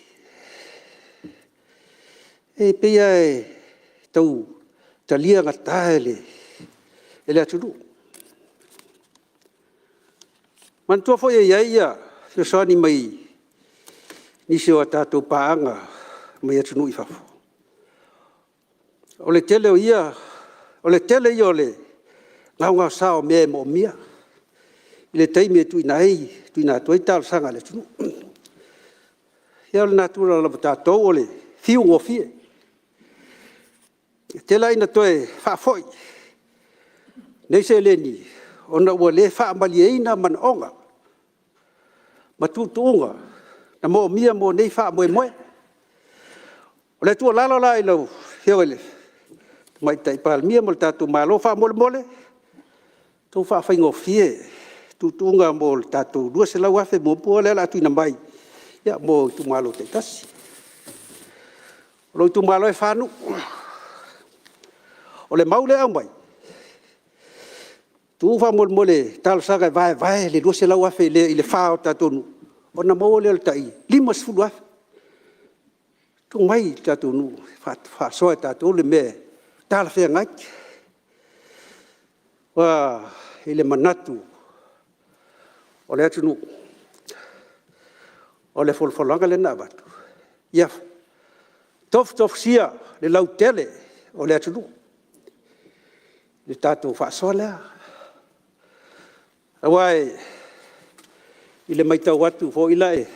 e pei lava e tau talia gata e le atunuu. Manatua foi e i ai fesoasoani mai nisi o a tatou paaga mai atunuu i fafo, o le tele ia o le gaogaosa o mea e moomia i le taimi e tuuina atu ai talosaga a le atunuu. Ia o le natura lava o tatou o le fiu gofie. E tele lava ina toe faafoi nei seleni ona ua le faamalieina manaoga ma tuutuuga na moomia mo nei faamoemoe. O le tuualalo la i lau Afioga i le Tamaitai Palemia ma le tatou Malo, faamolemole, tau faafaigofie tuutuuga mo le tatou $200,000 muamua lea o le a tuuina mai mo itumalo taitasi. O lou itumalo e 4 nuu. O le mau lea e aumai, tuu faamolemole e talosaga e vaevae le $200,000 lea i le 4 o tatou nuu, ona maua lea o le tai $50,000. Tuu mai i tatou nuu e faasoa e tatou le mea e talafeagai. Aua i le manatu o le atunuu, o le folafolaga lea na avatu, ia tofutofusia le lautele o le atunuu i le tatou faasoa lea. Aua i le matau atu foi la i le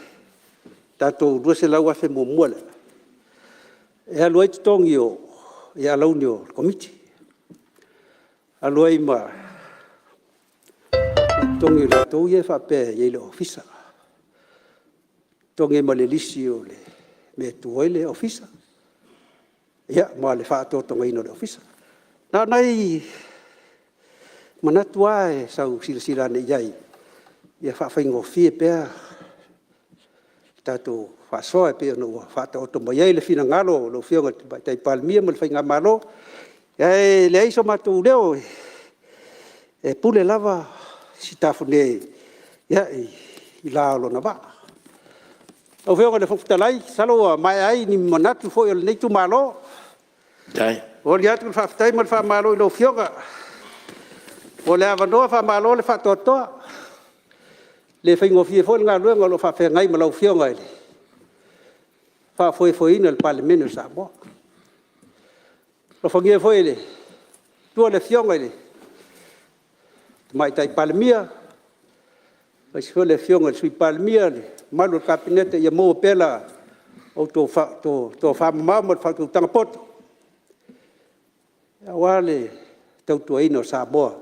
tatou $200,000 muamua lea, e alu ai totogi o alauni o le Komiti, alu ai ma totogi o i latou ia e faapea e i ai i le Ofisa, totogi ai ma le lisi o le mea e tu ai le ofisa, ia ma le faatotogaina o le ofisa. Na o nai manatu lava e tau silasila ane i ai ia faafaigofie pea le tatou faasoa e pei ona ua faataoto mai ai le finagalo o lau Afioga i le Tamaitai Palemia ma le faigamalo. Ae leai so matou leo, e pule lava Sitafune i le la o lona vaa. Lau Afioga i le Fofoga Fetalai, masalo ua maea ai ni manatu foi o lenei itumalo. E momoli atu le faafetai ma le faamalo i lau Afioga mo le avanoa, faamalo le faatoatoa. E le faigofie foi le galuega o lo o faafeagai ma lau Afioga i le faafoefoeina o le Palemene o Samoa. Alofagia foi e le Atua le Afioga i le Tamaitai Palemia, aemaise foi le Afioga i le Sui Palemia ma le mamalu o le Kapeneta, ia maua pea la outou tofamamao ma le faautautaga poto aua le tautuaina o Samoa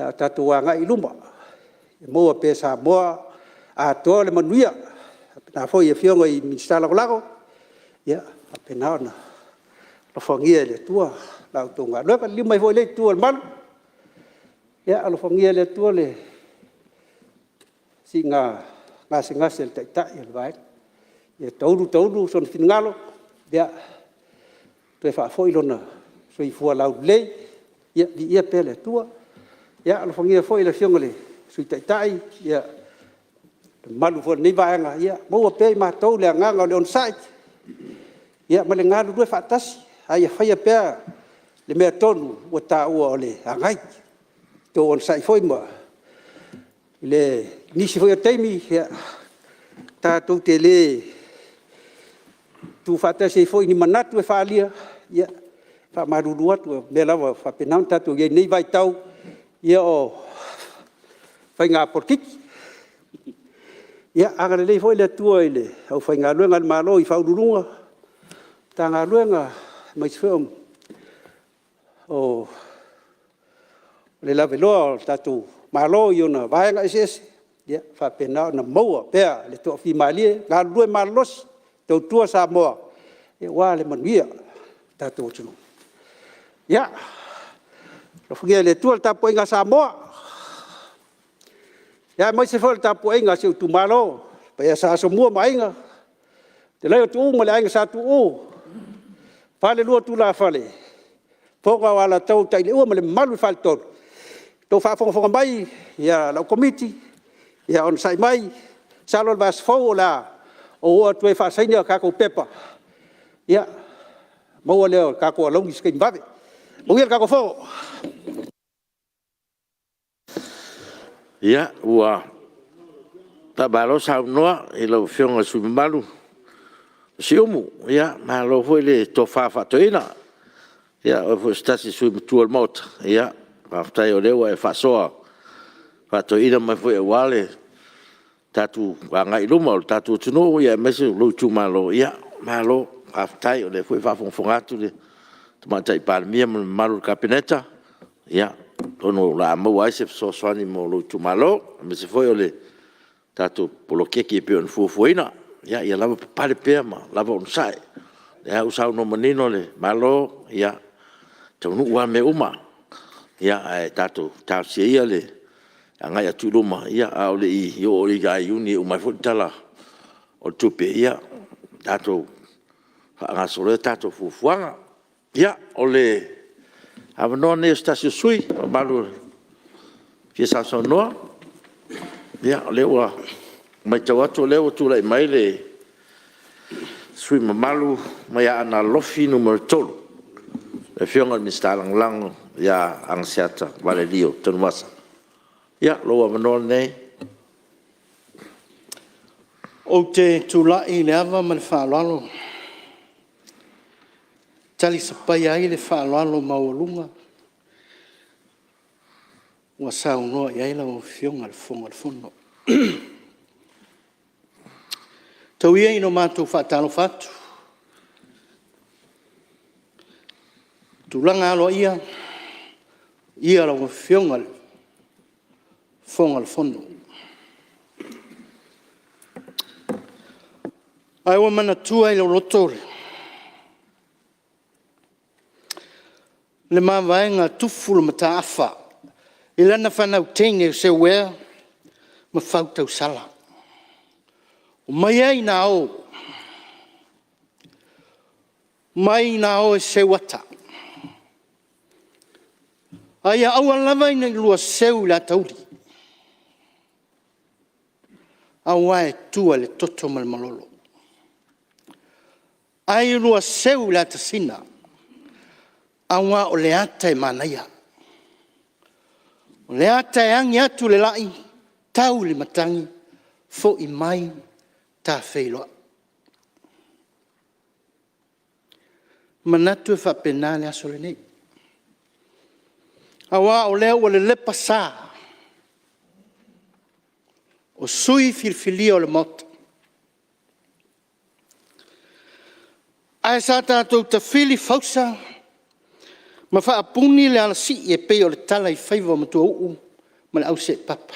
a o tatou agai i luma, ia maua pea e Samoa atoa le manuia. E faapena foi i Afioga i Minisita Lagolago, ia faapena ona alofagia e le Atua la outou galuega. Liliu mai foi i lea Itu o le malu, ia alofagia e le Atua le siiga gasegase a le Taitai o le Vaega, ia taulu taulu sona finagalo toe faafoi lona soifua laulelei, ia viia pea le Atua. Ia alofagia foi le Afioga i le Sui Taitai ma le mamalu foi o lenei Vaega, ia maua pea e i matou le agaga o le onosai ma le galulue faatasi, a ia faia pea le amiotonu ua taua o le agai. Outou onosai foi i nisi foi o taimi tatou te le tutufaatasi ai foi i ni manatu e faaalia, ia e faamalulu atu, o lea lava e faapena ona tatou i ai i lenei vaitau o faiga polokiki. Ia agalelei foi le Atua i le aufaigaluega a le Malo i Ofisa Sili o Pulega o Matagaluega aemaise foi o le lavaloa o le tatou Malo i ona vaega eseese, ia faapena ona maua pea le toafimalie, galulue malolosi e tautua Samoa aua le manuia o le tatou atunuu. Ia, alofagia e le Atua le tapuaiga a Samoa, aemaise foi o le tapuaiga a si ou itumalo, le paia ia Sa Asomua ma Aiga, le fetalai ia Tuuu ma le Aiga Sa Tuuu, Falelua o Tulafale, Fofoga o Alataua, Utaileuo ma le mamalu i le Faletolu. Le tou faafogafoga mai lau Komiti, ia onosai mai, masalo o le vaiaso fou o le a ou oo atu ai e faasaini a tatou pepa, ona maua lea o tatou alauni i se taimi vave. Manuia le tatou Fono. Ia, ua faamalo saunoa i lau Afioga i le sui usufono mamalu o Siumu. Malo foi le tofa faatoeaina. Ia o oe foi o se tasi o sui usufono matua o le Maota, faafetai o lea ua e faasoa faatoeaina mai foi aua le tatou agai i luma o le tatou atunuu aemaise o lou itumalo. Malo faafetai, o lea foi e faafogafoga atu le Tamaitai Palemia ma le mamalu o le Kapeneta, ia, atonu o le a maua ai se fesoasoani mo lou itumalo, aemaise foi o le tatou poloketi e pei ona fuafuaina. Ia lavapapale pea ma lava onosai, o lea ua saunoa manino le Malo, ia, e taunuu lava mea uma. Ae tatou talosia ia le agai atu i luma, a o le i oo ia Iuni e uma ai foi le Tala o le Tupe, ia tatou faagasolo ai tatou fuafuaga. Ia, o le avanoa lenei o se tasi o sui usufono mamalu e fia sausaunoa. Ia, o lea ua matau atu o lea ua tulai mai le sui usufono mamalu mai Aana Alofi Nu.3, le Afioga i le Minisita Lagolago ia Agaseata Valelio Tanuvasa. Ia, lou avanoa lenei. Ou te tulai i le ava ma le faaaloalo e talisapaia ai le faaaloalo maualuga ua saunoa i ai lau Afioga i le Fofoga o le Fono. Tau ia ina matou faatalofa atu i tulaga aloaia i le paia o lau Afioga i le Fofoga o le Fono. Ae ua manatua i lou loto le mavaega a Tufu le Mataafa i lana fanau teine o Seuea ma Fautausala, omai ai ina o, omai ina o e seu ata, a ia aua lava ne i oulua seu i le ata uli, aua e tua i le toto ma le malolo, ae ia oulua seu i le atasina, aua o le ata e manaia, o le ata e agi atu le lai tau i le matagi, foi mai ta feiloai. E manatu e faapena le aso lenei, aua o lea ua lelepa sa o sui usufono filifilia o le Maota, ae sa tatou tafili fausa ma faapuni le alasii e pei o le tala i faiva o matuauu ma le auseepapa.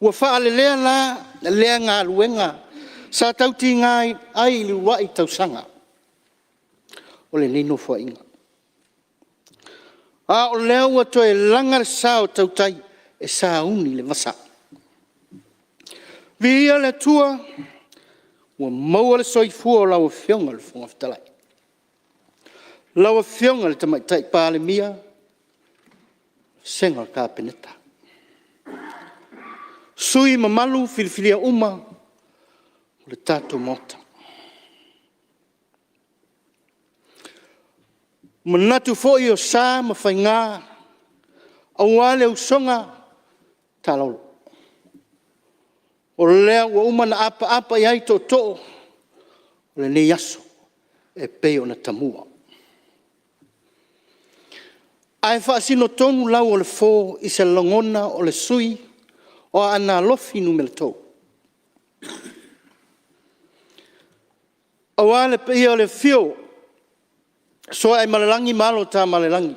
Ua faalelea la lea galuega sa tautiga ai i le uluai tausaga o lenei Nofoaiga, a o lea ua toe laga le sa o tautai e sauni le vasa. Viia le Atua ua maua le soifua o lau Afioga i le Fofoga Fetalai, lau Afioga i le Tamaitai Palemia, vasega o le Kapeneta, sui usufono mamalu filifilia uma o le tatou Maota. E manatu foi o sa ma faiga aua le usoga taalolo, o lea ua uma ona apaapa i ai tootoo o lenei aso e pei ona tamua. Ae faasino tonu lau o le fo i se lagona o le sui usufono o Aana Alofi Nu.3, aua le paia o le afio o Sooaemalelagi ma alo o Tamaalelagi,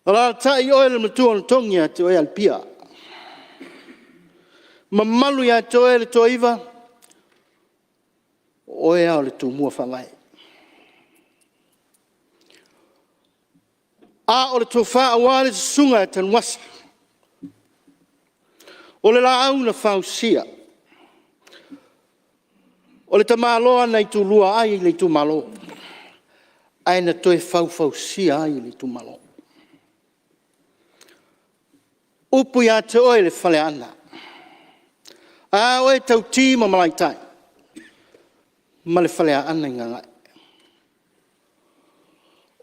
alaalatai oe le Matuanatogi ia te oe Alepia. Mamalu ia te oe le Toaiva, o oe lava o le Tumua Faavae. A o le tofa aua le susuga ia Tanuvasa, o le Laau na Fausia. O le tamaloa na itulua ai le itumalo, ae na toe faufausia ai le itumalo. O upu ia te oe le Faleaana, ae a oe Tauti ma Malaitai ma le Faleaana i Gagae.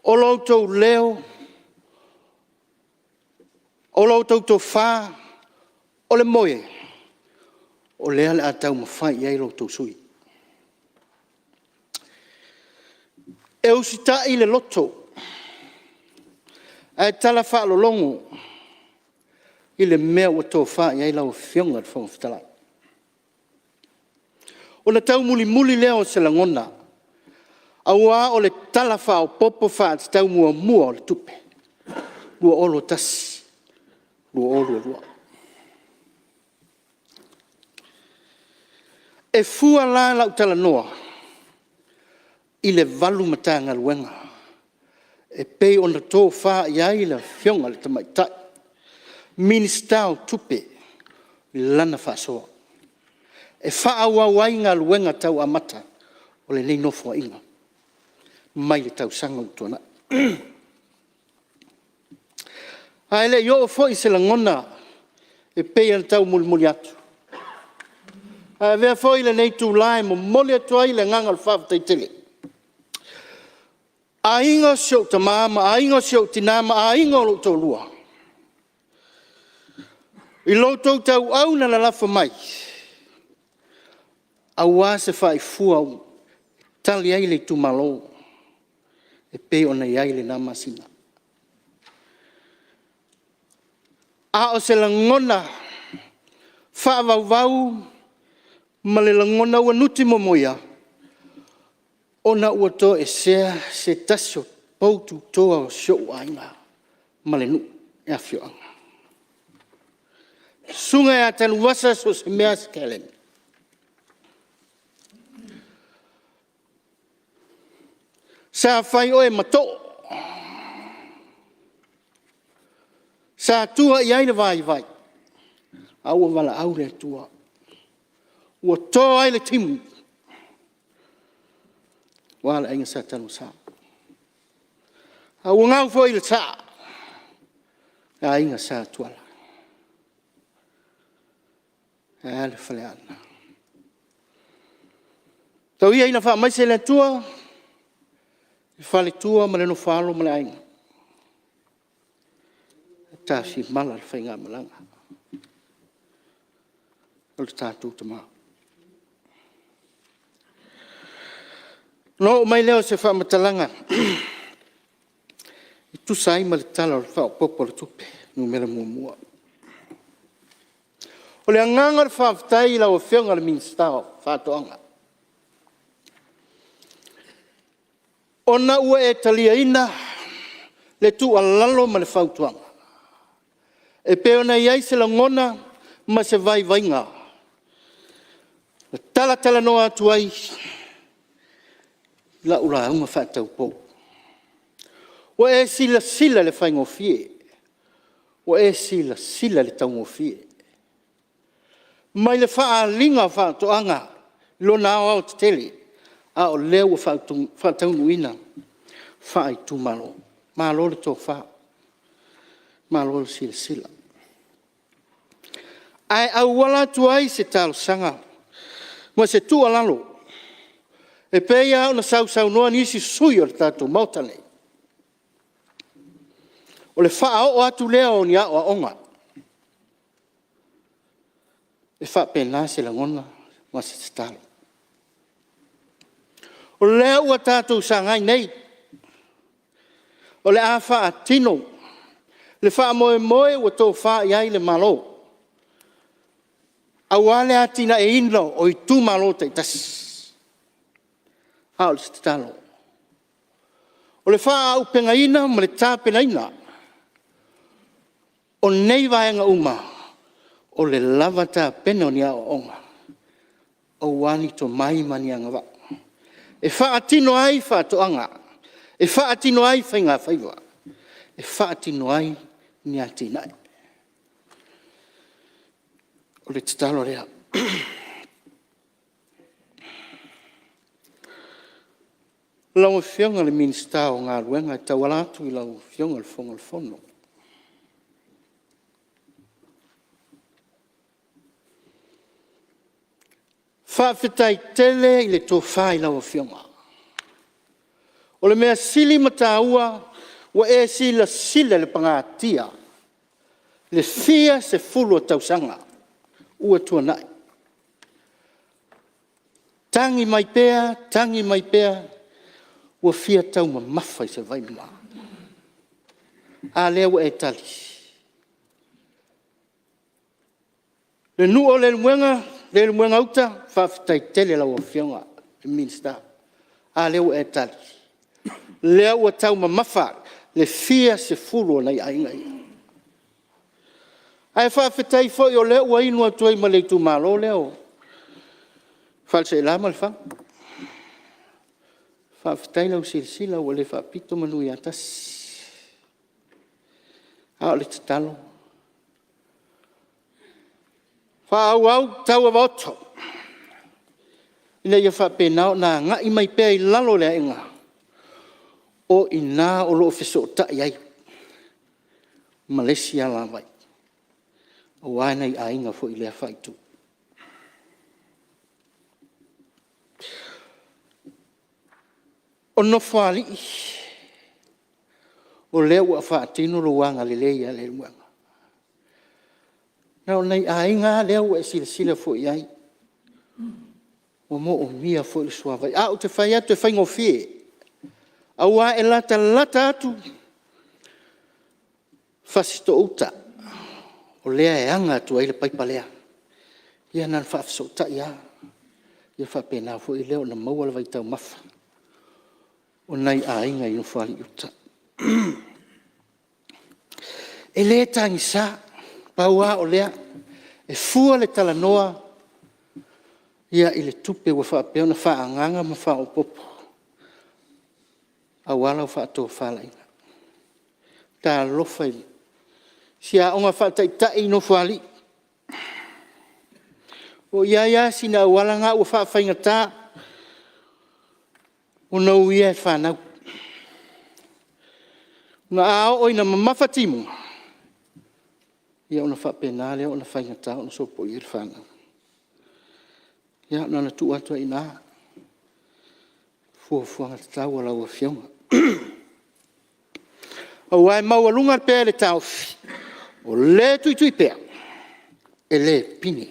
O lo outou leo, o la outou tofa, o le moe, o lea o le a taumafai i ai lo outou sui usufono. E usitai le loto ae tala faalologo i le mea ua tofa i ai lau Afioga i le Fofoga Fetalai. Ona taumulimuli lea o se lagona, aua o le Tala Faaopoopo Faatatau Muamua o le Tupe 2021/2022. E fua la lau talanoa i le 8 Matagaluega e pei ona tofa i ai le Afioga i le Tamaitai Minisita o Tupe i lana faasoa, e faaauau ai galuega tau amata o lenei Nofoaiga mai le tausaga ua tuanai. Ae le i oo foi se lagona e pei ona taumulimuli atu, ae avea foi lenei itula e momoli atu ai le agaga o le faafetai tele, aiga o si ou tama ma aiga o si ou tina ma aiga o lou toalua, i lo outou tauau na lalafo mai aua se faifua e tali ai le itumalo e pei ona i ai lena masina. A o se lagona faavauvau ma le lagona ua nutimomoia, ona ua toesea se tasi o poututoa o si ou aiga ma le nuu, le afioaga, le Susuga ia Tanuvasa Soosemea Scanlan. Sa fai oe ma too, sa tua i ai le vaivai, a ua valaau le Atua ua to ai le timu, aua le Aiga Sa Tanuvasa. A ua gau foi le sa i le Aiga Sa Tuala. Ae a le Faleaana. Tau ia ina faamaise le Atua i le faletua ma le nofoaalo ma le aiga, ae tafimala le faigamalaga a lo tatou tama. Ona oo mai lea o se faamatalaga e tusa ai ma le Tala Faaopoopo o le Tupe Nu.1. O le agaga o le faafetai i lau Afioga i le Minisita o Faatoaga, ona ua e taliaina le tuualalo ma le fautuaga e pei ona i ai se lagona ma se vaivaiga na talatalanoa atu ai i lau lauga faataupou. Ua e silasila i le faigofie, ua e silasila i le taugofie mai le faaaliga o faatoaga i lona aoaotetele, a o lea ua faataunuuina faaitumalo. Malo le tofa, malo le silasila. Ae auala atu ai se talosaga ma se tuualalo e pei lava ona sausaunoa nisi sui usufono o le tatou Maota nei, o le faaoo atu lea o ni aoaoga, e faapena se lagona ma se tatalo. O lea ua tatou sagai nei, o le a faatino le faamoemoe ua tofa i ai le Malo aua le atinaeina o itumalo taitasi. A o le tatalo, o le faaauupegaina ma le tapenaina o nei vaega uma, o le lava tapena o ni aoaoga aua ni tomai ma ni agavaa e faatino ai faatoaga, e faatino ai faigafaiva, e faatino ai ni atinae. O le tatalo lea. Lau Afioga i le Minisita o Galuega e tauala atu i lau Afioga i le Fofoga o le Fono. Faafetai tele i le tofa i lau Afioga. O le mea sili ma taua ua e silasila i le pagatia i le fia sefulu o tausaga ua tuanai, tagi mai pea, tagi mai pea ua fia taumamafa i se vai mama. A lea ua e tali. Le nuu o Leulumoega, Leulumoega uta, faafetai tele i lau Afioga i le Minisita. A lea ua e tali, lea ua taumamafa le fia sefulu o nai aiga ia. Ae faafetai foi o lea ua inu atu ai ma le itumalo lea o Faleaseela ma Lefaga. Faafetai lau silasila ua le faapito Manu ia Tasi. A o le tatalo, faaauau taua ua oto, ina ia faapena ona agai mai pea i lalo o le aega, o i ina o lo o fesootai ai ma le isi alavai aua nai aiga foi i lea faaitu. O Nofoalii, o lea ua faatino lou agalelei ia Leulumoega. Na o nai aiga lava lea ua e silasila foi i ai, ua manaomia foi le suavai. Ae ou te fai atu e faigofie, aua e latalata atu Fasitoo-uta, o lea e aga atu ai le paipa lea. Ia na ona faafesootai lava, ia faapena foi lea ona maua le vaitaumafa o nai aiga i Nofoalii-uta. E le tagisa, pau lava o lea, e fua le talanoa i le tupe ua faapea ona faaagaaga ma faaopoopo aua lau faatofalaiga. Talofa i si aoga faataitai i Nofoalii, o i ai lava sina auala lena ua faafaigata ona uia e fanau. Ma a oo ina mamafa timuga, ia ona faapena lea ona faigata ona sopoia le fanau. Ia na ona tuu atu lava i ina i fuafuaga tatau a lau Afioga. Aua e maualuga pea le taofi, o le tuitui pea, e le pine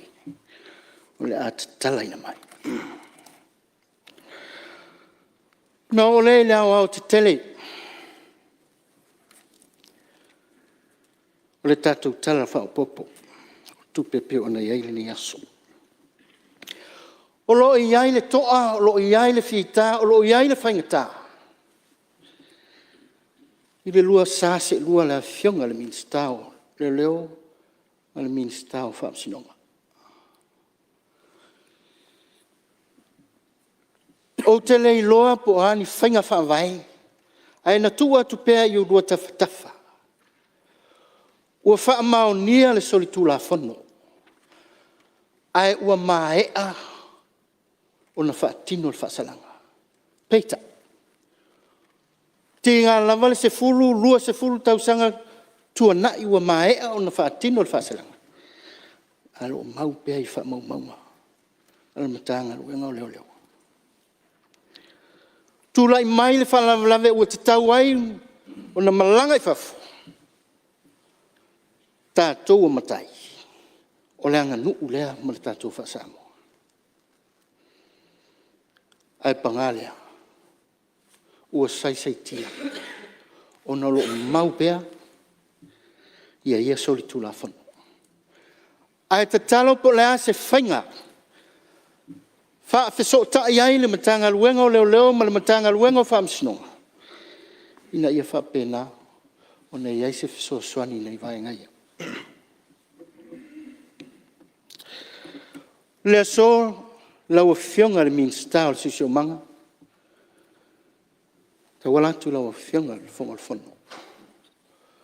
o le a tatalaina mai. Ona oo lea i le aoaotetele o le tatou Tala Faaopoopo o Tupe e pei ona i ai lenei aso. O lo o i ai le toa o lo o i ai le fita o lo o i ai le faigata i le lua sa seelua i le Afioga i le Minisita o Leoleo ma le Minisita o Faamasinoga. Ou te le iloa po o a ni faiga faavae ae na tuu atu pea i oulua tafatafa, ua faamaonia le solitulafono, ae ua maea ona faatino le faasalaga. Peitai, tiga lava le 10, 20 tausaga tuanai ua maea ona faatino le faasalaga, ae o lo o mau pea i faamaumauga a le Matagaluega o Leoleo. Tulai mai le faalavelave ua tatau ai ona malaga i fafo, o tatou o matai, o le aganuu lea ma le tatou faa-Samoa. Ae paga lea, ua saisaitia ona o lo o mau pea ia solitulafono. Ae tatalo po o le a se faiga faafesootai ai le Matagaluega o Leoleo ma le Matagaluega o Faamasinoga, ina ia faapena ona i ai se fesoasoani i nai vaega ia. O le aso lau Afioga i le Minisita o le Siosiomaga, e tauala atu i lau Afioga i le Fofoga Fetalai,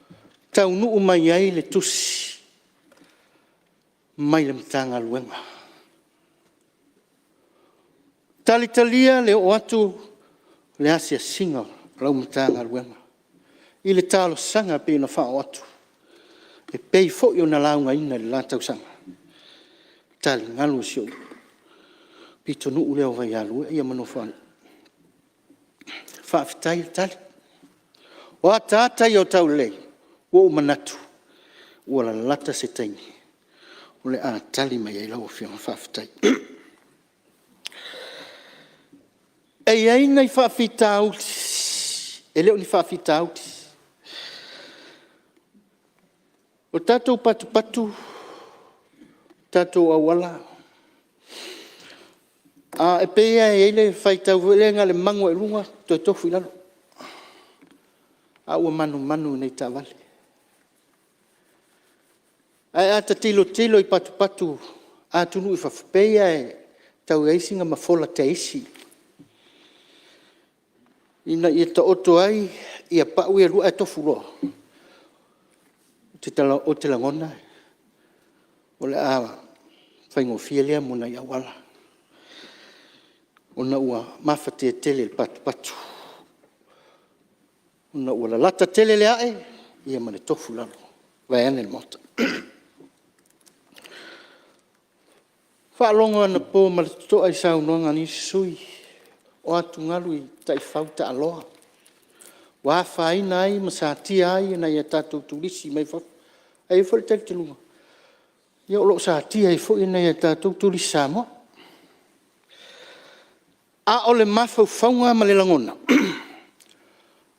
e taunuu mai ai le tusi mai le Matagaluega, talia le oo atu le asiasiga a lau Matagaluega i le talosaga pei ona faaoo atu e pei foi ona laugaina i le la tausaga taligalu o si ou pitonuu lea o Vaialua ma Nofoalii. Faafetai le tali. O ataata ia o taulelei ua ou manatu ua lalata se taimi o le a tali mai ai lau Afioga. Faafetai. E i ai nai faafitauli, e le o ni faafitauli, o tatou patupatu, tatou auala, e pei lava e i ai le faitau foi lea na o le manu lava i luga toe tofu i lalo, a ua manumanu i nai taavale. Ae a ta tilotilo i patupatu a atunuu i fafo, e pei lava e tau i ai sina mafola teisi ina ia taoto ai pau ia e lua ae tofu loa. Ou te lagona o le a faigofie lea mo nai auala ona ua mafatia tele i le patupatu ona ua lalata tele le ae ma le tofu i lalo, vaeane le Maota. Faalogo anapo ma le totoa i saunoaga a nisi sui usufono o atugalu i taifau taaloa ua afaina ai ma satia ai nai a tatou turisi mai fafo. Ae i ai foi le talitonuga, o lo o satia ai foi nai a tatou turisi Samoa. A o le mafaufauga ma le lagona,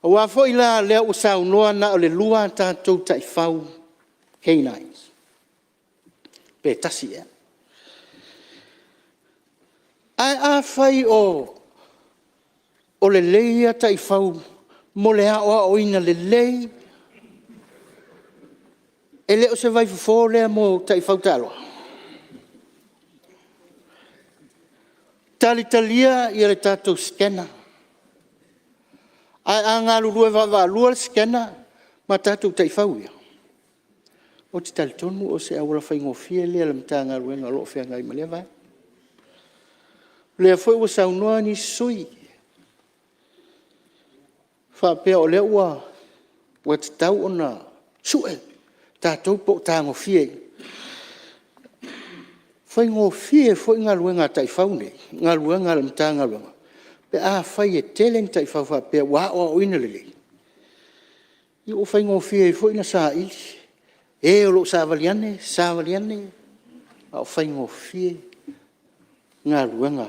aua foi la o lea ua saunoa na o le 2 a tatou taifau K9 pe tasi ea. Ae afai o lelei ia taifau mo le aoaoina lelei, e le o se vaifofo lea mo taifau taaloa? Talitalia le tatou scanner, ae a galulue vaavaalua le scanner ma tatou taifau ia, ou te talitonu o se auala faigofie lea i le Matagaluega o lo o feagai ma lea vaega. O lea foi ua saunoa nisi sui usufono faapea o lea ua tatau ona sue tatou po o tagofia. E faigofie foi galuega a taifau nei, galuega a le Matagaluega pe afai e tele ni taifau faapea ua aoaoina lelei, ia ua faigofie ai foi ona saili e o lo o savali ane, savali ane, a ua faigofie galuega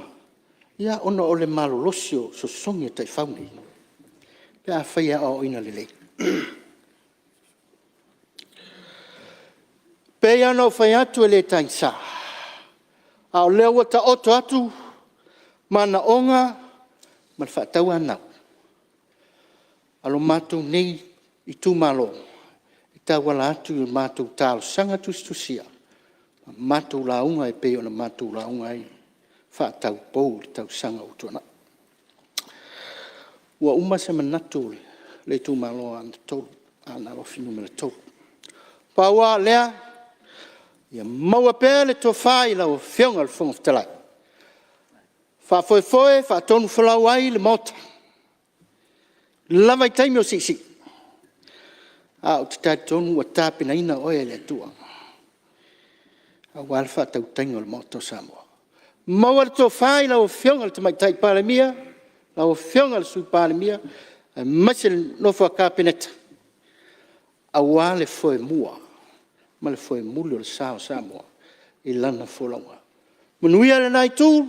ona o le malolosi o sosogi o taifau nei pe afai e aoaoina lelei. E pei lava ona ou fai atu e le tagisa, a o lea ua taoto atu manaoga ma le faatauanau a lo matou nei itumalo e tauala atu i le matou talosaga tusitusia ma matou lauga e pei ona matou lauga ai faataupou i le tausaga ua tuanai. Ua uma se manatu o le itumalo o Aana Alofi Nu.3. Pau lava o lea, ia maua pea le tofa i lau Afioga i le Fofoga Fetalai, faafoefoe faatonufolau ai le Maota, lava i taimi o siisii, ae ou te talitonu ua tapenaina oe e le Atua aua le faatautaiga o le Maota o Samoa. Maua le tofa i lau Afioga i le Tamaitai Palemia, lau Afioga i le Sui Palemia aemaise le nofo a Kapeneta, aua le foemua ma le foemuli o le sa o Samoa i lana folauga. Manuia lena Itu,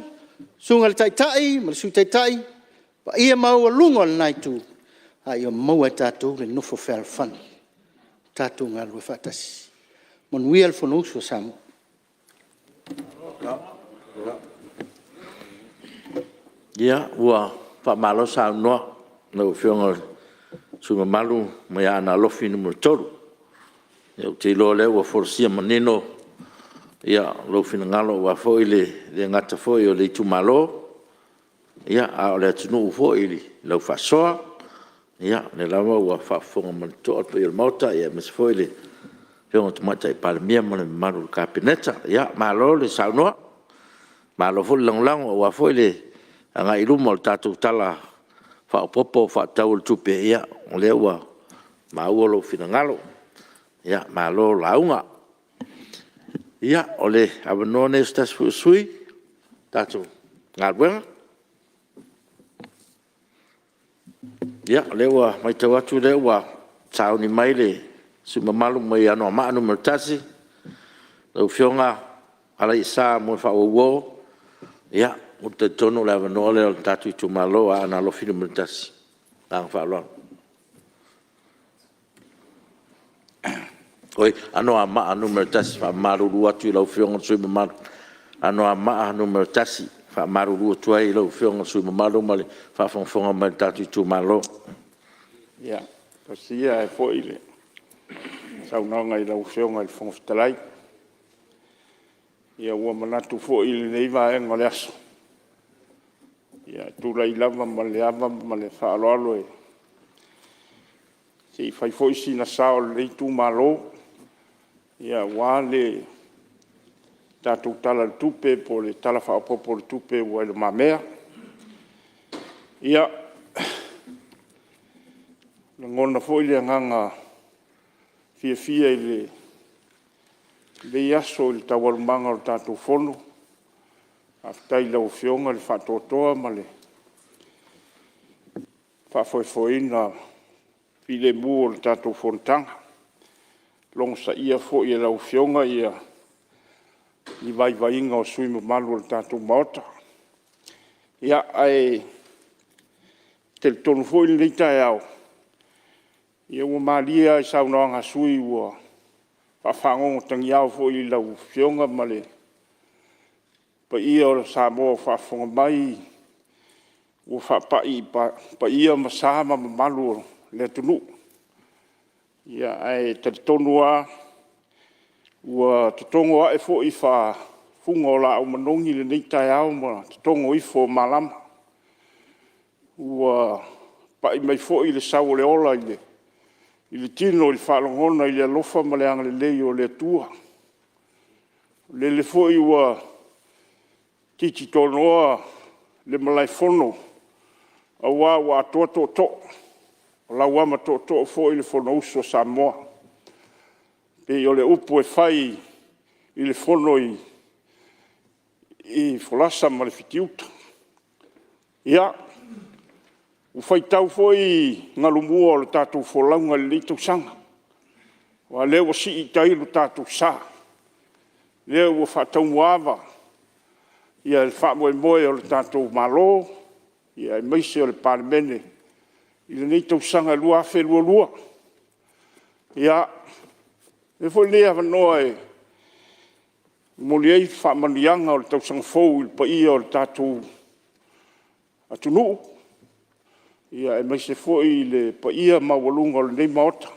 susuga i le Taitai ma le Sui Taitai, paia maualuga o lena Itu, a ia maua e tatou le nofo fealofani tatou galulue faatasi. Manuia le Fonousu a Samoa. Ia, ua faamalo saunoa i lau Afioga i le sui usufono mamalu mai Aana Alofi Nu.3. Ou te iloa o lea ua folasia manino lou finagalo aua foi e le gata foi o le itumalo, a o le atunuu foi i lau faasoa. Ia, o lea lava ua faafofoga ma le totoa le paia o le Maota aemaise foi le Afioga i le Tamaitai Palemia ma le mamalu o le Kapeneta. Malo le saunoa, malo foi le lagolago aua foi le agai i luma o le tatou Tala Faaopoopo Faatatau o le Tupe, ia o lea ua maua lou finagalo. Ia malo lauga. Ia o le avanoa lenei o se tasi foi o sui usufono o le tatou galuega. Ia o lea ua matau atu o lea ua sauni mai le sui usufono mamalu mai Anoamaa Nu.1, lau Afioga Alaiasa Moefaauouo. Ia ou te talitonu o le avanoa lea o le tatou itumalo o Aana Alofi Nu.1. Ma le agaga faaaloalo. Oi, Anoamaa Nu.1, e faamalulu atu i lau Afioga i le sui usufono mamalu, Anoamaa Nu.1. E faamalulu atu ai i lau Afioga i le sui usufono mamalu ma le faafogafoga mai a le tatou itumalo. Ia, talosia ia ae foi le saunoaga i lau Afioga i le Fofoga Fetalai. Ia ua manatu foi i lenei vaega o le aso, e tulai lava ma le ava ma le faaaloalo se i fai foi sina sao o lenei itumalo aua le tatou Tala o le Tupe po o le Tala Faaopoopo o le Tupe ua i lumamea. Ia, e lagona foi le agaga fiafia i lenei aso i taualumaga o le tatou Fono. Faafetai i lau Afioga le faatoatoa ma le faafoefoeina filemu o le tatou fonotaga. Logosaia foi e lau Afioga ni vaivaiga o sui usufono mamalu o le tatou Maota. Ae talitonu foi lenei taeao, ua malie lava i saunoaga a sui usufono ua faafagogotagiao foi i lau Afioga ma le paia o Samoa o faafofoga mai, ua faapai i paia ma sa ma mamalu o le atunuu. Ae talitonu lava ua totogo ae foi faafuga o laau manogi lenei taeao ma totogo ifo o malama. Ua pai mai foi le sau o le ola i le tino i le faalogona i le alofa ma le agalelei o le Atua. O lele foi ua titi tonoa le malaefono aua ua atoa tootoo, o lau ama tootoo foi le Fonousu a Samoa. E pei o le upu e fai i le fono i folasa ma le fitiuta. Ia, ua faitau foi galumua o le tatou folauga i lenei tausaga, aua o lea ua sii i tai lo tatou sa, lea ua faataumuaava le faamoemoe o le tatou Malo aemaise o le Palemene i lenei tausaga 2022. Ia, e avea foi lenei avanoa e momoli ai faamanuiaga o le tausaga fou i le paia o le tatou atunuu, aemaise foi le paia maualuga o lenei Maota.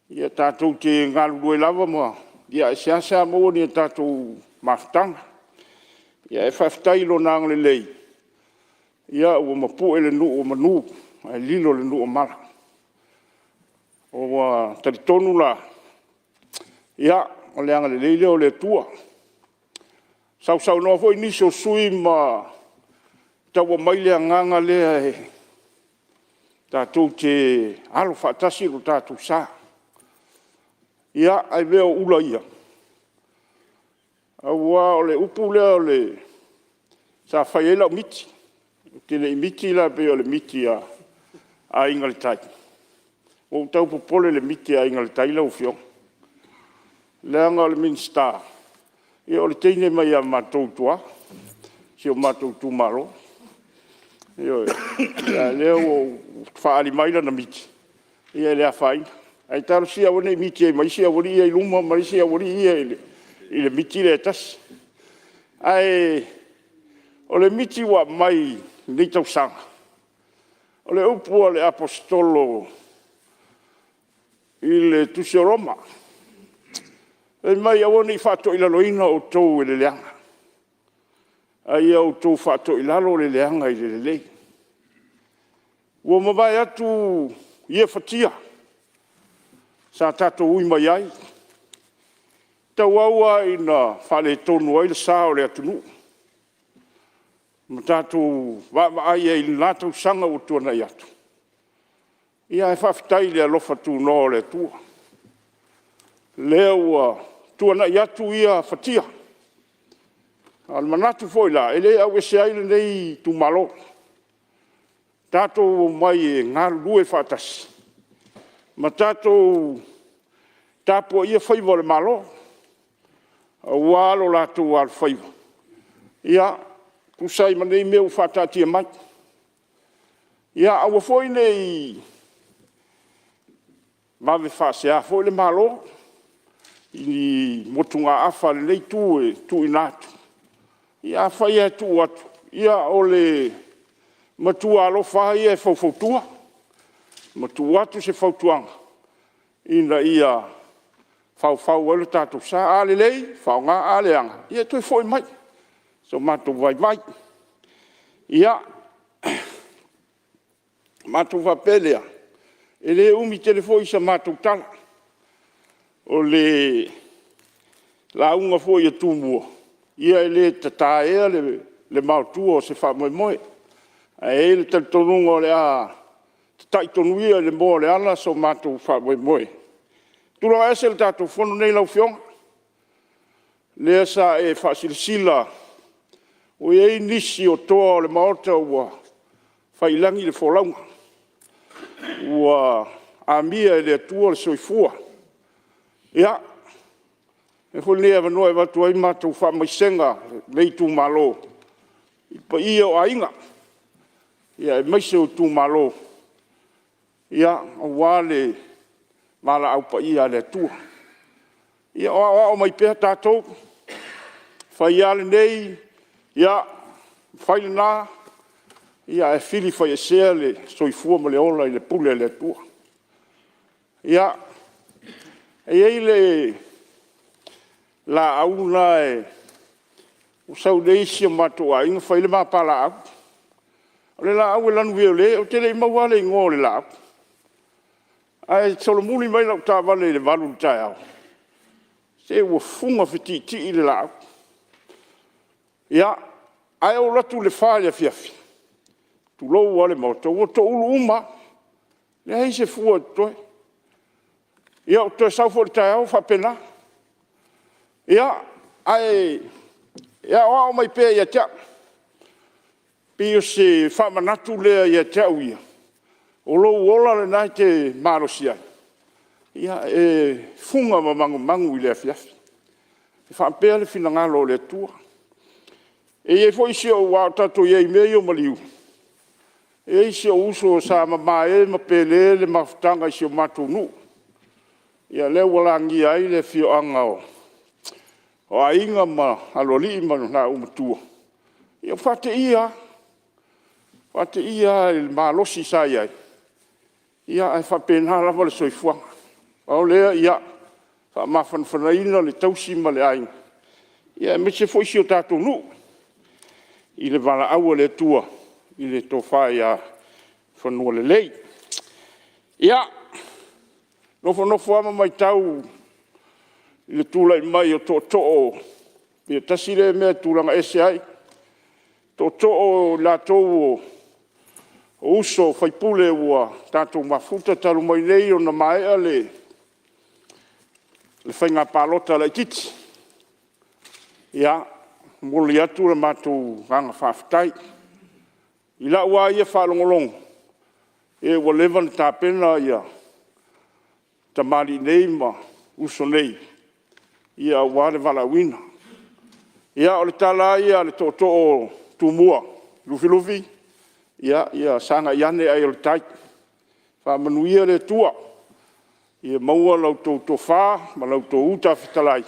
Ia tatou te galulue lava ma… ae seasea maua ni a tatou mafutaga. Ae faafetai i Lona agalelei ua mapu'e le nuu o manu ae lilo le nuu o mala. Ua talitonu la, ia, o le agalelei lea o le Atua. Sausaunoa foi nisi o sui usufono ma tau aumai le agaga lea tatou te alo faatasi lo tatou sa. Ia, ae mea o ula ia? Aua o le upu lea sa fai ai lau miti, ou te le i miti la pei o le miti a Aiga i le Tai. Ua ou tau popole i le miti a Aiga i le Tai lau Afioga, leaga o le Minisita, o le teine mai ia matou i tua, si o matou itumalo. Ioe. A o lea ua faaali mai lana miti, ia e le afaina. Ae talosia ia aua ne i miti ai ma isi aualii ia i luma ma isi aualii ia i le miti lea e tasi. Ae o le miti ua aumai i lenei tausaga, o le upu a le Aposetolo i le tusi a Roma, fai mai aua ne i faatoilaloina outou e le leaga, a ia outou faatoilalo le leaga i le lelei. Ua mavae atu ia fatia sa tatou ui mai ai, tauau lava ina faaletonu ai le sa o le atunuu. Ma tatou vaavaai i ai i lena tausaga ua tuanai atu, ae faafetai i le alofa tunoa o le Atua, lea ua tuanai atu ia fatia. A o le manatu foi la, e le auese ai lenei itumalo, tatou omai e galulue faatasi ma tatou tapuaia faiva o le Malo aua lo latou alofaiva e tusa ai ma nei mea ua faataatia mai. Ia aua foi ne i vave faasea foi le Malo i motugaafa a lenei Itu e tuuina atu. Ia afai lava e tuu atu, ia o le matua alofa lava ia e faufautua ma tuu atu se fautuaga ina ia faufau ai lo tatou sa. A lelei, faaaoga, a leaga, ia toe foi mai so matou vaivai. Ia, ona matou faapea lea, e le umi tele foi sa matou tala. O le lauga foi a Tumua, ia e le tataea le maotua o se faamoemoe. Ae i ai le talitonuga o le a tatai tonu ia i le moa o le ala so matou faamoemoe. E tulaga ese le tatou Fono lenei lau Afioga, lea sa e faasilasila ua i ai nisi o toa o le Maota ua fai i lagi le folauga, ua amia e le Atua le soifua. Ia, avea foi lenei avanoa e avatu ai le matou faamaisega a lenei itumalo i le paia o aiga, aemaise o itumalo, aua le valaau paia a le Atua. Ia o aoao mai pea tatou, e fai lava lenei, fai lena, ae filifaiesea le soifua ma le ola i le pule a le Atua. Ia, e i ai le laau lena, ua sau nei si o matou aiga fai le ma palaau. O le laau e lanu viole, ou te le i maua lava le igoa o le laau. Ae solomuli mai lau taavale i le 8:00 i le taeao, se ua fuga fetiitii le laau. Ia, ae ou alu atu i le 4:00 i le afiafi, tulou lava le Maota, ua toulu uma lava, leai se fua o totoe. Ia ou toe sau foi i le taeao e faapena. Ia, ae aoao mai pea ia te au, pei o se faamanatu lea ia te au ia, o lou ola lena e te malosi ai, e fuga ma magumagu i le afiafi. E faapea le finagalo o le Atua. E i ai foi si ou... aua o tatou i ai i mea ia o maliu, e i ai si ou uso sa mamae ma pele le mafutaga i si o matou nuu. Ia lea ua lagia ai le afioaga o Aiga ma Aloalii ma le laua Matua, ia ua faateia lava, faateia lava i le malosi sa i ai, ae faapena lava le soifuaga. Pau lea ia faamafanafanaina le tausi ma le aiga, aemaise foi si o tatou nuu i le valaau a le Atua i le tofa ia Fanualelei. Ia, nofonofo lava ma matau i le tulai mai o tootoo, ia tasi lea mea e tulaga ese ai tootoo o i latou o uso o faipule ua tatou mafuta talu mai nei ona maea le faiga palota laitiiti. E momoli atu le matou agaga faafetai. I lau lava ia faalogologo, ua leva ona tapena tamalii nei ma uso nei aua le valaauina. Ia o le tala lava ia a le tootoo o Tumua Lufilufi, ia sagai ane ai o le tai, faamanuia le Atua, ia maua la outou tofa ma la outou uta fetalai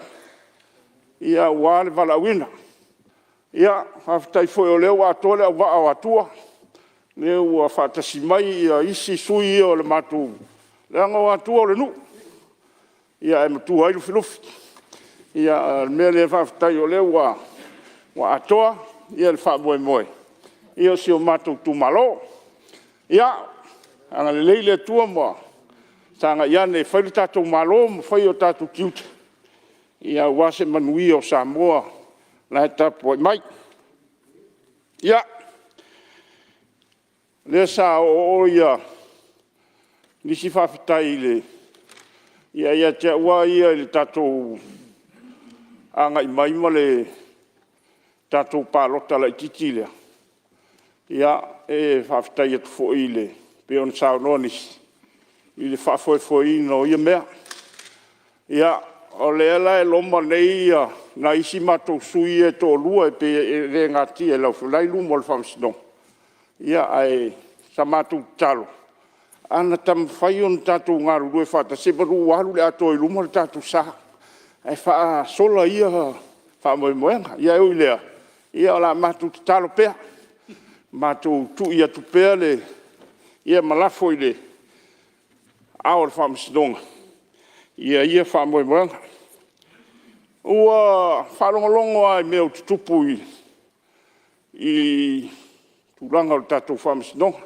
aua le valaauina. Faafetai foi o lea ua atoa le auvaa o Atua, lea ua faatasi mai isi sui ia o le matou... leaga o Atua o le nuu, ae matua ai Lufilufi. O le mea lea faafetai o lea ua atoa le faamoemoe o si o matou itumalo. Ia, agalelei le Atua ma sagai ane e fai le tatou Malo ma fai o tatou tiute aua se manuia o Samoa la e tapuai mai. Ia, o lea sa oooo nisi faafetai ia te au lava ia i le tatou agai mai ma le tatou palota laitiiti lea, e faafetai atu foi e pei ona saunoa nisi i le faafoefoeina o ia mea. Ia, o lea la e loma nei nai isi matou sui ia e toalua, e pei e le natia i lau Afioga, o la e i luma o le Faamasinoga. Ae o sa matou tatalo, ana taumafai ona tatou galulue faatasi, semeamanu ua alu i le atoa i luma le tatou sa, ae faasola ia faamoemoega. Ae ui i lea, o le a matou tatalo pea, matou tui atu pea ma lafo i aao o le Faamasinoga ia faamoemoega. Ua faalogologo lava i mea o tutupu i tulaga o le tatou Faamasinoga.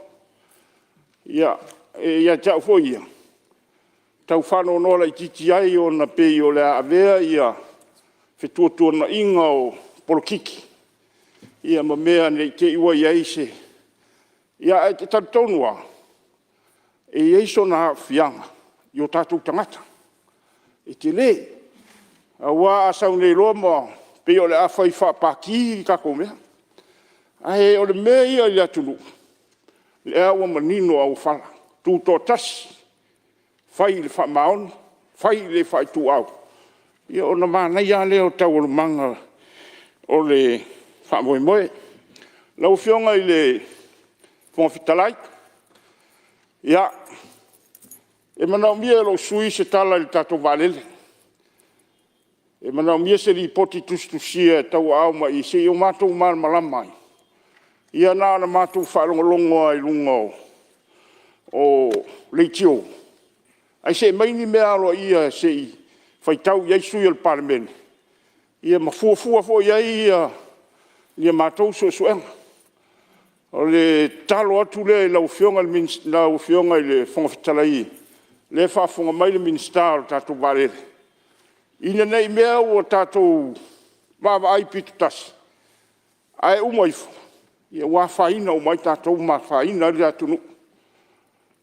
Ia, e ia te au foi ia, e tau faanoanoa laitiiti ai ona e pei o le a avea fetuatuanaiga o polokiki ma mea ne i te i ua i ai se… Ae ou te talitonu lava, e i ai sona aafiaga i o tatou tagata, e tele. Aua a sau nei loa ma pei o le a fai faa-Pati le tatou mea. Ae o le mea ia i le atunuu, o lea ua manino auofala, tutoatasi, fai le faamaoni, fai le le faaituau, ia ona manaia lava lea o taualumaga o le faamoemoe. Lau Afioga i le Fofoga Fetalai, ia, e manaomia e lou sui usufono se tala i le tatou vaalele. E manaomia se lipoti tusitusia e tauaao mai i i se i o matou malamalama ai. Ia na ona matou faalogologo lava i luga o leitio, ae se i aumai ni mea aloaia se i faitau i ai sui usufono o le Palemene ma fuafua foi i ai a matou suesuega. O le tatalo atu lea i lau Afioga i le Fofoga Fetalai, o lea e faafofoga mai le Minisita o le tatou vaalele, ina ne i mea ua tatou vaavaai pitotasi, ae uma ifo ua afaina uma ai tatou ma afaina ai le atunuu.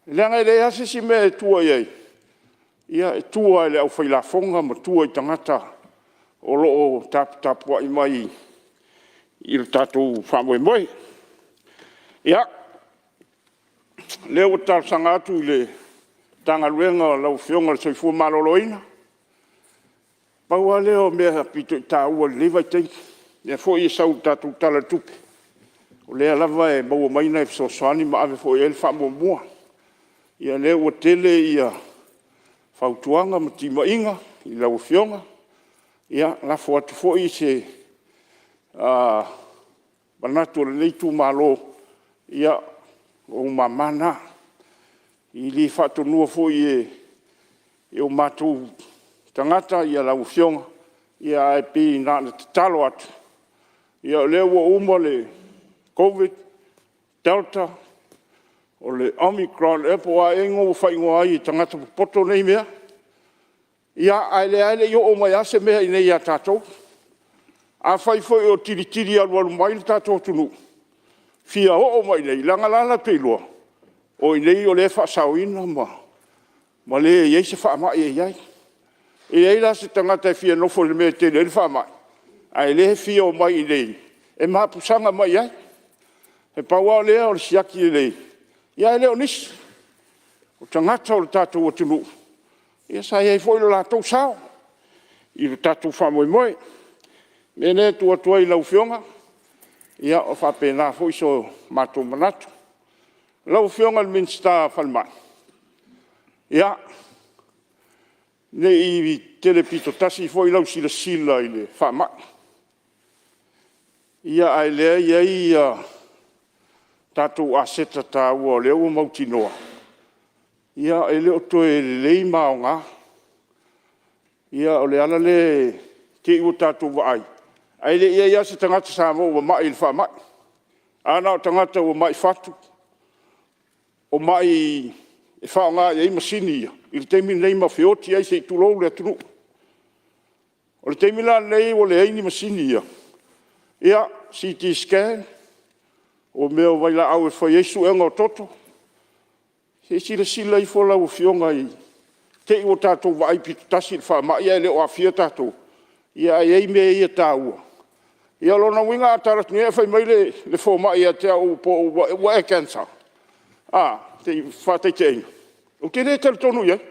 Leaga e leai lava se isi mea e tua i ai, e tua lava i le au fai lafoga ma tua i tagata o lo o taputapuai mai i le tatou faamoemoe. Ia, o lea ua talosaga atu i le Matagaluega o lau Afioga i le Soifua Maloloina, pau lava lea o mea aupito taua i lenei vaitaimi, o lea foi e sau i le tatou Tala o le Tupe, o lea lava e maua mai nai fesoasoani ma ave foi i ai le faamuamua. Ia o lea ua tele fautuaga ma timaiga i lau Afioga, ia lafo atu foi se manatu o lenei itumalo, ia o ou mama na. E le faatonuina foi e o matou tagata lau Afioga, ae pei na ona tatalo atu, ia o lea ua uma le Koviti-19, Delta, o le Omicron ea po o a ea igoa ua faaigoa ai e tagata popoto nei mea, a o lea lava e le i oo mai lava se mea i inei ia tatou. Afai foi o tilitili alualu mai le tatou atunuu fia oo mai i inei, leaga o la e latou te iloa, o i inei o lea e faasaoina ma leai se faamai e i ai. E i ai la se tagata e fia nofo i le mea e tele ai le faamai, a o lea e fia omai i inei e mapusaga mai i ai. E pau lava lea o le siaki lelei, ae le o nisi. O tagata o le tatou atunuu, ia sa i ai foi lo latou sao i le tatou faamoemoe. O le mea lea e tuu atu ai i lau Afioga, ia e faapena foi so matou manatu. Lau Afioga i le Minisita o le Falemai, ia, ne i tele pitotasi foi lau silasila i le faamai, ae o lea e i ai tatou aseta taua o lea ua mautinoa e le o toe lelei ma aoga. Ia o le ala lea i te i ua tatou vaai, ae le i i ai lava se tagata Samoa ua mai i le faamai. Ae na o tagata ua mai fatu, o mai e faaaoga i ai masini ia i le taimi lenei ma feoti ai se i tulou le atunuu. O le taimi la lenei ua leai ni masini ia, ia CT Scan, O mea o vailaau e fai ai suega o toto. Se i silasila ifo lau Afioga i te i ua tatou vaai pitotasi i le faamai ae le o aafia tatou, ae i ai mea ia e taua. Ia o lona uiga a ta alu atu nei ae fai mai le fomai ia te au ua e cancer, faataitaiga, ou te le talitonu i ai,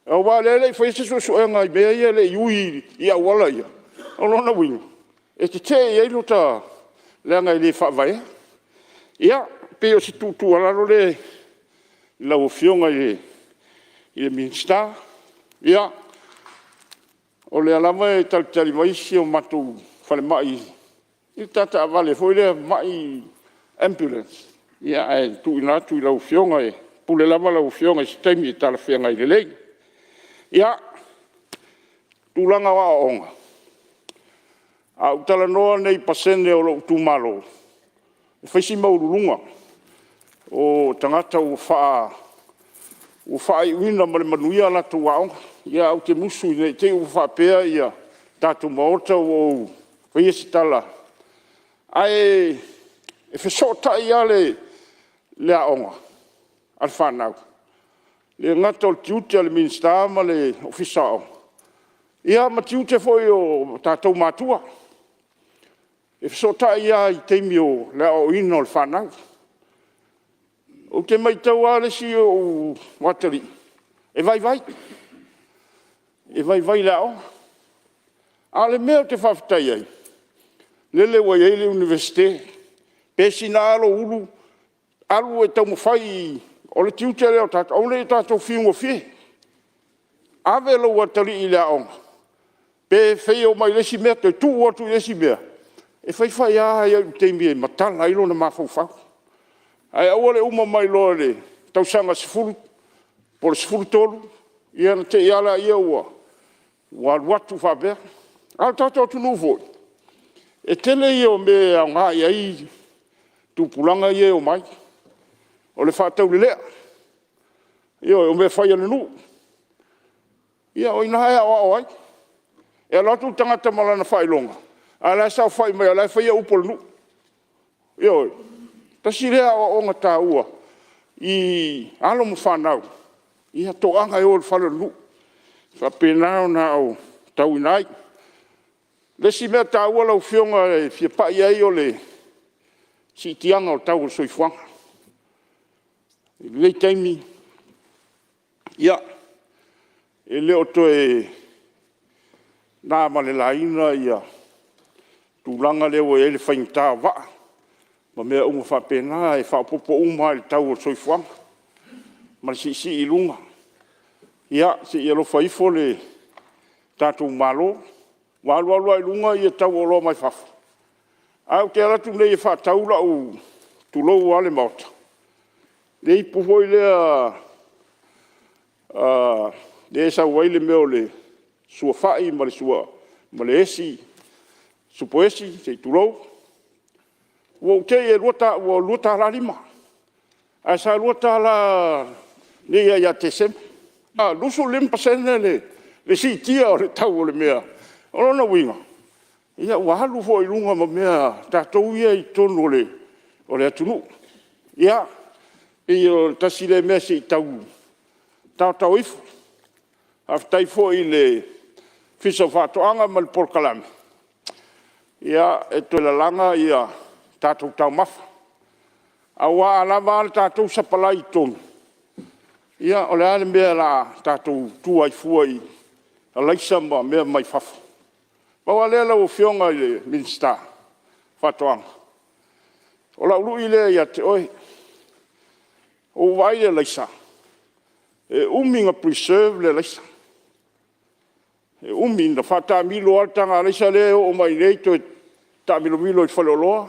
aua o lea e le i faia se suesuega i mea ia e le i ui i auala ia. O lona uiga, e tetee i ai lota... leaga e le faavaea. Ia, pei o se tuutuualalo lea i lau Afioga i le Minisita. Ia, o lea lava e talitali mai si o matou falemai i le ta taavale foi lea ambulance, ae tuuina atu i lau Afioga, e pule lava lau Afioga i se taimi e talafeagai lelei. Ia, tulaga o aoaoga, a ou talanoa nei i pasene o lou itumalo, e fai si maualuluga o tagata ua faaiuina ma le manuia a latou aoga. Ae ou te musu ne i te i ua faapea le tatou Maota ua ou faia se tala, ae fesootai lava le aoga a le fanau, e le gata o le tiute o le Minisita ma le Ofisa o Aoga, ia ma tiute foi o tatou matua. E fesootai lava i taimi o le aoaoina o le fanau. Ou te matauina lava le isi ou atalii, e vaivai, e vaivai i le aoga. A o le mea ou te faafetai ai, lele ua i ai le Iunivesite, pe sina lava lou ulu, alu e taumafai, o le tiute lea o tatou, aua ne i tatou fiu gofie. Ave lou atalii i le aoga, pe fail mai le isi mea toe tuu atu i le isi mea, e fai fai lava i le taimi e matala ai lona mafaufau. Ae aua le uma mai loa i le tausaga 10 po o le 13, ia ona te i lava lea ua alu atu faapea. A o le tatou atunuu foi, e tele ia o mea e aoga i ai tupulaga ia e omai. O le faataulelea, ioe, o mea fai a le nuu. Ia o i ina e aoao ai. E alu atu le tagata ma lona faailoga, a o la e saofai mai o la e faia upu a le nuu. Ioe. Tasi lea aoaoga taua i alo ma fanau, ia toaga e o i le fale o le nuu, e faapena ona aotauina ai. O le isi mea taua lau Afioga e fia pai i ai o le siitiaga o le tau o le soifuaga. I lenei taimi, ia, e le o toe na ma le laina le tulaga lea ua i ai le faigata o vaa ma mea uma faapena, e faaopoopo uma lava i le tau o le soifuaga ma le siisii i luga. Ia, se i alofa ifo le tatou Malo, ua alu alu lava i luga tau o oloa mai fafo, ae ou te alu atu nei e faatau lau, tulou lava le Maota, le ipu foi lea e sau ai le mea o le suafai ma le esi, supoesi se i tulou, ua ou tei ua $2.50, ae sa $2 nei lava ia Tesema. E 25% le siitia o le tau o le mea. O lona uiga, ua alu foi i luga ma mea a tatou ia i totonu o le atunuu. Ia, pei o le tasi lea mea se i tau taotao ifo. Faafetai foi i le Ofisa o Faatoaga ma le polokalame, e toe lalaga tatou taumafa, aua a lava a le tatou sapalai i totonu, ia o le a le mea o le a tatou tua ai fua i araisa ma mea mai fafo? Pau lava lea lau Afioga i le Minisita o Faatoaga, o lau lui lea ia te oe, ua ou vaai i le araisa, e umi ona preserve le araisa, e umi. Na faataamilo lava le taga araisa lea e oo mai i inei toe taamilomilo i faleoloa.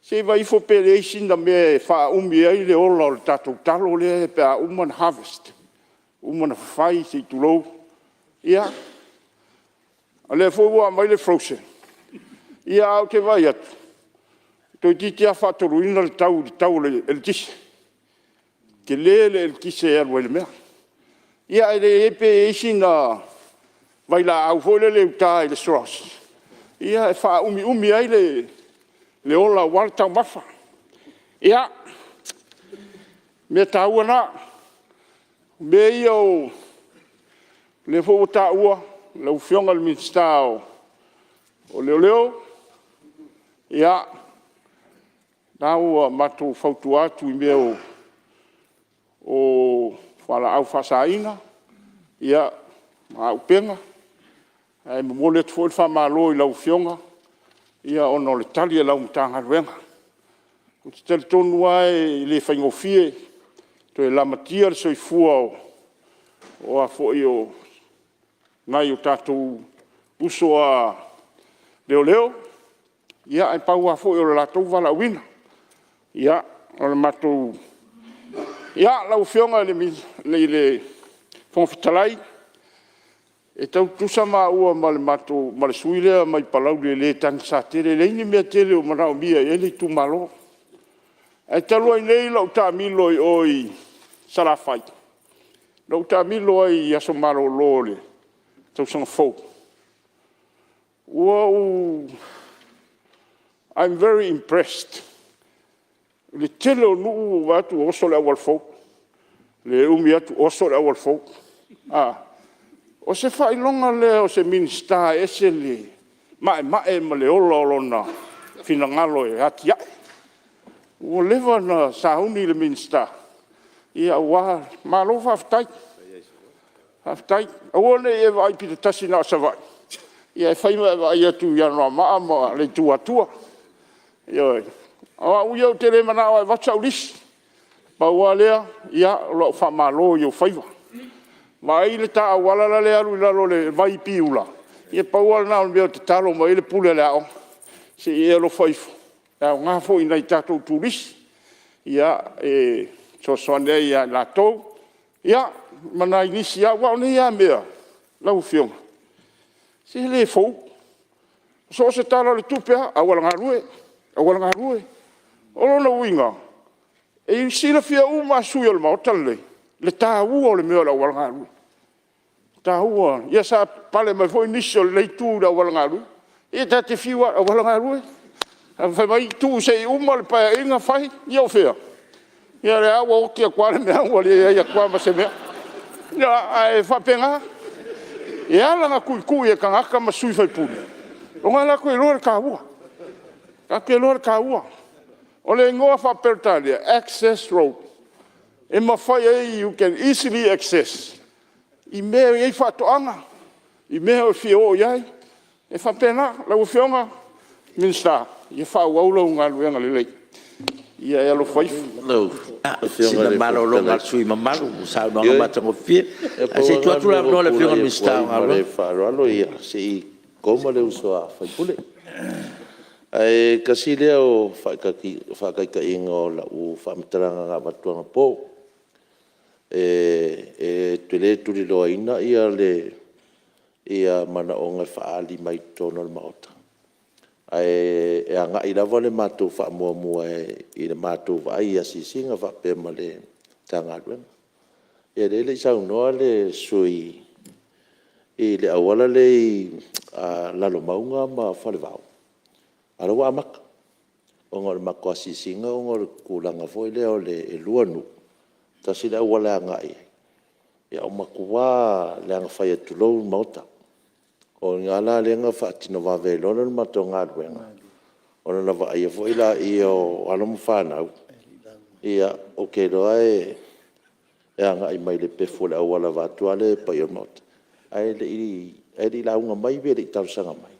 Se i vaai ifo pe leai sina mea e faaumi ai le ola o le tatou talo lea pe a uma ona harvest, uma ona fafai se i tulou. Ia, o lea foi ua aumai le frozen, ae ou te vaai atu, toeitiiti lava faatoluina le tau i le tau o le eletise. E tele le eletise e alu ai i le mea. Ia ae le iloa pe i ai sina vailaau foi lele i uta i le SROS e faaumiumi ai le le ola aua le taumafa. Ia, o mea taua na. O mea ia o lea foi ua taua lau Afioga i le Minisita o Leoleo, ia, o lena ua matou fautua atu i mea o fualaau faasaina ma auupega. Ae momoli atu foi le faamalo i lau Afioga ona o le tali a lau Matagaluega. Ou te talitonu lava e le faigofie toe lamatia le soifua o nai o tatou uso a leoleo, ae pau lava foi o le latou valaauina. Ia, lau Afioga i le Fofoga Fetalai, e tau tutusa maua ma le sui usufono lea mai Palauli e le tagisa tele, e leai ni mea tele o manaomia i ai le itumalo. Ae talu ai nei na ou taamilo i o i Salafai, na ou taamilo ai i aso malolo o le tausaga fou, I'm very impressed i le tele o nuu ua ou vaai atu ua oso le auala fou, le umi atu oso le auala fou. O se faailoga lea o se Minisita e ese le maemae ma le ola o lona finagalo e atiae. Ua leva ona sauni le Minisita aua… Malo faafetai, faafetai. Aua ne i e vaai pitotasi na o Savaii, ae fai ma e vaai atu i Anoamaa ma le itu Atua. Ioe. O au ia ou te le manao e avatu sau lisi, pau lava lea o lau faamalo i ou faiva. Vaai le ta auala lale e alu i lalo o le vai i Piula, ia pau lava lena o le mea o tatalo mai ai le pule a le aoga, se i e alofa ifo, e aoga foi i nai a tatou turisi e fesoasoani ai ia i latou, ia ma nai nisi lava. Aua o nei lava mea lau Afioga, se e le fou. So o se Tala o le Tupe lava, o auala galue, auala galue. O lona uiga, e silafia uma lava e sui usufono o le Maota lenei le taua o le mea o le auala galue. E taua. Ia sa papale mai foi nisi o lenei itu i le auala galue. Ia ta te fiu lava, auala galue, ae fai mai tuu se i uma le Paeaiga fai. Ia o fea? Ia o lea lava ua oti atu lava le mea ua leai atu lava ma se mea. Ia, ae faapena. E ala ona tuitui e tagata ma sui usufono, ona e latou te iloa le taua, latou te iloa le taua. O le igoa faa-Peretania, access road, e mafai ai, you can easily access i mea e i ai faatoaga, i mea e fia o i ai, e faapena. Lau Afioga i le Minisita, ia faaauau lau galuega lelei, ia e alofa ifo. Ia, sina malologa a le sui usufono mamalu i le saunoaga matagofie. Ae se i tuu atu le avanoa i le Afioga i le Minisita o Galuega. Faaaloalo se i koma le uso a sui usufono. Ae tasi lea o faataitaiga o lau faamatalaga na avatu anapo, ou te le tuliloaina manaoga e faaali mai totonu o le Maota, ae agai lava le matou faamuamua i le matou vaai i asiasiga faapea ma le Matagaluega. Ia o lea e le i saunoa le sui usufono i le auala lea i Lalomauga ma Falevao, a o la e ua amata ona o le matou asiasiga ona o le tulaga foi lea e lua nuu, tasi le auala e agai i ai, ia ua matua leaga faia tulou le Maota. O i ina la lea na faatino vave ai loa le matou galuega, ona na vaaia foi lea o alo ma fanau, ia ou te iloa e agai mai le pefu o le auala vaeatu lava le paia o le Maota, ae le i lauga mai e le i talosaga mai.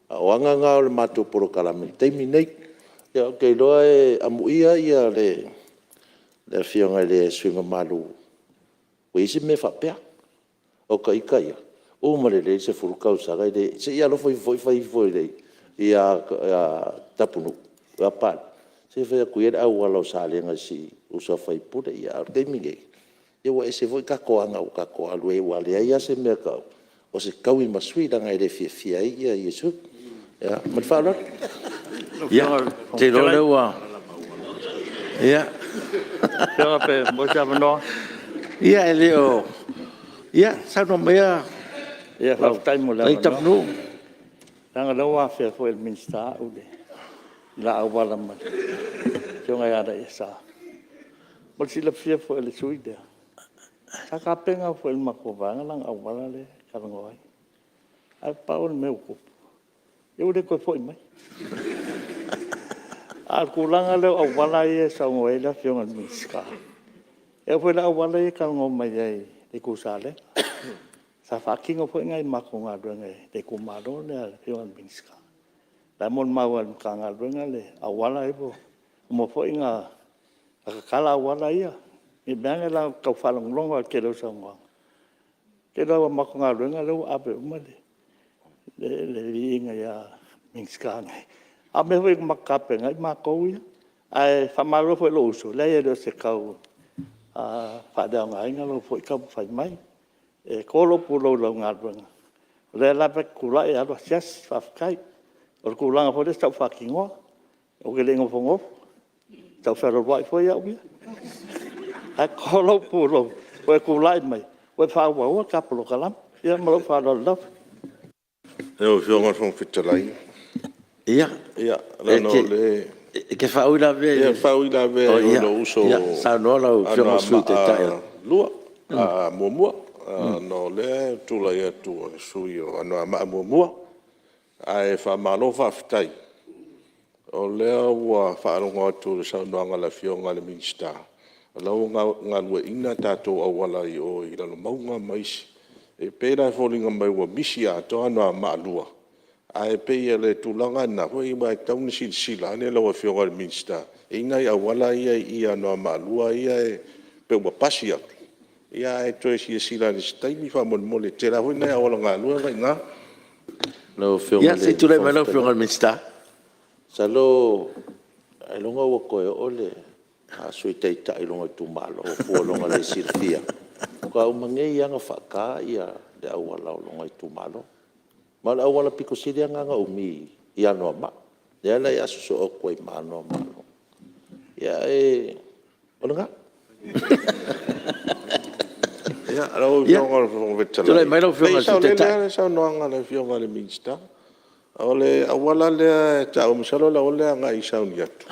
A o aga na o le matou polokalame i le taimi lenei. Ia ou te iloa amuia le Afioga i le sui usufono mamalu ua i ai se mea faapea. O ita ia, uma lelei le 10 tausaga e le… Se i e alofa ifo foi fai ifo ia Tapunuu ia Papalii, se i fai atu ia le auala o Salega i si uso a sui usufono. A o le taimi lenei, ia ua ese foi tatou aga ua tatou alu ai aua e leai lava se mea e tau o se taui ma sui leaga e le fiafia ai ia sui. Ia, ma le faaaloalo. Ia, ou te iloa o lea ua… Ia, e le o… Ia, saunoa maia Faafetai mo le avanoa. Tapunuu. Leaga o lea ua afea foi e le Minisita au i le la auala ma le Afioga ia Alaiasa. Mo le silafia foi e le sui usufono lea, sa tapena foi e le matou vaega lana auala lea e talanoa ai. Ae pau o le mea ua tupu, ua le toe foi mai. A o le tulaga lea o auala ia e saunoa i ai le Afioga i le Minisita, e oo foi i le auala lea e talanoa mai ai i le itu Salega, sa faatino foi nai a matou galuega i le itumalo lea a le Afioga i le Minisita. O la e molimau lava i le Matagaluega le auala ia ua uma foi ona tatala auala ia. Ne i meaane la ua tau faalogologo lava i le tele o saunoaga, o le tele lava o matou galuega lea ua ave uma le viiga i Minisita nei, a o mea foi na matou tapena ai matou ia. Ae faamalo foi i lou uso, e leai e le o se tau faaleaogaina lou foi taumafai mai. E to lou pulou i lau galuega, o lea lava e te tulai e alu asiasi, faafetai. O le tulaga foi lea sa ou faatinoa, ou te le i nofonofo, sa ou fealualuai foi au ia. Ae to lou pulou ua e tulai mai ua e faaauaua le ta polokalame. Ia ma lou faaaloalo lava. Lau Afioga i le Fofoga Fetalai… Ia, e te faauilavea i le… E faauilavea i lou uso Anoamaa 1, ona o lea e tulai atu o le sui usufono o Anoamaa 1. Ae faamalo faafetai, o lea ua faalogo atu i le saunoaga a le Afioga i le Minisita, o la e ua galueaiina tatou auala i o i Lalomauga ma isi. E pei la e foliga mai ua misi atoa Anoamaa 2, ae pei o le tulaga lena, aua e tatau ona silasila ane lau Afioga i le Minisita, e i ai nai auala ia i Anoamaa 2 ia e pei ua pasi atu, ae toe silasila ane i se taimi faamolemole, e tele lava foi nai auala galue la e i ina. Ia se i tulai mai lau Afioga i le Minisita. Masalo ailoga ua toe oo le Sui Taitai i lona itumalo fua i lona le silafia, faatoa uma nei lava ona faata le auala o lona itumalo. Ma o le auala pito sili lava lena ona umi i Anoamaa, lea la o le a sosoo atu ai ma Anoamaa 2. Ia, o lena. Lau Afioga i le Fofoga Fetalai, e saolele lava le saunoaga a le Afioga i le Minisita. O le auala lea e taua, masalo o le auala lea e agai i Sauniatu,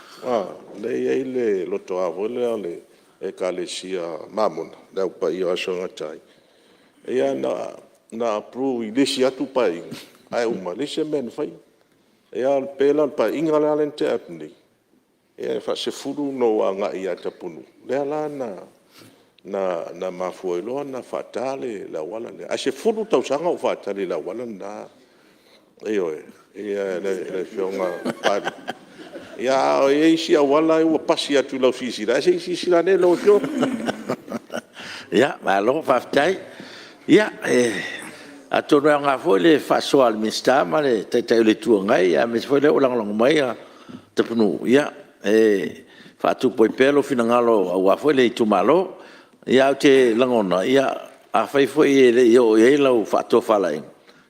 lea e i ai le lotoa foi lea o le Ekalesia Mamona le Au Paia o Aso e Gata ai. Ia na approve i le isi atu Paeaiga, ae uma e leai se mea na faia. Ia pei la o le Paeaiga la lea na tea atu nei, e faasefulu ona ou agai ia Tapunuu, lea la na mafua ai loa ona faata le auala lea, ae 10 tausaga o ou faatali i le auala lena. Ioe. Lau Afioga Papalii, a o i ai isi auala ia ua pasi atu i lau silasila, ae se i silasila ane lau Afioga. Ia, malo faafetai. Ia, atonu e aoga foi le faasoa a le Minisita ma le Taitai o le Itu Agai, aemaise foi o lea ua lagolago mai Tapunuu, e faatupu ai pea lou finagalo aua foi le itumalo. Ae ou te lagona, afai foi e le i oo i ai lau faatofalaiga,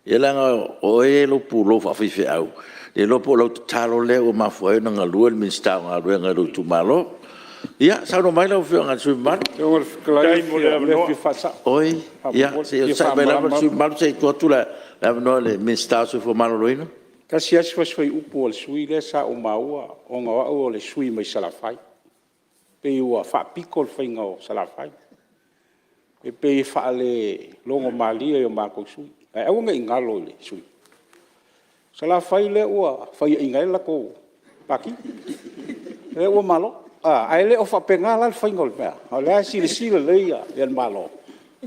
ia leaga o oe e i ai lou pulou faafaifeau, le iloa po o lau tatalo lea ua mafua ai ona galue le Minisita o Galuega i lou itumalo. Ia, saunoa mai lau Afioga i le sui usufono mamalu. Oi, ia se i onosai mai lava le sui usufono mamalu se i tuu atu le avanoa i le Minisita o le Soifua Maloloina. E tasi lava si fasifuaiupu a le sui usufono lea sa ou maua ona o au o le sui usufono mai Salafai, pei ua faapito le faiga o Salafai. E pei e faalelogomalie i o matou sui usufono. Ae aua ne i galo i le sui usufono, o Salafai lea ua faiaina ai le latou Pati, lea ua malo. Ae le o faapena la le faiga o le mea, o la e silasila lelei le Malo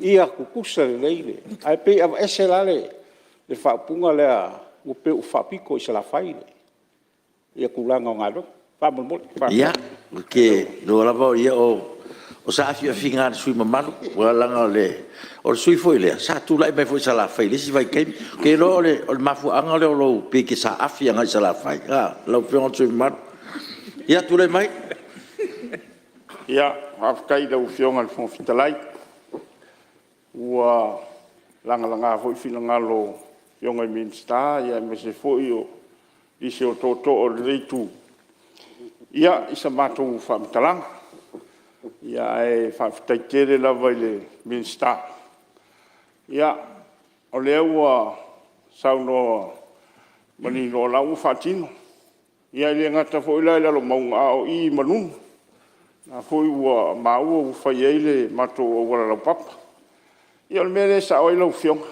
ia tutusa lelei, ae pei e aveese la le faaupuga lea ua pei ua faapito i Salafai le tulaga o galuega. Faamolemole. Ia, ou te iloa lava o saafiafiaga a le sui usufono mamalu, aua leaga o le sui usufono foi lea sa tulai mai foi i Salafai i le isi vaitaimi. Ou te iloa o le mafuaaga lea pei e te saafi agai Salafai lau Afioga i le sui usufono mamalu. Ia, tulai mai. Faafetai i lau Afioga i le Fofoga Fetalai. Ua lagalaga foi finagalo o Afioga i Minisita aemaise foi o nisi o tootoo o lenei Itu i sa matou faamatalaga. Ae faafetai tele lava i le Minisita, o lea ua saunoa manino o la e ua faatino. Ia e le gata foi la i Lalomauga a o i i Manunu, o la foi ua maua ua fai ai le matou auala laupapa. Ia o le mea lea e sao ai lau Afioga,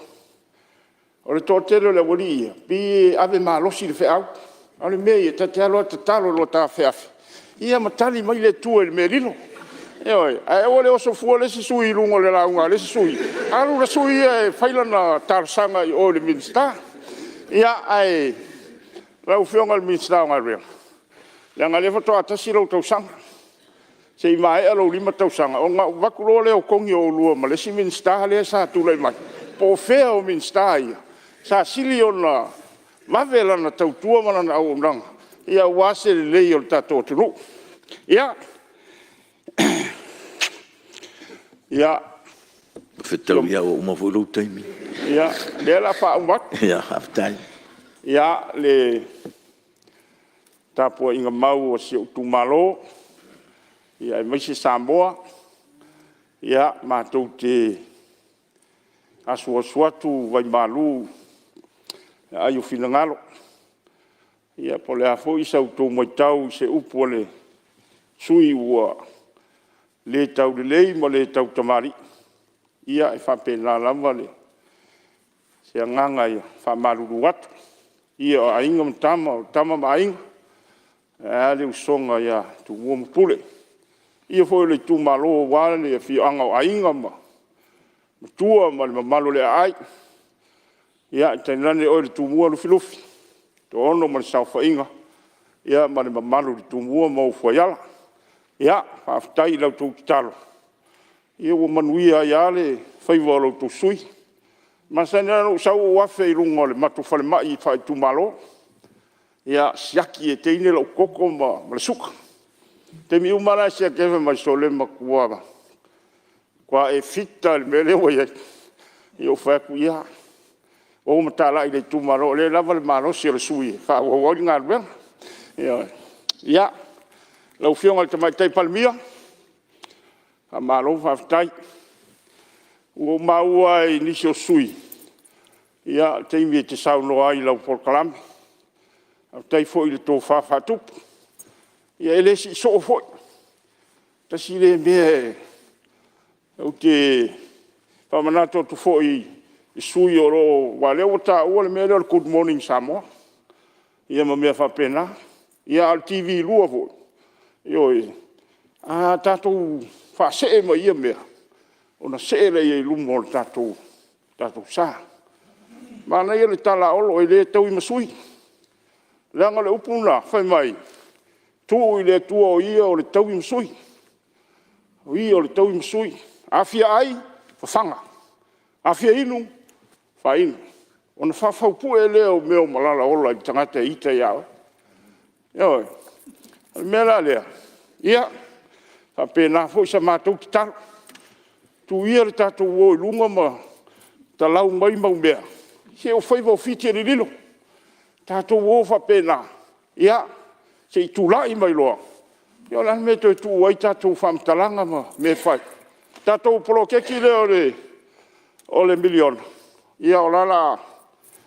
o le toatele o le aualii ia, pei e ave malosi le feau, a o le mea ia, ta te alu lava tatalo i lota afeafe ia ma tali mai le Atua i le mea lilo. Ioe. Ae aua le oso fua le isi sui i luga o le lauga a le isi sui usufono, alu le sui usufono ia e fai lana talosaga i o i le Minisita. Ae lau Afioga i le Minisita o Galuega, leaga o lea faatoa tasi lou tausaga, se i maea lou 5 tausaga ona avatu loa lea o togi o oulua ma le isi Minisita lea sa tulai mai, po o fea o Minisita ia sa sili ona vave lana tautua ma lana auaunaga aua se lelei o le tatou atunuu. Ia. Fetaui lava ua uma foi lou taimi. Ia, o lea o le a faauma atu. Ia faafetai. Ia, le tapuaiga mau a si ou itumalo aemaise Samoa, ia, matou te asuasu atu vaimalu i aai o finagalo, ia po o le a foi sa outou matau i se upu a le sui usufono ua le taulelei ma le tautamalii, ia e faapena lava se agaga e faamalulu atu. Le paia o Aiga ma Tama, o Tama ma Aiga, ae a le usoga ia Tumua ma Pule. Le paia foi o le itumalo aua le afioaga o Aiga ma Matua ma le mamalu o le aai, ae tainane oe le Tumua Lufilufi, Toaono ma le Saofaiga ma le mamalu i le Tumua ma ou fuaiala. Ia, faafetai i la outou tatalo ua manuia ai lava le faiva o la outou sui usufono. E masani lava ona ou sau ou afe i luga o le matou falemai faaitumalo, ia siaki e teine lou toto ma le suka. O taimi uma lava la e siaki ai, fai mai, sole, e matua e fit lava i le mea lea ua i ai. Ou fai atu, ia, o ma talai i le itumalo o lea e lava le malosi o le sui usufono e faaauau ai le galuega. Ioe. Ia, lau Afioga i le Tamaitai Palemia, faamalo faafetai. Ua ou maua lava i nisi o sui usufono le taimi e te saunoa ai i lau polokalame. Faafetai foi i le tofa faatupu. Ia e le sii soo foi, tasi lea mea ou te faamanatu atu foi i sui usufono o lo o… aua o lea ua taua le mea lea o le Good Morning Samoa ia ma mea faapena. Ia a o le TV2 foi, ioe, a tatou faasee ma ia mea, ona see lea i luma o le tatou sa. Manaia le tala a Olo, e le taui ma sui, leaga o le upu lena, fai mai, tuu i le Atua o Ia o le taui ma sui, o Ia o le taui ma sui. A fia ai, fafaga, a fia inu, faainu, ona faafaupue lea o mea o malalaola i le tagata e ita ia oe. Ioe. O le mea la lea, ia faapena foi sa matou tatalo, tuu ia le tatou o i luga ma talau mai mau mea, se o faiva o Fiti e lililo. Tatou o faapena, ia, se i tulai mai loa, ia o le a le mea e toe tuu ai tatou faamatalaga ma mea e fai? Le tatou poloketi lea o le miliona, ia o la o le a…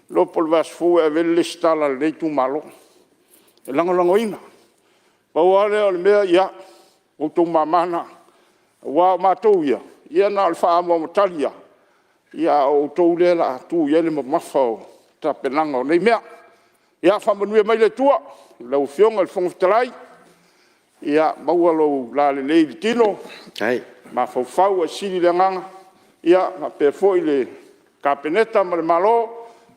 le iloa po o le vaiaso fou e ave ai le resitala a lenei itumalo. E lagolagoina. Pau lava lea o le mea, ia, o outou mama na, aua o matou ia, ia na o le faaamoamotali lava, a o outou lea o le a tuu i ai le mamafa o le tapenaga o nei mea. Ia faamanuia mai le Atua i lau Afioga i le Fofoga Fetalai, ia maua lou lalelei i le tino, mafaufau ae sili le agaga, faapea foi le Kapeneta ma le Malo.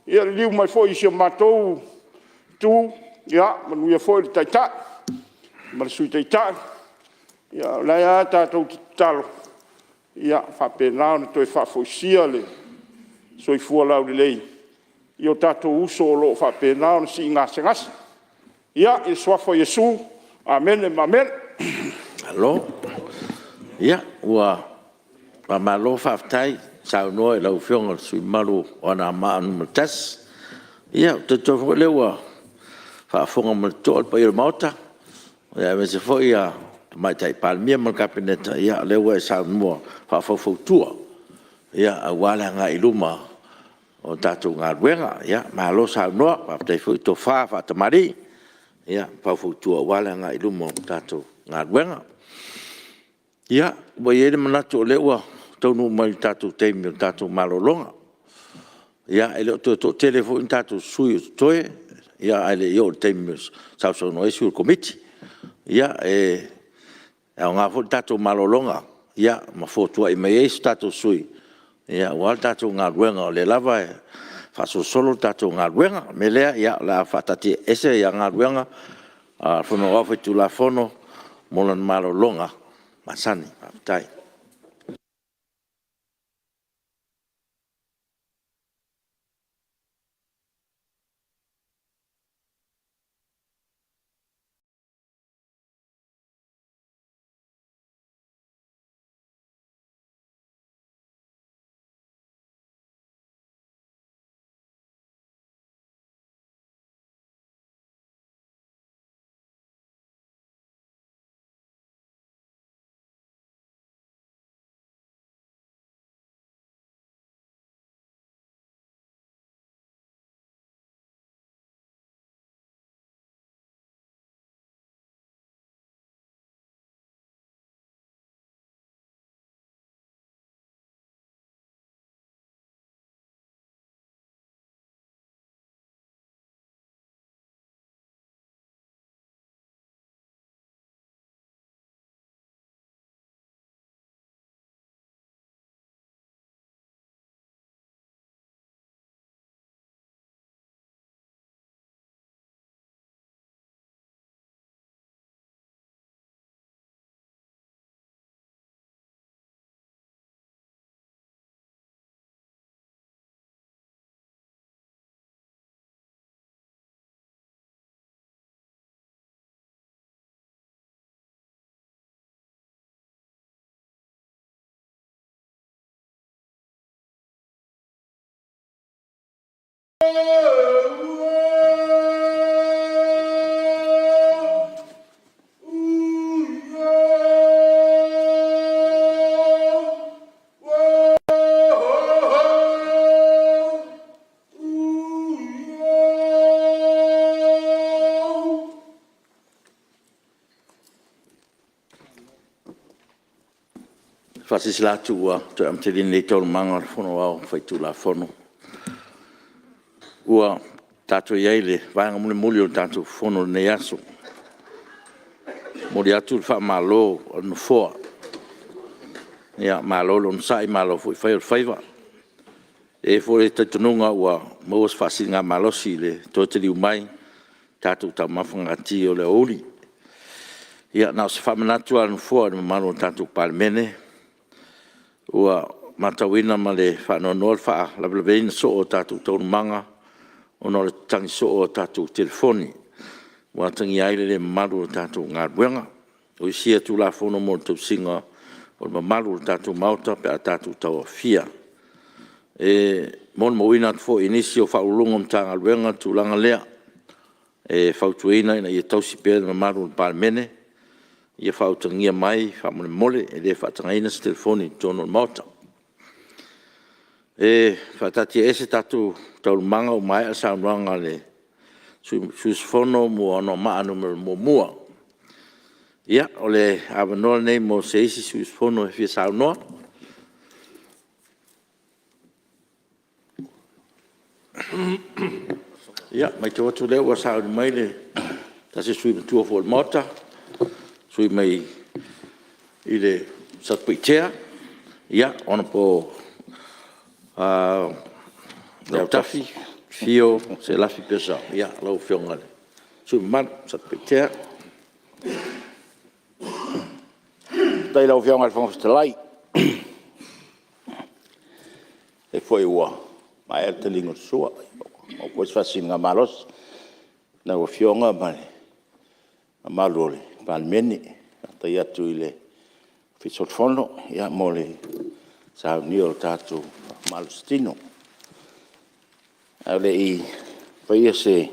Ia liliu mai foi i si o matou Itu, ia manuia foi le Taitai ma le Sui Taitai. O lea lava tatou te tatalo ia faapena ona toe faafoisia le soifua laulelei i o tatou uso o lo o faapena ona sii gasegase. Ia, i le suafa o Iesu, amene ma amene. Malo. Ia, ua faamalo faafetai saunoa i lau Afioga i le sui usufono mamalu mo Anoamaa 1. Ia, ou te talitonu foi o lea ua faafofoga ma le totoa le paia o le Maota, aemaise foi le Tamaitai Palemia ma le Kapeneta, o lea ua e saunoa faafaufautua aua le agai i luma o le tatou galuega. Malo saunoa, faafetai foi tofa faatamalii. faufautua aua le agai i luma o le tatou galuega. Ia, ua i ai le manatu o lea ua taunuu mai i le tatou taimi o le tatou malologa. Ia, e le o toe toatele foi ni tatou sui usufono o totoe, ae le i oo i le taimi e sausaunoa ai sui o le Komiti. Ia, e aoga foi le tatou malologa ma fotuai mai ai se tatou sui usufono aua le tatou galuega, o lea lava e faasolosolo le tatou galuega. O le mea lea, o le a faataatiaese galuega a le Fono Aoao Faitulafono mo lana malologa masani. Faafetai. Faasilasila atu ua toe amatalia nei Taualumaga o le Fono Aoao Faitulafono. Ua tatou i ai i le vaega mulimuli o le tatou Fono i lenei aso. E momoli atu le faamalo a le Nofoa, malo le onosai malo foi fai o le faiva. E i ai foi le talitonuga ua maua se faasiligamalosi i le toe taliu mai i tatou taumafagati o le aoauli. Ia na o se faamanatu lava a le Nofoa i le mamalu o le tatou Palemene, ua matauina ma le faanoanoa le faalavelaveina soo o tatou taualumaga ona o le tatagi soo o tatou telefoni, ua atagia ai le le mamalu o le tatou galuega. O isi ia Tulafono mo le tausiga o le mamalu o le tatou Maota pe a tatou tauaofia. E molimauina atu foi i nisi o Ofisa Sili o Pulega o Matagaluega le tulaga lea, e fautuaina ina ia tausi pea le mamalu o le Palemene, ia faautagia mai faamolemole, e le faatagaina se telefoni i totonu o le Maota. E faataatiaese tatou taualumaga ua maea le saunoaga a le sui usufono mo Anoamaa 1. Ia, o le avanoa lenei mo se isi sui usufono e fia saunoa. Ia, e matau atu o lea ua sauni mai se tasi o sui usufono matua foi o le Maota, le sui usufono mai Satupaitea, Hon Lautafi Fio Selafi Purcell. Lau Afioga i le sui usufono mamalu Satupaitea. Faafetai i lau Afioga i le Fofoga Fetalai. O lea foi ua maea le taliga o le sua, ua maua foi se faasiligamalosi i lau Afioga ma le mamalu o le Palemene. Faafetai atu i le Ofisa o le Fono mo le saunia o le tatou malositino. A o le i faia se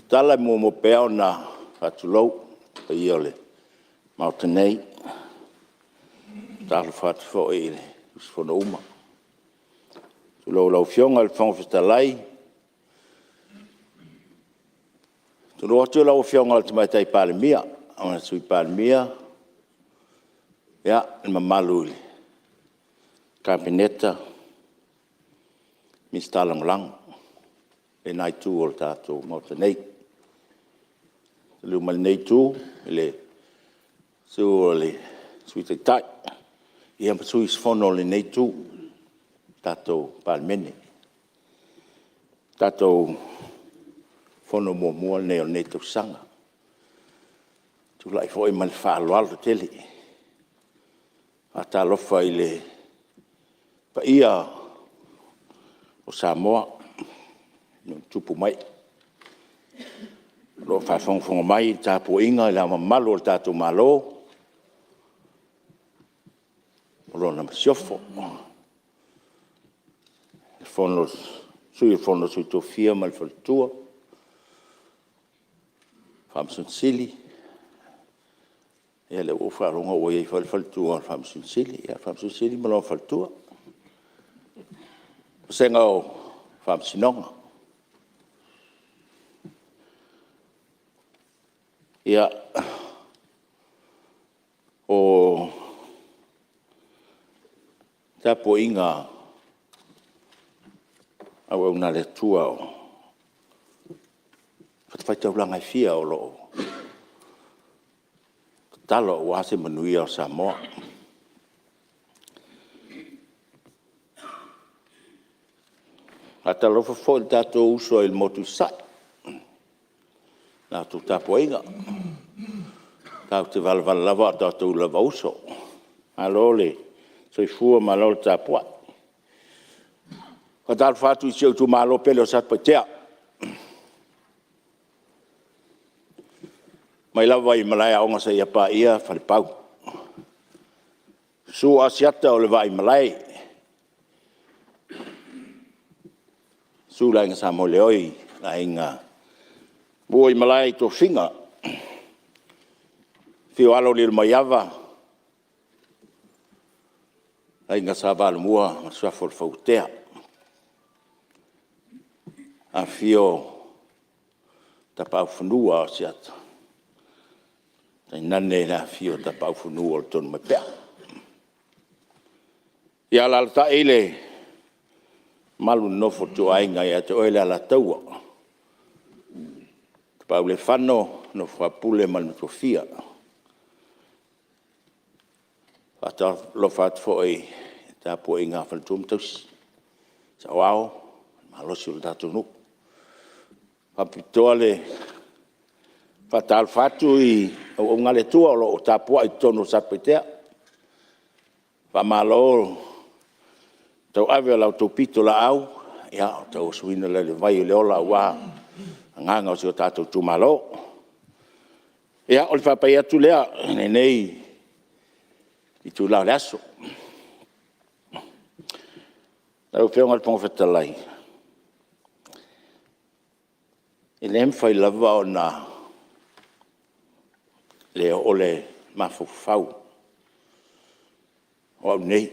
tala, e muamua pea ona faatulou i le paia o le Maota nei. E faatalofa atu foi i sui usufono uma. Tulou lau Afioga i le Fofoga Fetalai, Faatulou atu i lau Afioga i le Tamaitai Palemia, le Sui Palemia, le mamalu i le Kapeneta, Minisita Lagolago i lena Itu o le tatou Maota nei. Liliu mai i lenei Itu i le susu o le Sui Taitai ma sui usufono o lenei Itu o le tatou Palemene. O le tatou Fono muamua lenei o lenei tausaga. Ou te tulai foi ma le faaaloalo tele e faatalofa i le paia o Samoa i ona tupu ma ee, o lo o faafogafoga mai i le tapuaiga a Le Ao Mamalu o le tatou Malo ma lana Masiofo, le Sui o le Fono a Sui Tofia ma le Faletua, Faamasino Sili, ia lea ua ou faalogo ua i ai foi le faletua o le Faamasino Sili, ia le Faamasino Sili ma lona faletua, Vasega o Faamasinoga. Ia, o le tapuaiga a auauna a le Atua o fatafaitaulaga e fia o lo o tatalo aua se manuia o Samoa. E faatalofa foi i o tatou uso i le Motu i Sasae, i la outou tapuaiga. Tatou te valavala lava o tatou lava uso. Malo le soifua malo le tapuai. E faatalofa atu i si ou itumalo pele o Satupaitea. Mai lava i Malaeaoga seia paia Falepau. Susu Asiata o le Vaimalae, Susu le Aiga Samoeleoi, le Aiga Muaimalae i Tofiga, Afio Alo o Lilomaiava, Aiga Sa Valomua ma le Suafa o le Fauatea. Afifio Tapaaufanua o Asiata, tainane le afifio o Tapaaufanua o le Tonumaipea. Ia, alaalatai le mamalu i le nofo a ituaiga ia te oe le Alataua, Tapaaualefano, nofo a Pule ma le Matuafia. E faatalofa atu foi i le tapuaiga a faletua ma tausi, saoao ma le malosi o le tatou nuu. E faapitoa le faatalofa atu i auauna a le Atua o lo o tapuai i totonu o Satupaitea. Faamalo le tauave o la outou pitolaau, o le tauasuina lea o le vai o le ola aua agaga o si o tatou itumalo. Ia, o le faapai atu lea i lenei itula o le aso. Lau Afioga i le Fofoga Fetalai, e le mafai lava ona le oo le mafaufau o au nei i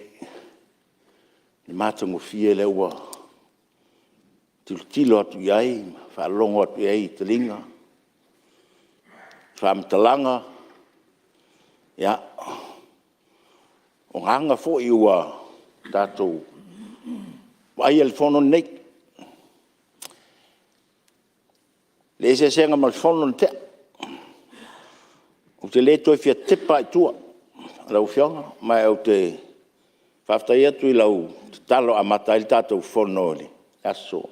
le matagofie lea ua tilotilo atu i ai ma faalogo atu i ai i taliga, faamatalaga, ia, o aga foi ua tatou vaaia i le Fono lenei, le eseesega ma le Fono na tea. Ou te le toe fia tepa lava i tua lau Afioga, ma ou te faafetai atu i lau tatalo e amata ai le tatou Fono i le aso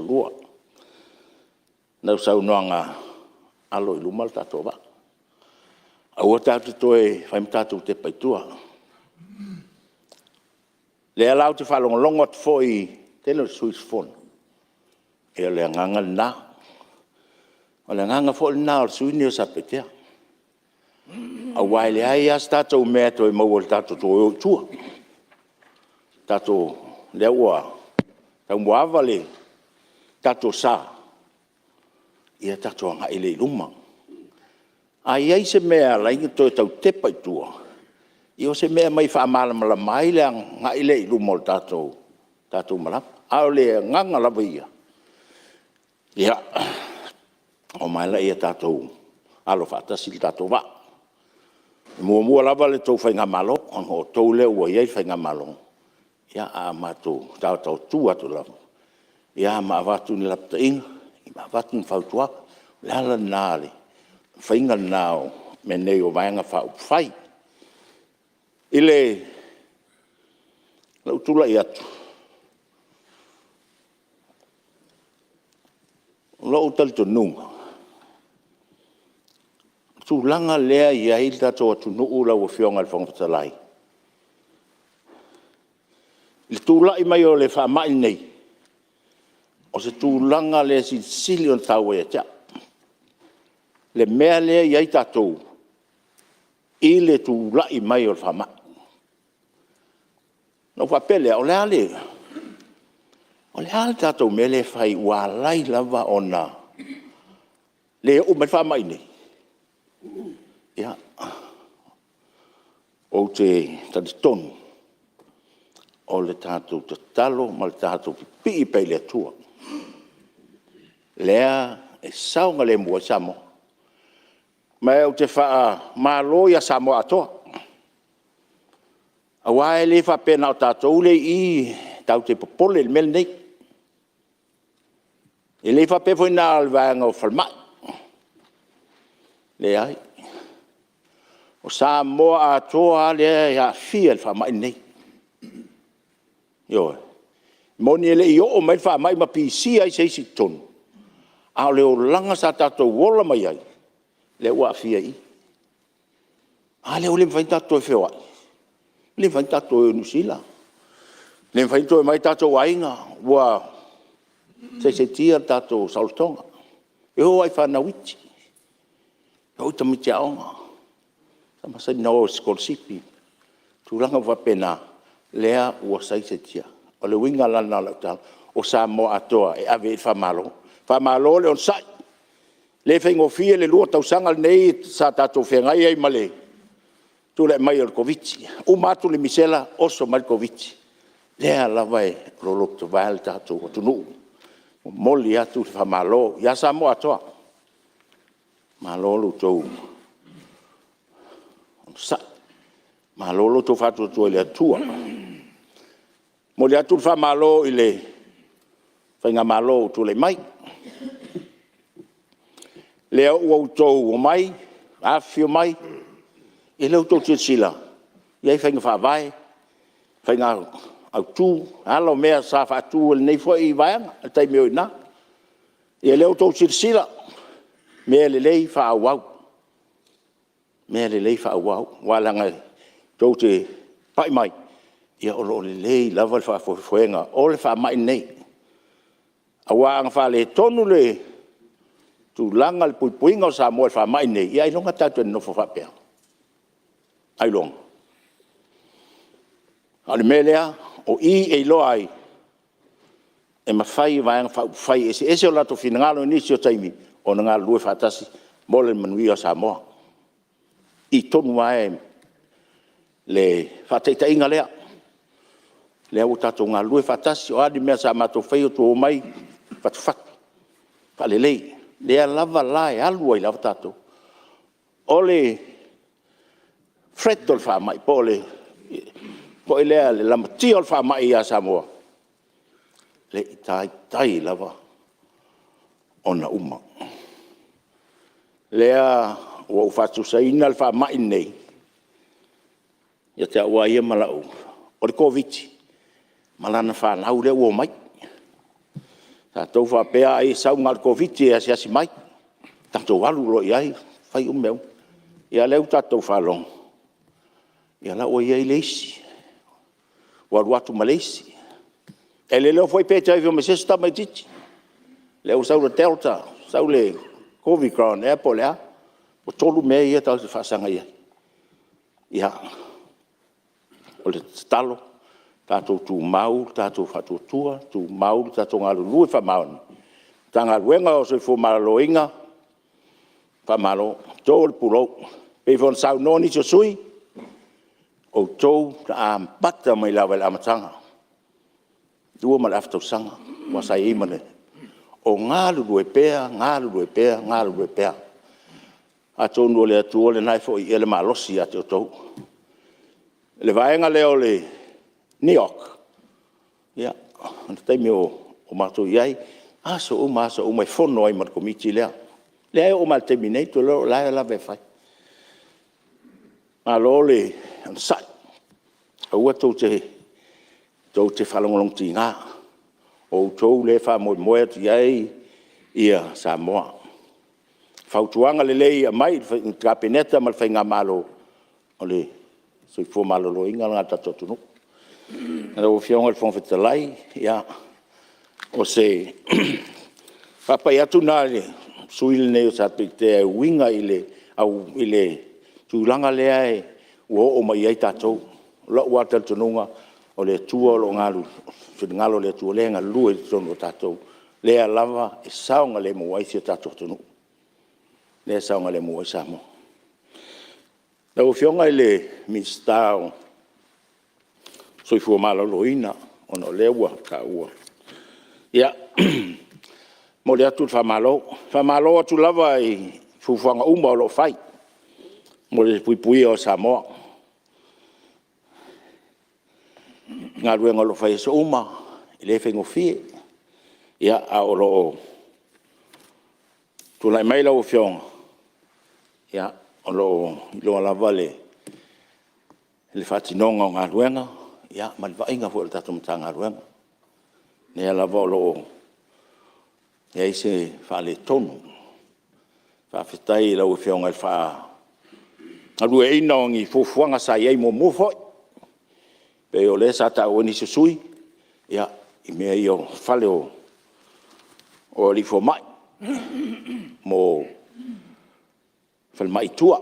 Lua, lau saunoaga, alo i luma le tatou vaa, aua tatou te toe fai ma tatou tepa i tua. O lea la ou te faalogologo atu foi i le tele o sui usufono, ia o le agaga lena. O le agaga foi lena o le sui usufono lenei o Satupaitea, aua e leai lava se tatou mea e toe maua i le tatou toe o i tua. O lea ua taumuaava le tatou sa, ia tatou agai lea i luma. A i ai se mea e ala ai ona toe tau tepa i tua, ia o se mea e aumai e faamalamalama ai le agai lea i luma o le tatou malaga. A o le agaga lava ia, ia, Omai laia tatou alo faatasi le tatou vaa. E muamua lava le tou faigamalo ona o outou lea ua i ai le faigamalo, a o matou taotaotua atu lava ma avatu ni lapataiga ma avatu ni fautuaga. O le ala lena o le faiga lena o mea nei o Vaega Faaupufai. I lou tulai atu, o lou talitonuga, o le tulaga lea e i ai le tatou atunuu lau Afioga i le Fofoga Fetalai, i le tulai mai o le faamai lenei, o se tulaga lea e silisili ona taua ia te au, le mea lea e i ai tatou i le tulai mai o le faamai. Ona ou faapea lea, o le a le tatou mea lea e fai ua ala ai lava ona le oo mai le faamai i inei? Ia, ou te talitonu o le tatou tatalo ma le tatou pipii pea i le Atua, lea e saogalemu ai Samoa. Ma ou te faamalo ia Samoa atoa, aua e le faapea na o tatou lea e i i tatou te popole i le mea lenei. E le faapea foi na o le vaega o falemai, leai. O Samoa atoa lava lea e aafia i le faamai lenei. Ioe. E moni e le i oo mai le faamai ma pisia ai se isi i totonu, a o le olaga sa tatou ola mai ai, lea ua aafia i i. A lea ua le mafai ona tatou toe feoai, le mafai ona tatou toe o i Niu Sila, le mafai ona toe omai o tatou aiga, ua saisaitia le tatou saolotoga. E oo lava i fanau iti, e oo i tamaiti aoga sa masani ona o e sikolasipi, tulaga uma faapena, lea ua saisaitia. O le uiga la lena o lau tala, o Samoa atoa e ave i ai le faamalo. Faamalo le onosai, e le faigofie le 2 tausaga lenei sa tatou feagai ai ma le tulai mai o le Koviti-19. Uma atu le misela oso mai le Koviti-19. O lea lava e lolototovae le tatou atunuu. E momoli atu le faamalo ia Samoa atoa, malo lo outou onosai, malo lo outou faatuatua i le Atua. E momoli atu le faamalo i le faigamalo ua tulai mai, lea ua outou omai, afifio mai, ia o lea ua outou silasila, e i ai faiga faavae, faiga autu, ala o mea sa faatu e lenei foi Vaega i le taimi o i ina. Ia lea ua outou silasila, mea lelei faaauau, mea lelei faaauau, aua leaga tou te pai mai, o lo o lelei lava le faafoefoega o le faamai lenei. Aua ana faaletonu le tulaga o le puipuiga o Samoa i le faamai lenei, ia ailoga tatou te nonofo faapea. Ailoga. A o le mea lea, o i e iloa ai e mafai e Vaega Faaupufai e eseese o latou finagalo i nisi o taimi ona galulue faatasi mo le manuia o Samoa. O i tonu lava i le faataitaiga lea, lea ua tatou galulue faatasi, o a ni mea sa matou faia, outou omai fatufatu, faalelei. O lea lava la e alu ai lava tatou. O le threat o le faamai po o le lamatia o le faamai ia Samoa, e le i taitai lava ona uma. O lea ua ou faatusaina le faamai lenei ia te au lava ia ma lau... o le Koviti-19 ma lana fanau lea ua omai. Tatou faapea ai e sau na o le Koviti-19 e asiasi mai, tatou alu loa i ai fai uma mea uma. Ia a o lea ua tatou faalogo, o la e ua i ai le isi, ua alu atu ma le isi. E le iloa foi pe toe i ai ma se isi tamaitiiti, lea ua sau le Delta, sau le Kovigron ea po o le a. Ua 3 mea ia tatou te faasaga i ai. Ia, o le tatalo, tatou tumau lo tatou faatuatua, tumau lo tatou galulue faamaoni. Matagaluega o le Soifua Maloloina, faamalo, to le pulou. E pei foi ona saunoa nisi o sui usufono, o outou na amata mai lava i le amataga, 2.5 tausaga aua sa i ai ma le... o galulue pea, galulue pea, galulue pea. Atonu o le Atua lena e foi i ai le malosi ia te outou. O le vaega lea o le NEOC, ia o le taimi o matou i ai, aso uma aso uma e fono ai ma le Komiti lea. O lea e oo mai lava i le taimi nei, ou te iloa o la e lava e fai. Malo le onosai, aua tou te faalogologotiga, o outou lea e faamoemoe atu i ai Samoa. O fautuaga lelei e aumai i le Kapeneta ma le faigamalo, o le soifua maloloina lena o le tatou atunuu. Lau Afioga i le Fofoga Fetalai, ia, o se faapai atu lena a le sui usufono lenei o Satupaitea e uiga i le tulaga lea ua oo mai i ai tatou. O lou lava talitonuga, o le Atua o lo o galulue, o le finagalo o le Atua lea e galue i totonu o tatou, lea lava e saogalemu ai si o tatou atunuu, lea e saogalemu ai Samoa. Lau Afioga i le Minisita o le Soifua Maloloina, ona o lea ua taua, ia, e momoli atu le faamalo. E faamalo atu lava i fuafuaga uma o lo o fai mo le puipuia o Samoa. O galuega o lo o fai i aso uma, e le faigofie, ae o lo o tulai mai lau Afioga, o lo o iloa lava le faatinoga o galuega ma le vaaiga foi o le tatou Matagaluega. O lea lava o lo o leai se faaletonu. Faafetai i lau Afioga i le faagalueaiina o ni fuafuaga sa i ai muamua foi, pei o lea sa taua e nisi o sui usufono i mea ia o fale o alii fomai mo falemai i tua,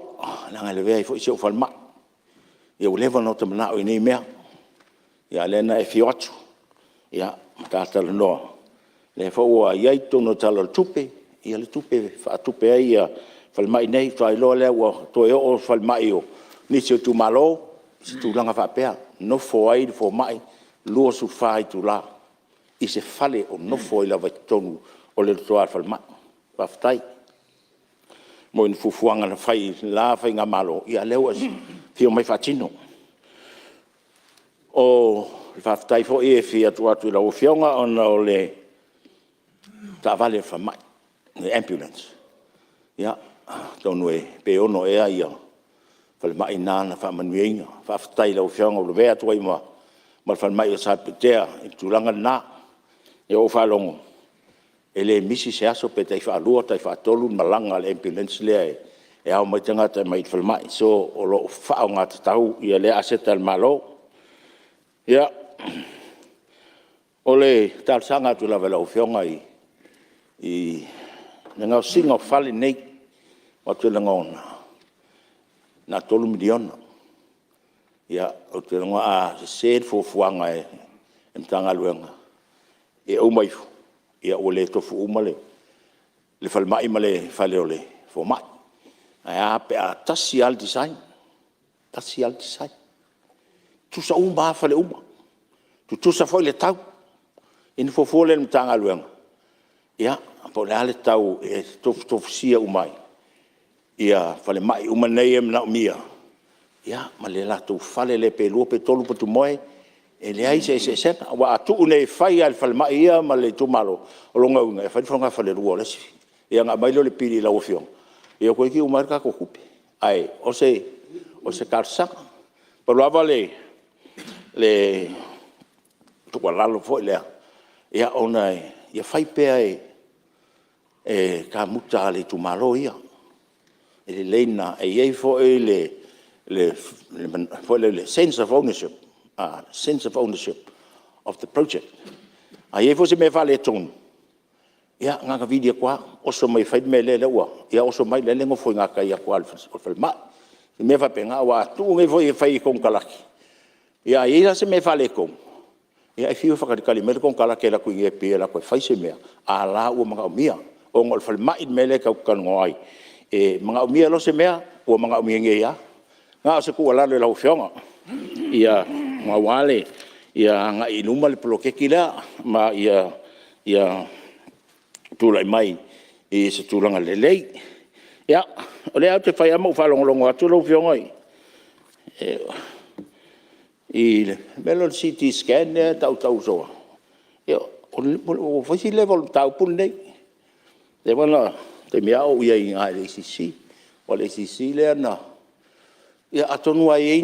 leaga e lavea ai foi si ou falemai. Ia ua leva ona ota manao i nei mea, a o lea na e afio atu ma ta talanoa, o lea foi ua i ai i totonu o le Tala o le Tupe le tupe e faatupe ai falemai nei, faatoa iloa lea ua toe oo falemai o nisi o itumalo i se tulaga faapea, e nofo ai le fomai 24 itula i se fale o nofo ai lava i totonu o le lotoa o le falemai. Faafetai mo ni fuafuaga na fai i le la faigamalo, a o lea ua e afio mai faatino. O le faafetai foi e fia tuu atu i lau Afioga ona o le taavale a le falemai, le ambulance. Ia, atonu pe 6 ea falemai na na faamanuiaina. Faafetai i lau Afioga ua lavea atu ai ma le falemai o Satupaitea i le tulaga lena. Ia ua ou faalogo, e le misi se aso pe tai faalua tai faatolu ona malaga a le ambulance lea e ao mai tagata e aumai i le falemai. So, o lo o faaaoga tatau lea aseta a le Malo. Ia, o le talosaga atu lava i lau Afioga i le gaosiga o fale nei, ou te lagona, na o le $3 miliona. Ia, ou te lagona a sese le fuafuaga a le Matagaluega, ia uma ifo ua le tofu uma le falemai ma le fale o le fomai. Ae a pe a tasi lava le design, tasi lava le design, tutusa uma lava fale uma, tutusa foi le tau. Ia ona fuafua lea e le Matagaluega po o le a le tau e tofutofusia uma ai falemai uma nei e manaomia, ia ma le latou fale lea pe 2 pe 3 potumoe, e leai se eseesega. Aua a tuu nei e fai lava e le falemai ia ma le itumalo, o lona uiga e fai le fogafalelua o le isi, ia ona aumai lea o le pili i lau Afioga, ia toeitiiti uma ai le tatou tupe. Ae o se talosaga. Pau lava le tuualalo foi lea, ona ia fai pea e kamuta a le itumalo ia. E lelei lena, e i ai foi le sense of ownership of the project. A i ai foi se mea e faaletonu, ia na ona vili atu lava, oso mai e fai le mea lea ua… ia oso mai o lea e nofo i gatai atu lava o le falemai. I mea faapena, aua a tuu nei foi e fai e konekarate, ia a i ai la se mea e faaletonu, ia e fiu e faatalitali mai le konekarate e alu atu i inei i Apia e alu atu e fai se mea, a o la e ua manaomia, ona o le falemai le mea lea tatou te talanoa ai, e manaomia loa se mea, ua manaomia nei lava. Na o se tuualalo i lau Afioga, aua le agai i luma le poloketi lea, ma ia tulai mai i se tulaga lelei. Ia, o lea ou te fai lava ma ou faalogologo atu lau Afioga i le mea lea o le CT Scan lea e tautau soo, ia ua fai si leva o le mataupu lenei. Ua leva na... i le taimi lava a o ou i ai i ina i le ACC. Aua o le ACC lea na... ia atonu lava e i ai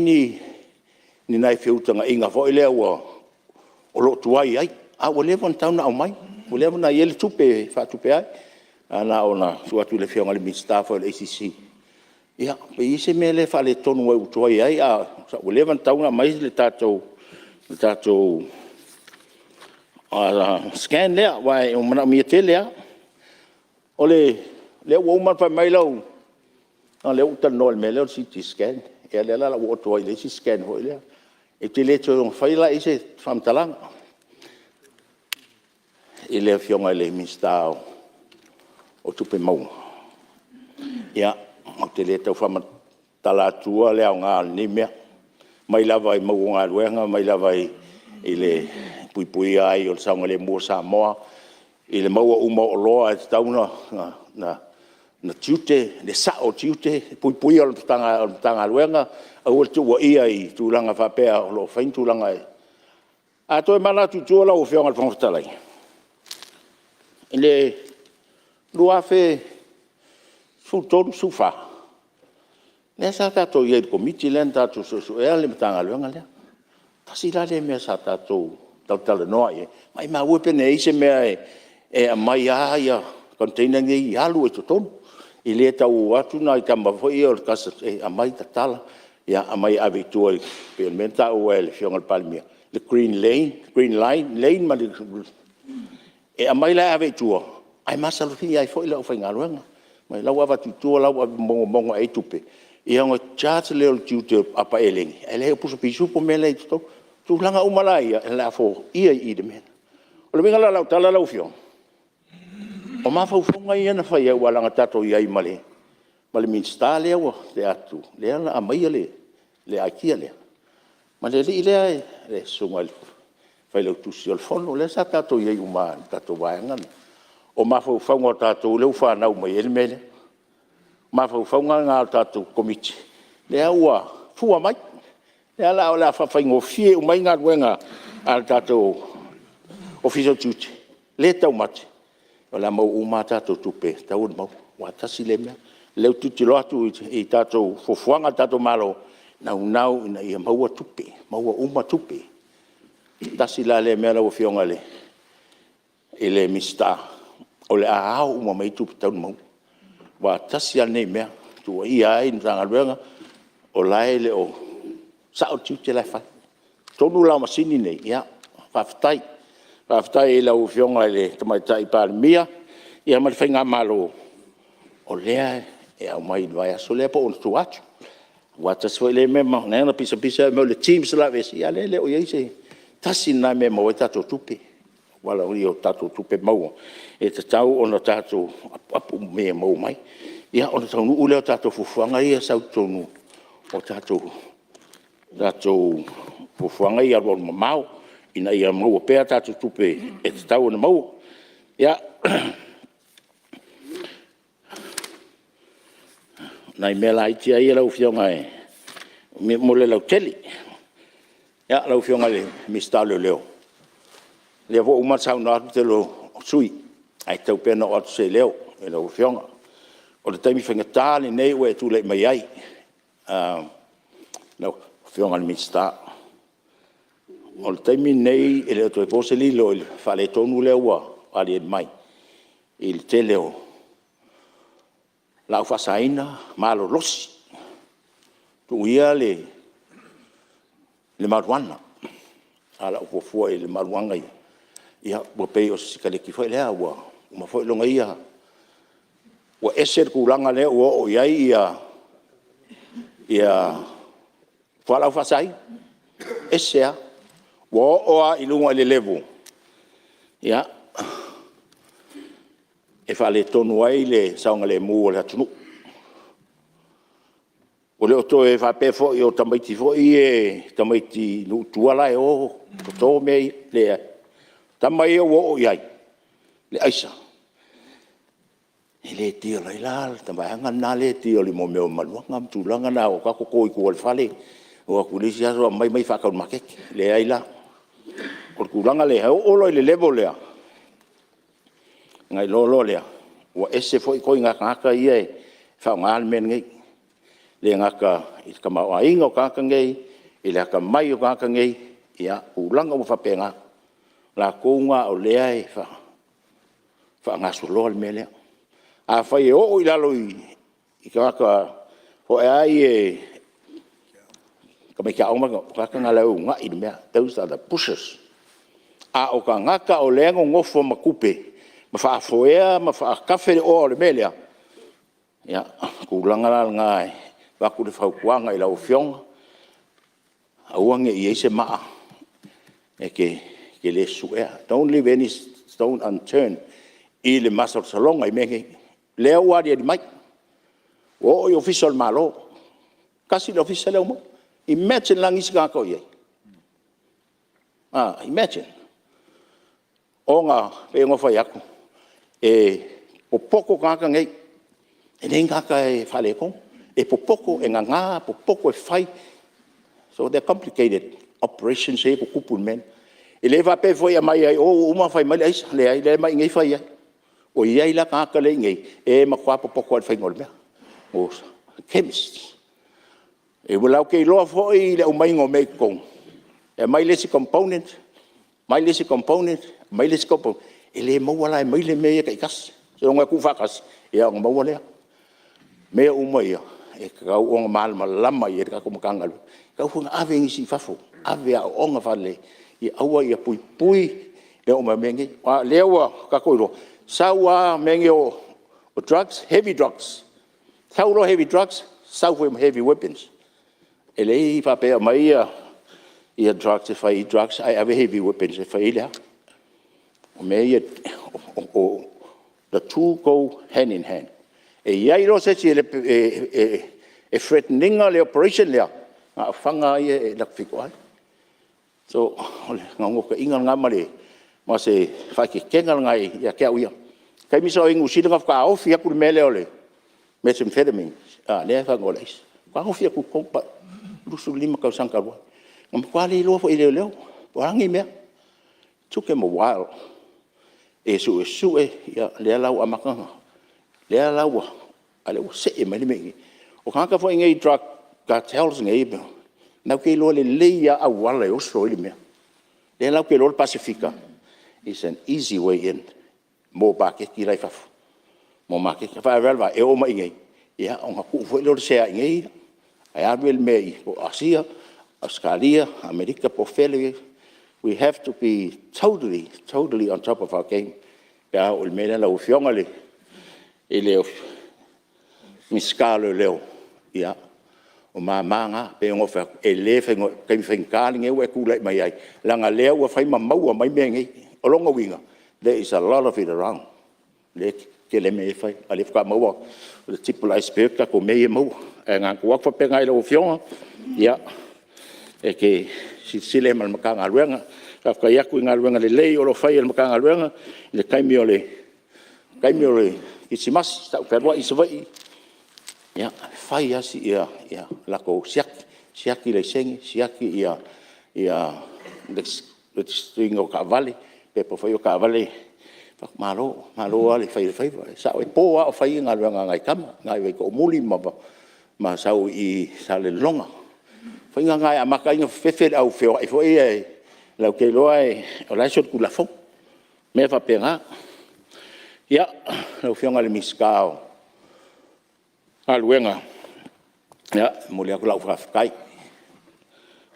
ni nai feutagaiga foi lea o lo o tuai ai, a ua leva ona tatau ona aumai, ua leva ona i ai le tupe e faatupe ai. Ae na ona tuu atu i le Afioga i le Minisita foi o le ACC, ia pe i ai se mea lea e faaletonu ai ua tuai ai, a ua leva ona tatau ona aumai le tatou scan lea, aua e manaomia tele lava. O lea ua uma ona fai mai lau... leaga o lea ua ou talanoa i le mea lea o le CT Scan, ia o lea la o le a ou oo atu ai i le isi scan foi lea. E te le toe faia la i ai se faamatalaga i le Afioga i le Minisita o Tupe Maua. Ia, ou te le tau faamatala atua le aoga o lenei mea, mai lava i le mau o galuega mai lava i le puipuia ai o le saogalemu o Samoa, i le maua uma o oloa e tatau ona tiute, le sao o tiute, le puipuia o le Matagaluega, aua le tuuaia i tulaga faapea o lo o fai ni tulaga e... A tomanatu i tua lau Afioga i le Fofoga Fetalai, i le 2013, 2014, lea sa tatou i ai i le Komiti lea na tatou suesueina le Matagaluega lea. Tasi la lea mea sa tatou talatalanoa i ai, maimau e pe ana i ai se mea e aumai lava container nei e alu ai i totonu, e le tau o atu nai tama foi ia o le Customs e aumai tatala, aumai e ave i tua pei o le mea lea na taua e le Afioga i le Palemia, le green lane ma le... E aumai la e ave i tua, ae masalomia ai foi le aufaigaluega. O la e ua avatu i tua o la e ua mogomogo i ai tupe, ia ona charge lea o le tiute o apa eleni, ae leai o pusa pisupo mea la e i totonu. O tulaga uma la ia, o le a foia i i i le mea lea. O le uiga la o lau tala lau Afioga, o mafaufauga ia na fai ai aua leaga na tatou i ai ma le Minisita lea na tea atu lea na aumaia le aitia lea, ma le alii lea, le Susuga i le Failautusi o le Fono, lea sa tatou i ai uma lava i le tatou vaega lea. O mafaufauga o tatou lea ua fanau mai ai le mea lea. O mafaufauga na o le tatou Komiti lea ua fua mai, lea la o le a faafaigofie uma ai galuega a le tatou Ofisa o Tiute, le taumate, o le a maua uma lava tatou tupe e tatau ona maua, aua e tasi lea mea. O lea ou te tilotilo atu i tatou fuafuaga a le tatou Malo, e naunau ina ia maua tupe, maua uma tupe. Tasi la lea mea lau Afioga i le Minisita, o le a ao uma mai ai tupe e tatau ona maua, aua tasi lava lenei mea e tuuaia ai le Matagaluega, o la e le o sao le tiute la e fai. Atonu la o masini nei, ia faafetai. Faafetai i lau Afioga i le Tamaitai Palemia ma le faigamalo o lea e aumai i le vaiaso lea po o ona tua atu. Aua tasi foi lea mea na ala ai ona pisapisa mea o le TIMS o le a aveese, a o lea e le o i ai se... Tasi lena mea e maua ai tatou tupe, o tatou tupe maua e tatau ona tatou apoapo i mea e maua mai, ia ona taunuu lea o tatou fuafuaga ia e sau i totonu o tatou fuafuaga ia alualumamao ina ia maua pea tatou tupe e tatau ona maua. Ia, o nai mea laiti lava ia lau Afioga mo le lautele. Lau Afioga i le Minisita o Leoleo, o lea foi ua uma ona saunoa atu le tele o sui usufono, ae tatau pea ona oo atu se leo i lau Afioga. O le taimi faigata lenei ua e tulai mai ai lau Afioga i le Minisita. O le taimi lenei e le o toe po se lilo i le faaletonu lea ua aliali mai i le tele o laau faasaina malolosi. Tuu ia le mariuana, ae o le a ou fuafua i le maruana ia, ua pei o se sikaleti foi lea ua uma foi lona ia... Ua ese le tulaga lea ua oo i ai fualaau faasaina, ese lava. Ua oo lava i luga i le level e faaletonu ai le saogalemu o le atunuu. Ua le o toe faapea foi o tamaiti foi ia i nuu i tua la e o toto mea ia, leai. O tama ia ua oo i ai le aisa, E le deal ai la le vaega lea e deal i mea o manuaga ma tulaga na e o atu toto i tua i le fale, o atu i le isi aso aumai faatau i le maketi. Leai la. O le tulaga lea, e oo loa i le level lea, ona iloa loa lea, ua ese foi ituaiga tagata ia e faaaogaina le mea lenei. E le gata i le tamaoaiga o tagata nei, i le atamai o tagata nei, ia tulaga uma faapena. O latou na o lea e faagasoloa le mea lea. Afai e oo i lalo i tagata foi lea tamaiti aoga, o tagata na o la e uunai le mea. Those are the pushers. A o tagata o lea e nonofo ma tupe ma faafoeina ma faatafe le oa o le mea lea, ia o le tulaga la lena e avatu le fautuaga i lau Afioga, aua ne i i ai se maa e te le sueina. Don't leave any stone unturned i le masalosaloga i mea nei. O lea ua aliali mai, ua oo i Ofisa o le Malo, tasi le Ofisa lea ua maua. Imagine la nisi tagata o i ai? Imagine. Ona e pei ona fai atu, e popoto tagata nei, e le ni tagata e faaletonu. E popoto, e nana, popoto e fai. So they are complicated operations ia e tutupu i le mea lea. E le faapea foi e aumai lava i o ua uma ona fai mai le aisa, leai o la e aumai i inei fai ai. Ua i ai la tagata la e i inei, e matua popoto lava i le faiga o le mea. O chemists. E latou te iloa foi le aumaiga o mea i totonu, e aumai le isi component, aumai le isi component, aumai le isi component, e le maua la e maile mea ia taitasi. Seiloga e tuufaatasi ia ona maua lea. O mea uma ia, e tatau ona malamalama i ai le tatou Matagaluega. E tatau foi ona ave nisi i fafo, ave e aooga faalelei ina ia puipui le oo mai o mea nei. Aua o lea ua tatou iloa, sau lava mea nei o drugs, heavy drugs, sau loa heavy drugs, sau foi ma heavy weapons. E le faapea e aumai drugs e fai ai drugs ae ave heavy weapons e fai ai le a? O mea ia, the two go hand in hand. E i ai loa se isi e threaten ina le operation lea, na o fana lava ia e latou te fetoai. So, o le naunautaiga lena ma se faaeteetega lena ia te au ia. O le taimi sa ou i ai i Niu Sila na faatoa ofi atu le mea lea o le methamphetamine lea e faaigoa o le aisa, taofi atu i totonu, 25 tausaga talu ai. Na matua le iloa foi e leoleo o a nei mea. Took them a while e suesue, ia lea la ua amata ona, lea la ua, a o lea ua see mai le mea i inei. O tagata foi nei drug cartels nei, latou te iloa lelei lava auala e oso ai le mea. O lea latou te iloa le Pasefika is an easy way in mo maketi la e i fafo, mo maketi. A o le faalavelave e oo mai i inei, ia ona tuu foi lea o le sea i inei ae ave le mea po o Asia, Ausetalia, Amerika po o fea lea e i ai. We have to be totally, totally on top of our game pe a oo i le mea lea. Lau Afioga i le Minisita o Leoleo, ia o mama na. E pei ona ou fai atu, e le faigofie, o le taimi faigata lenei ua e tulai mai ai, leaga o lea ua fai ma maua mai mea nei. O lona uiga, there is a lot of it around, lea e tetele mea ia e fai, a o lea faatoa maua, o le tip o le iceberg tatou mea ia e maua. Ae na ona tuu atu faapena i lau Afioga, ia, e te silasila i ai ma le Matagaluega. Faafetai atu i galuega lelei o lo o fai e le Matagaluega i le taimi o le Kerisimasi, sa ou fealuai i Savaii, ia, e fai lava si latou siaki, siaki laisene, siaki le register ina o taavale, pepa foi ia o taavale. Malo, malo lava le fai o le faiva. E sao e po lava o fai le galuega a nai tama i Vaitoomuli ma sau i i Salelologa. O faiga na e amata ai ona fefefe le au feoai foi ia latou te iloa o la e solitulafono, mea faapena. Ia, lau Afioga i le Minisita o Galuega, ia, e momoli atu lau faafetai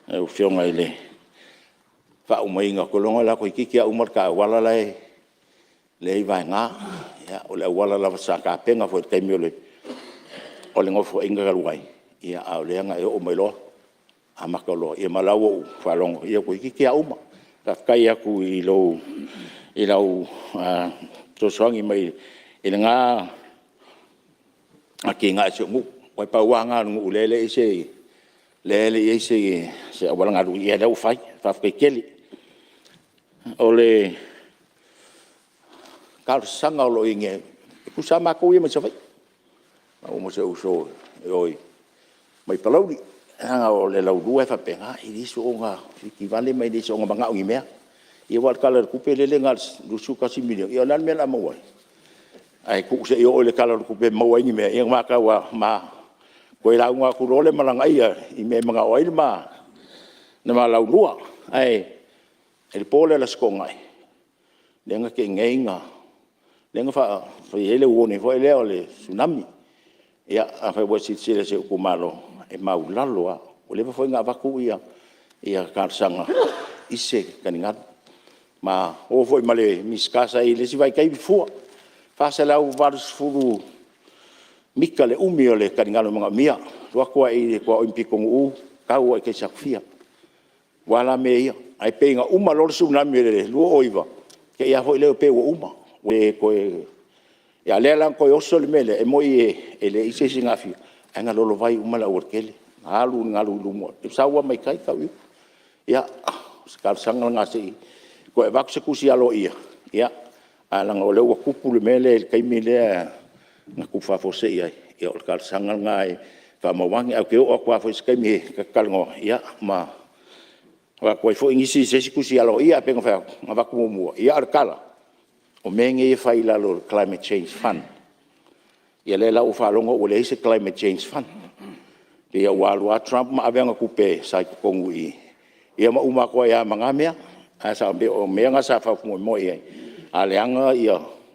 i lau Afioga i le faaumaina, ou te iloa la toeitiiti lava uma le ta auala la e i Vaega. Ia o le auala lava sa tapena foi i le taimi o le Nofoaiga talu ai, a o lea na e oo mai loa amata loa. Ia ma o la ua ou faalogo toeitiiti lava uma. Faafetai atu i lau fesoasoani mai i lena atinae o si ou nuu. Aua pau lava lena o le nuu o lea e le i i ai se auala galue, ia o lea ua fai, faafetai tele. O le talosaga o lo o i ai nei, Tusa lava matou ia mai Savaii, maua ma si ou uso mai Palauli. Leaga o le Laulua e faapena, e le soona fitivale ma e le soona manao i ni mea. Ia aua o le Tala o le Tupe lea e na o le $21 miliona, ia o le a le mea o le a maua ai? Ae tuu se i oo i le Tala o le Tupe e maua ai ni mea, ia ona ma toe lauga atu loa lea ma lanaia i mea e manao ai le ma Laulua. Ae i le po lea o le Aso Toonai, lea na tea nei na fai ai le warning foi lea o le Tsunami. Ia afai ua e silasila i si ou itumalo, e maulalo lava. Ua leva foi ona avatu talosaga i se taligalu. Na o foi ma le Minisita sa i ai i le isi vaitaimi fua, e 480 mita le umi o le taligalu e manaomia, e alu atu lava i le tuaoi ma Pitonuu tau lava i tai i Satufia aua la mea ia. Ae pei na uma loa le Tsunami i le 2009, te i lava foi lea pei ua uma, ua le toe… a o lea la na toe oso le mea lea, e moni e leai se isi na aafia, ae na lolovai uma le aualatele, na alu le galu i luga, sau lava mai tai tau i uta. Ia, o se talosaga lena se i toe avatu se tusi aloaia, ae leaga o lea ua tupu le mea lea i le taimi lea na tupu faafuasei ai, ia o le talosaga lena e faamau ane. Ae ou te oo atu lava foi i se taimi ta te talanoa ma avatu ai foi se isi tusi aloaia. Ae pei ona fai atu, na avatu muamua, a o le tala, o mea nei e fai i lalo o le Climate Change Fund. Ia lea la ua ou faalogo ua leai se Climate Change Fund, pei ua alu lava Trump ma ave ana tupe sa i totonu i i, ia ma uma atu ai lava ma na mea. Ae o mea na sa faamoemoe i ai, a leaga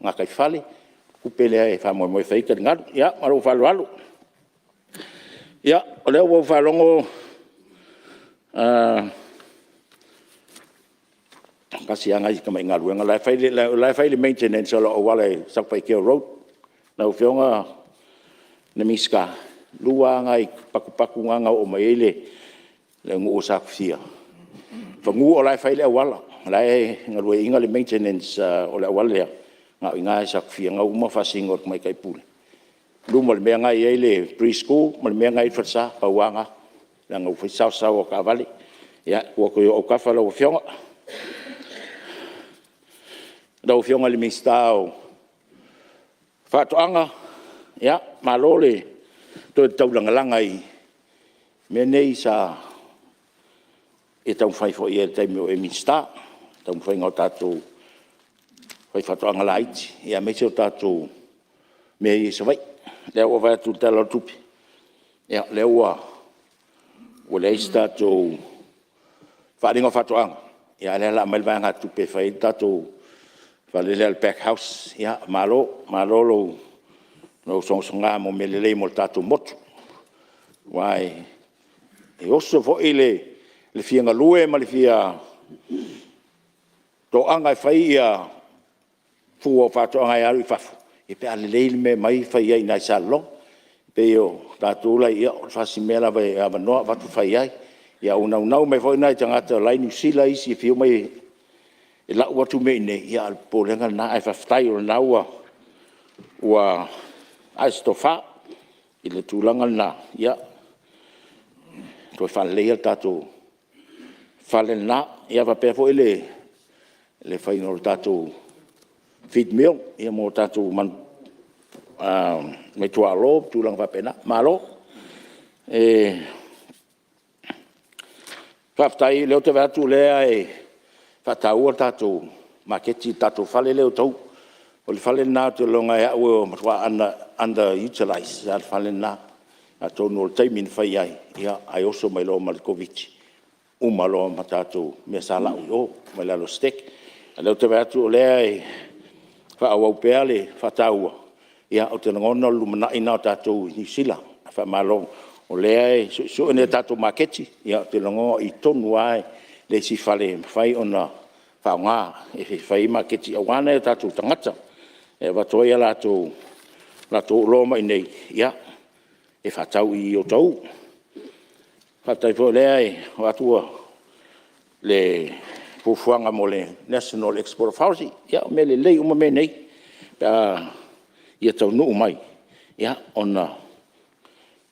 gataifale, o le tupe lea e faamoemoe e fai ai taligalu. Ia, ma lou faaaloalo. Ia, o lea ua ou faalogo tasi lava nai tamai galuega la e fai le maintenance o lou auala i Satupaitea road. Lau Afioga i le Minisita, e 2 lava nai patupatu na na oo mai ai le nuu o Satufia, semeamanu o la e fai le auala, o la e galueaiina le maintenance o le auala lea, na o i ina i Satufia, o lena ua uma ona faasino i le Tamaitai Pule, i luma o le mea lena e i ai le Pre-School ma le mea lena e i ai le falesa, pau lava lena, leaga ua fai si saosaoa o taavale. Ia tuu atu i ou autafa lau Afioga. Lau Afioga i le Minisita o Faatoaga, ia, malo le toe taulagalaga i mea nei sa e taumafai foi i ai i le taimi o e Minisita, i le taumafaiga o tatou faifaatoaga laiti, aemaise o tatou mea ia i Savaii. O lea ua ou vaai atu i le Tala o le Tupe, ia o lea ua leai se tatou faaaliga o faatoaga, a o lea o le a aumai le vaegatupe e fai ai le tatou fale lea o le pack house. Malo, malo lou sogasoga mo mea lelei mo le tatou motu, aua e oso foi le fia galue ma le fia toaga e fai fua o faatoaga e ave i fafo, pe a lelei le mea e aumai fai ai i ina i Salelologa. E pei o tatou la e i i, o le fasi mea lava e avanoa avatu fai ai. A ua naunau mai foi nai tagata o la e i Niu Sila isi e fia omai e lau atu mea i inei, a o le popolega lena. Ae faafetai o lena ua ae se tofa i le tulaga lena, ia toe faaleleia le tatou fale lena. Ia faapea foi le faiga o le tatou feed mill mo tatou meatuaolo ma tulaga faapena. Malo. Faafetai o lea ou te vaai atu o lea e faataua le tatou maketi i le tatou fale lea i Otahuhu. O le fale lena ou te iloa e au e matua under utilize lava le fale lena. Atonu o le taimi na fai ai, ae oso mai loa ma le Koviti, uma loa ma tatou mea sa lau i o mai lalo o le STEC. A o lea ou te vaai atu o lea e faaauau pea le faataua, ia ou te lagona o le lumanai lena o tatou i Niu Sila. Faamalo o lea e suesue ni a tatou maketi, ou te lagona o i tonu lava le isi fale e mafai ona faaaoga e fai ai maketi aua nai o tatou tagata e avatu ai a latou oloa mai i inei e faatau i Otahuhu. Faafetai foi o lea e vaai atu le fuafuaga mo le National Export Authority. Ia o mea lelei uma mea nei pe a ia taunuu mai, ona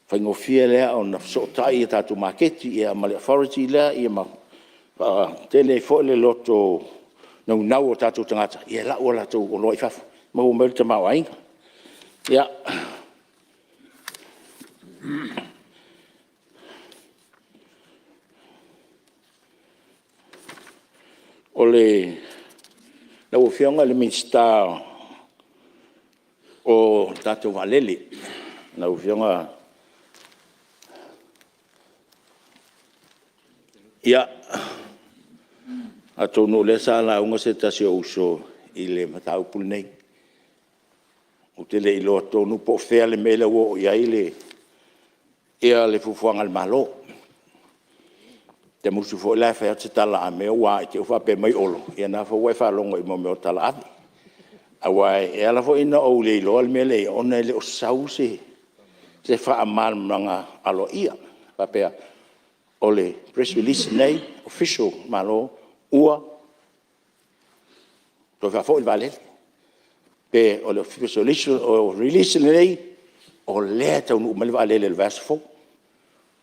faigofie lea ona fesootai a tatou maketi ma le authority lea ma faatele ai foi le loto naunau o tatou tagata e lau a latou oloa i fafo e maua mai ai le tamaoaiga. Ia, lau Afioga i le Minisita o le tatou Vaalele, lau Afioga, ia, atonu o lea sa lauga se tasi o ou uso i le mataupu lenei. Ou te le iloa tonu po o fea le mea lea ua oo i ai le fuafuaga a le Malo. Ou te musu foi la e fai atu se tala a mea ua a i te i ua faapea mai Olo, ia o lena foi ua e faalogo i mea o tala ave. Aua e ala foi ona ou le iloa le mea lea e i ai, ona e le o sau se faamalamalamaga aloaia faapea o le press release lenei, official a le Malo ua toe faafoi le vaalele, pe o le official release lenei, o lea e taunuu mai le vaalele i le vaiaso fou.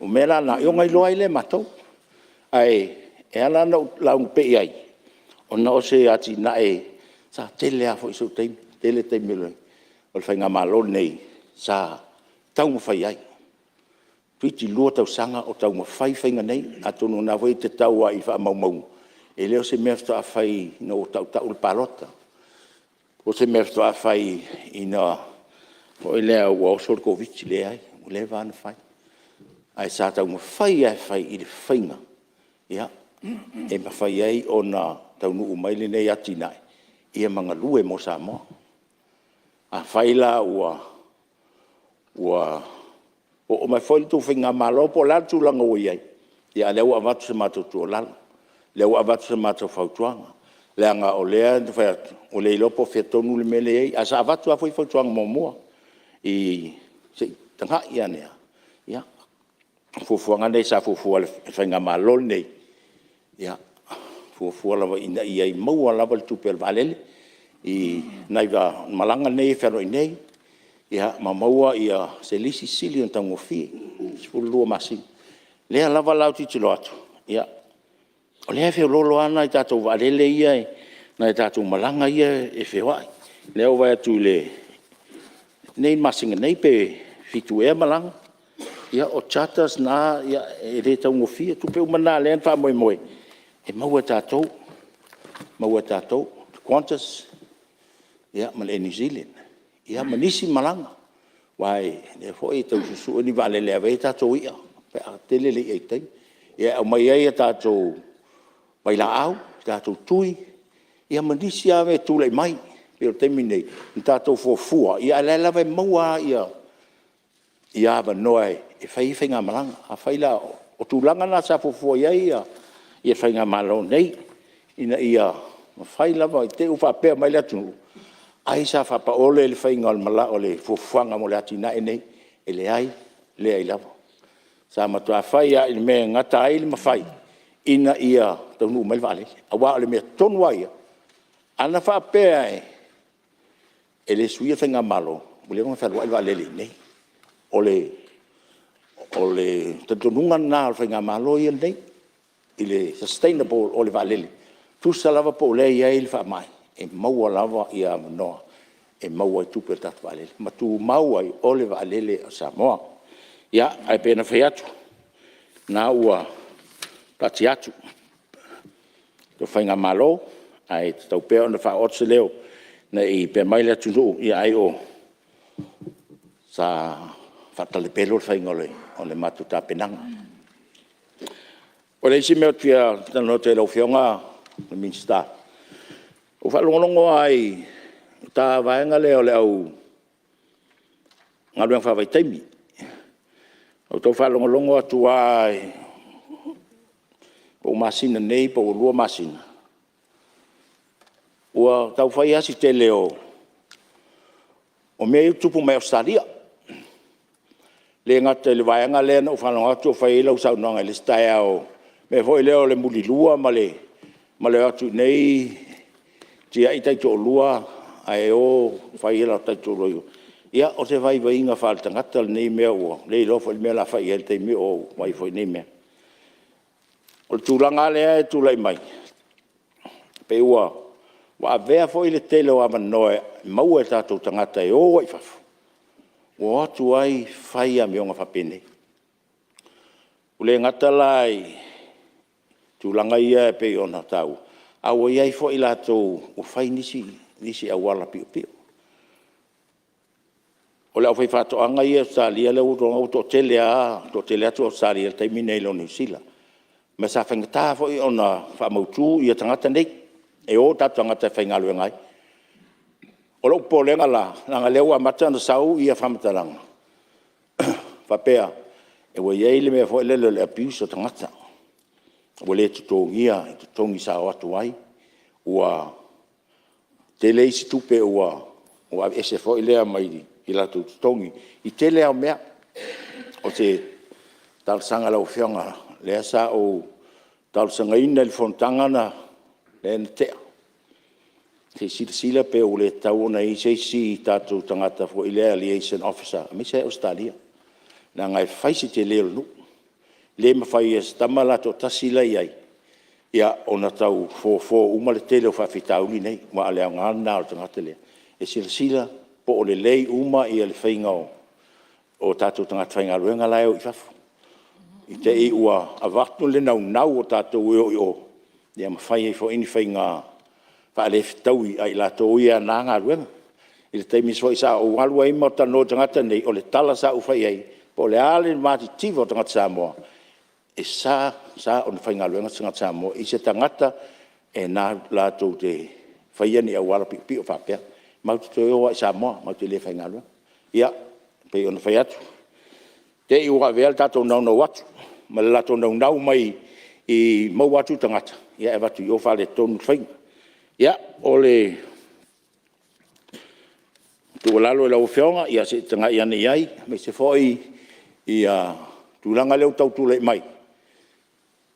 O mea la na, ia ona iloa ai lea e matou. Ae ala ona ou lauga pea i ai, ona o se atinae sa tele lava foi sou taimi, tele taimi o le faigamalo lenei sa taumafai ai. Toeitiiti 2 tausaga o taumafai faiga nei, atonu o lena foi e te tau lava i faamaumauga, e le o se mea faatoa fai ina ua tautau le palota, po o se mea faatoa fai ina ua oso le Koviti-19, leai, ua leva lava ona fai. Ae sa taumafai lava e fai i le faiga e mafai ai ona taunuu mai lenei atinae ia ma galue mo Samoa. Afai la ua oo mai foi le tou faigamalo po o le a le tulaga ua i ai, a o lea ua avatu se matou tuualalo, o lea ua avatu se matou fautuaga, leaga o lea na fai atu, ua le iloa po o fea tonu le mea lea e i ai. Ae sa avatu lava foi fautuaga muamua i se i tagai ane lava. Ia, o fuafuaga nei sa fuafua e le faigamalo lenei, ia fuafua lava ina ia maua lava le tupe a le vaalele i nai malaga nei e fealuai nei, ia ma maua se lisi sili ona taugofie, 12 masina. O lea lava la ou te tilotilo atu, ia, o lea e feoloolo lava nai tatou vaalele ia, nai a tatou malaga ia e feoai. O lea ua ou vaai atu i le masina nei pe 7 ea malaga, ia o charters na e le taugofie. O tupe uma na o lea na faamoemoe e maua e tatou, Qantas ma le Air New Zealand, ia ma nisi malaga. Aua o lea foi e tau suesue ni vaalele e ave ai tatou i'a pe a tele le i'a i tai, e aumai ai a tatou vailaau, tatou tui, ia ma nisi lava mea e tulai mai. E pei o le taimi lenei, na tatou fuafua, a o la e lava e maua lava avanoa e fai ai faigamalaga. Afai la… o tulaga na sa fuafua i ai le faigamalo nei, ina ia mafai lava i te i ua faapea mai le atunuu, ai sa faapaole le faiga o le fuafuaga mo le atinae lenei. E leai, leai lava. Sa matua fai lava i le mea e gata ai le mafai ina ia taunuu mai le vaalele. Aua o le mea tonu lava ia, ana faapea e le suia le faigamalo, ua leva ona fealuai le vaalele i inei. O le talitonuga lena o le faigamalo ia nei, i le sustainable o le vaalele, tusa lava po o lea e i ai le faamai, e maua lava avanoa e maua ai tupe a le tatou vaalele ma tumau ai, o le vaalele a Samoa. Ia, ae pei ona fai atu, o lena ua taatia atu i le faigamalo, ae tatau pea ona faaoo atu se leo ne i pea mai le atunuu, ai sa faatalapelo le faiga o le matou tapenaga. O le isi mea ou te fia talanoa atu ai i lau Afioga i le Minisita, ua ou faalogologo lava i le vaega lea o le au galuega faavaitaimi. Ua ou tau faalogologo atu lava po ua masina nei po ua 2 masina, ua tau fai lava si tele o mea ia e tutupu mai Ausetalia. E le gata i le vaega lea na ou faalogo atu o fai ai lau saunoaga i le isi taeao i le mea foi lea o le mulilua ma le o atu i inei tiai taitoalua ae o fai latou taitoalua i o. Ia o se vaivaiga faaletagata lenei mea ua le iloa foi le mea o le a fai i ai i le taimi o ou vaai ifo i nei mea. O le tulaga lava lea e tulai mai, pei ua avea foi le tele o avanoa e maua e tatou tagata e o ai i fafo. ua o atu ai fai amioga faapenei. Ua le gata la i tulaga ia e pei ona taua, a ua i ai foi latou ua fai nisi auala piopio. O le aufaifaatoaga ia i Ausetalia ua toatele lava, toatele atu Ausetalia i le taimi lenei i lo Niu Sila. Ma sa faigata foi ona faamautu tagata nei, e o tatou tagata e faigaluega ai. O lou popolega la, leaga o lea ua amata ona sau faamatalaga faapea ua i ai le mea foi lele o le abuse o tagata, ua le totogia i totogi sa o atu ai, ua tele isi tupe ua aveese foi lea mai i latou totogi, i le tele lava o mea. O se talosaga i lau Afioga, lea sa ou talosagaina i le fonotaga lea na tea, se i silasila pe ua le tatau ona i ai se isi tatou tagata foi lea Liaison Officer aemaise lava i Ausetalia, leaga e fai si tele o le nuu. E le mafai e si tama la e toatasi la e i ai ona tau fofo uma le tele o faafitauli nei, aua o le aoga lena o le tagata lea, e silasila po o lelei uma le faiga o tatou tagata faigaluega la e o i fafo. I te i ua avatu le naunau o tatou e o i o, ia ma fai ai foi ni faiga faalefetaui a i latou ia e ana galuega. I le taimi foi sa ou alu ai ma talanoa i tagata nei, o le tala sa ou fai i ai, po o le a le matitiva o tagata Samoa, e sa sa ona faigaluega se tagata Samoa i se tagata e latou te faia ni auala piopio faapea. Matou te toe o lava i Samoa, matou te le faigaluega. Ia, e pei ona fai atu, te i ua avea le tatou naunau atu ma le latou naunau mai e maua atu tagata, ae avatu i o faaletonu le faiga. Ia, o le tuualalo i lau Afioga, ia se i tagai ane i ai, aemaise foi le tulaga lea ua tau tulai mai,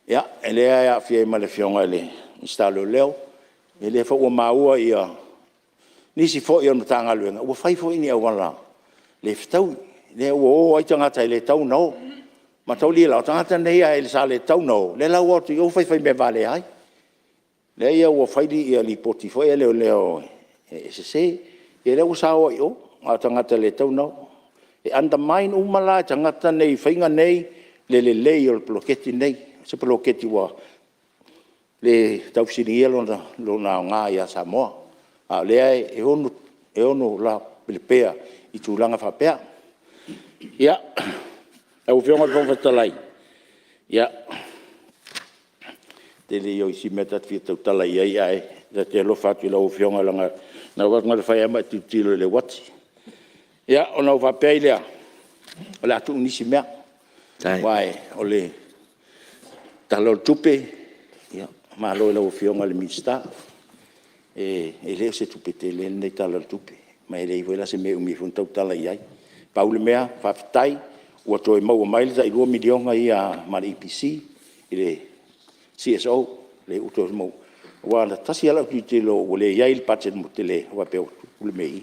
lea e aafia ai ma le Afioga i le Minisita o Leoleo, ia lea foi ua maua nisi foi o le Matagaluega ua fai foi ni auala le fetaui, lea ua o ai tagata e le tatau ona o. Matamali la, o tagata nei sa le tatau ona o, lea la ua o atu i o fai mea valea ai. Lea ua fai lipoti foi a leoleo e sese, ia lea ua sao ai i o, a o tagata e le tatau ona o. E undermine uma la e tagata nei i faiga nei le lelei o le poloketi lenei. O se poloketi ua le tau fesiligia lona aoga ia Samoa, a o lea e ono lapelepea i tulaga faapea. Ia, lau Afioga i le Fofoga Fetalai, ia, tele ia o isi mea ta te fia tautala i ai, ae ta te alofa atu i lau Afioga leaga na ona fai lava ma e tilotilo i le uati. Ia, ona ou faapea ai lea, o le a tuu nisi mea, aua o le Tala o le Tupe, malo i lau Afioga i le Minisita, e le o se tupe tele lenei Tala o le Tupe, ma e leai foi la se mea e umi ai ona tautala i ai. Pau le mea, faafetai ua toe maua mai le tai $2 miliona ia ma le EPC i le CSO, lea ua toe maua. Aua na tasi lava lau tilotilo ua leai le budget tele, ou faapea ua tupu le mea i i,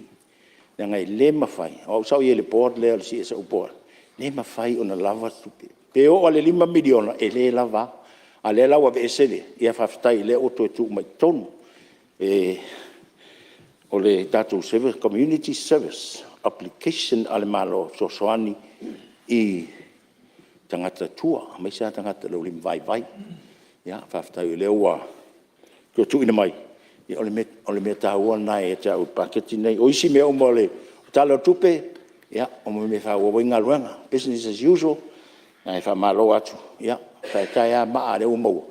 leaga e le mafai, o au sa ou i ai i le board lea o le CSO Board, e le mafai ona lava se tupe. Pe oo lava i le $5 miliona, e le lava a. A o lea la ua aveese le… ia faafetai o lea ua toe tuu mai i totonu. O le tatou Community Service Application a le Malo e fesoasoani i tagata tua, aemaise lava tagata o le aulimavaivai. Faafetai o lea ua toe tuuina mai, o le mea taua lena ia te au i le paketi lenei. O isi mea uma o le Tala o le Tupe, ia o mea e faaauau ai galuega, business as usual. Ae faamalo atu, e taetae lava maa o lea ua maua,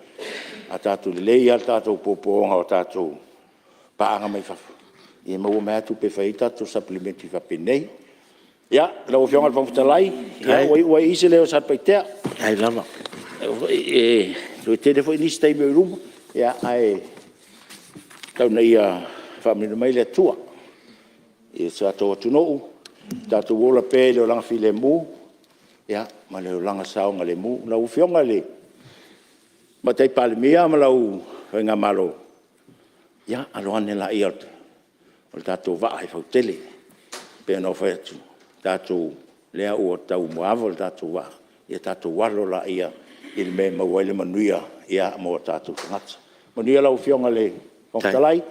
a tatou lelei lava le tatou popooga o tatou paaga mai fafo, ia e maua mai lava tupe e fai ai tatou Supplementary faapenei. Ia, lau Afioga i le Fofoga Fetalai, ua iu ai i i se leo o Satupaitea. E toe tele foi nisi taimi o i luma, ae tau ina ia faamanuia mai le Atua i si o tatou atunuu, tatou ola pea i le olaga filemu ma le olaga saogalemu. Lau Afioga i le Tamaitai Palemia ma lau faigamalo, ia alo ane laia o le tatou vaa e fautele. E pei ona ou fai atu, o lea ua taumuaava le tatou vaa, ia tatou alo laia i le mea e maua ai le manuia mo tatou tagata. Manuia lau Afioga i le Fofoga Fetalai,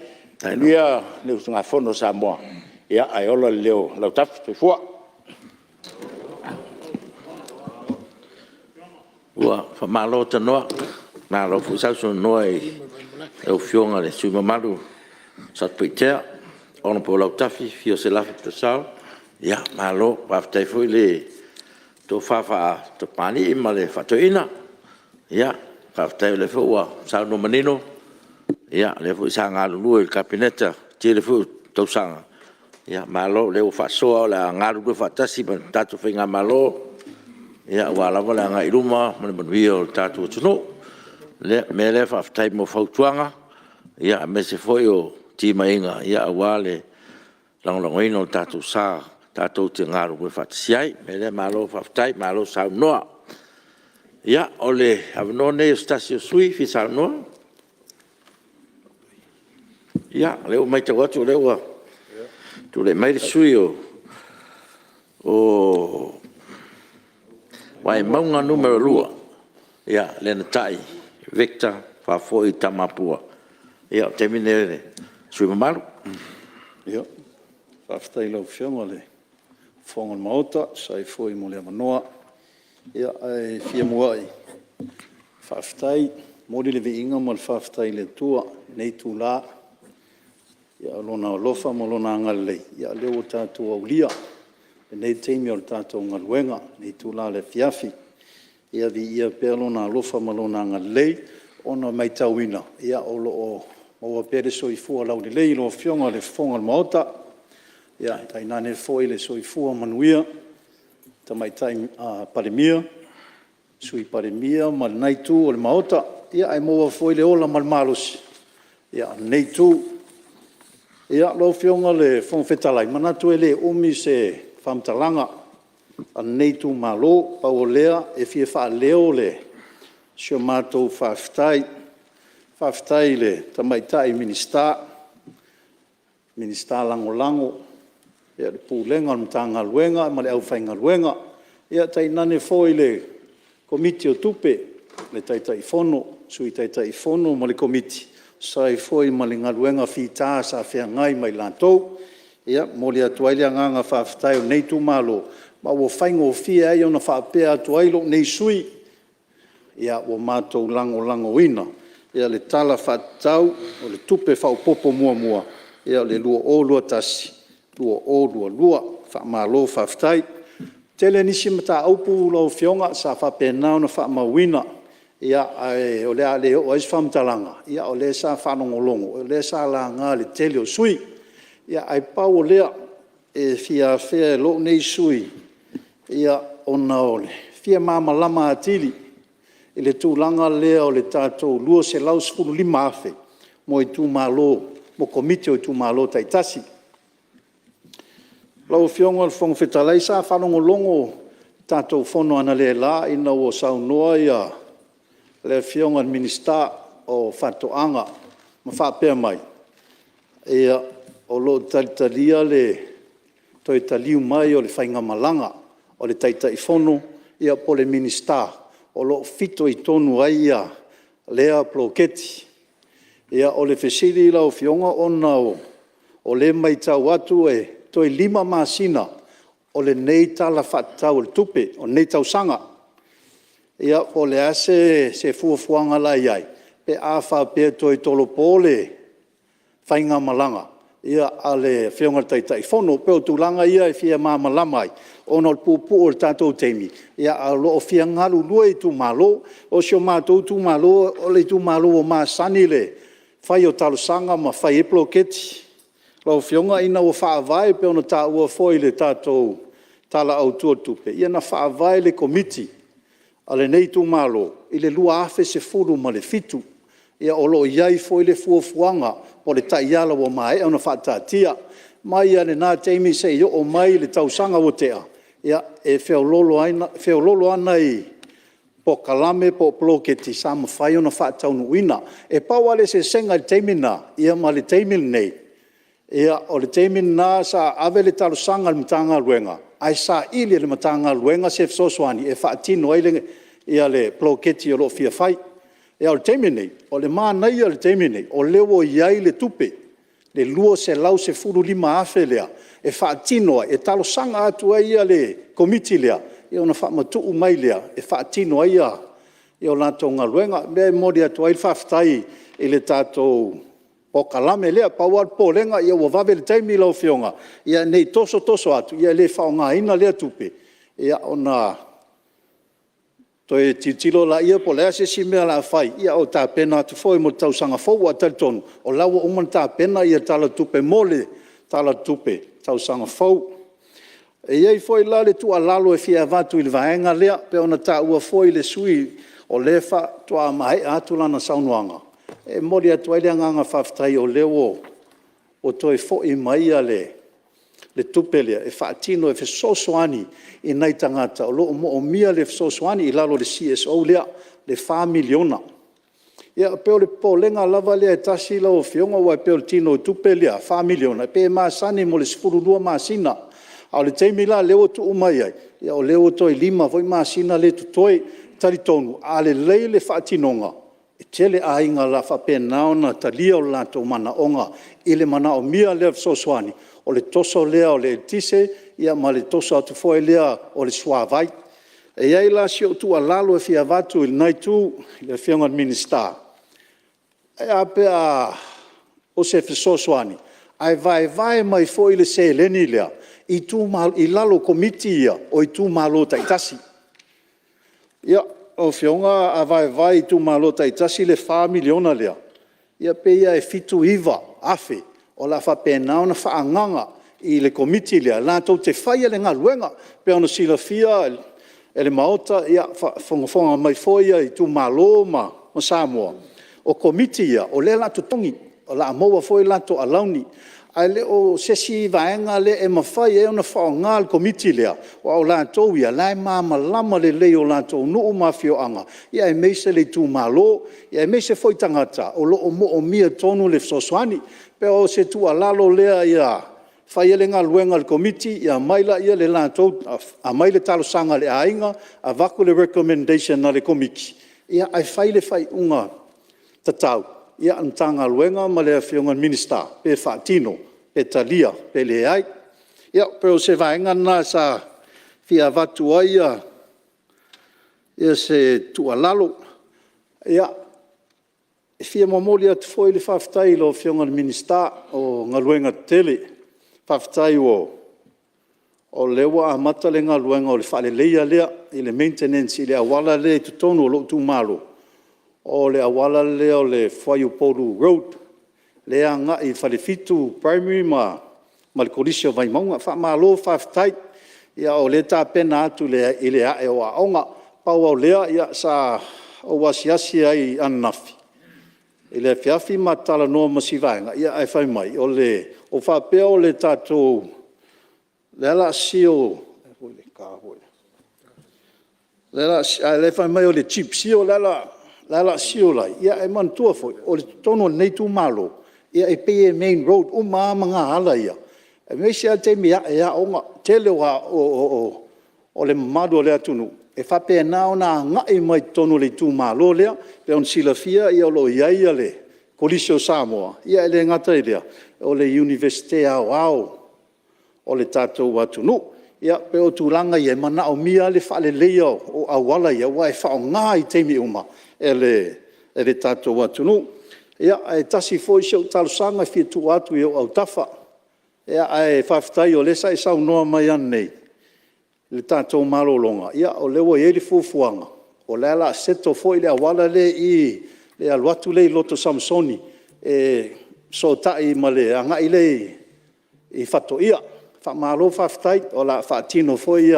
manuia le usugafono a Samoa, ae ola le leo o Lautafi. Soifua. Ua faamalo tanoa, malo foi sausaunoa i lau Afioga i le sui usufono mamalu mo Satupaitea, Hon Lautafi Fio Selafi Purcell. Malo faafetai foi le tofa faapapalii ma le faatoeaina. Faafetai o lea foi ua saunoa manino, o lea foi sa galulue i le Kapeneta i le tele foi o tausaga. Malo o lea ua faasoa o le a galulue faatasi ma le tatou faigamalo aua lava le agai i luma ma le manuia o le tatou atunuu. O le mea lea faafetai mo fautuaga aemaise foi o timaiga aua le lagolagoina o le tatou sa tatou te galulue faatasi ai. O le mea lea, malo faafetai malo saunoa. Ia, o le avanoa lenei o se tasi o sui usufono e fia saunoa. Ia, o lea ua matau atu o lea ua tulai mai le sui usufono mo Vaimauga 2, Lenatai Victor Faafoi Tamapua. Ia, o le taimi lenei le sui usufono mamalu. Faafetai i lau Afioga i le Fofoga o le Maota e tusa ai foi mo le avanoa. Ae fia muai faafetai, momoli le viiga ma le faafetai i le Atua i lenei itula, i Lona alofa ma Lona agalelei o lea ua tatou aulia lenei taimi o le tatou galuega i lenei itula o le afiafi. Ia viia pea Lona alofa ma Lona agalelei ona e matauina o lo o maua pea le soifua laulelei i lau Afioga i le Fofoga o le Maota, tainane foi le soifua manuia o le Tamaitai Palemia, Sui Palemia ma lena Itu o le Maota, ae maua foi le ola ma le malosi o lenei Itu. Lau Afioga i le Fofoga Fetalai, e manatu e le umi se faamatalaga a lenei itumalo. Pau o lea, e fia faaleo si a matou faafetai. Faafetai i le Tamaitai Minisita, Minisita Lagolago, le Pulega o le Matagaluega ma le aufaigaluega, ia tainane foi le Komiti o Tupe, le Taitaifono, Sui Taitaifono ma le Komiti e tusa ai foi ma le galuega fita sa feagai ma i latou. E momoli atu ai le agaga faafetai o lenei itumalo, ma ua faigofie ai ona faapea atu ai lou nei sui usufono, ua matou lagolagoina le Tala Faatatau o le Tupe Faaopoopo Muamua o le 2021/2022. Faamalo faafetai. E tele nisi mataupu lau Afioga sa faapena ona faamauina, ae o le a le oo i ai se faamatalaga, o lea sa faalogologo o lea sa laga e le tele o sui usufono. Ae pau o lea, e fia afea e lou nei sui usufono ona o le fia malamalama atili i le tulaga lea o le tatou $215,000 mo itumalo, mo Komiti o itumalo taitasi. Lau Afioga i le Fofoga Fetalai, sa faalogologo i le tatou Fono analeila ina ua saunoa le Afioga i le Minisita o Faatoaga ma faapea mai, o lo o talitalia le toe taliu mai o le faigamalaga a le Taitaifono po o le Minisita o lo o fitoitonu ai lea poloketi. O le fesili lau Afioga ona o lea e matau atu toe 5 masina o lenei Tala Faatatau o le Tupe o lenei tausaga. Ia po o le a se fuafuaga la e i ai pe a faapea e toe tolopo le faigamalaga a le Afioga i le Taitaifono. E pei o tulaga ia e fia malamalama ai ona o le puupuu o le tatou taimi, ae o lo o fia galulue itumalo. O si o matou itumalo o le itumalo ua masani i le fai o talosaga ma fai ai poloketi. Lau Afioga ina ua faavae e pei ona taua foi i le tatou Tala Autu o le Tupe, ia na faavae le Komiti a lenei itumalo i le 2017. O lo o i ai foi le fuafuaga o le taiala ua maea ona faataatia. Mai lava i lena taimi seia oo mai i le tausaga ua tea, e feoloolo lava nai polokalame po o poloketi sa mafai ona faataunuuina. E pau lava le eseesega i le taimi lena ma le taimi lenei, o le taimi lena sa ave le talosaga i le Matagaluega, ae saili e le Matagaluega se fesoasoani e faatino ai le poloketi o lo o fia fai. A o le taimi lenei, o le manaia o le taimi lenei, o lea ua i ai le tupe, le $215,000 lea e faatino ai, e talosaga atu ai le Komiti lea ona faamatuu mai lea e faatino ai o latou galuega. O lea e momoli atu ai le faafetai i le tatou polokalame lea. Pau lava le popolega ua vave le taimi lau Afioga, ne i toso toso atu le faaaogaina lea tupe, ona toe tilotilo laia po o le a se isi mea o le a fai, a o tapena atu foi mo le tausaga fou. Aua e talitonu o la ua uma ona tapena le Tala o le Tupe mo le Tala o le Tupe i le tausaga fou. E i ai foi la le tuualalo e fia avatu i le vaega lea pei ona taua foi e le sui usufono o lea faatoa maea atu lana saunoaga, e momoli atu ai le agaga faafetai o lea ua toe foi mai le tupe lea e faatino e fesoasoani i nai tagata o lo o moomia le fesoasoani i lalo o le CSO lea, le $4 miliona. Ia pei o le popolega lava lea e tasi lau Afioga aua e pei o le tino o le tupe lea e $4 miliona e pei e masani mo le 12 masina, a o le taimi la lea ua tuu mai ai, o lea ua toe 5 foi masina lea e totoe. E talitonu a lelei le faatinoga, e tele aiga o le a faapena ona talia o latou manaoga i le manaomia lea o le fesoasoani, o le toso lea o le eletise ma le toso atu foi lea o le suavai. E i ai la si au tuualalo e fia avatu i lena itu i le Afioga i le Minisita, ae a pe a… o se fesoasoani ae vaevae mai foi le seleni lea i lalo o Komiti ia o itumalo taitasi. Ia, lau Afioga a vaevae i itumalo taitasi le $4 miliona lea, ia pei lava e $79,000 o le a faapena ona faaagaaga i le Komiti lea latou te faia le galuega. E pei ona silafia e le Maota, faafogafoga mai foi itumalo ma Samoa, o Komiti ia o lea o le a totogi, o le a maua foi latou alauni. Ae le o se isi vaega lea e mafai ai ona faaaoga le Komiti lea, aua o latou ia o la e malamalama lelei i o latou nuu ma afioaga, aemaise le itumalo, aemaise foi tagata o lo o moomia tonu le fesoasoani. E pei o se tuualalo lea ia fai le galuega a le Komiti, ia aumai le talosaga a le aiga, avatu le recommendation a le Komiti, ae fai le faaiuga tatau a le Matagaluega ma le Afioga i le Minisita pe faatino, pe talia pe leai. Ia pei o se vaega lena sa fia avatu ai se tuualalo. Ia, e fia momoli atu foi le faafetai i lau Afioga i le Minisita o Galuega Tetele, faafetai o lea ua amata le galuega o le faaleleia lea i le maintenance i le auala lea i totonu o lou itumalo, o le auala lea o le Fuaiupolu Road lea e agai i le Falefitu Primary ma le Kolisi o Vaimauga. Faamalo faafetai. O lea e tapena atu i le ae o aoga. Pau lava o lea sa ou asiasi ai ananafi i le afiafi ma talanoa ma si vaega, ae fai mai, ua faapea o le tatou, lea o le a seal, a o lea e fai mai o le cheap seal lea o le a seal ai, ae manatua foi, o totonu o lenei itumalo, e pei e main road uma lava magaala ia, aemaise lava le taimi e ae ai aoga. O le tele o le mamalu o le atunuu e faapena ona agai mai totonu o le itumalo lea. E pei ona silafia o lo o i ai le Kolisi o Samoa, ae le gata i lea, o le Iunivesite Aoao o le tatou atunuu. Ia pei o tulaga ia, e manaomia lava le faaleleia o auala ia, aua e faaaoga i taimi uma e le tatou atunuu. Ia, ae tasi foi si au talosaga e fia tuu atu i ou autafa, ae faafetai o lea sa e saunoa mai ananei i le tatou malologa, o lea ua i ai le fuafuaga, o lea o le a settle foi le auala lea i i le alu atu lea i le Loto Samasoni e fesootai ma le agai lea i Faatoia. Faamalo faafetai o le a faatino foi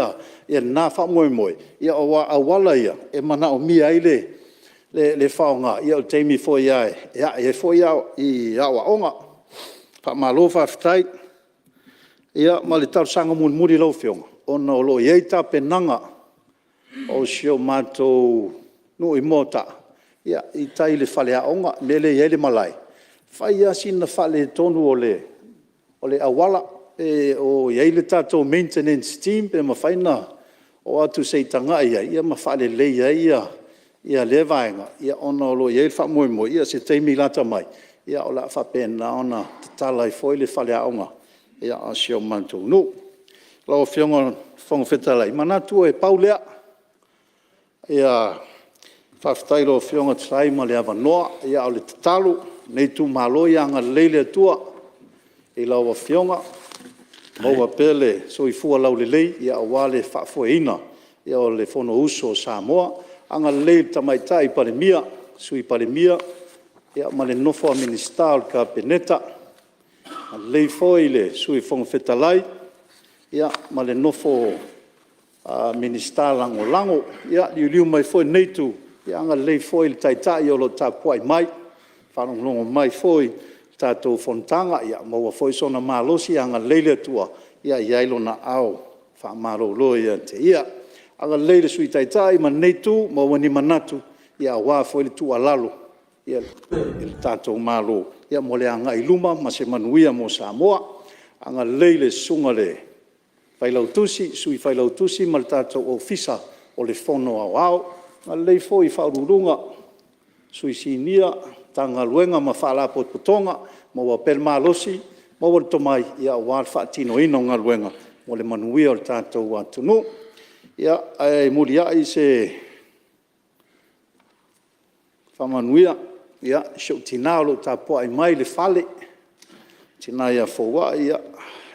lena faamoemoe, aua o auala ia e manaomia ai le faaaoga, o le taimi foi lava e ae ai aoaoga. Faamalo faafetai. Ia ma le talosaga mulimuli i lau Afioga, ona o lo o i ai tapenaga o si o matou nuu i Moataa i tai i le faleaoga i le mea lea e i ai le malae, e fai lava sina faaletonu o le auala. Pe o i ai le tatou maintenance team pe mafai ona oo atu se i tagai i ai ma faalelei ai lea vaega, ona o lo o i ai le faamoemoe, ia o se taimi lata mai o le a faapena ona tatala ai foi le faleaoga o si o matou nuu. Lau Afioga i le Fofoga Fetalai, e manatu e pau lea. Faafetai i lau Afioga e tusa ai ma le avanoa. Ia, a o le tatalo a lenei itumalo, ia agalelei le Atua i lau Afioga, maua pea le soifua laulelei aua le faafoeina o le Fonousu a Samoa. Agalelei i le Tamaitai Palemia, Sui Palemia ma le nofo a Minisita o le Kapeneta, agalelei foi i le Sui Fofoga Fetalai ma le nofo a Minisita Lagolago. Ia, liliu mai foi i lenei Itu, agalelei foi i le Taitai o lo o tapuai mai, faalogologo mai foi i le tatou fonotaga, ia maua foi sona malosi, agalelei le Atua ia i ai lona aao faamalolo ia te ia. Agalelei i le Sui Taitai ma lenei Itu, maua ni manatu aua foi le tuualalo i le tatou Malo mo le agai i luma ma se manuia mo Samoa. Agalelei i le Susuga i le Failautusi, Sui Failautusi ma le tatou Ofisa o le Fono Aoao. Agalelei foi i Ofisa Sili o Pulega, Sui Sinia o Matagaluega ma Faalapotopotoga, maua pea le malosi, maua le tomai aua le faatinoina o galuega mo le manuia o le tatou atunuu. Ia, ae muliai se faamanuia i si ou tina o lo o tapuai mai i le fale, le tina ia Fouai, ia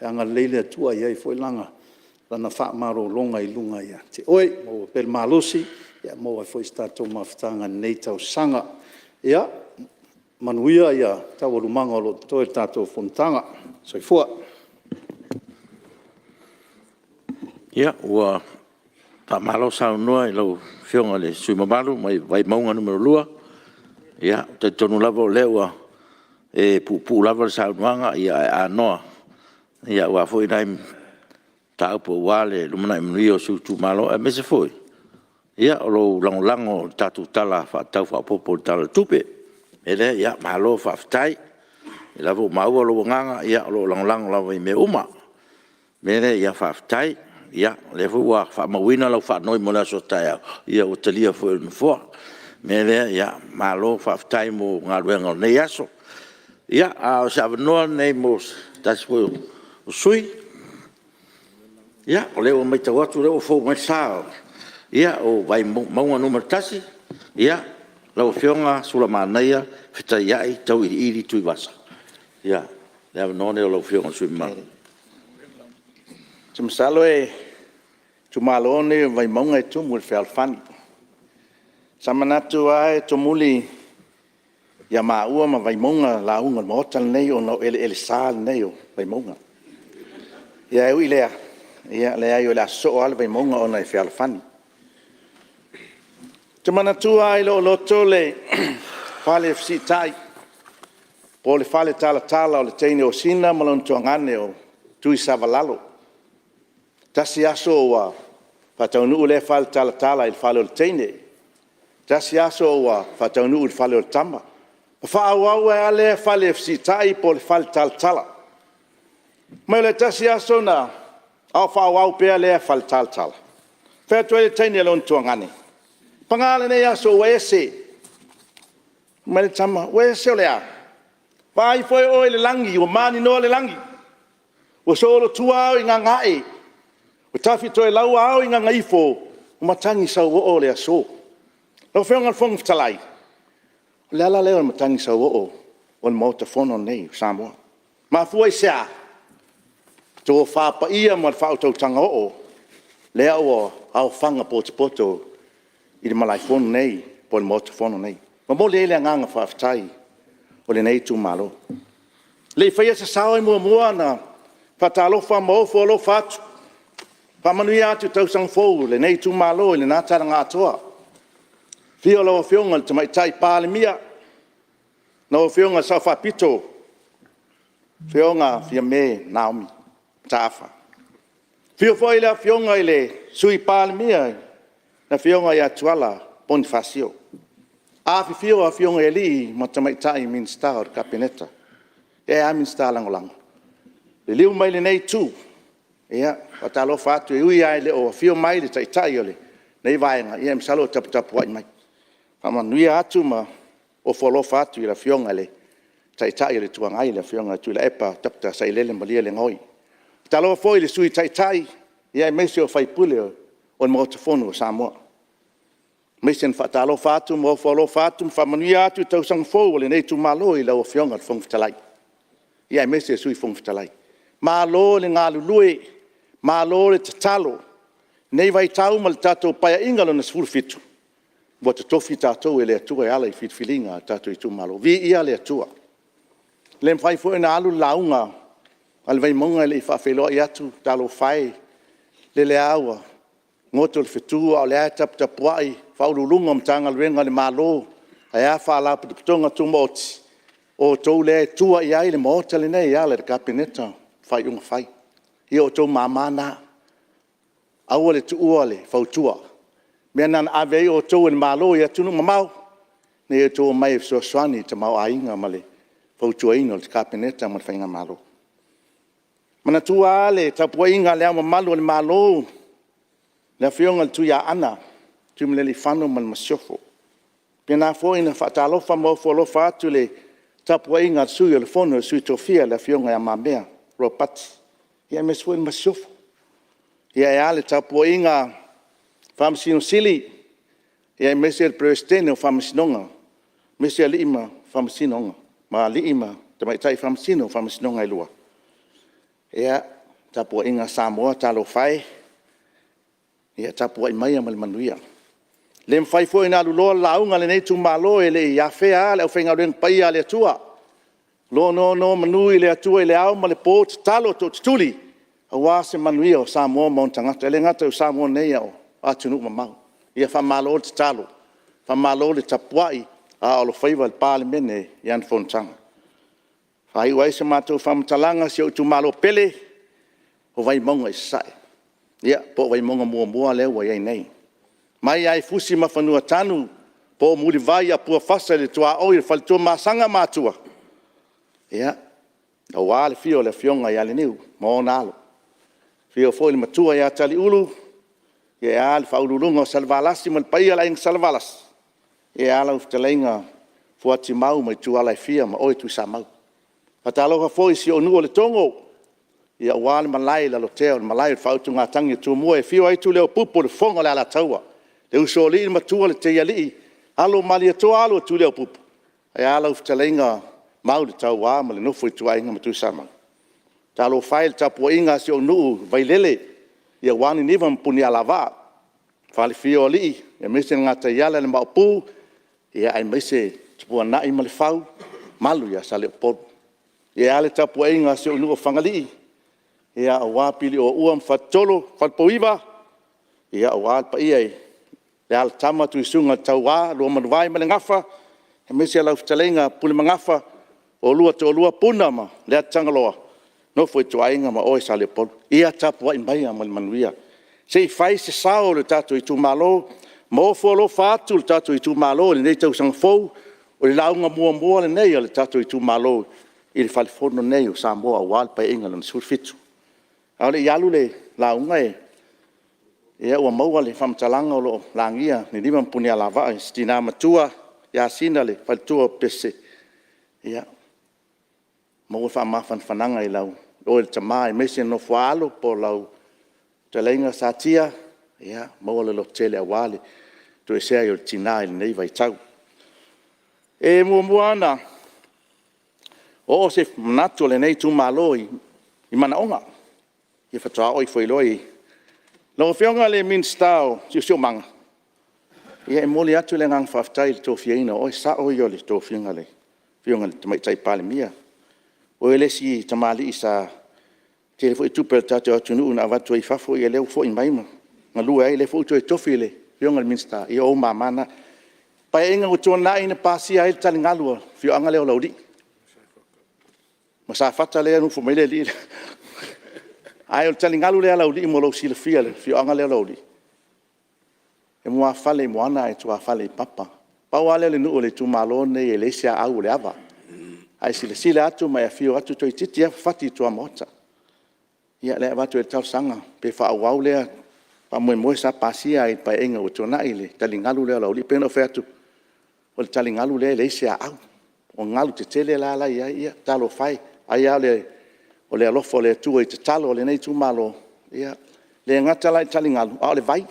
agalelei le Atua ia i ai foi Lana faamalologa i luga ia te oe, maua pea le malosi e maua ai foi se tatou mafutaga i lenei tausaga. Ia manuia taualumaga o lo o totoe o le tatou fonotaga. Soifua. Ia, ua faamalo saunoa i lau Afioga i le sui usufono mamalu mai Vaimauga 2. E talitonu lava o lea ua e puupuu lava le saunoaga ae anoa aua foi nai mataupu aua le lumanai manuia o si ou itumalo, aemaise foi o lou lagolago i le tatou Tala Faatatau Faaopoopo o le Tala o le Tupe. O le mea lea, malo faafetai. O lea lava ua maua lou agaga o lo o lagolago lava i mea uma. O le mea lea, faafetai. O lea foi ua faamauina lau faanoi mo le aso a taeao, ia ua talia foi e le Nofoa. O le mea lea, malo faafetai mo galuega o lenei aso. Ia, a o se avanoa lenei mo se tasi foi o sui usufono. Ia, o lea ua matau atu o lea ua fou mai le sa o Vaimauga 1, lau Afioga Sulamanaia Fetaiai Tauiliili Tuivasa. Ia, le avanoa lenei o lau Afioga i le sui usufono mamalu. Ou te masalo o le itumalo lenei o Vaimauga e tumu i le fealofani. Sa manatu lava e tumuli ia maua ma Vaimauga lauga i le Maota lenei ona o eleele sa nei o Vaimauga. Ae ui i lea, leai o le a sosoo lava le Vaimauga ona e fealofani. Ou te manatua lava i lou loto le falefesiitai po o le faletalatala o le teine o Sina ma lona tuagane o Tuisavalalo. E tasi aso ua faataunuu lea faletalatala i le fale o le teine, tasi aso ua faataunuu i le fale o le tama. Ona faaauau ai lava lea falefesiitai po o le faletalatala. Fai mai o le tasi aso a o faaauau pea lea faletalatala, fai atu ai le teine i lona tuagane, paga lenei aso ua ese. Fai mai le tama, ua ese o le a? Vaai foi oe i le lagi ua maninoa le lagi, ua solotua ao i gagaae, ua tafitoelaua ao i gagaifo ua matagi sauoo le aso. Lau Afioga i le Fofoga Fetalai, o le ala lea o le matagi sauoo o le Maota Fono lenei o Samoa. E mafua i se a? Tofa paia ma le faautautaga oo lea ua aofaga potopoto i le malaefono nei po o le Maota Fono nei. E momoli ai le agaga faafetai o lenei itumalo. A o le i faia se sao e muamua ona faatalofa ma ofo alofa atu, faamanuia atu le tausaga fou i lenei itumalo i lena tala na atoa. Afio lau Afioga i le Tamaitai Palemia, lau Afioga i le Sao Faapito, Afioga Fiame Naomi Mataafa. Afio foi le Afioga i le Sui Palemia le Afioga ia Tuala Ponifasio. Afifio Afioga i alii ma tamaitai Minisita o le Kapeneta, ae a Minisita Lagolago. Liliu mai i lenei Itu, e faatalofa atu, e ui lava ina le o afio mai le Taitai o lenei Vaega, ia masalo o taputapuai mai. Faamanuia atu ma ofo alofa atu i le Afioga i le Taitai o le Itu Agai, le Afioga ia Tuilaepa Dr. Sailele Malielegaoi. E faatalofa foi i le Sui Taitai aemaise o sui usufono o le Maota Fono o Samoa. Aemaise na faatalofa atu ma ofo alofa atu ma faamanuia atu le tausaga fou a lenei itumalo i lau Afioga i le Fofoga Fetalai, aemaise le Sui Fofoga Fetalai. Malo le galulue, malo le tatalo. I lenei vaitau ma le tatou Paeaiga Lona XVII, ua totofi tatou e le Atua e ala i filifiliga a tatou itumalo. Viia le Atua. E le mafai foi ona alu le lauga a le Vaimauga e le i faafeiloai atu, talofa e, lele lava ua goto le fetu a o lea lava e taputapuai Ofisa Sili o Pulega o Matagaluega a le Malo, ae a Faalapotopotoga Tumaoti? O outou lea e tua i ai le Maota lenei e ala i le Kapeneta ma faaiuga fai. Ia o outou mama na. Aua le tuua le fautua. O le mea lena na ave ai outou e le Malo i atunuu mamao, ina ia outou omai e fesoasoani i le tamaoaiga ma le fautuaina o le Kapeneta ma le faigamalo. Manatua lava le tapuaiga a Le Ao Mamalu o le Malo, le Afioga i le Tuiaana Tuimalealiifano ma le Masiofo. E faapena foi ona faatalofa ma ofo alofa atu i le tapuaiga a le Sui o le Fono a Sui Tofia le Afioga ia Le Mamea Ropati aemaise foi le Masiofo. Ae a le tapuaiga a le Faamasino Sili aemaise le Peresetene o Faamasinoga, aemaise alii ma tamaitai Faamasino o Faamasinoga e lua. Ia, le tapuaiga a Samoa, talofa e, ia tapuai maia ma le manuia. E le mafai foi ona aluloa le lauga a lenei itumalo e le i afea lava le aufaigaluega paia a le Atua o lo o nonomanu i le Atua i le ao ma le po, tatalo tootutuli aua se manuia o Samoa ma ona tagata. E le gata i Samoa nei a o atunuu mamao. Ia faamalo le tatalo, faamalo le tapuai a o alofaiva le Palemene i ana fonotaga. E faaiu ai sa matou faamatalaga si ou itumalo pele, o Vaimauga Sasae, ia po o Vaimauga 1 lea ua i ai nei. Mai lava i Fusi ma Fanuatanu po o Mulivai o Puafasa i le tuaoi o le faletua o Masaga ma Atua, ia, aua le afio o le Afioga ia Leniu ma ona alo, afio foi le Matua ia Taliulu, ae a le faauluuluga o Salevalasi ma le paia o le Aiga Salevalasi, ae a lau fetalaiga Fuatimau ma ituala e fia ma oe Tuisamau. E faatalofa foi i si ou nuu o Letogo aua le malae i Lalotea o le malae o le faautugatagi a Tumua e afio ai Tuliaupupu o le Fofoga o le Alataua, le Usoalii matua le Teialii, alo o Malietoa, alo o Tuliaupupu, ae a lau fetalaiga Mauletaua ma le nofo a ituaiga ma Tuisamau. Talofa e i le tapuaiga a si ou nuu o Vailele aua Niniva ma Punialavaa, le falefia o Alii aemaise le gataiala le Maopu aemaise Tupuanai ma Lefau ma le mamalu ia Saleupolu. Ae a le tapuaiga a si ou nuu o Fagalii, aua Pilioua ma Fatitolo, Falepouiva aua le paia i Alaalatama Tuisugaletaua Luamanuvae ma le Gafa, aemaise lau fetalaiga Pulemagafa, oulua e toalua Puna ma Leatutagaloa, nofo ituaiga ma oe Saleupolu. Ia tapuai maia ma le manuia se i fai se sao o le tatou itumalo ma ofo alofa atu le tatou itumalo i lenei tausaga fou. O le lauga muamua lenei a le tatou itumalo i le Falefono lenei o Samoa aua le Paeaiga Lona XVII. A o le i alu le lauga, ia ua maua le faamatalaga o lo o lagia Niniva ma Punialavaa i si tina matua ia Sina le faletua o Pese, ia maua le faamafanafanaga ia te oe le tama aemaise le nofo a alo po o lau fetalaiga Satia, ia maua le lototele aua le toesea o le tina i lenei vaitau. E muamua lava ona oo se manatu o lenei itumalo i manaoga, ia faatoa oo ifo ai loa i... Lau Afioga i le Minisita o le Siosiomaga, ia e momoli atu le agaga faafetai i le tofiaina o oe. O le sao ia o le tofiga e le Afioga i le Tamaitai Palemia. O oe le isi tamalii sa tele foi tupe a le tatou atunuu na avatu ai i fafo, ia o lea ua foi mai ma galue ai, o lea foi ua toe tofi i le Afioga i le Minisita, ia o ou mama na. O le Paeaiga ua tuanai na pasia ai le taligalu o le afioaga lea o Laulii, ma Safata lea e nofo mai ai le alii lea. Ae o le taligalu lea a Laulii mo lou silafia i le afioaga lea o Laulii, e muafale i moana ae tuafale i papa. Pau lava lea o le nuu o le itumalo lenei e leai se aau o le ava. A e silasila atu ma e afio atu, toeitiiti lava fafati i tuamaota. Ia o lea e avatu ai le talosaga pe faaauau lea faamoemoe sa pasia ai i le Paeaiga ua tuanai le taligalu lea o Laulii. E pei ona ou fai atu, o le taligalu lea e leai se aau, o galu tetele la e i ai, ia talofa e, ai lava o le alofa o le Atua i tatalo a lenei itumalo. E le gata la i taligalu, a o le vai.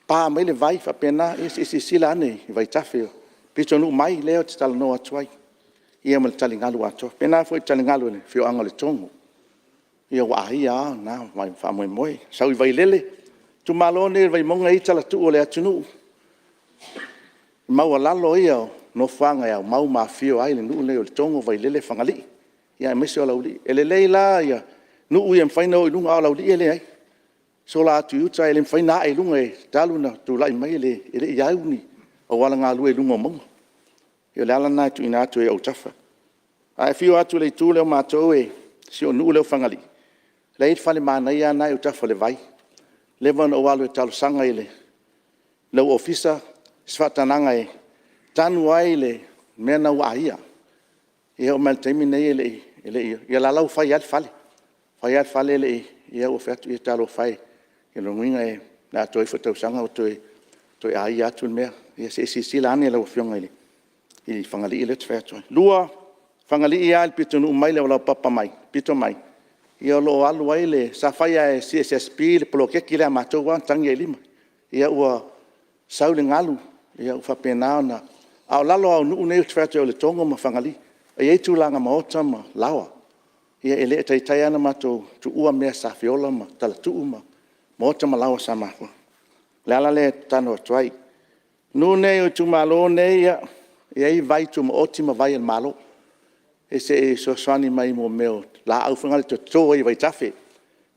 Pa mai le vai, e faapena, ia se i silasila ane i vaitafe o le pitonuu mai lea ou te talanoa atu ai, ia ma le taligalu atoa. E faapena foi i le taligalu o le afioaga o Letogo, ia ua aia lava lena faamoemoe. Sau i Vailele, o le itumalo lenei o Vaimauga e i ai talatuu o le atunuu, o le maualalo ia o nofoaga e aumau ma afifio ai le nuu lenei o Letogo, Vailele, Fagalii, aemaise o Laulii. E lelei la nuu ia e mafai ona o i luga, a o Laulii e leai. E sola atu i uta e le mafai ona ae i luga, talu ona tulai mai e le i au ni auala galue i luga o mauga. Ia o le ala lena e tuuina atu ai i ou autafa. A e afio atu i le itu lea o matou si ou nuu lea o Fagalii, la e i ai le fale manaia lava lena e i autafa o le vai. Ua leva ona ou alu e talosaga i lou ofisa se faatagaga e tanu ai le mea lena ua aia. Ia e oo mai lava i le taimi lenei e le i… ia o la e ua fai lava le fale, fai lava le fale e le i… ia ou fai atu, ia talofa e, lona uiga o le a toe o ifo le tausaga ua toe aia atu le mea. Ia se i silasila ane lau Afioga i Fagalii lea ou te fai atu ai. Lua, Fagalii lava i le pitonuu mai i le auala laupapa pito mai, o lo o alu ai le… sa fai lava e le CSSP le poloketi lea a matou lava na tagi lava i lima. Ia ua sau le galu ua faapena ona… A o lalo lava o nuu nei ou te fai atu ai o Letogo ma Fagalii, e i ai tulaga maota ma laoa. Ia e le i taitai lava ona matou tuua mea sa feola ma talatuu ma maota ma laoa sa matou… O le ala lea e tatalo atu ai. O nuu nei o itumalo nei, e i ai vai tumaoti ma vai a le Malo. Se i fesoasoani mai i mea o laau foi na e toto ai vaitafe.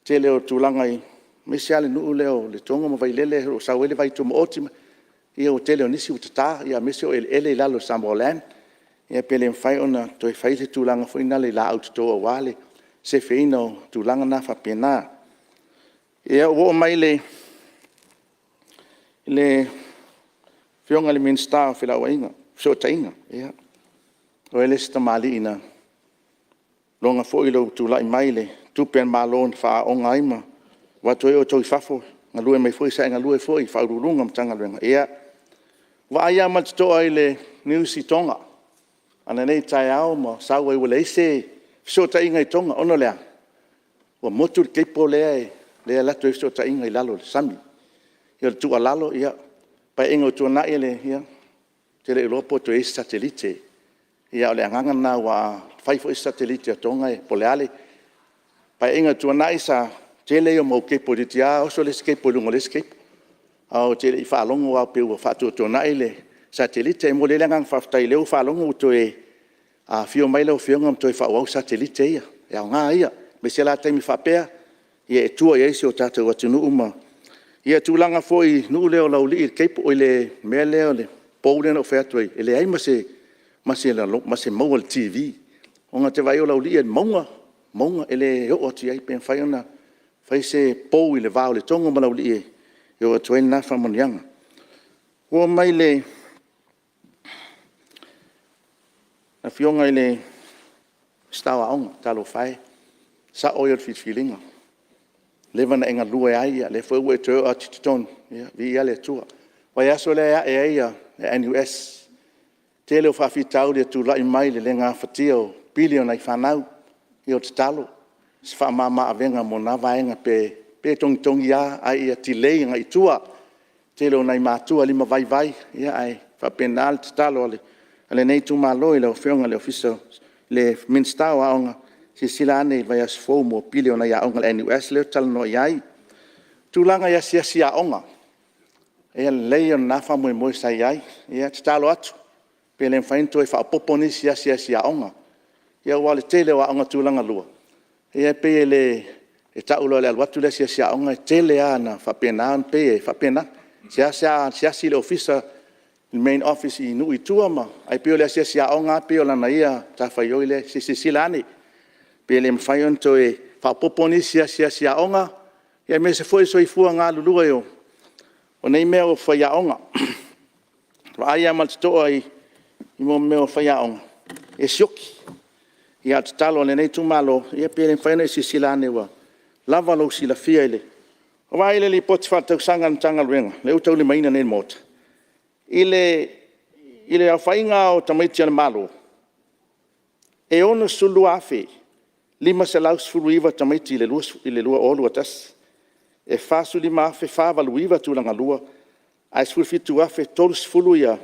Tele o tulaga aemaise lava le nuu lea o Letogo ma Vailele o lo o sau ai le vai tumaoti. Ia o le tele o nisi ua tata, aemaise o eleele i lalo o le Samoa Land. Ia pe le mafai ona toe fai se tulaga foi lea i laau toto aua le sefeina o tulaga na faapena. Ia ua oo mai i le Afioga i le Minisita o Fesootaiga, ia, o oe le isi tamalii na iloga foi lou tulai mai i le tupe a le Malo na faaaooga ai ma avatu ai outou i fafo, sa e galue foi i le Ofisa Sili o Pulega o Matagaluega. Ia, e vaai lava ma le totoa i le news i Toga ananei i le taeao ma sau ai ua leai se fesootaiga i Toga, ona o le a? Ua motu le cable lea e alu atu ai fesootaiga i lalo o le sami. Ia o le tuualalo, o le Paeaiga ua tuanai, ou te le iloa po o toe i ai se satellite, a o le agaga lena, aua afai foi o se satellite a Toga po o le a le… Paeaiga ua tuanai sa tele ia o mau cable toeitiiti lava oso le isi cable i luga o le isi cable, ae ou te le i faalogo lava pei ua faatuatuanai le satellite. E momoli ai le agaga faafetai o lea ua ou faalogo ua toe afio mai lau Afioga ma toe faaauau satellite ia, e aoga ia, aemaise la taimi faapea e tua i ai si o tatou atunuu ma… Ia, o le tulaga foi i le nuu lea o Laulii i le mea lea o le pou lea na ou fai atu ai, e leai ma se maua i le TV, ona ou te vaai o Laulii e mauga, mauga, e le oo atu i ai. Pe mafai ona fai se pou i le va o Letogo ma Laulii e oo atu ai lena faamanuiaga. Ua oo mai i le Afioga i le Minisita o Aoga, talofa e, o le sao ia o le filifiliga. Ua leva ona e galue ai, o lea foi ua e toe oo atu i totonu, ia viia le Atua. O le vaiaso lea e ae ai le NUS. Tele o faafitauli e tulai mai i le le gafatia o pili o nai fanau. Ia o le tatalo, o se faamama avega mo lena vaega, pe togitogi lava ae ia delay agai i tua. O le tele o nai matua limavaivai, ae faapena le tatalo a lenei itumalo i lau Afioga i le Minisita o Aoga, silasila ane i le vaiaso fou mo pili o nai aoga a le NUS lea ou te talanoa i ai. O le tulaga i asiasi aoga, o le lelei ia o lena faamoemoe sa i ai. Ia e tatalo atu pe le mafai ona toe faaopoopo nisi asiasi aoga, aua o le tele o aoga tulagalua, ia e pei e le… e tau loa o le alu atu le asiasi aoga, e tele lava ina faapena, e pei e faapena. E seasea asiasi le ofisa i le main office i nuu i tua ae pei o le asiasi aoga lava pei o lana ia matafaioi lea. Se i silasila ane pe le mafai ona toe faaopoopo nisi asiasi aoga, aemaise foi o le soifua galulue o nei mea o faiaoga. E vaai lava ma le totoa i mea o faiaoga e sioki. A o le tatalo a lenei itumalo, ia pe le mafai ona e silasila ane ua lava lou silafia i le… Ua ou vaai i le Lipoti Faaletausaga a le Matagaluega lea ua taulimaina nei e le Maota, i le aofaiga lava o tamaiti a le Malo, e 62,519 tamaiti i le 2021, e 45,489 tulagalua, ae 17,030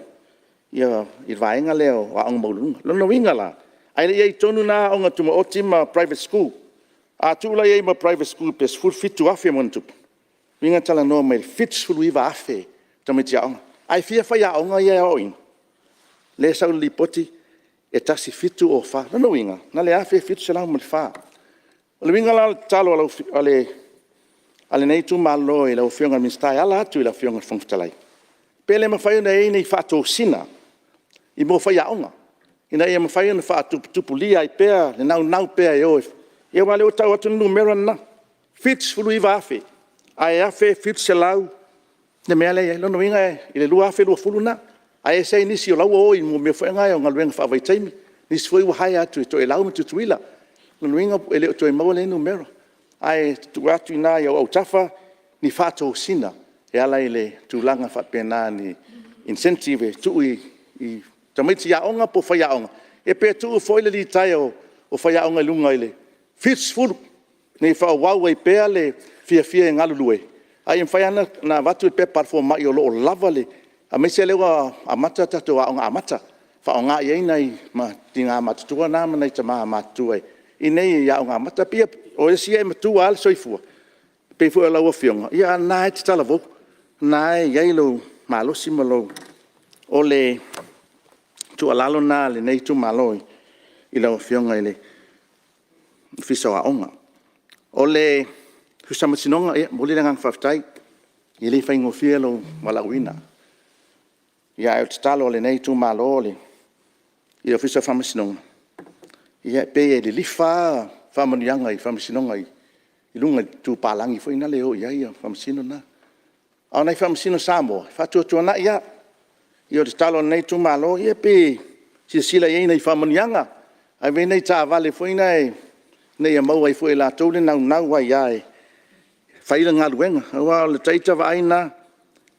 le vaega lea o aoga maualuluga. O lona uiga la, ae le i i ai i totonu la Aoga Tumaoti ma Private Schools. A tuu la i ai ma Private Schools pe 17,000+, lona uiga e talanoa mai i le 79,000 tamaiti aoga. Ae fia faiaoga ia e aoaoina? O lea e sau i le lipoti e 1,704. O lona uiga, na o le 1,704. O le uiga la o le tatalo a lenei itumalo i lau Afioga i le Minisita e ala atu i lau Afioga i le Fofoga Fetalai, pe le mafai ona i ai ni faatosina i mea o faiaoga, ina ia mafai ona faatuputupulia ai pea le naunau pea e o e… aua o lea ua tau atu le numera lena, 79,000 ae 1,700 le mea lea e i ai. O lona uiga i le 2020 lena, ae ese ai nisi o la e ua o i mea foi na o galuega faavaitaimi, nisi foi ua hire atu e Toelau ma Tutuila. O lona uiga e le o toe maua lea numera. Ae tuu atu i ina i ou autafa ni faatosina e ala i le tulaga faapena i incentives e tuu i tamaiti aoga po o faiaoga, ia pe tuu foi le litaea o faiaoga i luga i le 70 ina ia faaauau ai pea le fiafia e galulue, a ia mafai lava ona avatu le pepa a le fomai o lo o lava le… aemaise o lea ua amata tatou aoga amata, e faaaoga i ai nai tina matutua na ma nai tama matutua i inei i aoga amata. E pei o isi ia e matua lava le soifua, e pei foi o lau Afioga, a o lena lava e te talavou, o lena lava e i ai lou malosi ma lou… O le tuualalo lena a lenei itumalo i lau Afioga i le Ofias o Aoga. O le Ofisa o Faamasinoga, e momoli le agaga faafetai, e le faigofie lou valaauina. Ae o le tatalo a lenei itumalo i le Ofisa o Faamasinoga, ia e pei e lilifa lava faamanuiaga i faamasinoga i luga i le itu papalagi foi lea e o i ai faamasino na. A o nai faamasino Samoa, e faatuatuanai lava. Ia o le tatalo a lenei itumalo, ia pe silasila i ai i nai faamanuiaga, ave i ai nai taavale foi na ina ia maua ai foi e latou le naunau ai lava e fai le galuega. Aua o lata ita vaai lena,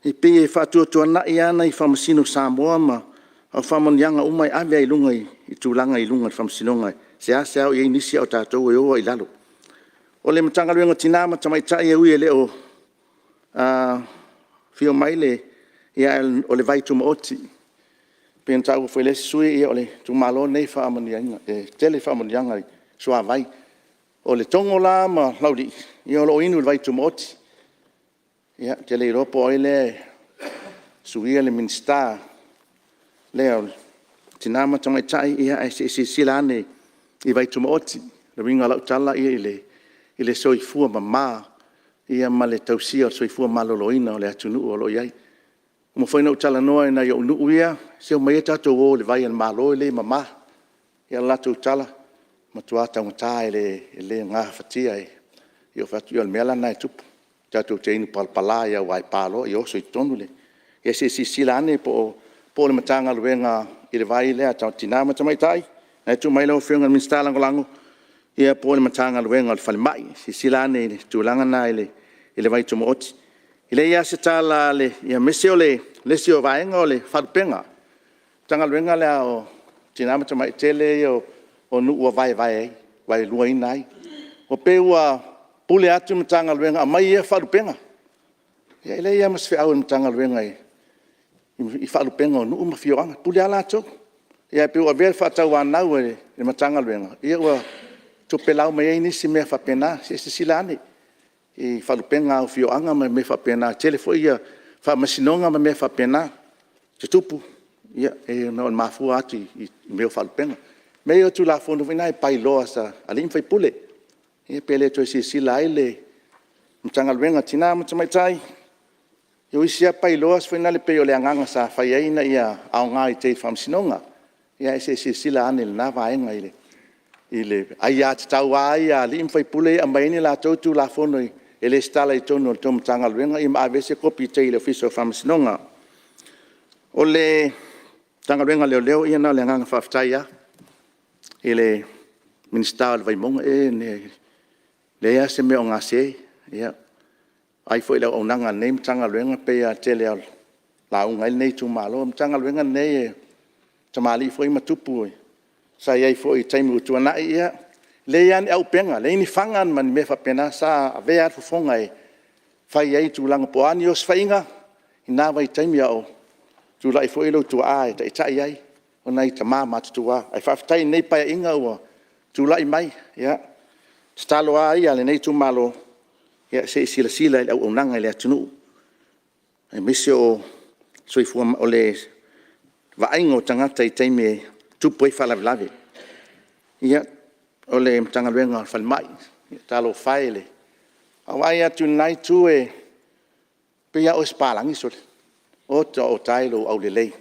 e pei e faatuatuanai lava nai faamasino Samoa ma o faamanuiaga uma e ave lava i luga i tulaga i luga i le Faamasinoga. E seasea o i ai nisi a o tatou e o lava i lalo. O le Matagaluega o Tina ma Tamaitai e ui e le o afio mai le… ae o le vai tumaoti. E pei ona taua foi e le isi sui usufono, o le itumalo lenei e tele faamanuiaga i le suavai. O Letogo la ma Laulii o lo o inu i le vai tumaoti. Ia ou te le iloa po o ai lea e suia le Minisita lea o Tina ma Tamaitai, ae se i silasila ane i vai tumaoti. O le uiga o lau tala i le soifua mama ma le tausia o le soifua maloloina o le atunuu o lo o i ai. Ua uma foi ona ou talanoa i nai ou nuu ia, se omaia tatou o i le vai a le Malo lea e mama. Ia o le latou tala, e matua taugata e le gafatia e… Ia ou fai atu, ia o le mea la lena e tupu, tatou te inu palapala ai lava aua e pa loa oso i totonu le… Ia se i silasila ane po o le Matagaluega i le vai lea a Tina ma Tamaitai lena e tuu mai lau Afioga i le Minisita Lagolago, ia po o le Matagaluega o le Falemai. Silasila ane i le tulaga lena i le vai tumaoti. E leai lava se tala a le… aemaise o le isi vaega o le faalupega. O le Matagaluega lea o Tina ma Tamaitai, o le tele ia o nuu ua vaeluaina ai. Ua pei ua pule atu le Matagaluega, aumai ia faalupega. Ia e leai lava ma se feau a le Matagaluega i faalupega o nuu ma afioaga, e pule lava latou. Ae pei ua avea le faatauanau a le Matagaluega ua topelau mai ai nisi mea faapena. Se i silasila ane i faalupega o afioaga ma mea faapena, e tele foi faamasinoga ma mea faapena e tutupu, ona e mafua atu i mea o faalupega. O mea ia o Tulafono foi nei by-laws a alii ma faipule, ia pe le toe silasila ai le Matagaluega o Tina ma Tamaitai. O isi lava by-laws e pei o le agaga sa fai ai ina ia aoga i tai i le faamasinoga. Ae se i silasila ane i lena vaega i le aiatatau lava ia a alii ma faipule ia e aumai ai ni latou Tulafono e resitala i totonu o le tou Matagaluega ma ave ai se kopi i tai i le Ofisa o Faamasinoga. O le Matagaluega o Leoleo, ia na o le agaga faafetai lava i le Minisita o le Vaimauga, e leai lava se mea o gase. Ia vaai foi i le auaunaga a lenei Matagaluega, e pei lava o le tele lava o lauga ai lenei itumalo. O le Matagaluega lenei o tamalii foi ma tupu sa i ai foi i taimi ua tuanai, e leai lava ni auupega, leai ni fana ma ni mea faapena, sa avea lava le fofoga e fai ai tulaga, po o a ni osofaiga, i na vaitaimi a o tulai foi lou tuaa e taitai ai, o nai tama matutua. Ae faafetai i lenei Paeaiga ua tulai mai, ia, o le tatalo lava ia a lenei itumalo, se i silasila i le auaunaga i le atunuu, aemaise o le vaaiga o tagata i taimi e tutupu ai faalavelave. Ia, o le Matagaluega o le Falemai, talofa e, a ou vaai atu i lena itu e pei lava oe o se papalagi sole. Oka oka e lou aulelei.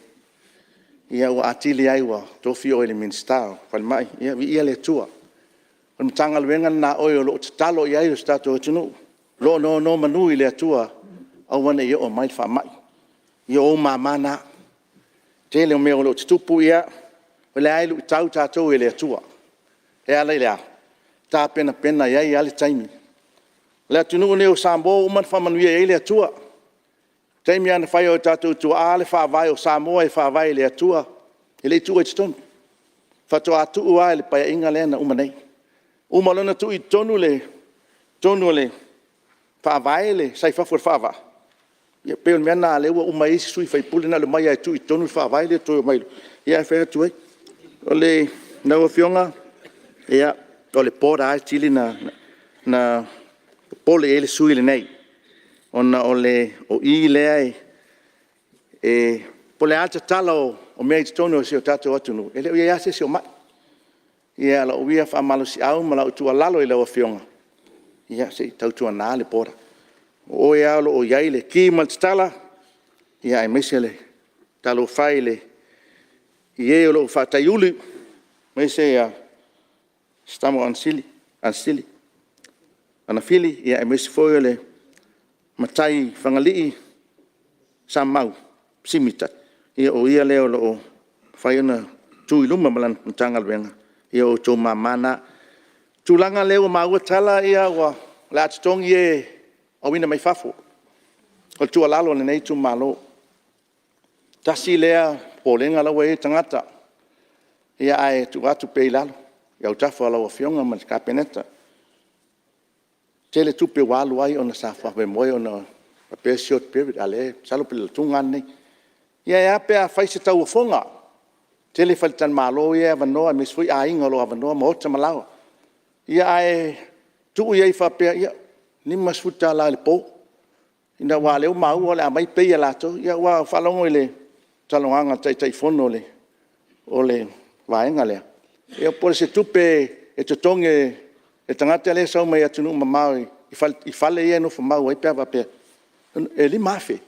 Ua atili ai ua tofi oe i le Minisita o le Falemai, ia viia le Atua. O le Matagaluega lena a oe o lo o tatalo i ai si o tatou atunuu, o lo o nonomanu i le Atua aua ne i oo mai le faamai. Ia o ou mama na. O le tele o mea o lo o tutupu, ia o lea lava e luitau tatou e le Atua. E ala i le a? E tapenapena e i ai lava le taimi. O le atunuu lenei o Samoa ua uma ona faamanuia i ai le Atua. O le taimi lava na fai ai e o tatou tuaa le Faavae o Samoa e Faavae i le Atua, e le i tuua i totonu, faatoa tuu lava i le Paeaiga lea na uma nei. Uma loa ona tuu i totonu o le Faavae sa i fafo o le faavaa, ia pei o le mea lena lea ua uma ai isi sui usufono na ona omai lava e tuu i totonu le Faavae le toe omai loa. Ia ae fai atu ai. Lau Afioga, ia, o le border lava e sili ona popole i ai le sui usufono lenei, ona o i lea e… po o le a le tatala o mea i totonu o si o tatou atunuu, e le o i ai lava se isi o mai. Ia o lau ia faamalosiau ma lau tuualalo i lau Afioga, ia se i tautuana le border, o oe lava o lo o i ai le ki ma le tatala, aemaise talofa e i e o lo o faataiulu, aemaise Samo Agafili, aemaise foi o le matai Fagalii Samau Simi o ia lea o lo o mafai ona tu i luma ma lana Matagaluega. Ia o outou mama na. O le tulaga lea ua maua tala o le a totogi e auina mai fafo. O le tuualalo a lenei itumalo, tasi lea popolega la ua i ai tagata, ae tuu atu pea i lalo i autafa o lau Afioga ma le Kapeneta. E tele tupe ua alu ai ona sa faamoemoe ona faapea e short period, a o lea masalo po o le alu atuga lava lenei. Ia ae a pe a fai se tauofoga, tele faletalimalo ia e avanoa aemaise foi aiga o lo o avanoa maota ma laoa. Ia ae tuu i ai faapea, e $50 i le po, aua o lea ua maua o le a aumai pay e latou. Aua ua faalogo i le talanoaga a le Taitaifono o le vaega lea, ia po o se tupe e totogi e le tagata lea e sau mai atunuu mamao i fale ia e nofo mau ai pe a faapea e $5,000.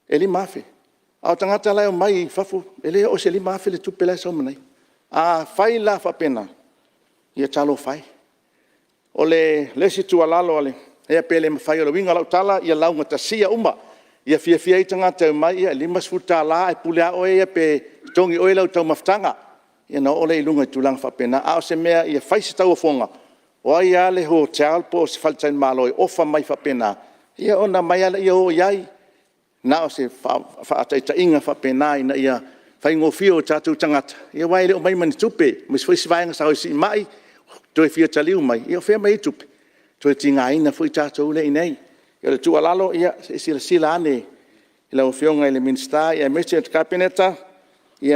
E $5,000. A o tagata la e omai fafo, e le oo i se $5,000 le tupe la e sau ma ia. Afai la e faapena, ia talofa e. O le isi tuualalo, ia pe le mafai… O le uiga o lau tala, ia laugatasia uma, ia fiafia ai tagata e omai, ia e $50 ae pule lava oe ia pe totogi e oe lau taumafataga, ia ona oo lea i luga i tulaga faapena. A o se mea ia fai se tauofoga, o ai lava le hotel po o se faletalimalo e ofa mai faapena, ia ona omai lava lea o i ai. Na o se faataitaiga faapena ina ia faigofie i o tatou tagata, aua e le o omai ma ni tupe, aemaise foi isi vaega sa o e siimai, toe fia taliu mai, ia o fea e aumai ai tupe? Toe tigaina foi tatou lea e i inei. O le tuualalo, ia se i silasila ane i lau Afioga i le Minisita aemaise le Kapeneta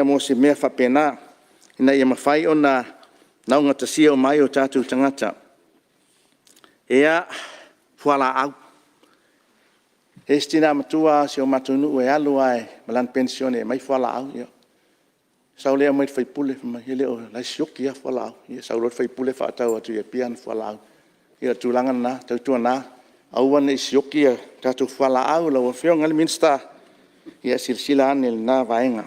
mo se mea faapena, ina ia mafai ona laugatasia uma ai o tatou tagata. Ia, o fualaau. E i ai si tina matua lava o si o matou nuu e alu lava ma lana penisione e aumai fualaau. Ona sau lea aumai i le sui usufono, fai mai o la e sioki lava fualaau. Ia sau loa le sui usufono faatau atu i Apia ana fualaau. Ia o le tulaga lena, tautuana aua ne i sioki a tatou fualaau lau Afioga i le Minisita, ia silasila ane i lena vaega.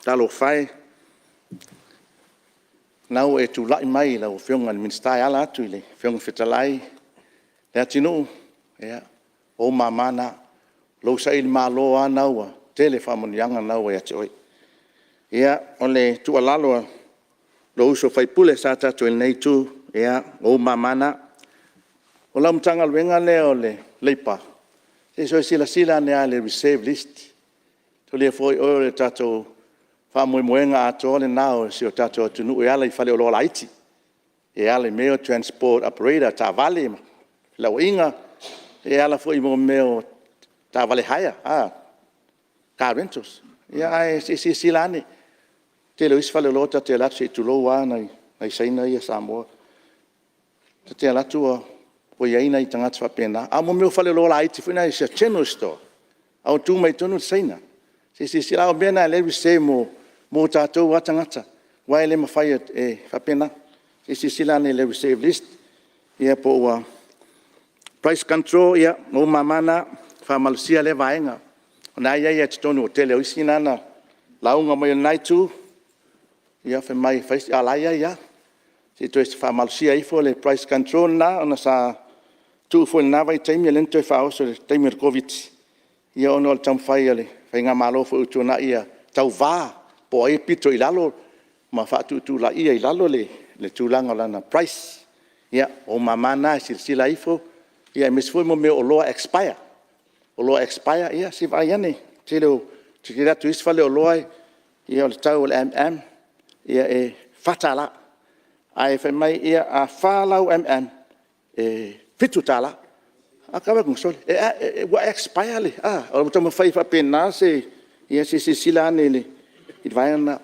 Talofa e, o lena ua e tulai mai lau Afioga i le Minisita e ala atu i le Fofoga Fetalai, Leatinuu, ia, o ou mama na. O lou sailimalo lava lena ua tele faamanuiaga na ua ia te oe. Ia, o le tuualalo a lou uso sui usufono sa tatou i lenei itu, ia, o ou mama na. O lau Matagaluega lea o le Leipa, se i toe silasila ane lava i le reserve list. Mataulia foi oe o le tatou faamoemoega atoa lena o si o tatou atunuu e ala i faleoloa laiti, e ala i mea ia o transport operator, taavale, felauaiga. E ala foi i mea o taavale hire car rentals. Ae se i silasila ane. O le tele o isi faleoloa ta te alu atu se i tulou lava nai Saina ia Samoa, ta te alu atu ua i ai nai tagata faapena. A o mea o faleoloa laiti foi nei it's a general store, ae ua tu mai ai i totonu le Saina. Se i silasila, a o mea na o lea e reserve mo tatou lava tagata, aua e le mafai e faapena. Se i silasila ane i le reserve list ia po ua… Price control, ia o ou mama na, faamalosia lea vaega, o lena e i ai lava i totonu. O le tele o isi na lauga mai o lena itu, ia fai mai e fai si… a o la e i ai lava. Se i toe faamalosia ifo le price control lena ona sa tuu foi i lena vaitaimi a o lea na toe faaoso i le taimi o le Koviti-19 ona o le taumafai o le faigamalo foi ua tuanai ia tauva po o ai e pito i lalo ma faatuutuulaia i lalo le tulaga o lana price. Ia, o ou mama na e silasila ifo, aemaise foi mea o oloa expire. O oloa expire, ia se i vaai ane. Ou te alu atu i isi faleoloa o le tau o le mm e $4, ae fai mai a fa lau mm e $7. Ae ou te vaai atu, sole, ua expire le… O le taumafai e faapena se… Ia se i silasila ane i le vaega lena.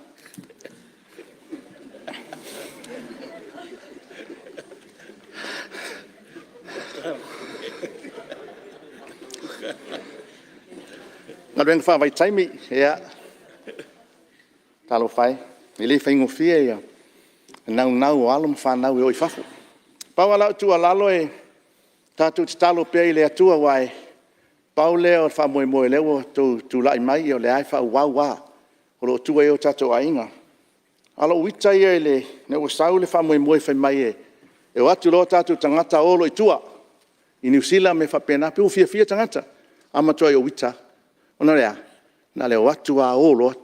O galuega faavaitaimi, ia, talofa e, e le faigofie le naunau o alo ma fanau e o i fafo. Pau lava lau tuualalo, tatou tatalo pea i le Atua, aua e pau lea o le faamoemoe o lea ua outou tulai mai, o lea lava e faaauau lava, o lo o tua i ai o tatou aiga. A o lou ita ia ina ua sau le faamoemoe fai mai e o atu loa o tatou tagata o loa i tua i Niu Sila ma mea faapena, pei ua fiafia tagata. Ae matuai ou ita lava. Ona o le a? Na o le o atu lava o loa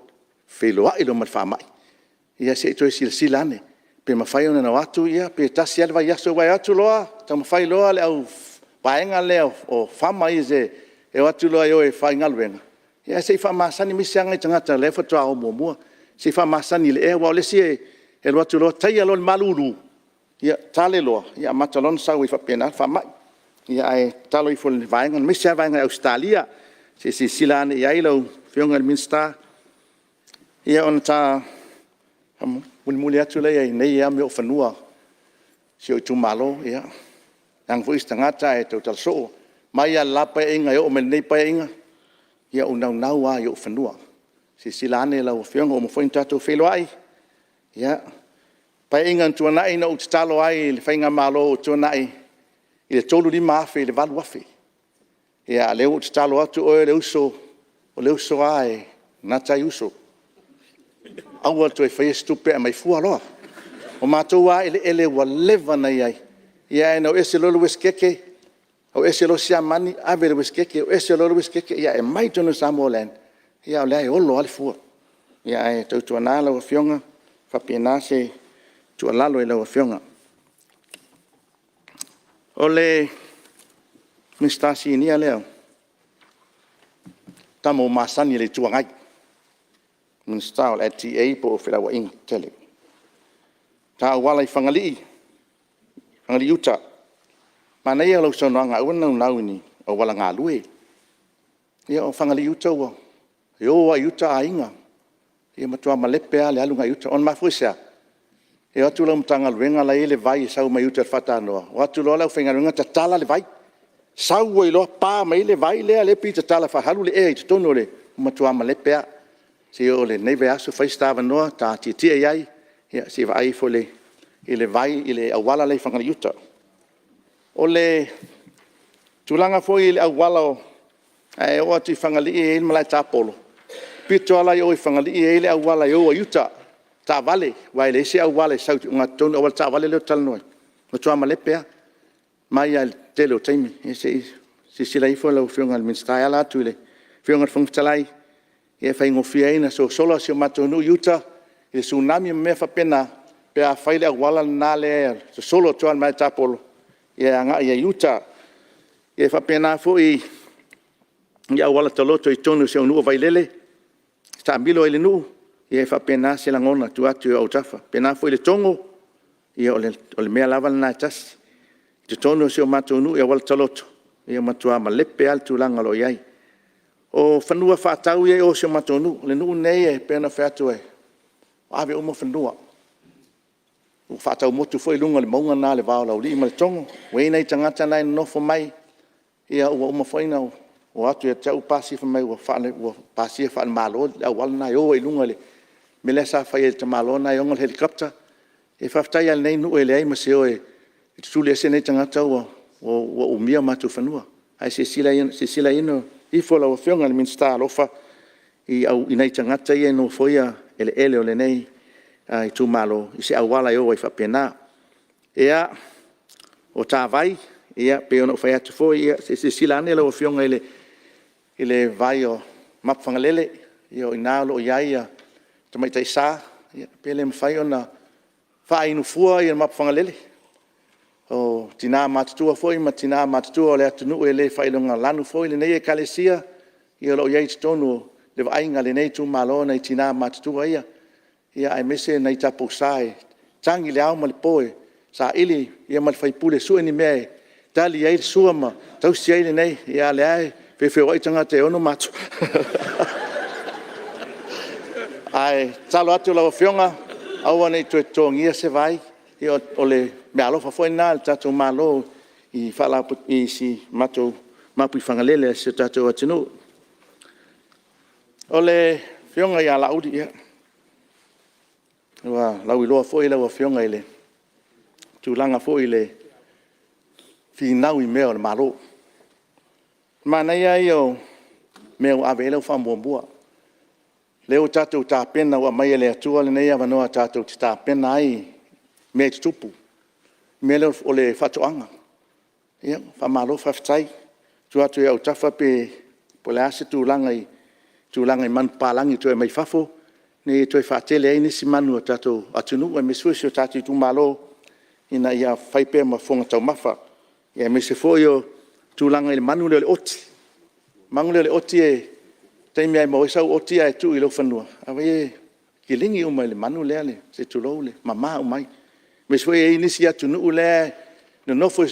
feiloai loa ma le faamai. Ia se i toe silasila ane pe mafai ona o atu pe tasi lava le vaiaso, aua e o atu loa taumafai loa le vaega lea o farmer ia e o atu loa e o e faigaluega, ae se i faamasani aemaise lava nai tagata la e faatoa o muamua, se i faamasani i le ea. Aua o le isi e alu atu loa taia loa i le malulu, ia tale loa, amata loa ona sau ai faapena le faamai. Ae tatalo ifo i le vaega lea, aemaise lava le vaega i Ausetalia, se i silasila ane i ai lau Afioga i le Minisita. Ia ona ta mulimuli atu lea i nei lava mea o fanua o si ou itumalo, ia, leaga foi isi tagata ae tautala soo. Mai lava i le la Paeaiga e oo mai i lenei Paeaiga, ia ou naunau lava i ou fanua. Silasila ane lau Afioga, ua uma foi ona tatou feiloai. Ia, o le Paeaiga ua tuanai na ou tatalo ai i le faigamalo ua tuanai i le $35,000 i le $8,000. A o lea ua ou tatalo atu, o oe o le uso lava e gata ai uso, aua le toe faia se tupe ae aumai fua loa. O matou lava eleele ua leva ona i ai, ae na o ese loa le Uesetete, o ese loa Siamani, ave i le Uesetete, o ese loa le Uesetete, ae aumai i totonu o le Samoa Land, a o lea e olo lava le fua. Ae tautuana lau Afioga, e faapena se tuualalo i lau Afioga. O le Minisita Sinia lea, o le tama ua masani i le Itu Agai, le Minisita o le LTA po o Felauaiga Tetele. Le ta auala i Fagalii uta, manaia lau saunoaga aua le naunau i ni auala galue. Ia o Fagalii uta, e o lava i uta aiga. E matua malepe lava le alu agai uta. E mafua i se a? E o atu lau Matagaluega la e i ai le vai e sau mai uta i le faatanoa, o atu loa le aufaigaluega tatala le vai, sau ai loa pa mai ai le vai lea e pei e tatala e faaalu le ea i totonu, ua matua malepe lava. Se i oo i lenei vaiaso fai se ta avanoa ta tietie i ai se i vaai ifo i le vai i le auala lea i Fagalii uta. O le tulaga foi i le auala, ae oo atu i Fagalii e i ai le malae tapolo, le pito lava la i o i Fagalii e i ai le auala e o ai i uta, taavale, aua e leai se auala e sau i ogatotonu, o le auala taavale lea ou te talanoa ai, e matua malepe lava, mai lava i le tele o taimi. Ia se i silasila ifo lau Afioga i le Minisita e ala atu i le Afioga i le Fofoga Fetalai, e faigofie ai ona sosola si o matou nuu i uta i le tsunami ma mea faapena, pe a fai le auala lena lea e sosolo atu lava i le malae tapolo e agai ai i uta. E faapena foi i auala taloto i totonu o si ou nuu o Vailele, e taamilo ai i le nuu, ia e faapena se lagona e tuu atu i ou autafa. E faapena foi i Letogo, ia o le mea lava lena e tasi. I totonu o si o matou nuu i auala taloto, Ua matua malepe lava le tulaga o lo o i ai. O fanua faatau ia e i o i si o matou nuu. O le nuu lenei e pei ona ou fai atu, ua ave uma fanua. Ua faatau motu foi luga o le mauga lena i le va o Laulii ma Letogo. Ua i ai nai tagata na e nonofo mai, ua uma foi ona o atu ia te au pasi fai mai ua pasia faale-Malo le auala lena e o ai i luga i le mea la sa fai ai e le tamaloa lena e ona le helicopter. Ia faafetai lava i lenei nuu e leai ma se o e tutuliese nei tagata ua umia o matou fanua. Ae silasila ifo lau Afioga i le Minisita alofa i nai tagata ia e nofoia eleele o lenei itumalo i se auala e o ai faapena. Ia, o matavai, e pei ona ou fai atu foi, se i silasila ane lau Afioga i le vai o Mapuifagalele, o i ina o lo o i ai le Tamaitai Sa, pe le mafai ona faainu fua Mapuifagalele. O tina matutua foi ma tama matutua o le atunuu e le faailogalanu foi lenei Ekalesia, o lo o i ai i totonu o le vaaiga a lenei itumalo nai tina matutua ia, aemaise nai taupousa e tagi i le ao ma le po e saili ma le faipule e sue ni mea e tali ai le sua ma tausi ai lenei… a o lea lava e feofeoai tagata e ono matou. Ae tatalo atu i lau Afioga, aua ne i toe totogia se vai, o le meaalofa foi lena a le tatou Malo i Mapuifagalele a si o tatou atunuu. O le Afioga ia Laauli, ia, ua lauiloa foi lau Afioga i le tulaga foi i le finau i mea o le Malo. O le manaia ia o mea ua ave i ai lau faamuamua. O lea ua tatou tapena ua aumai e le Atua lenei avanoa tatou te tapena ai i mea e tutupu. O le mea lea o le faatoaga. Faamalo faafetai. Tuu atu i ou autafa po o le a se tulaga i tulaga i manupapalagi e toe aumai fafo ina ia toe faatele ai nisi manu a le tatou atunuu aemaise foi o si o tatou itumalo ina ia fai pea ma fofoga taumafa, aemaise foi o le tulaga i le manu lea o le oti. O le manu lea o le oti o le taimi lava e maua ai sau oti ae tuu i lou fanua, e kiligi uma e le manu lea, se i tulou, e mama uma ai. Aemaise foi e i ai nisi atunuu la e nonofo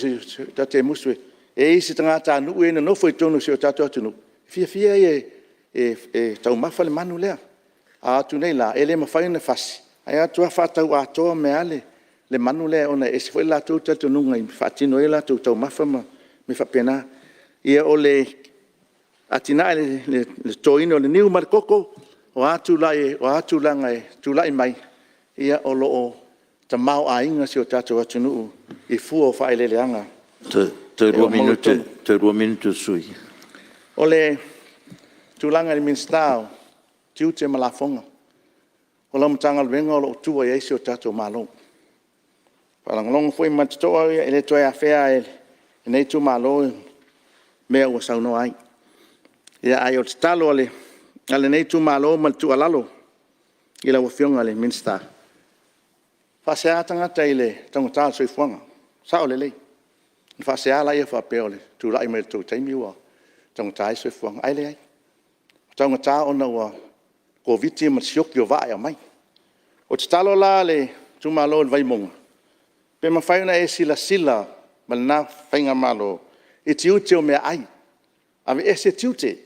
ta te musu e… e i ai isi tagatanuu ia e nonofo i totonu o si o tatou atunuu, e fiafia ia e taumafa le manu lea. A o atu nei la, e le mafai ona fasi, ae o atu lava faatau atoa mai lava le manu lea ona e ese foi le latou talitonuga e faatino ai a latou taumafa ma mea faapena. Ia, o le atinae i le totoina o le niu ma le koko, o a tulaga e tulai mai, o lo o tamaoaiga si o tatou atunuu i fua o faaeleeleaga. Toe 2 minute o le sui usufono. O le tulaga i le Minisita o Tiute ma Lafoga, o lau Matagaluega o lo o tua i ai si o tatou Malo. E faalogologo foi ma le totoa, e le toe afea lava e lenei itumalo mea ua saunoa ai. Ae o le tatalo a lenei itumalo ma le tuualalo i lau Afioga i le Minisita, e faasea tagata i le taugata o le soifuaga, e sao lelei. Ona faasea lea faapea o le tulai mai o le tou taimi ua taugata ai le soifuaga, ae leai. Ua taugata ona ua Koviti-19 ma le sioki o vaa e aumai. O le tatalo la a le itumalo o le Vaimauga, pe mafai ona e silasila ma lena faigamalo i tiute o meaai, aveese tiute,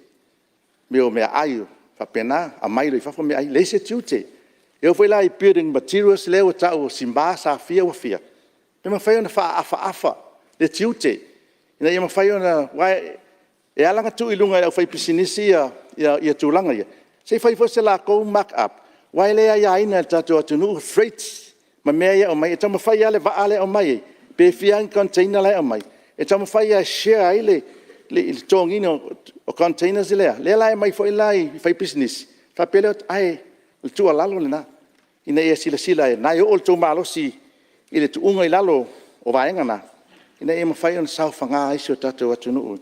mea o meaai faapena, aumai loa i fafo meaai, leai se tiute. E oo foi la i building materials lea ua tau o sima, safia ua fia, pe mafai ona faaafaafa le tiute ina ia mafai ona… aua e ala ona tuu i luga e le aufaipisinisi tulaga ia, se i fai foi se latou mark up, aua e le aiaina e le tatou atunuu freights ma mea ia e aumai. E taumafai lava le vaa lea e aumai ai, pe fia lava ni container la e aumai, e taumafai lava e share ai le totogiina o containers lea, lea la e aumai foi la i faipisinisi, faapea lea, ae o le tuualalo lena, ina ia silasila o lena e oo lo outou malosi i le tuuga i lalo o vaega na, ina ia mafai ona saofaga ai si o tatou atunuu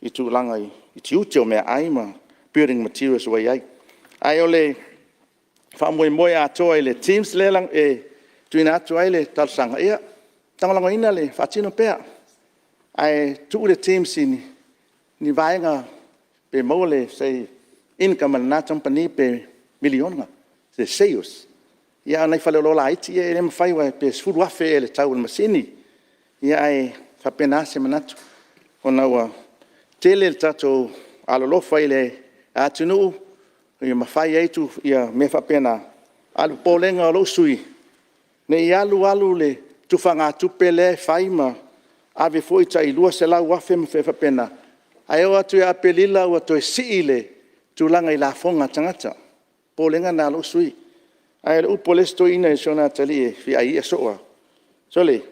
i tulaga i tiute o meaai ma building materials ua i ai. Ae o le faamoemoe atoa i le TIMS lea e tuuina atu ai le talosaga, ia e lagolagoina le faatino pea, ae tuu le TIMS i ni vaega pe maua se income a lena kamupani pe $1miliona se sales. A o nai faleoloa laiti e le mafai aua pe $10,000 ea i le tau o le masini. Ae faapena se manatu. ona ua tele le tatou alolofa i le atunuu ma fai ai mea faapena. A o le popolega o lou sui usufono, ne i alu alu le tufagatupe lea e fai ma ave foi tai $200,000 ma mea faapena, ae oo atu ia Aperila ua toe sii le tulaga i lafoga a tagata. O le popolega lena o lou sui usufono. Ae o le upu a le isi toeaina i si ona atalii e fia ai ia soo lava, sole,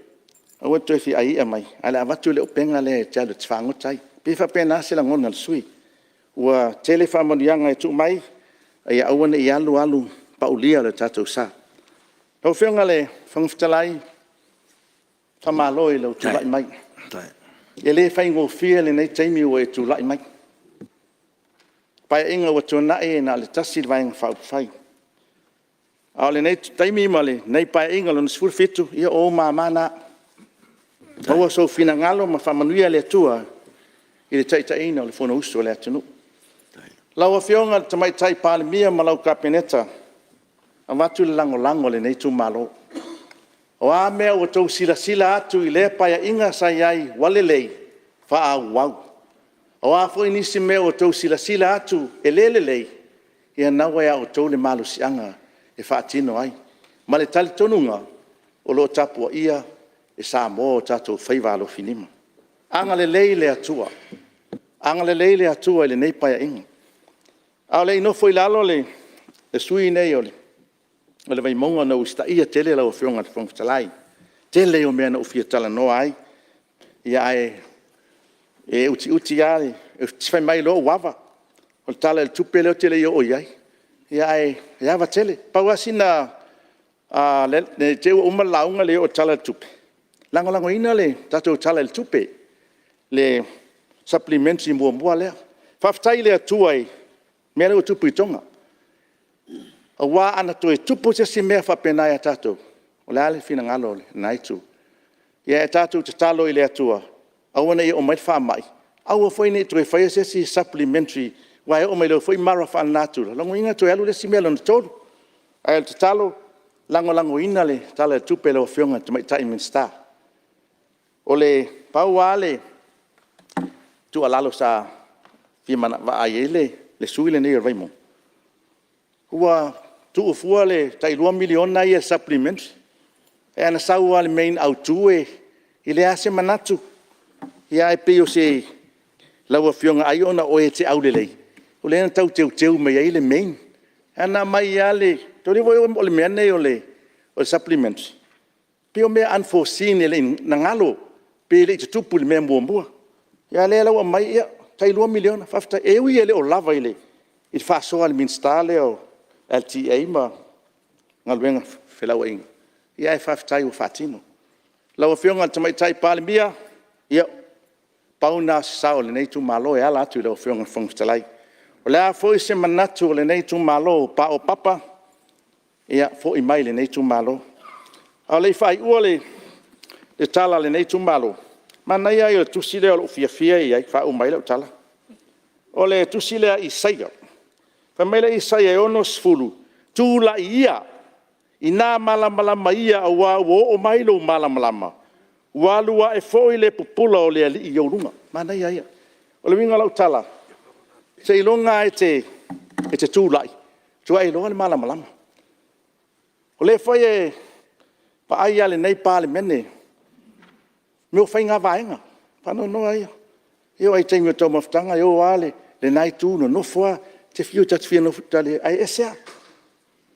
aua e te toe fia ai ia mai, ae o le a avatu le upega lea e te alu e te fagota ai. E pei e faapena se lagona o le sui usufono. Ua tele faamanuiaga e tuu mai, ae ia aua ne i alu alu paulia lo tatou sa. Lau Afioga i le Fofoga Fetalai, faamalo i lou tulai mai. E le faigofie lenei taimi ua e tulai mai. O le Paeaiga ua tuanai na o le tasi le Vaega Faaupufai, a o lenei taimi ma lenei Paeaiga Lona XVII, ia o ou mama na. Maua sou finagalo ma faamanuia le Atua i le taitaiga o le Fonousu a le atunuu. Lau Afioga i le Tamaitai Palemia ma lau Kapeneta, e avatu le lagolago a lenei itumalo. O a mea ua outou silasila atu i lea Paeaiga sa i ai ua lelei, faaauau. O a foi nisi mea ua outou silasila atu e le lelei, ia lena ua ia outou le malosiaga e faatino ai, ma le talitonuga o lo o tapuaia e Samoa o tatou faiva alofilima. Agalelei le Atua, agalelei le Atua i lenei Paeaiga. A o le i nofo i lalo le sui usufono lenei o le Vaimauga ona ua usitaia tele lau Afioga i le Fofoga Fetalai, o le tele ia o mea na ou fia talanoa ai, ae utiuti lava le… e te fai mai loa ou ava. O le Tala o le Tupe lea ou te le i oo i ai, ae ava tele. Pau lava sina… ne i te i ua uma le lauga e le i oo i le Tala o le Tupe, e lagolagoina le tatou Tala o le Tupe, le Supplementary muamua lea. Faafetai i le Atua i le mea lea ua tupu i Toga, aua ana toe tupu se isi mea faapena ia tatou, o le a le finagalo o lena Itu? Ia tatou tatalo i le Atua, aua ne i oo mai le faamai, aua foi ne i toe faia se isi Supplementary, aua e oo mai foi mala faalenatura, lona uiga e toe alu le isi mea lona tolu. Ae o le tatalo, lagolagoina le Tala o le Tupe a lau Afioga i le Tamaitai Minisita. E pau lava le tuualalo sa fia vaai i ai le sui usufono lenei o le Vaimauga, ua tuu fua le tai $2 miliona ia i le Supplementary, ae ana sau lava i le main autu e leai lava se manatu. Ae pei o lau Afioga ai ona o oe e te aulelei, o lea na tau teuteu mai ai le main. Ae ana aumai lava le… o le mea lenei o le Supplementary, pei o mea unforeseen na galo pe le i tutupu i le mea muamua. A o lea la ua aumai, ia, tai $2 miliona, faafetai. E ui e le o lava i le faasoa a le Minisita lea o le LTA ma Felauaiga, ae faafetai ua faatino. Lau Afioga i le Tamaitai Palemia, ia, pau lena o se sao o lenei itumalo e ala atu i lau Afioga i le Fofoga Fetalai. O le a foi se manatu o lenei itumalo ua paopapa, ia foi mai i lenei itumalo. A o le i faaiua le tala a lenei itumalo, manaia ia o le tusi lea o lou fiafia ia i ai e faauma ai lau tala. O le tusi lea a Isaia, fai mai le Isaia e 60, “Tulai ia, ina malamalama ia aua ua oo mai lou malamalama, ua alu ae foi le pupula o le Alii i ou luga.” Manaia ia. O le uiga o lau tala, seiloga lava e te tulai faatoa e iloa le malamalama. O lea foi e vaai lava e lenei Palemene mea o faiga vaega. O le faanoanoa ia. E oo lava i taimi o taumafataga e o lava lena itu nonofo lava, ta te fiu ta te ae ese lava.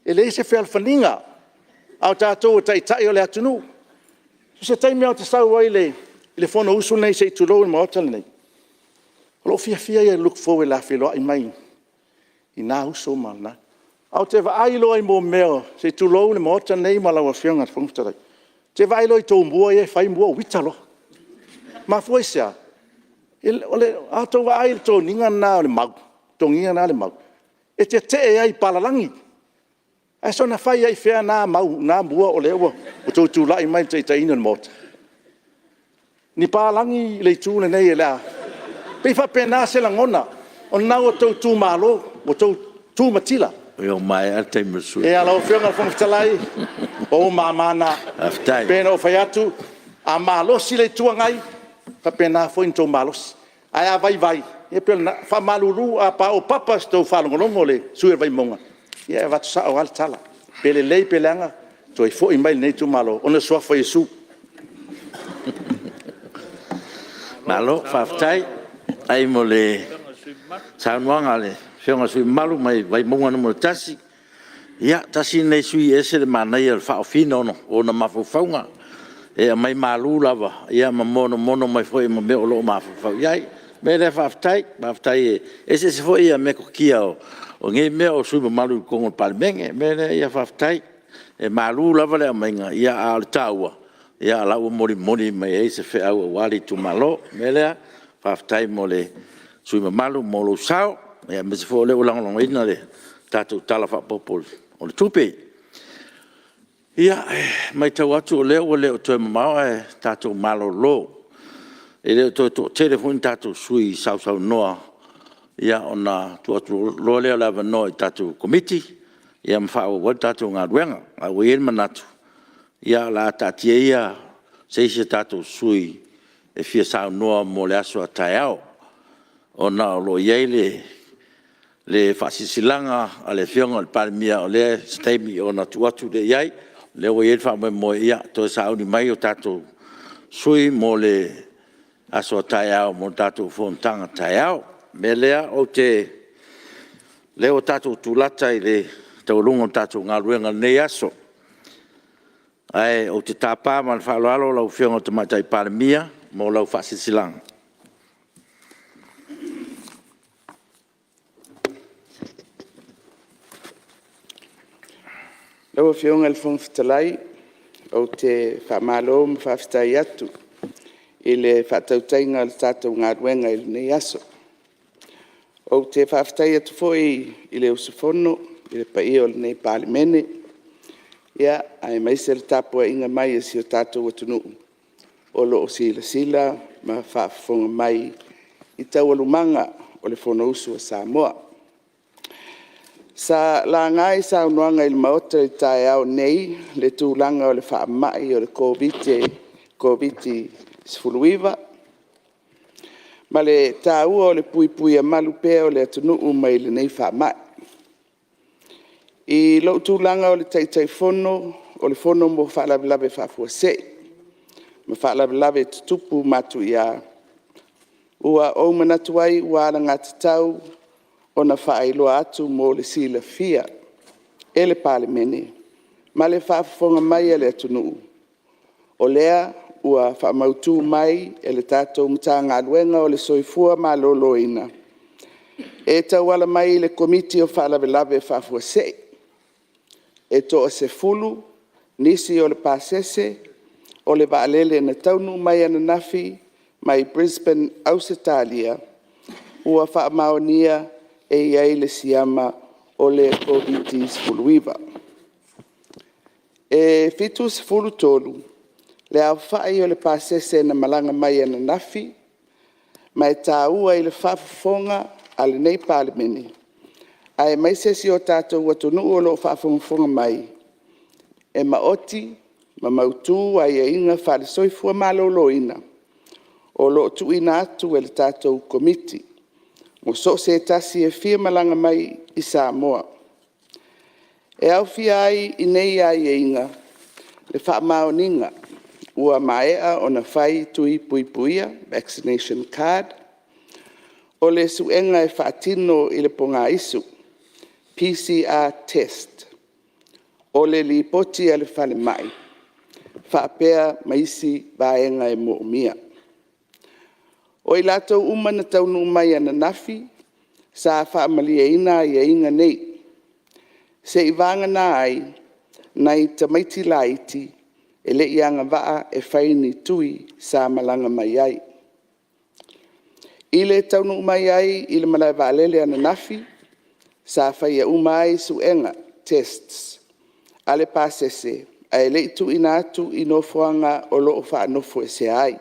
E leai se fealofaniga, a o tatou o taitai o le atunuu. O se taimi lava ou te sau ai i le Fonousu lenei se i tulou le Maota lenei, o lou fiafia ia e look forward o le a feiloai mai i na uso ma na... Ae ou te vaai loa i mea o… se i tulou le Maota lenei ma lau Afioga i le Fofoga Fetalai, ou te vaai loa i tou mua ia e fai mua ou ita loa. E mafua i se a? A outou vaai i le toniga lena a Lemau, e tetee ai i papalagi. Ae soona fai lava i fea na mua o lea ua outou tulai mai i le taitaiga o le Maota? Ni papalagi le itu lenei o le a... E pei e faapena se lagona, o lena ua outou tu malo, ua outou tu matila. Ia ua maea le taimi o le sui usufono. Ia lau Afioga i le Fofoga Fetalai, o ou mama na. Faafetai. E pei ona ou fai atu, a malosi le Itu Agai, faapena foi ona outou malosi. Ae a vaivai, ia pei o lena. E faamalulu a paopapa sa outou faalogologo i le sui usufono o le Vaimauga, ia e avatu sao lava le tala, pe lelei pe leaga, toe foi mai i lenei itumalo ona o le suafa o Iesu. Malo faafetai. Faafetai mo le saunoaga a le Afioga i le sui usufono mamalu mai Vaimauga 1. Ia, tasi lenei sui usufono e ese le manaia o le faaofiina o ona mafaufauga. E aumai malu lava ma monomono mai foi ma mea o lo o mafaufau i ai. O le mea lea faafetai, faafetai e eseese foi metotia o nei mea o sui usufono mamalu i totonu o le Palemene. O le mea lea, ia faafetai. E malu lava le aumaiga, a o le taua, o la e ua molimoli mai ai se feau aua le itumalo. O le mea lea, faafetai mo le sui usufono mamalu mo lou sao, aemaise foi o lea ua lagolagoina le tatou Tala Faaopoopo o le Tupe. Ia, e matau atu o lea ua le o toe mamao ae tatou malolo. E le o toe toatele foi ni tatou sui usufono e sausaunoa, ona tuu atu loa lea o le avanoa i le tatou Komiti ma faaauau ai le tatou galuega. Ae ua i ai le manatu, ia o le a taatia ia se isi a tatou sui usufono e fia saunoa mo le aso a taeao, ona o lo o i ai le faasilasilaga a le Afioga i le Palemia, o se taimi ona tuu atu lea i ai. O lea ua i ai le faamoemoe, ia toe sauni mai o tatou sui usufono mo le aso a taeao mo le tatou fonotaga taeao. O le mea lea, o lea ua tatou tulata i le taualuga o le tatou galuega i lenei aso. Ae ou te tapa ma le faaaloalo lau Afioga i le Tamaitai Palemia mo lau faasilasilaga. Lau Afioga i le Fofoga Fetalai, ou te faamalo ma faafetai atu i le faatautaiga o le tatou galuega i lenei aso. Ou te faafetai atu foi i le usufono i le paia o lenei Palemene, aemaise le tapuaiga mai a si o tatou atunuu o lo o silasila ma faafofoga mai i taualumaga o le Fonousu a Samoa. Sa laga i saunoaga i le Maota i le taeao nei le tulaga o le faamai o le Koviti-19 ma le taua o le puipuia malu pea o le atunuu mai lenei faamai. I lou tulaga o le Taitaifono o le Fono mo Faalavelave Faafuasei ma Faalavelave Tutupu Matuia, ua ou manatu ai ua alagatatau ona faailoa atu mo le silafia e le Palemene ma le faafofoga mai a le atunuu, o lea ua faamautu mai e le tatou Matagaluega o le Soifua Maloloina, e tauala mai i le Komiti o Faalavelave Faafuasei, e toa-10 nisi o le pasese o le vaalele na taunuu mai ananafi mai Brisbane, Ausetalia, ua faamaonia e i ai le siama o le Koviti-19. E 73 le aofai o le pasese na malaga mai ananafi, ma e taua i le faafofoga a lenei Palemene, aemaise si o tatou atunuu o lo o faafogafoga mai, e maoti ma mautu aiaiga faale-Soifua Maloloina o lo o tuuina atu e le tatou Komiti mo so o se tasi e fia malaga mai i Samoa. E aofia ai i nei aiaiga le faamaoniga ua maea ona fai tui puipuia, vaccination card, o le suega e faatino i le pogaisu, PCR test, o le lipoti a le falemai faapea ma isi vaega e manaomia. O i latou uma na taunuu mai ananafi sa faamalieina aiaiga nei, seiavagana ai nai tamaiti laiti e le i agavaa e fai ni tui sa malaga mai ai. I le taunuu mai ai i le malaevaalele ananafi, sa faia uma ai suega, tests a le pasese ae le i tuuina atu i nofoaga o lo o faanofoesea ai.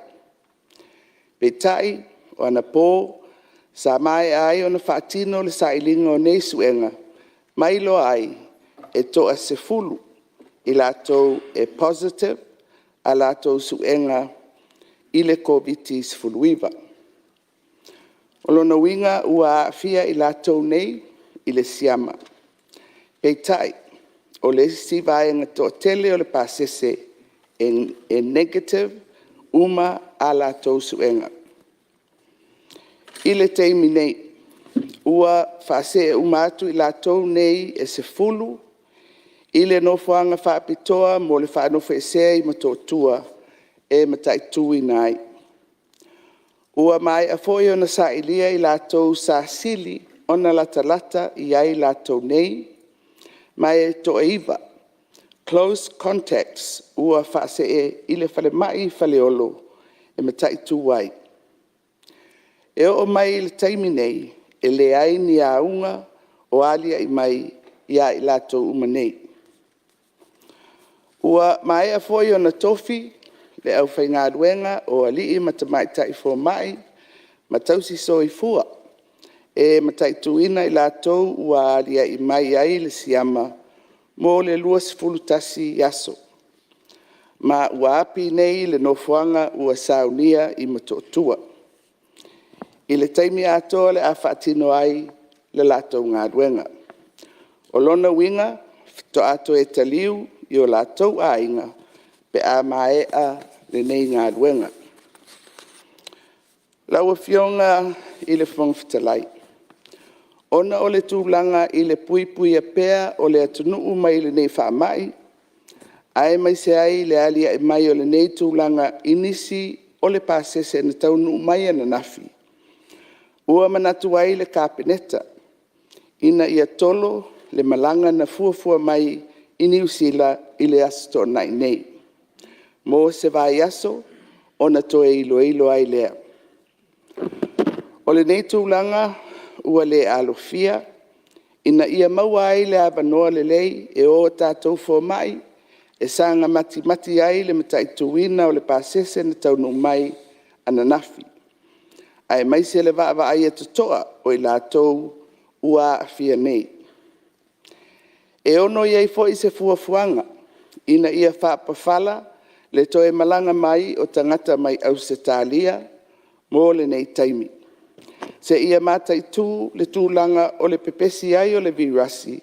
Peitai o anapo sa maea ai ona faatino le sailiga o nei suega ma iloa ai, e toa-10 i latou e positive a latou suega i le Koviti-19. O lona uiga ua aafia i latou nei i le siama. Peitai, o le isi vaega toatele o le pasese e negative uma a latou suega. I le taimi nei, ua faasee uma atu i latou nei e 10 i le nofoaga faapitoa mo le faanofoesea i Motootua e mataituina ai. Ua maea foi ona sailia i latou sa sili ona latalata i ai latou nei, ma e toa-9 close contacts ua faasee i le falemai i Faleolo e mataitu ai. E oo mai i le taimi nei, e leai ni auga o aliae mai ia i latou uma nei. Ua maea foi ona tofi le aufaigaluega o alii ma tamaitai fomai ma tausisoifua e mataituina i latou ua aliae mai ai le siama mo le 21 aso, ma ua api nei i le nofoaga ua saunia i Motootua, i le taimi atoa o le a faatino ai le latou galuega. O lona uiga, faatoa toe taliu i o latou aiga pe a maea lenei galuega. Lau Afioga i le Fofoga Fetalai, ona o le tulaga i le puipuia pea o le atunuu mai lenei faamai, aemaise ai le aliae mai o lenei tulaga i nisi o le pasese na taunuu mai ananafi, ua manatu ai le Kapeneta, ina ia tolo le malaga na fuafua mai i Niu Sila i le Aso Toonai nei, mo se vaiaso ona toe iloilo ai lea. O lenei tulaga ua le alofia ina ia maua ai le avanoa lelei e o tatou fomai e saga matimati ai le mataituina o le pasese na taunuu mai ananafi, aemaise le vaavaaia totoa o i latou ua aafia nei. E ono i ai foi se fuafuaga ina ia faapafala le toe malaga mai o tagata mai Ausetalia mo lenei taimi, seia mataitu le tulaga o le pepesi ai o le vairasi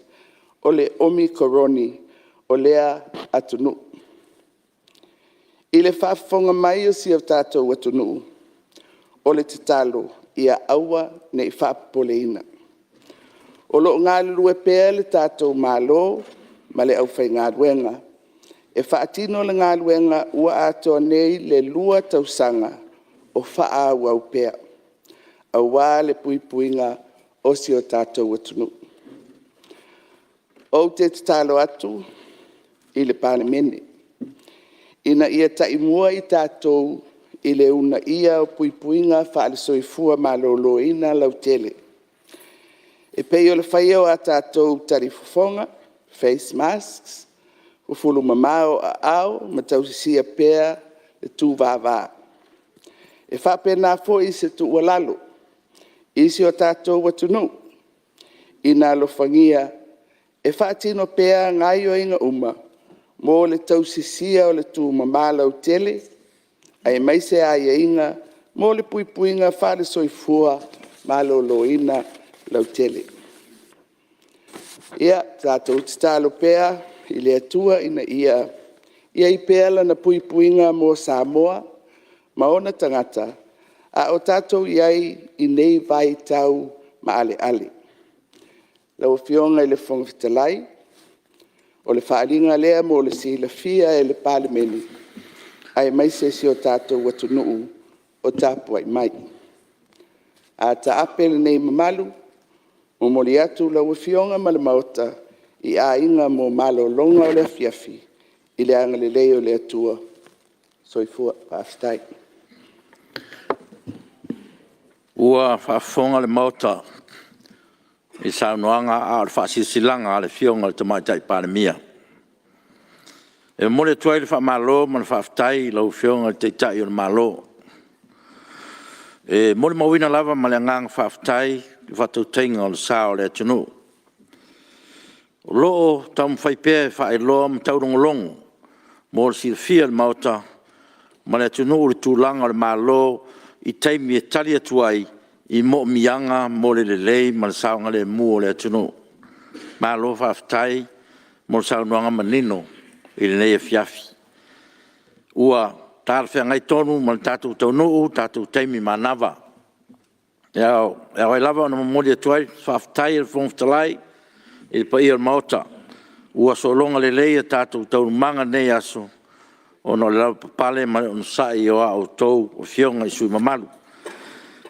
o le omikoroni o lea atunuu. I le faafofoga mai a si o tatou atunuu, o le tatalo ia aua ne i faapopoleina. O lo o galulue pea le tatou Malo ma le aufaigaluega e faatino le galuega ua atoa nei le 2 tausaga o faaauau pea, aua le puipuiga o si o tatou atunuu. Ou te tatalo atu i le Palemene, ina ia taimua i tatou i le uunaia o puipuiga faale-soifua maloloina lautele, e pei o le faia o a tatou talifofoga, face masks, fufulu mama ou aao ma tausisia pea le tuvava. E faapena foi se tuualalo i si o tatou atunuu, ina alofagia e faatino pea gaoioiga uma mo le tausisia o le tumama lautele, aemaise aiaiga mo le puipuiga faale-soifua maloloina lautele. Ia tatou tatalo pea i le Atua ina ia i ai pea Lana puipuiga mo Samoa ma ona tagata a o tatou i ai i nei vaitau maaleale. Lau Afioga i le Fofoga Fetalai, o le faaaliga lea mo le silafia e le Palemene aemaise si o tatou atunuu o tapuai mai. A taape lenei mamalu, momoli atu lau Afioga ma le Maota i aiga mo malologa o le afiafi i le agalelei o le Atua. Soifua. Faafetai. Ua faafofoga le Maota i saunoaga a o le faasilasilaga a le Afioga i le Tamaitai Palemia. E momoli atu ai le faamalo ma le faafetai i lau Afioga i le Taitai o le Malo. E molimauina lava ma le agaga faafetai le faatautaiga o le sa o le atunuu. O lo o taumafai pea e faailoa ma taulogologo mo le silafia e le Maota, ma le atunuu i le tulaga o le Malo i taimi e tali atu ai i moomiaga mo le lelei ma le saogalemu o le atunuu. Malo faafetai mo le saunoaga manino i lenei afiafi. Ua talafeagai tonu ma le tatou taunuu i le tatou taimi manava. E ao ai lava ona momoli atu ai le faafetai a le Fofoga Fetalai i le paia o le Maota, ua sologa lelei a tatou taualumaga i lenei aso ona o le lavapapale ma le onosai o a outou Afioga i sui usufono mamalu.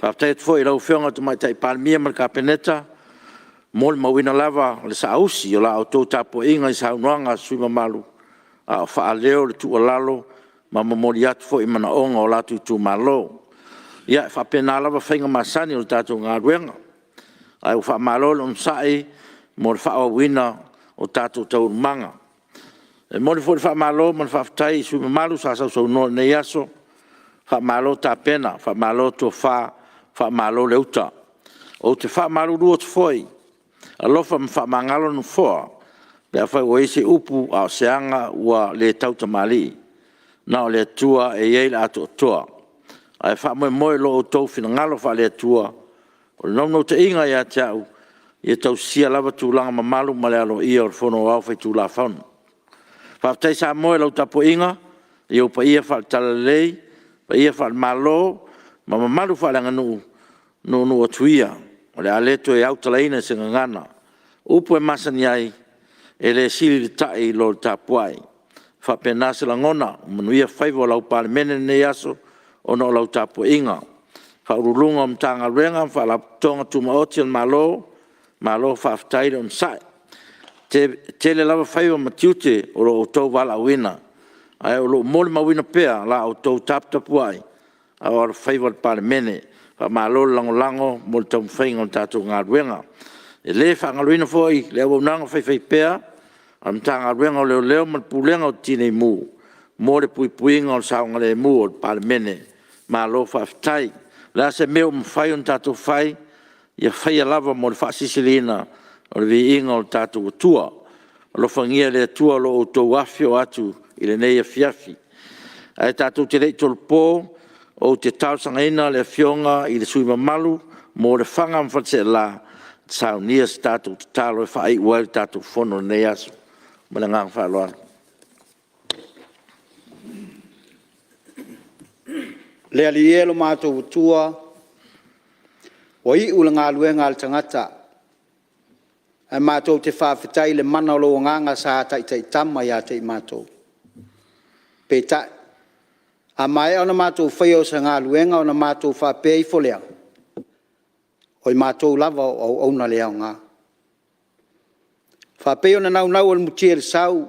Faafetai atu foi i lau Afioga i le Tamaitai Palemia ma le Kapeneta, molimauina lava le saausi o la outou tapuaiga i saunoaga a sui usufono mamalu a o faaleo le tuualalo ma momoli atu foi manaoga o latou itumalo. Ia, e faapena lava faiga masani o le tatou galuega, ae ua faamalo le onosai mo le faaauauina o tatou taualumaga. E momoli foi le faamalo ma le faafetai i sui usufono mamalu sa sausaunoa i lenei aso, faamalo tapena, faamalo tofa, faamalo le uta. Ou te faamalulu atu foi, alofa ma faamagalo le Nofoa pe afai ua i ai se upu a o se aga ua le tautamalii. Na o le Atua e i ai le atoatoa, ae faamoemoe i lo outou finagalo faale-Atua. O le naunautaiga ia te au, ia tausisia lava tulaga mamalu ma le aloaia o le Fono Aoao Faitulafono. Faafetai Samoa i lau tapuaiga i ou paia faale-Talalelei, paia faale-Malo ma mamalu faaleaganuu, nuunuu atu ia, o le a le toe autalaina i se gagana. O upu e masani ai, e le sili le tai i lo le tapuai. E faapena se lagona, ua manuia faiva o lau Palemene i lenei aso ona o lau tapuaiga. Ofisa Sili o Pulega o Matagaluega ma Faalapotopotoga Tumaoti a le Malo, malo faafetai le onosai. E tele lava faiva ma tiute o lo outou valaauina, ae o lo o molimauina pea la outou taputapuai a o alofaiva le Palemene. Faamalo le lagolago mo le taumafaiga o le tatou galuega. E le faagaloina foi le auaunaga faifaipea a le Matagaluega o Leoleo ma le Pulega o le Tinei Mu mo le puipuiga o le saogalemu o le Palemene. Malo faafetai. O le a se mea ua mafai ona tatou fai, ia faia lava mo le faasilisiliina o le viiga o lo tatou Atua. Alofagia e le Atua lo outou afifio atu i lenei afiafi. Ae tatou te le i tolopo, ou te talosagaina le Afioga i le sui usufono mamalu mo Lefaga ma Faleaseela e saunia se tatou tatalo e faaiu ai le tatou Fono i lenei aso. Ma le agaga faaaloalo. Le Alii e lo matou Atua, ua iu le galuega a le tagata, ae matou te faafetai i le mana o lou Agaga sa taitaitama ia te i matou. Peitai, a maea ona matou faia o se galuega ona matou faapea ifo lea, o i matou lava o auauna le aoga. E faapei ona naunau o le mutia i le sau,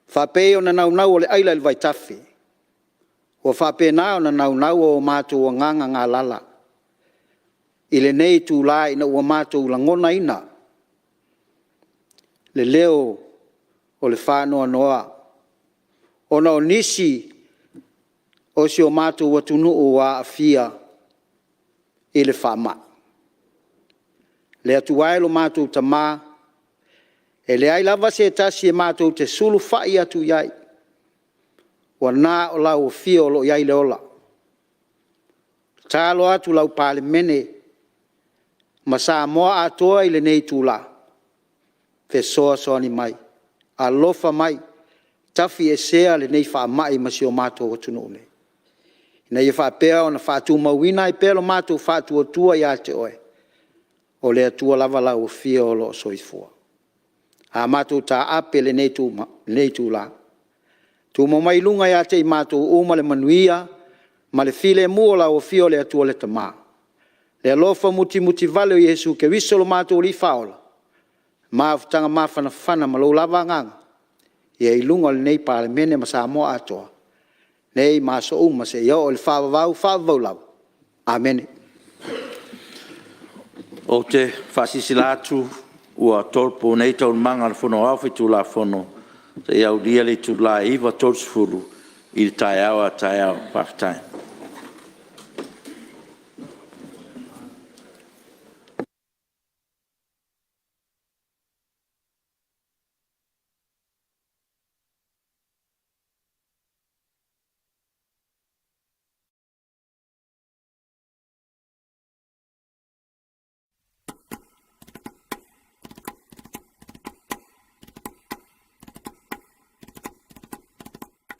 faapei ona naunau o le aila i le vaitafe, ua faapena ona naunau o matou agaga galala i lenei itula ina ua matou lagonaina le leo o le faanoanoa ona o nisi o si o matou atunuu ua aafia i le faamai. Le Atua e lo matou Tama, e leai lava se tasi e matou te sulufai atu i ai, ua na o lau Afio o lo o i ai le ola. E tatalo atu lau Palemene ma Samoa atoa i lenei itula, fesoasoani mai, alofa mai, tafiesea lenei faamai ma si o matou atunuu nei, ina ia faapea ona faatumauina ai pea lo matou faatuatua ia te Oe, o le Atua lava lau Afio o lo o soifua. A matou taape i lenei itula, tumau mai i luga ia te i matou uma le manuia ma le filemu o lau Afio le Atua le Tama, le alofa mutimutivale o Iesu Keriso lo matou Alii Faaola, mafutaga mafanafana ma lou lava Agaga ia i luga o lenei Palemene ma Samoa atoa, nei ma aso uma seia oo i le faavavau faavavau lava. Amene. Ou te faasilasila atu ua tolopo nei Taualumaga a le Fono Aoao Faitulafono seia aulia le itula e 9:30 i le taeao a taeao. Faafetai.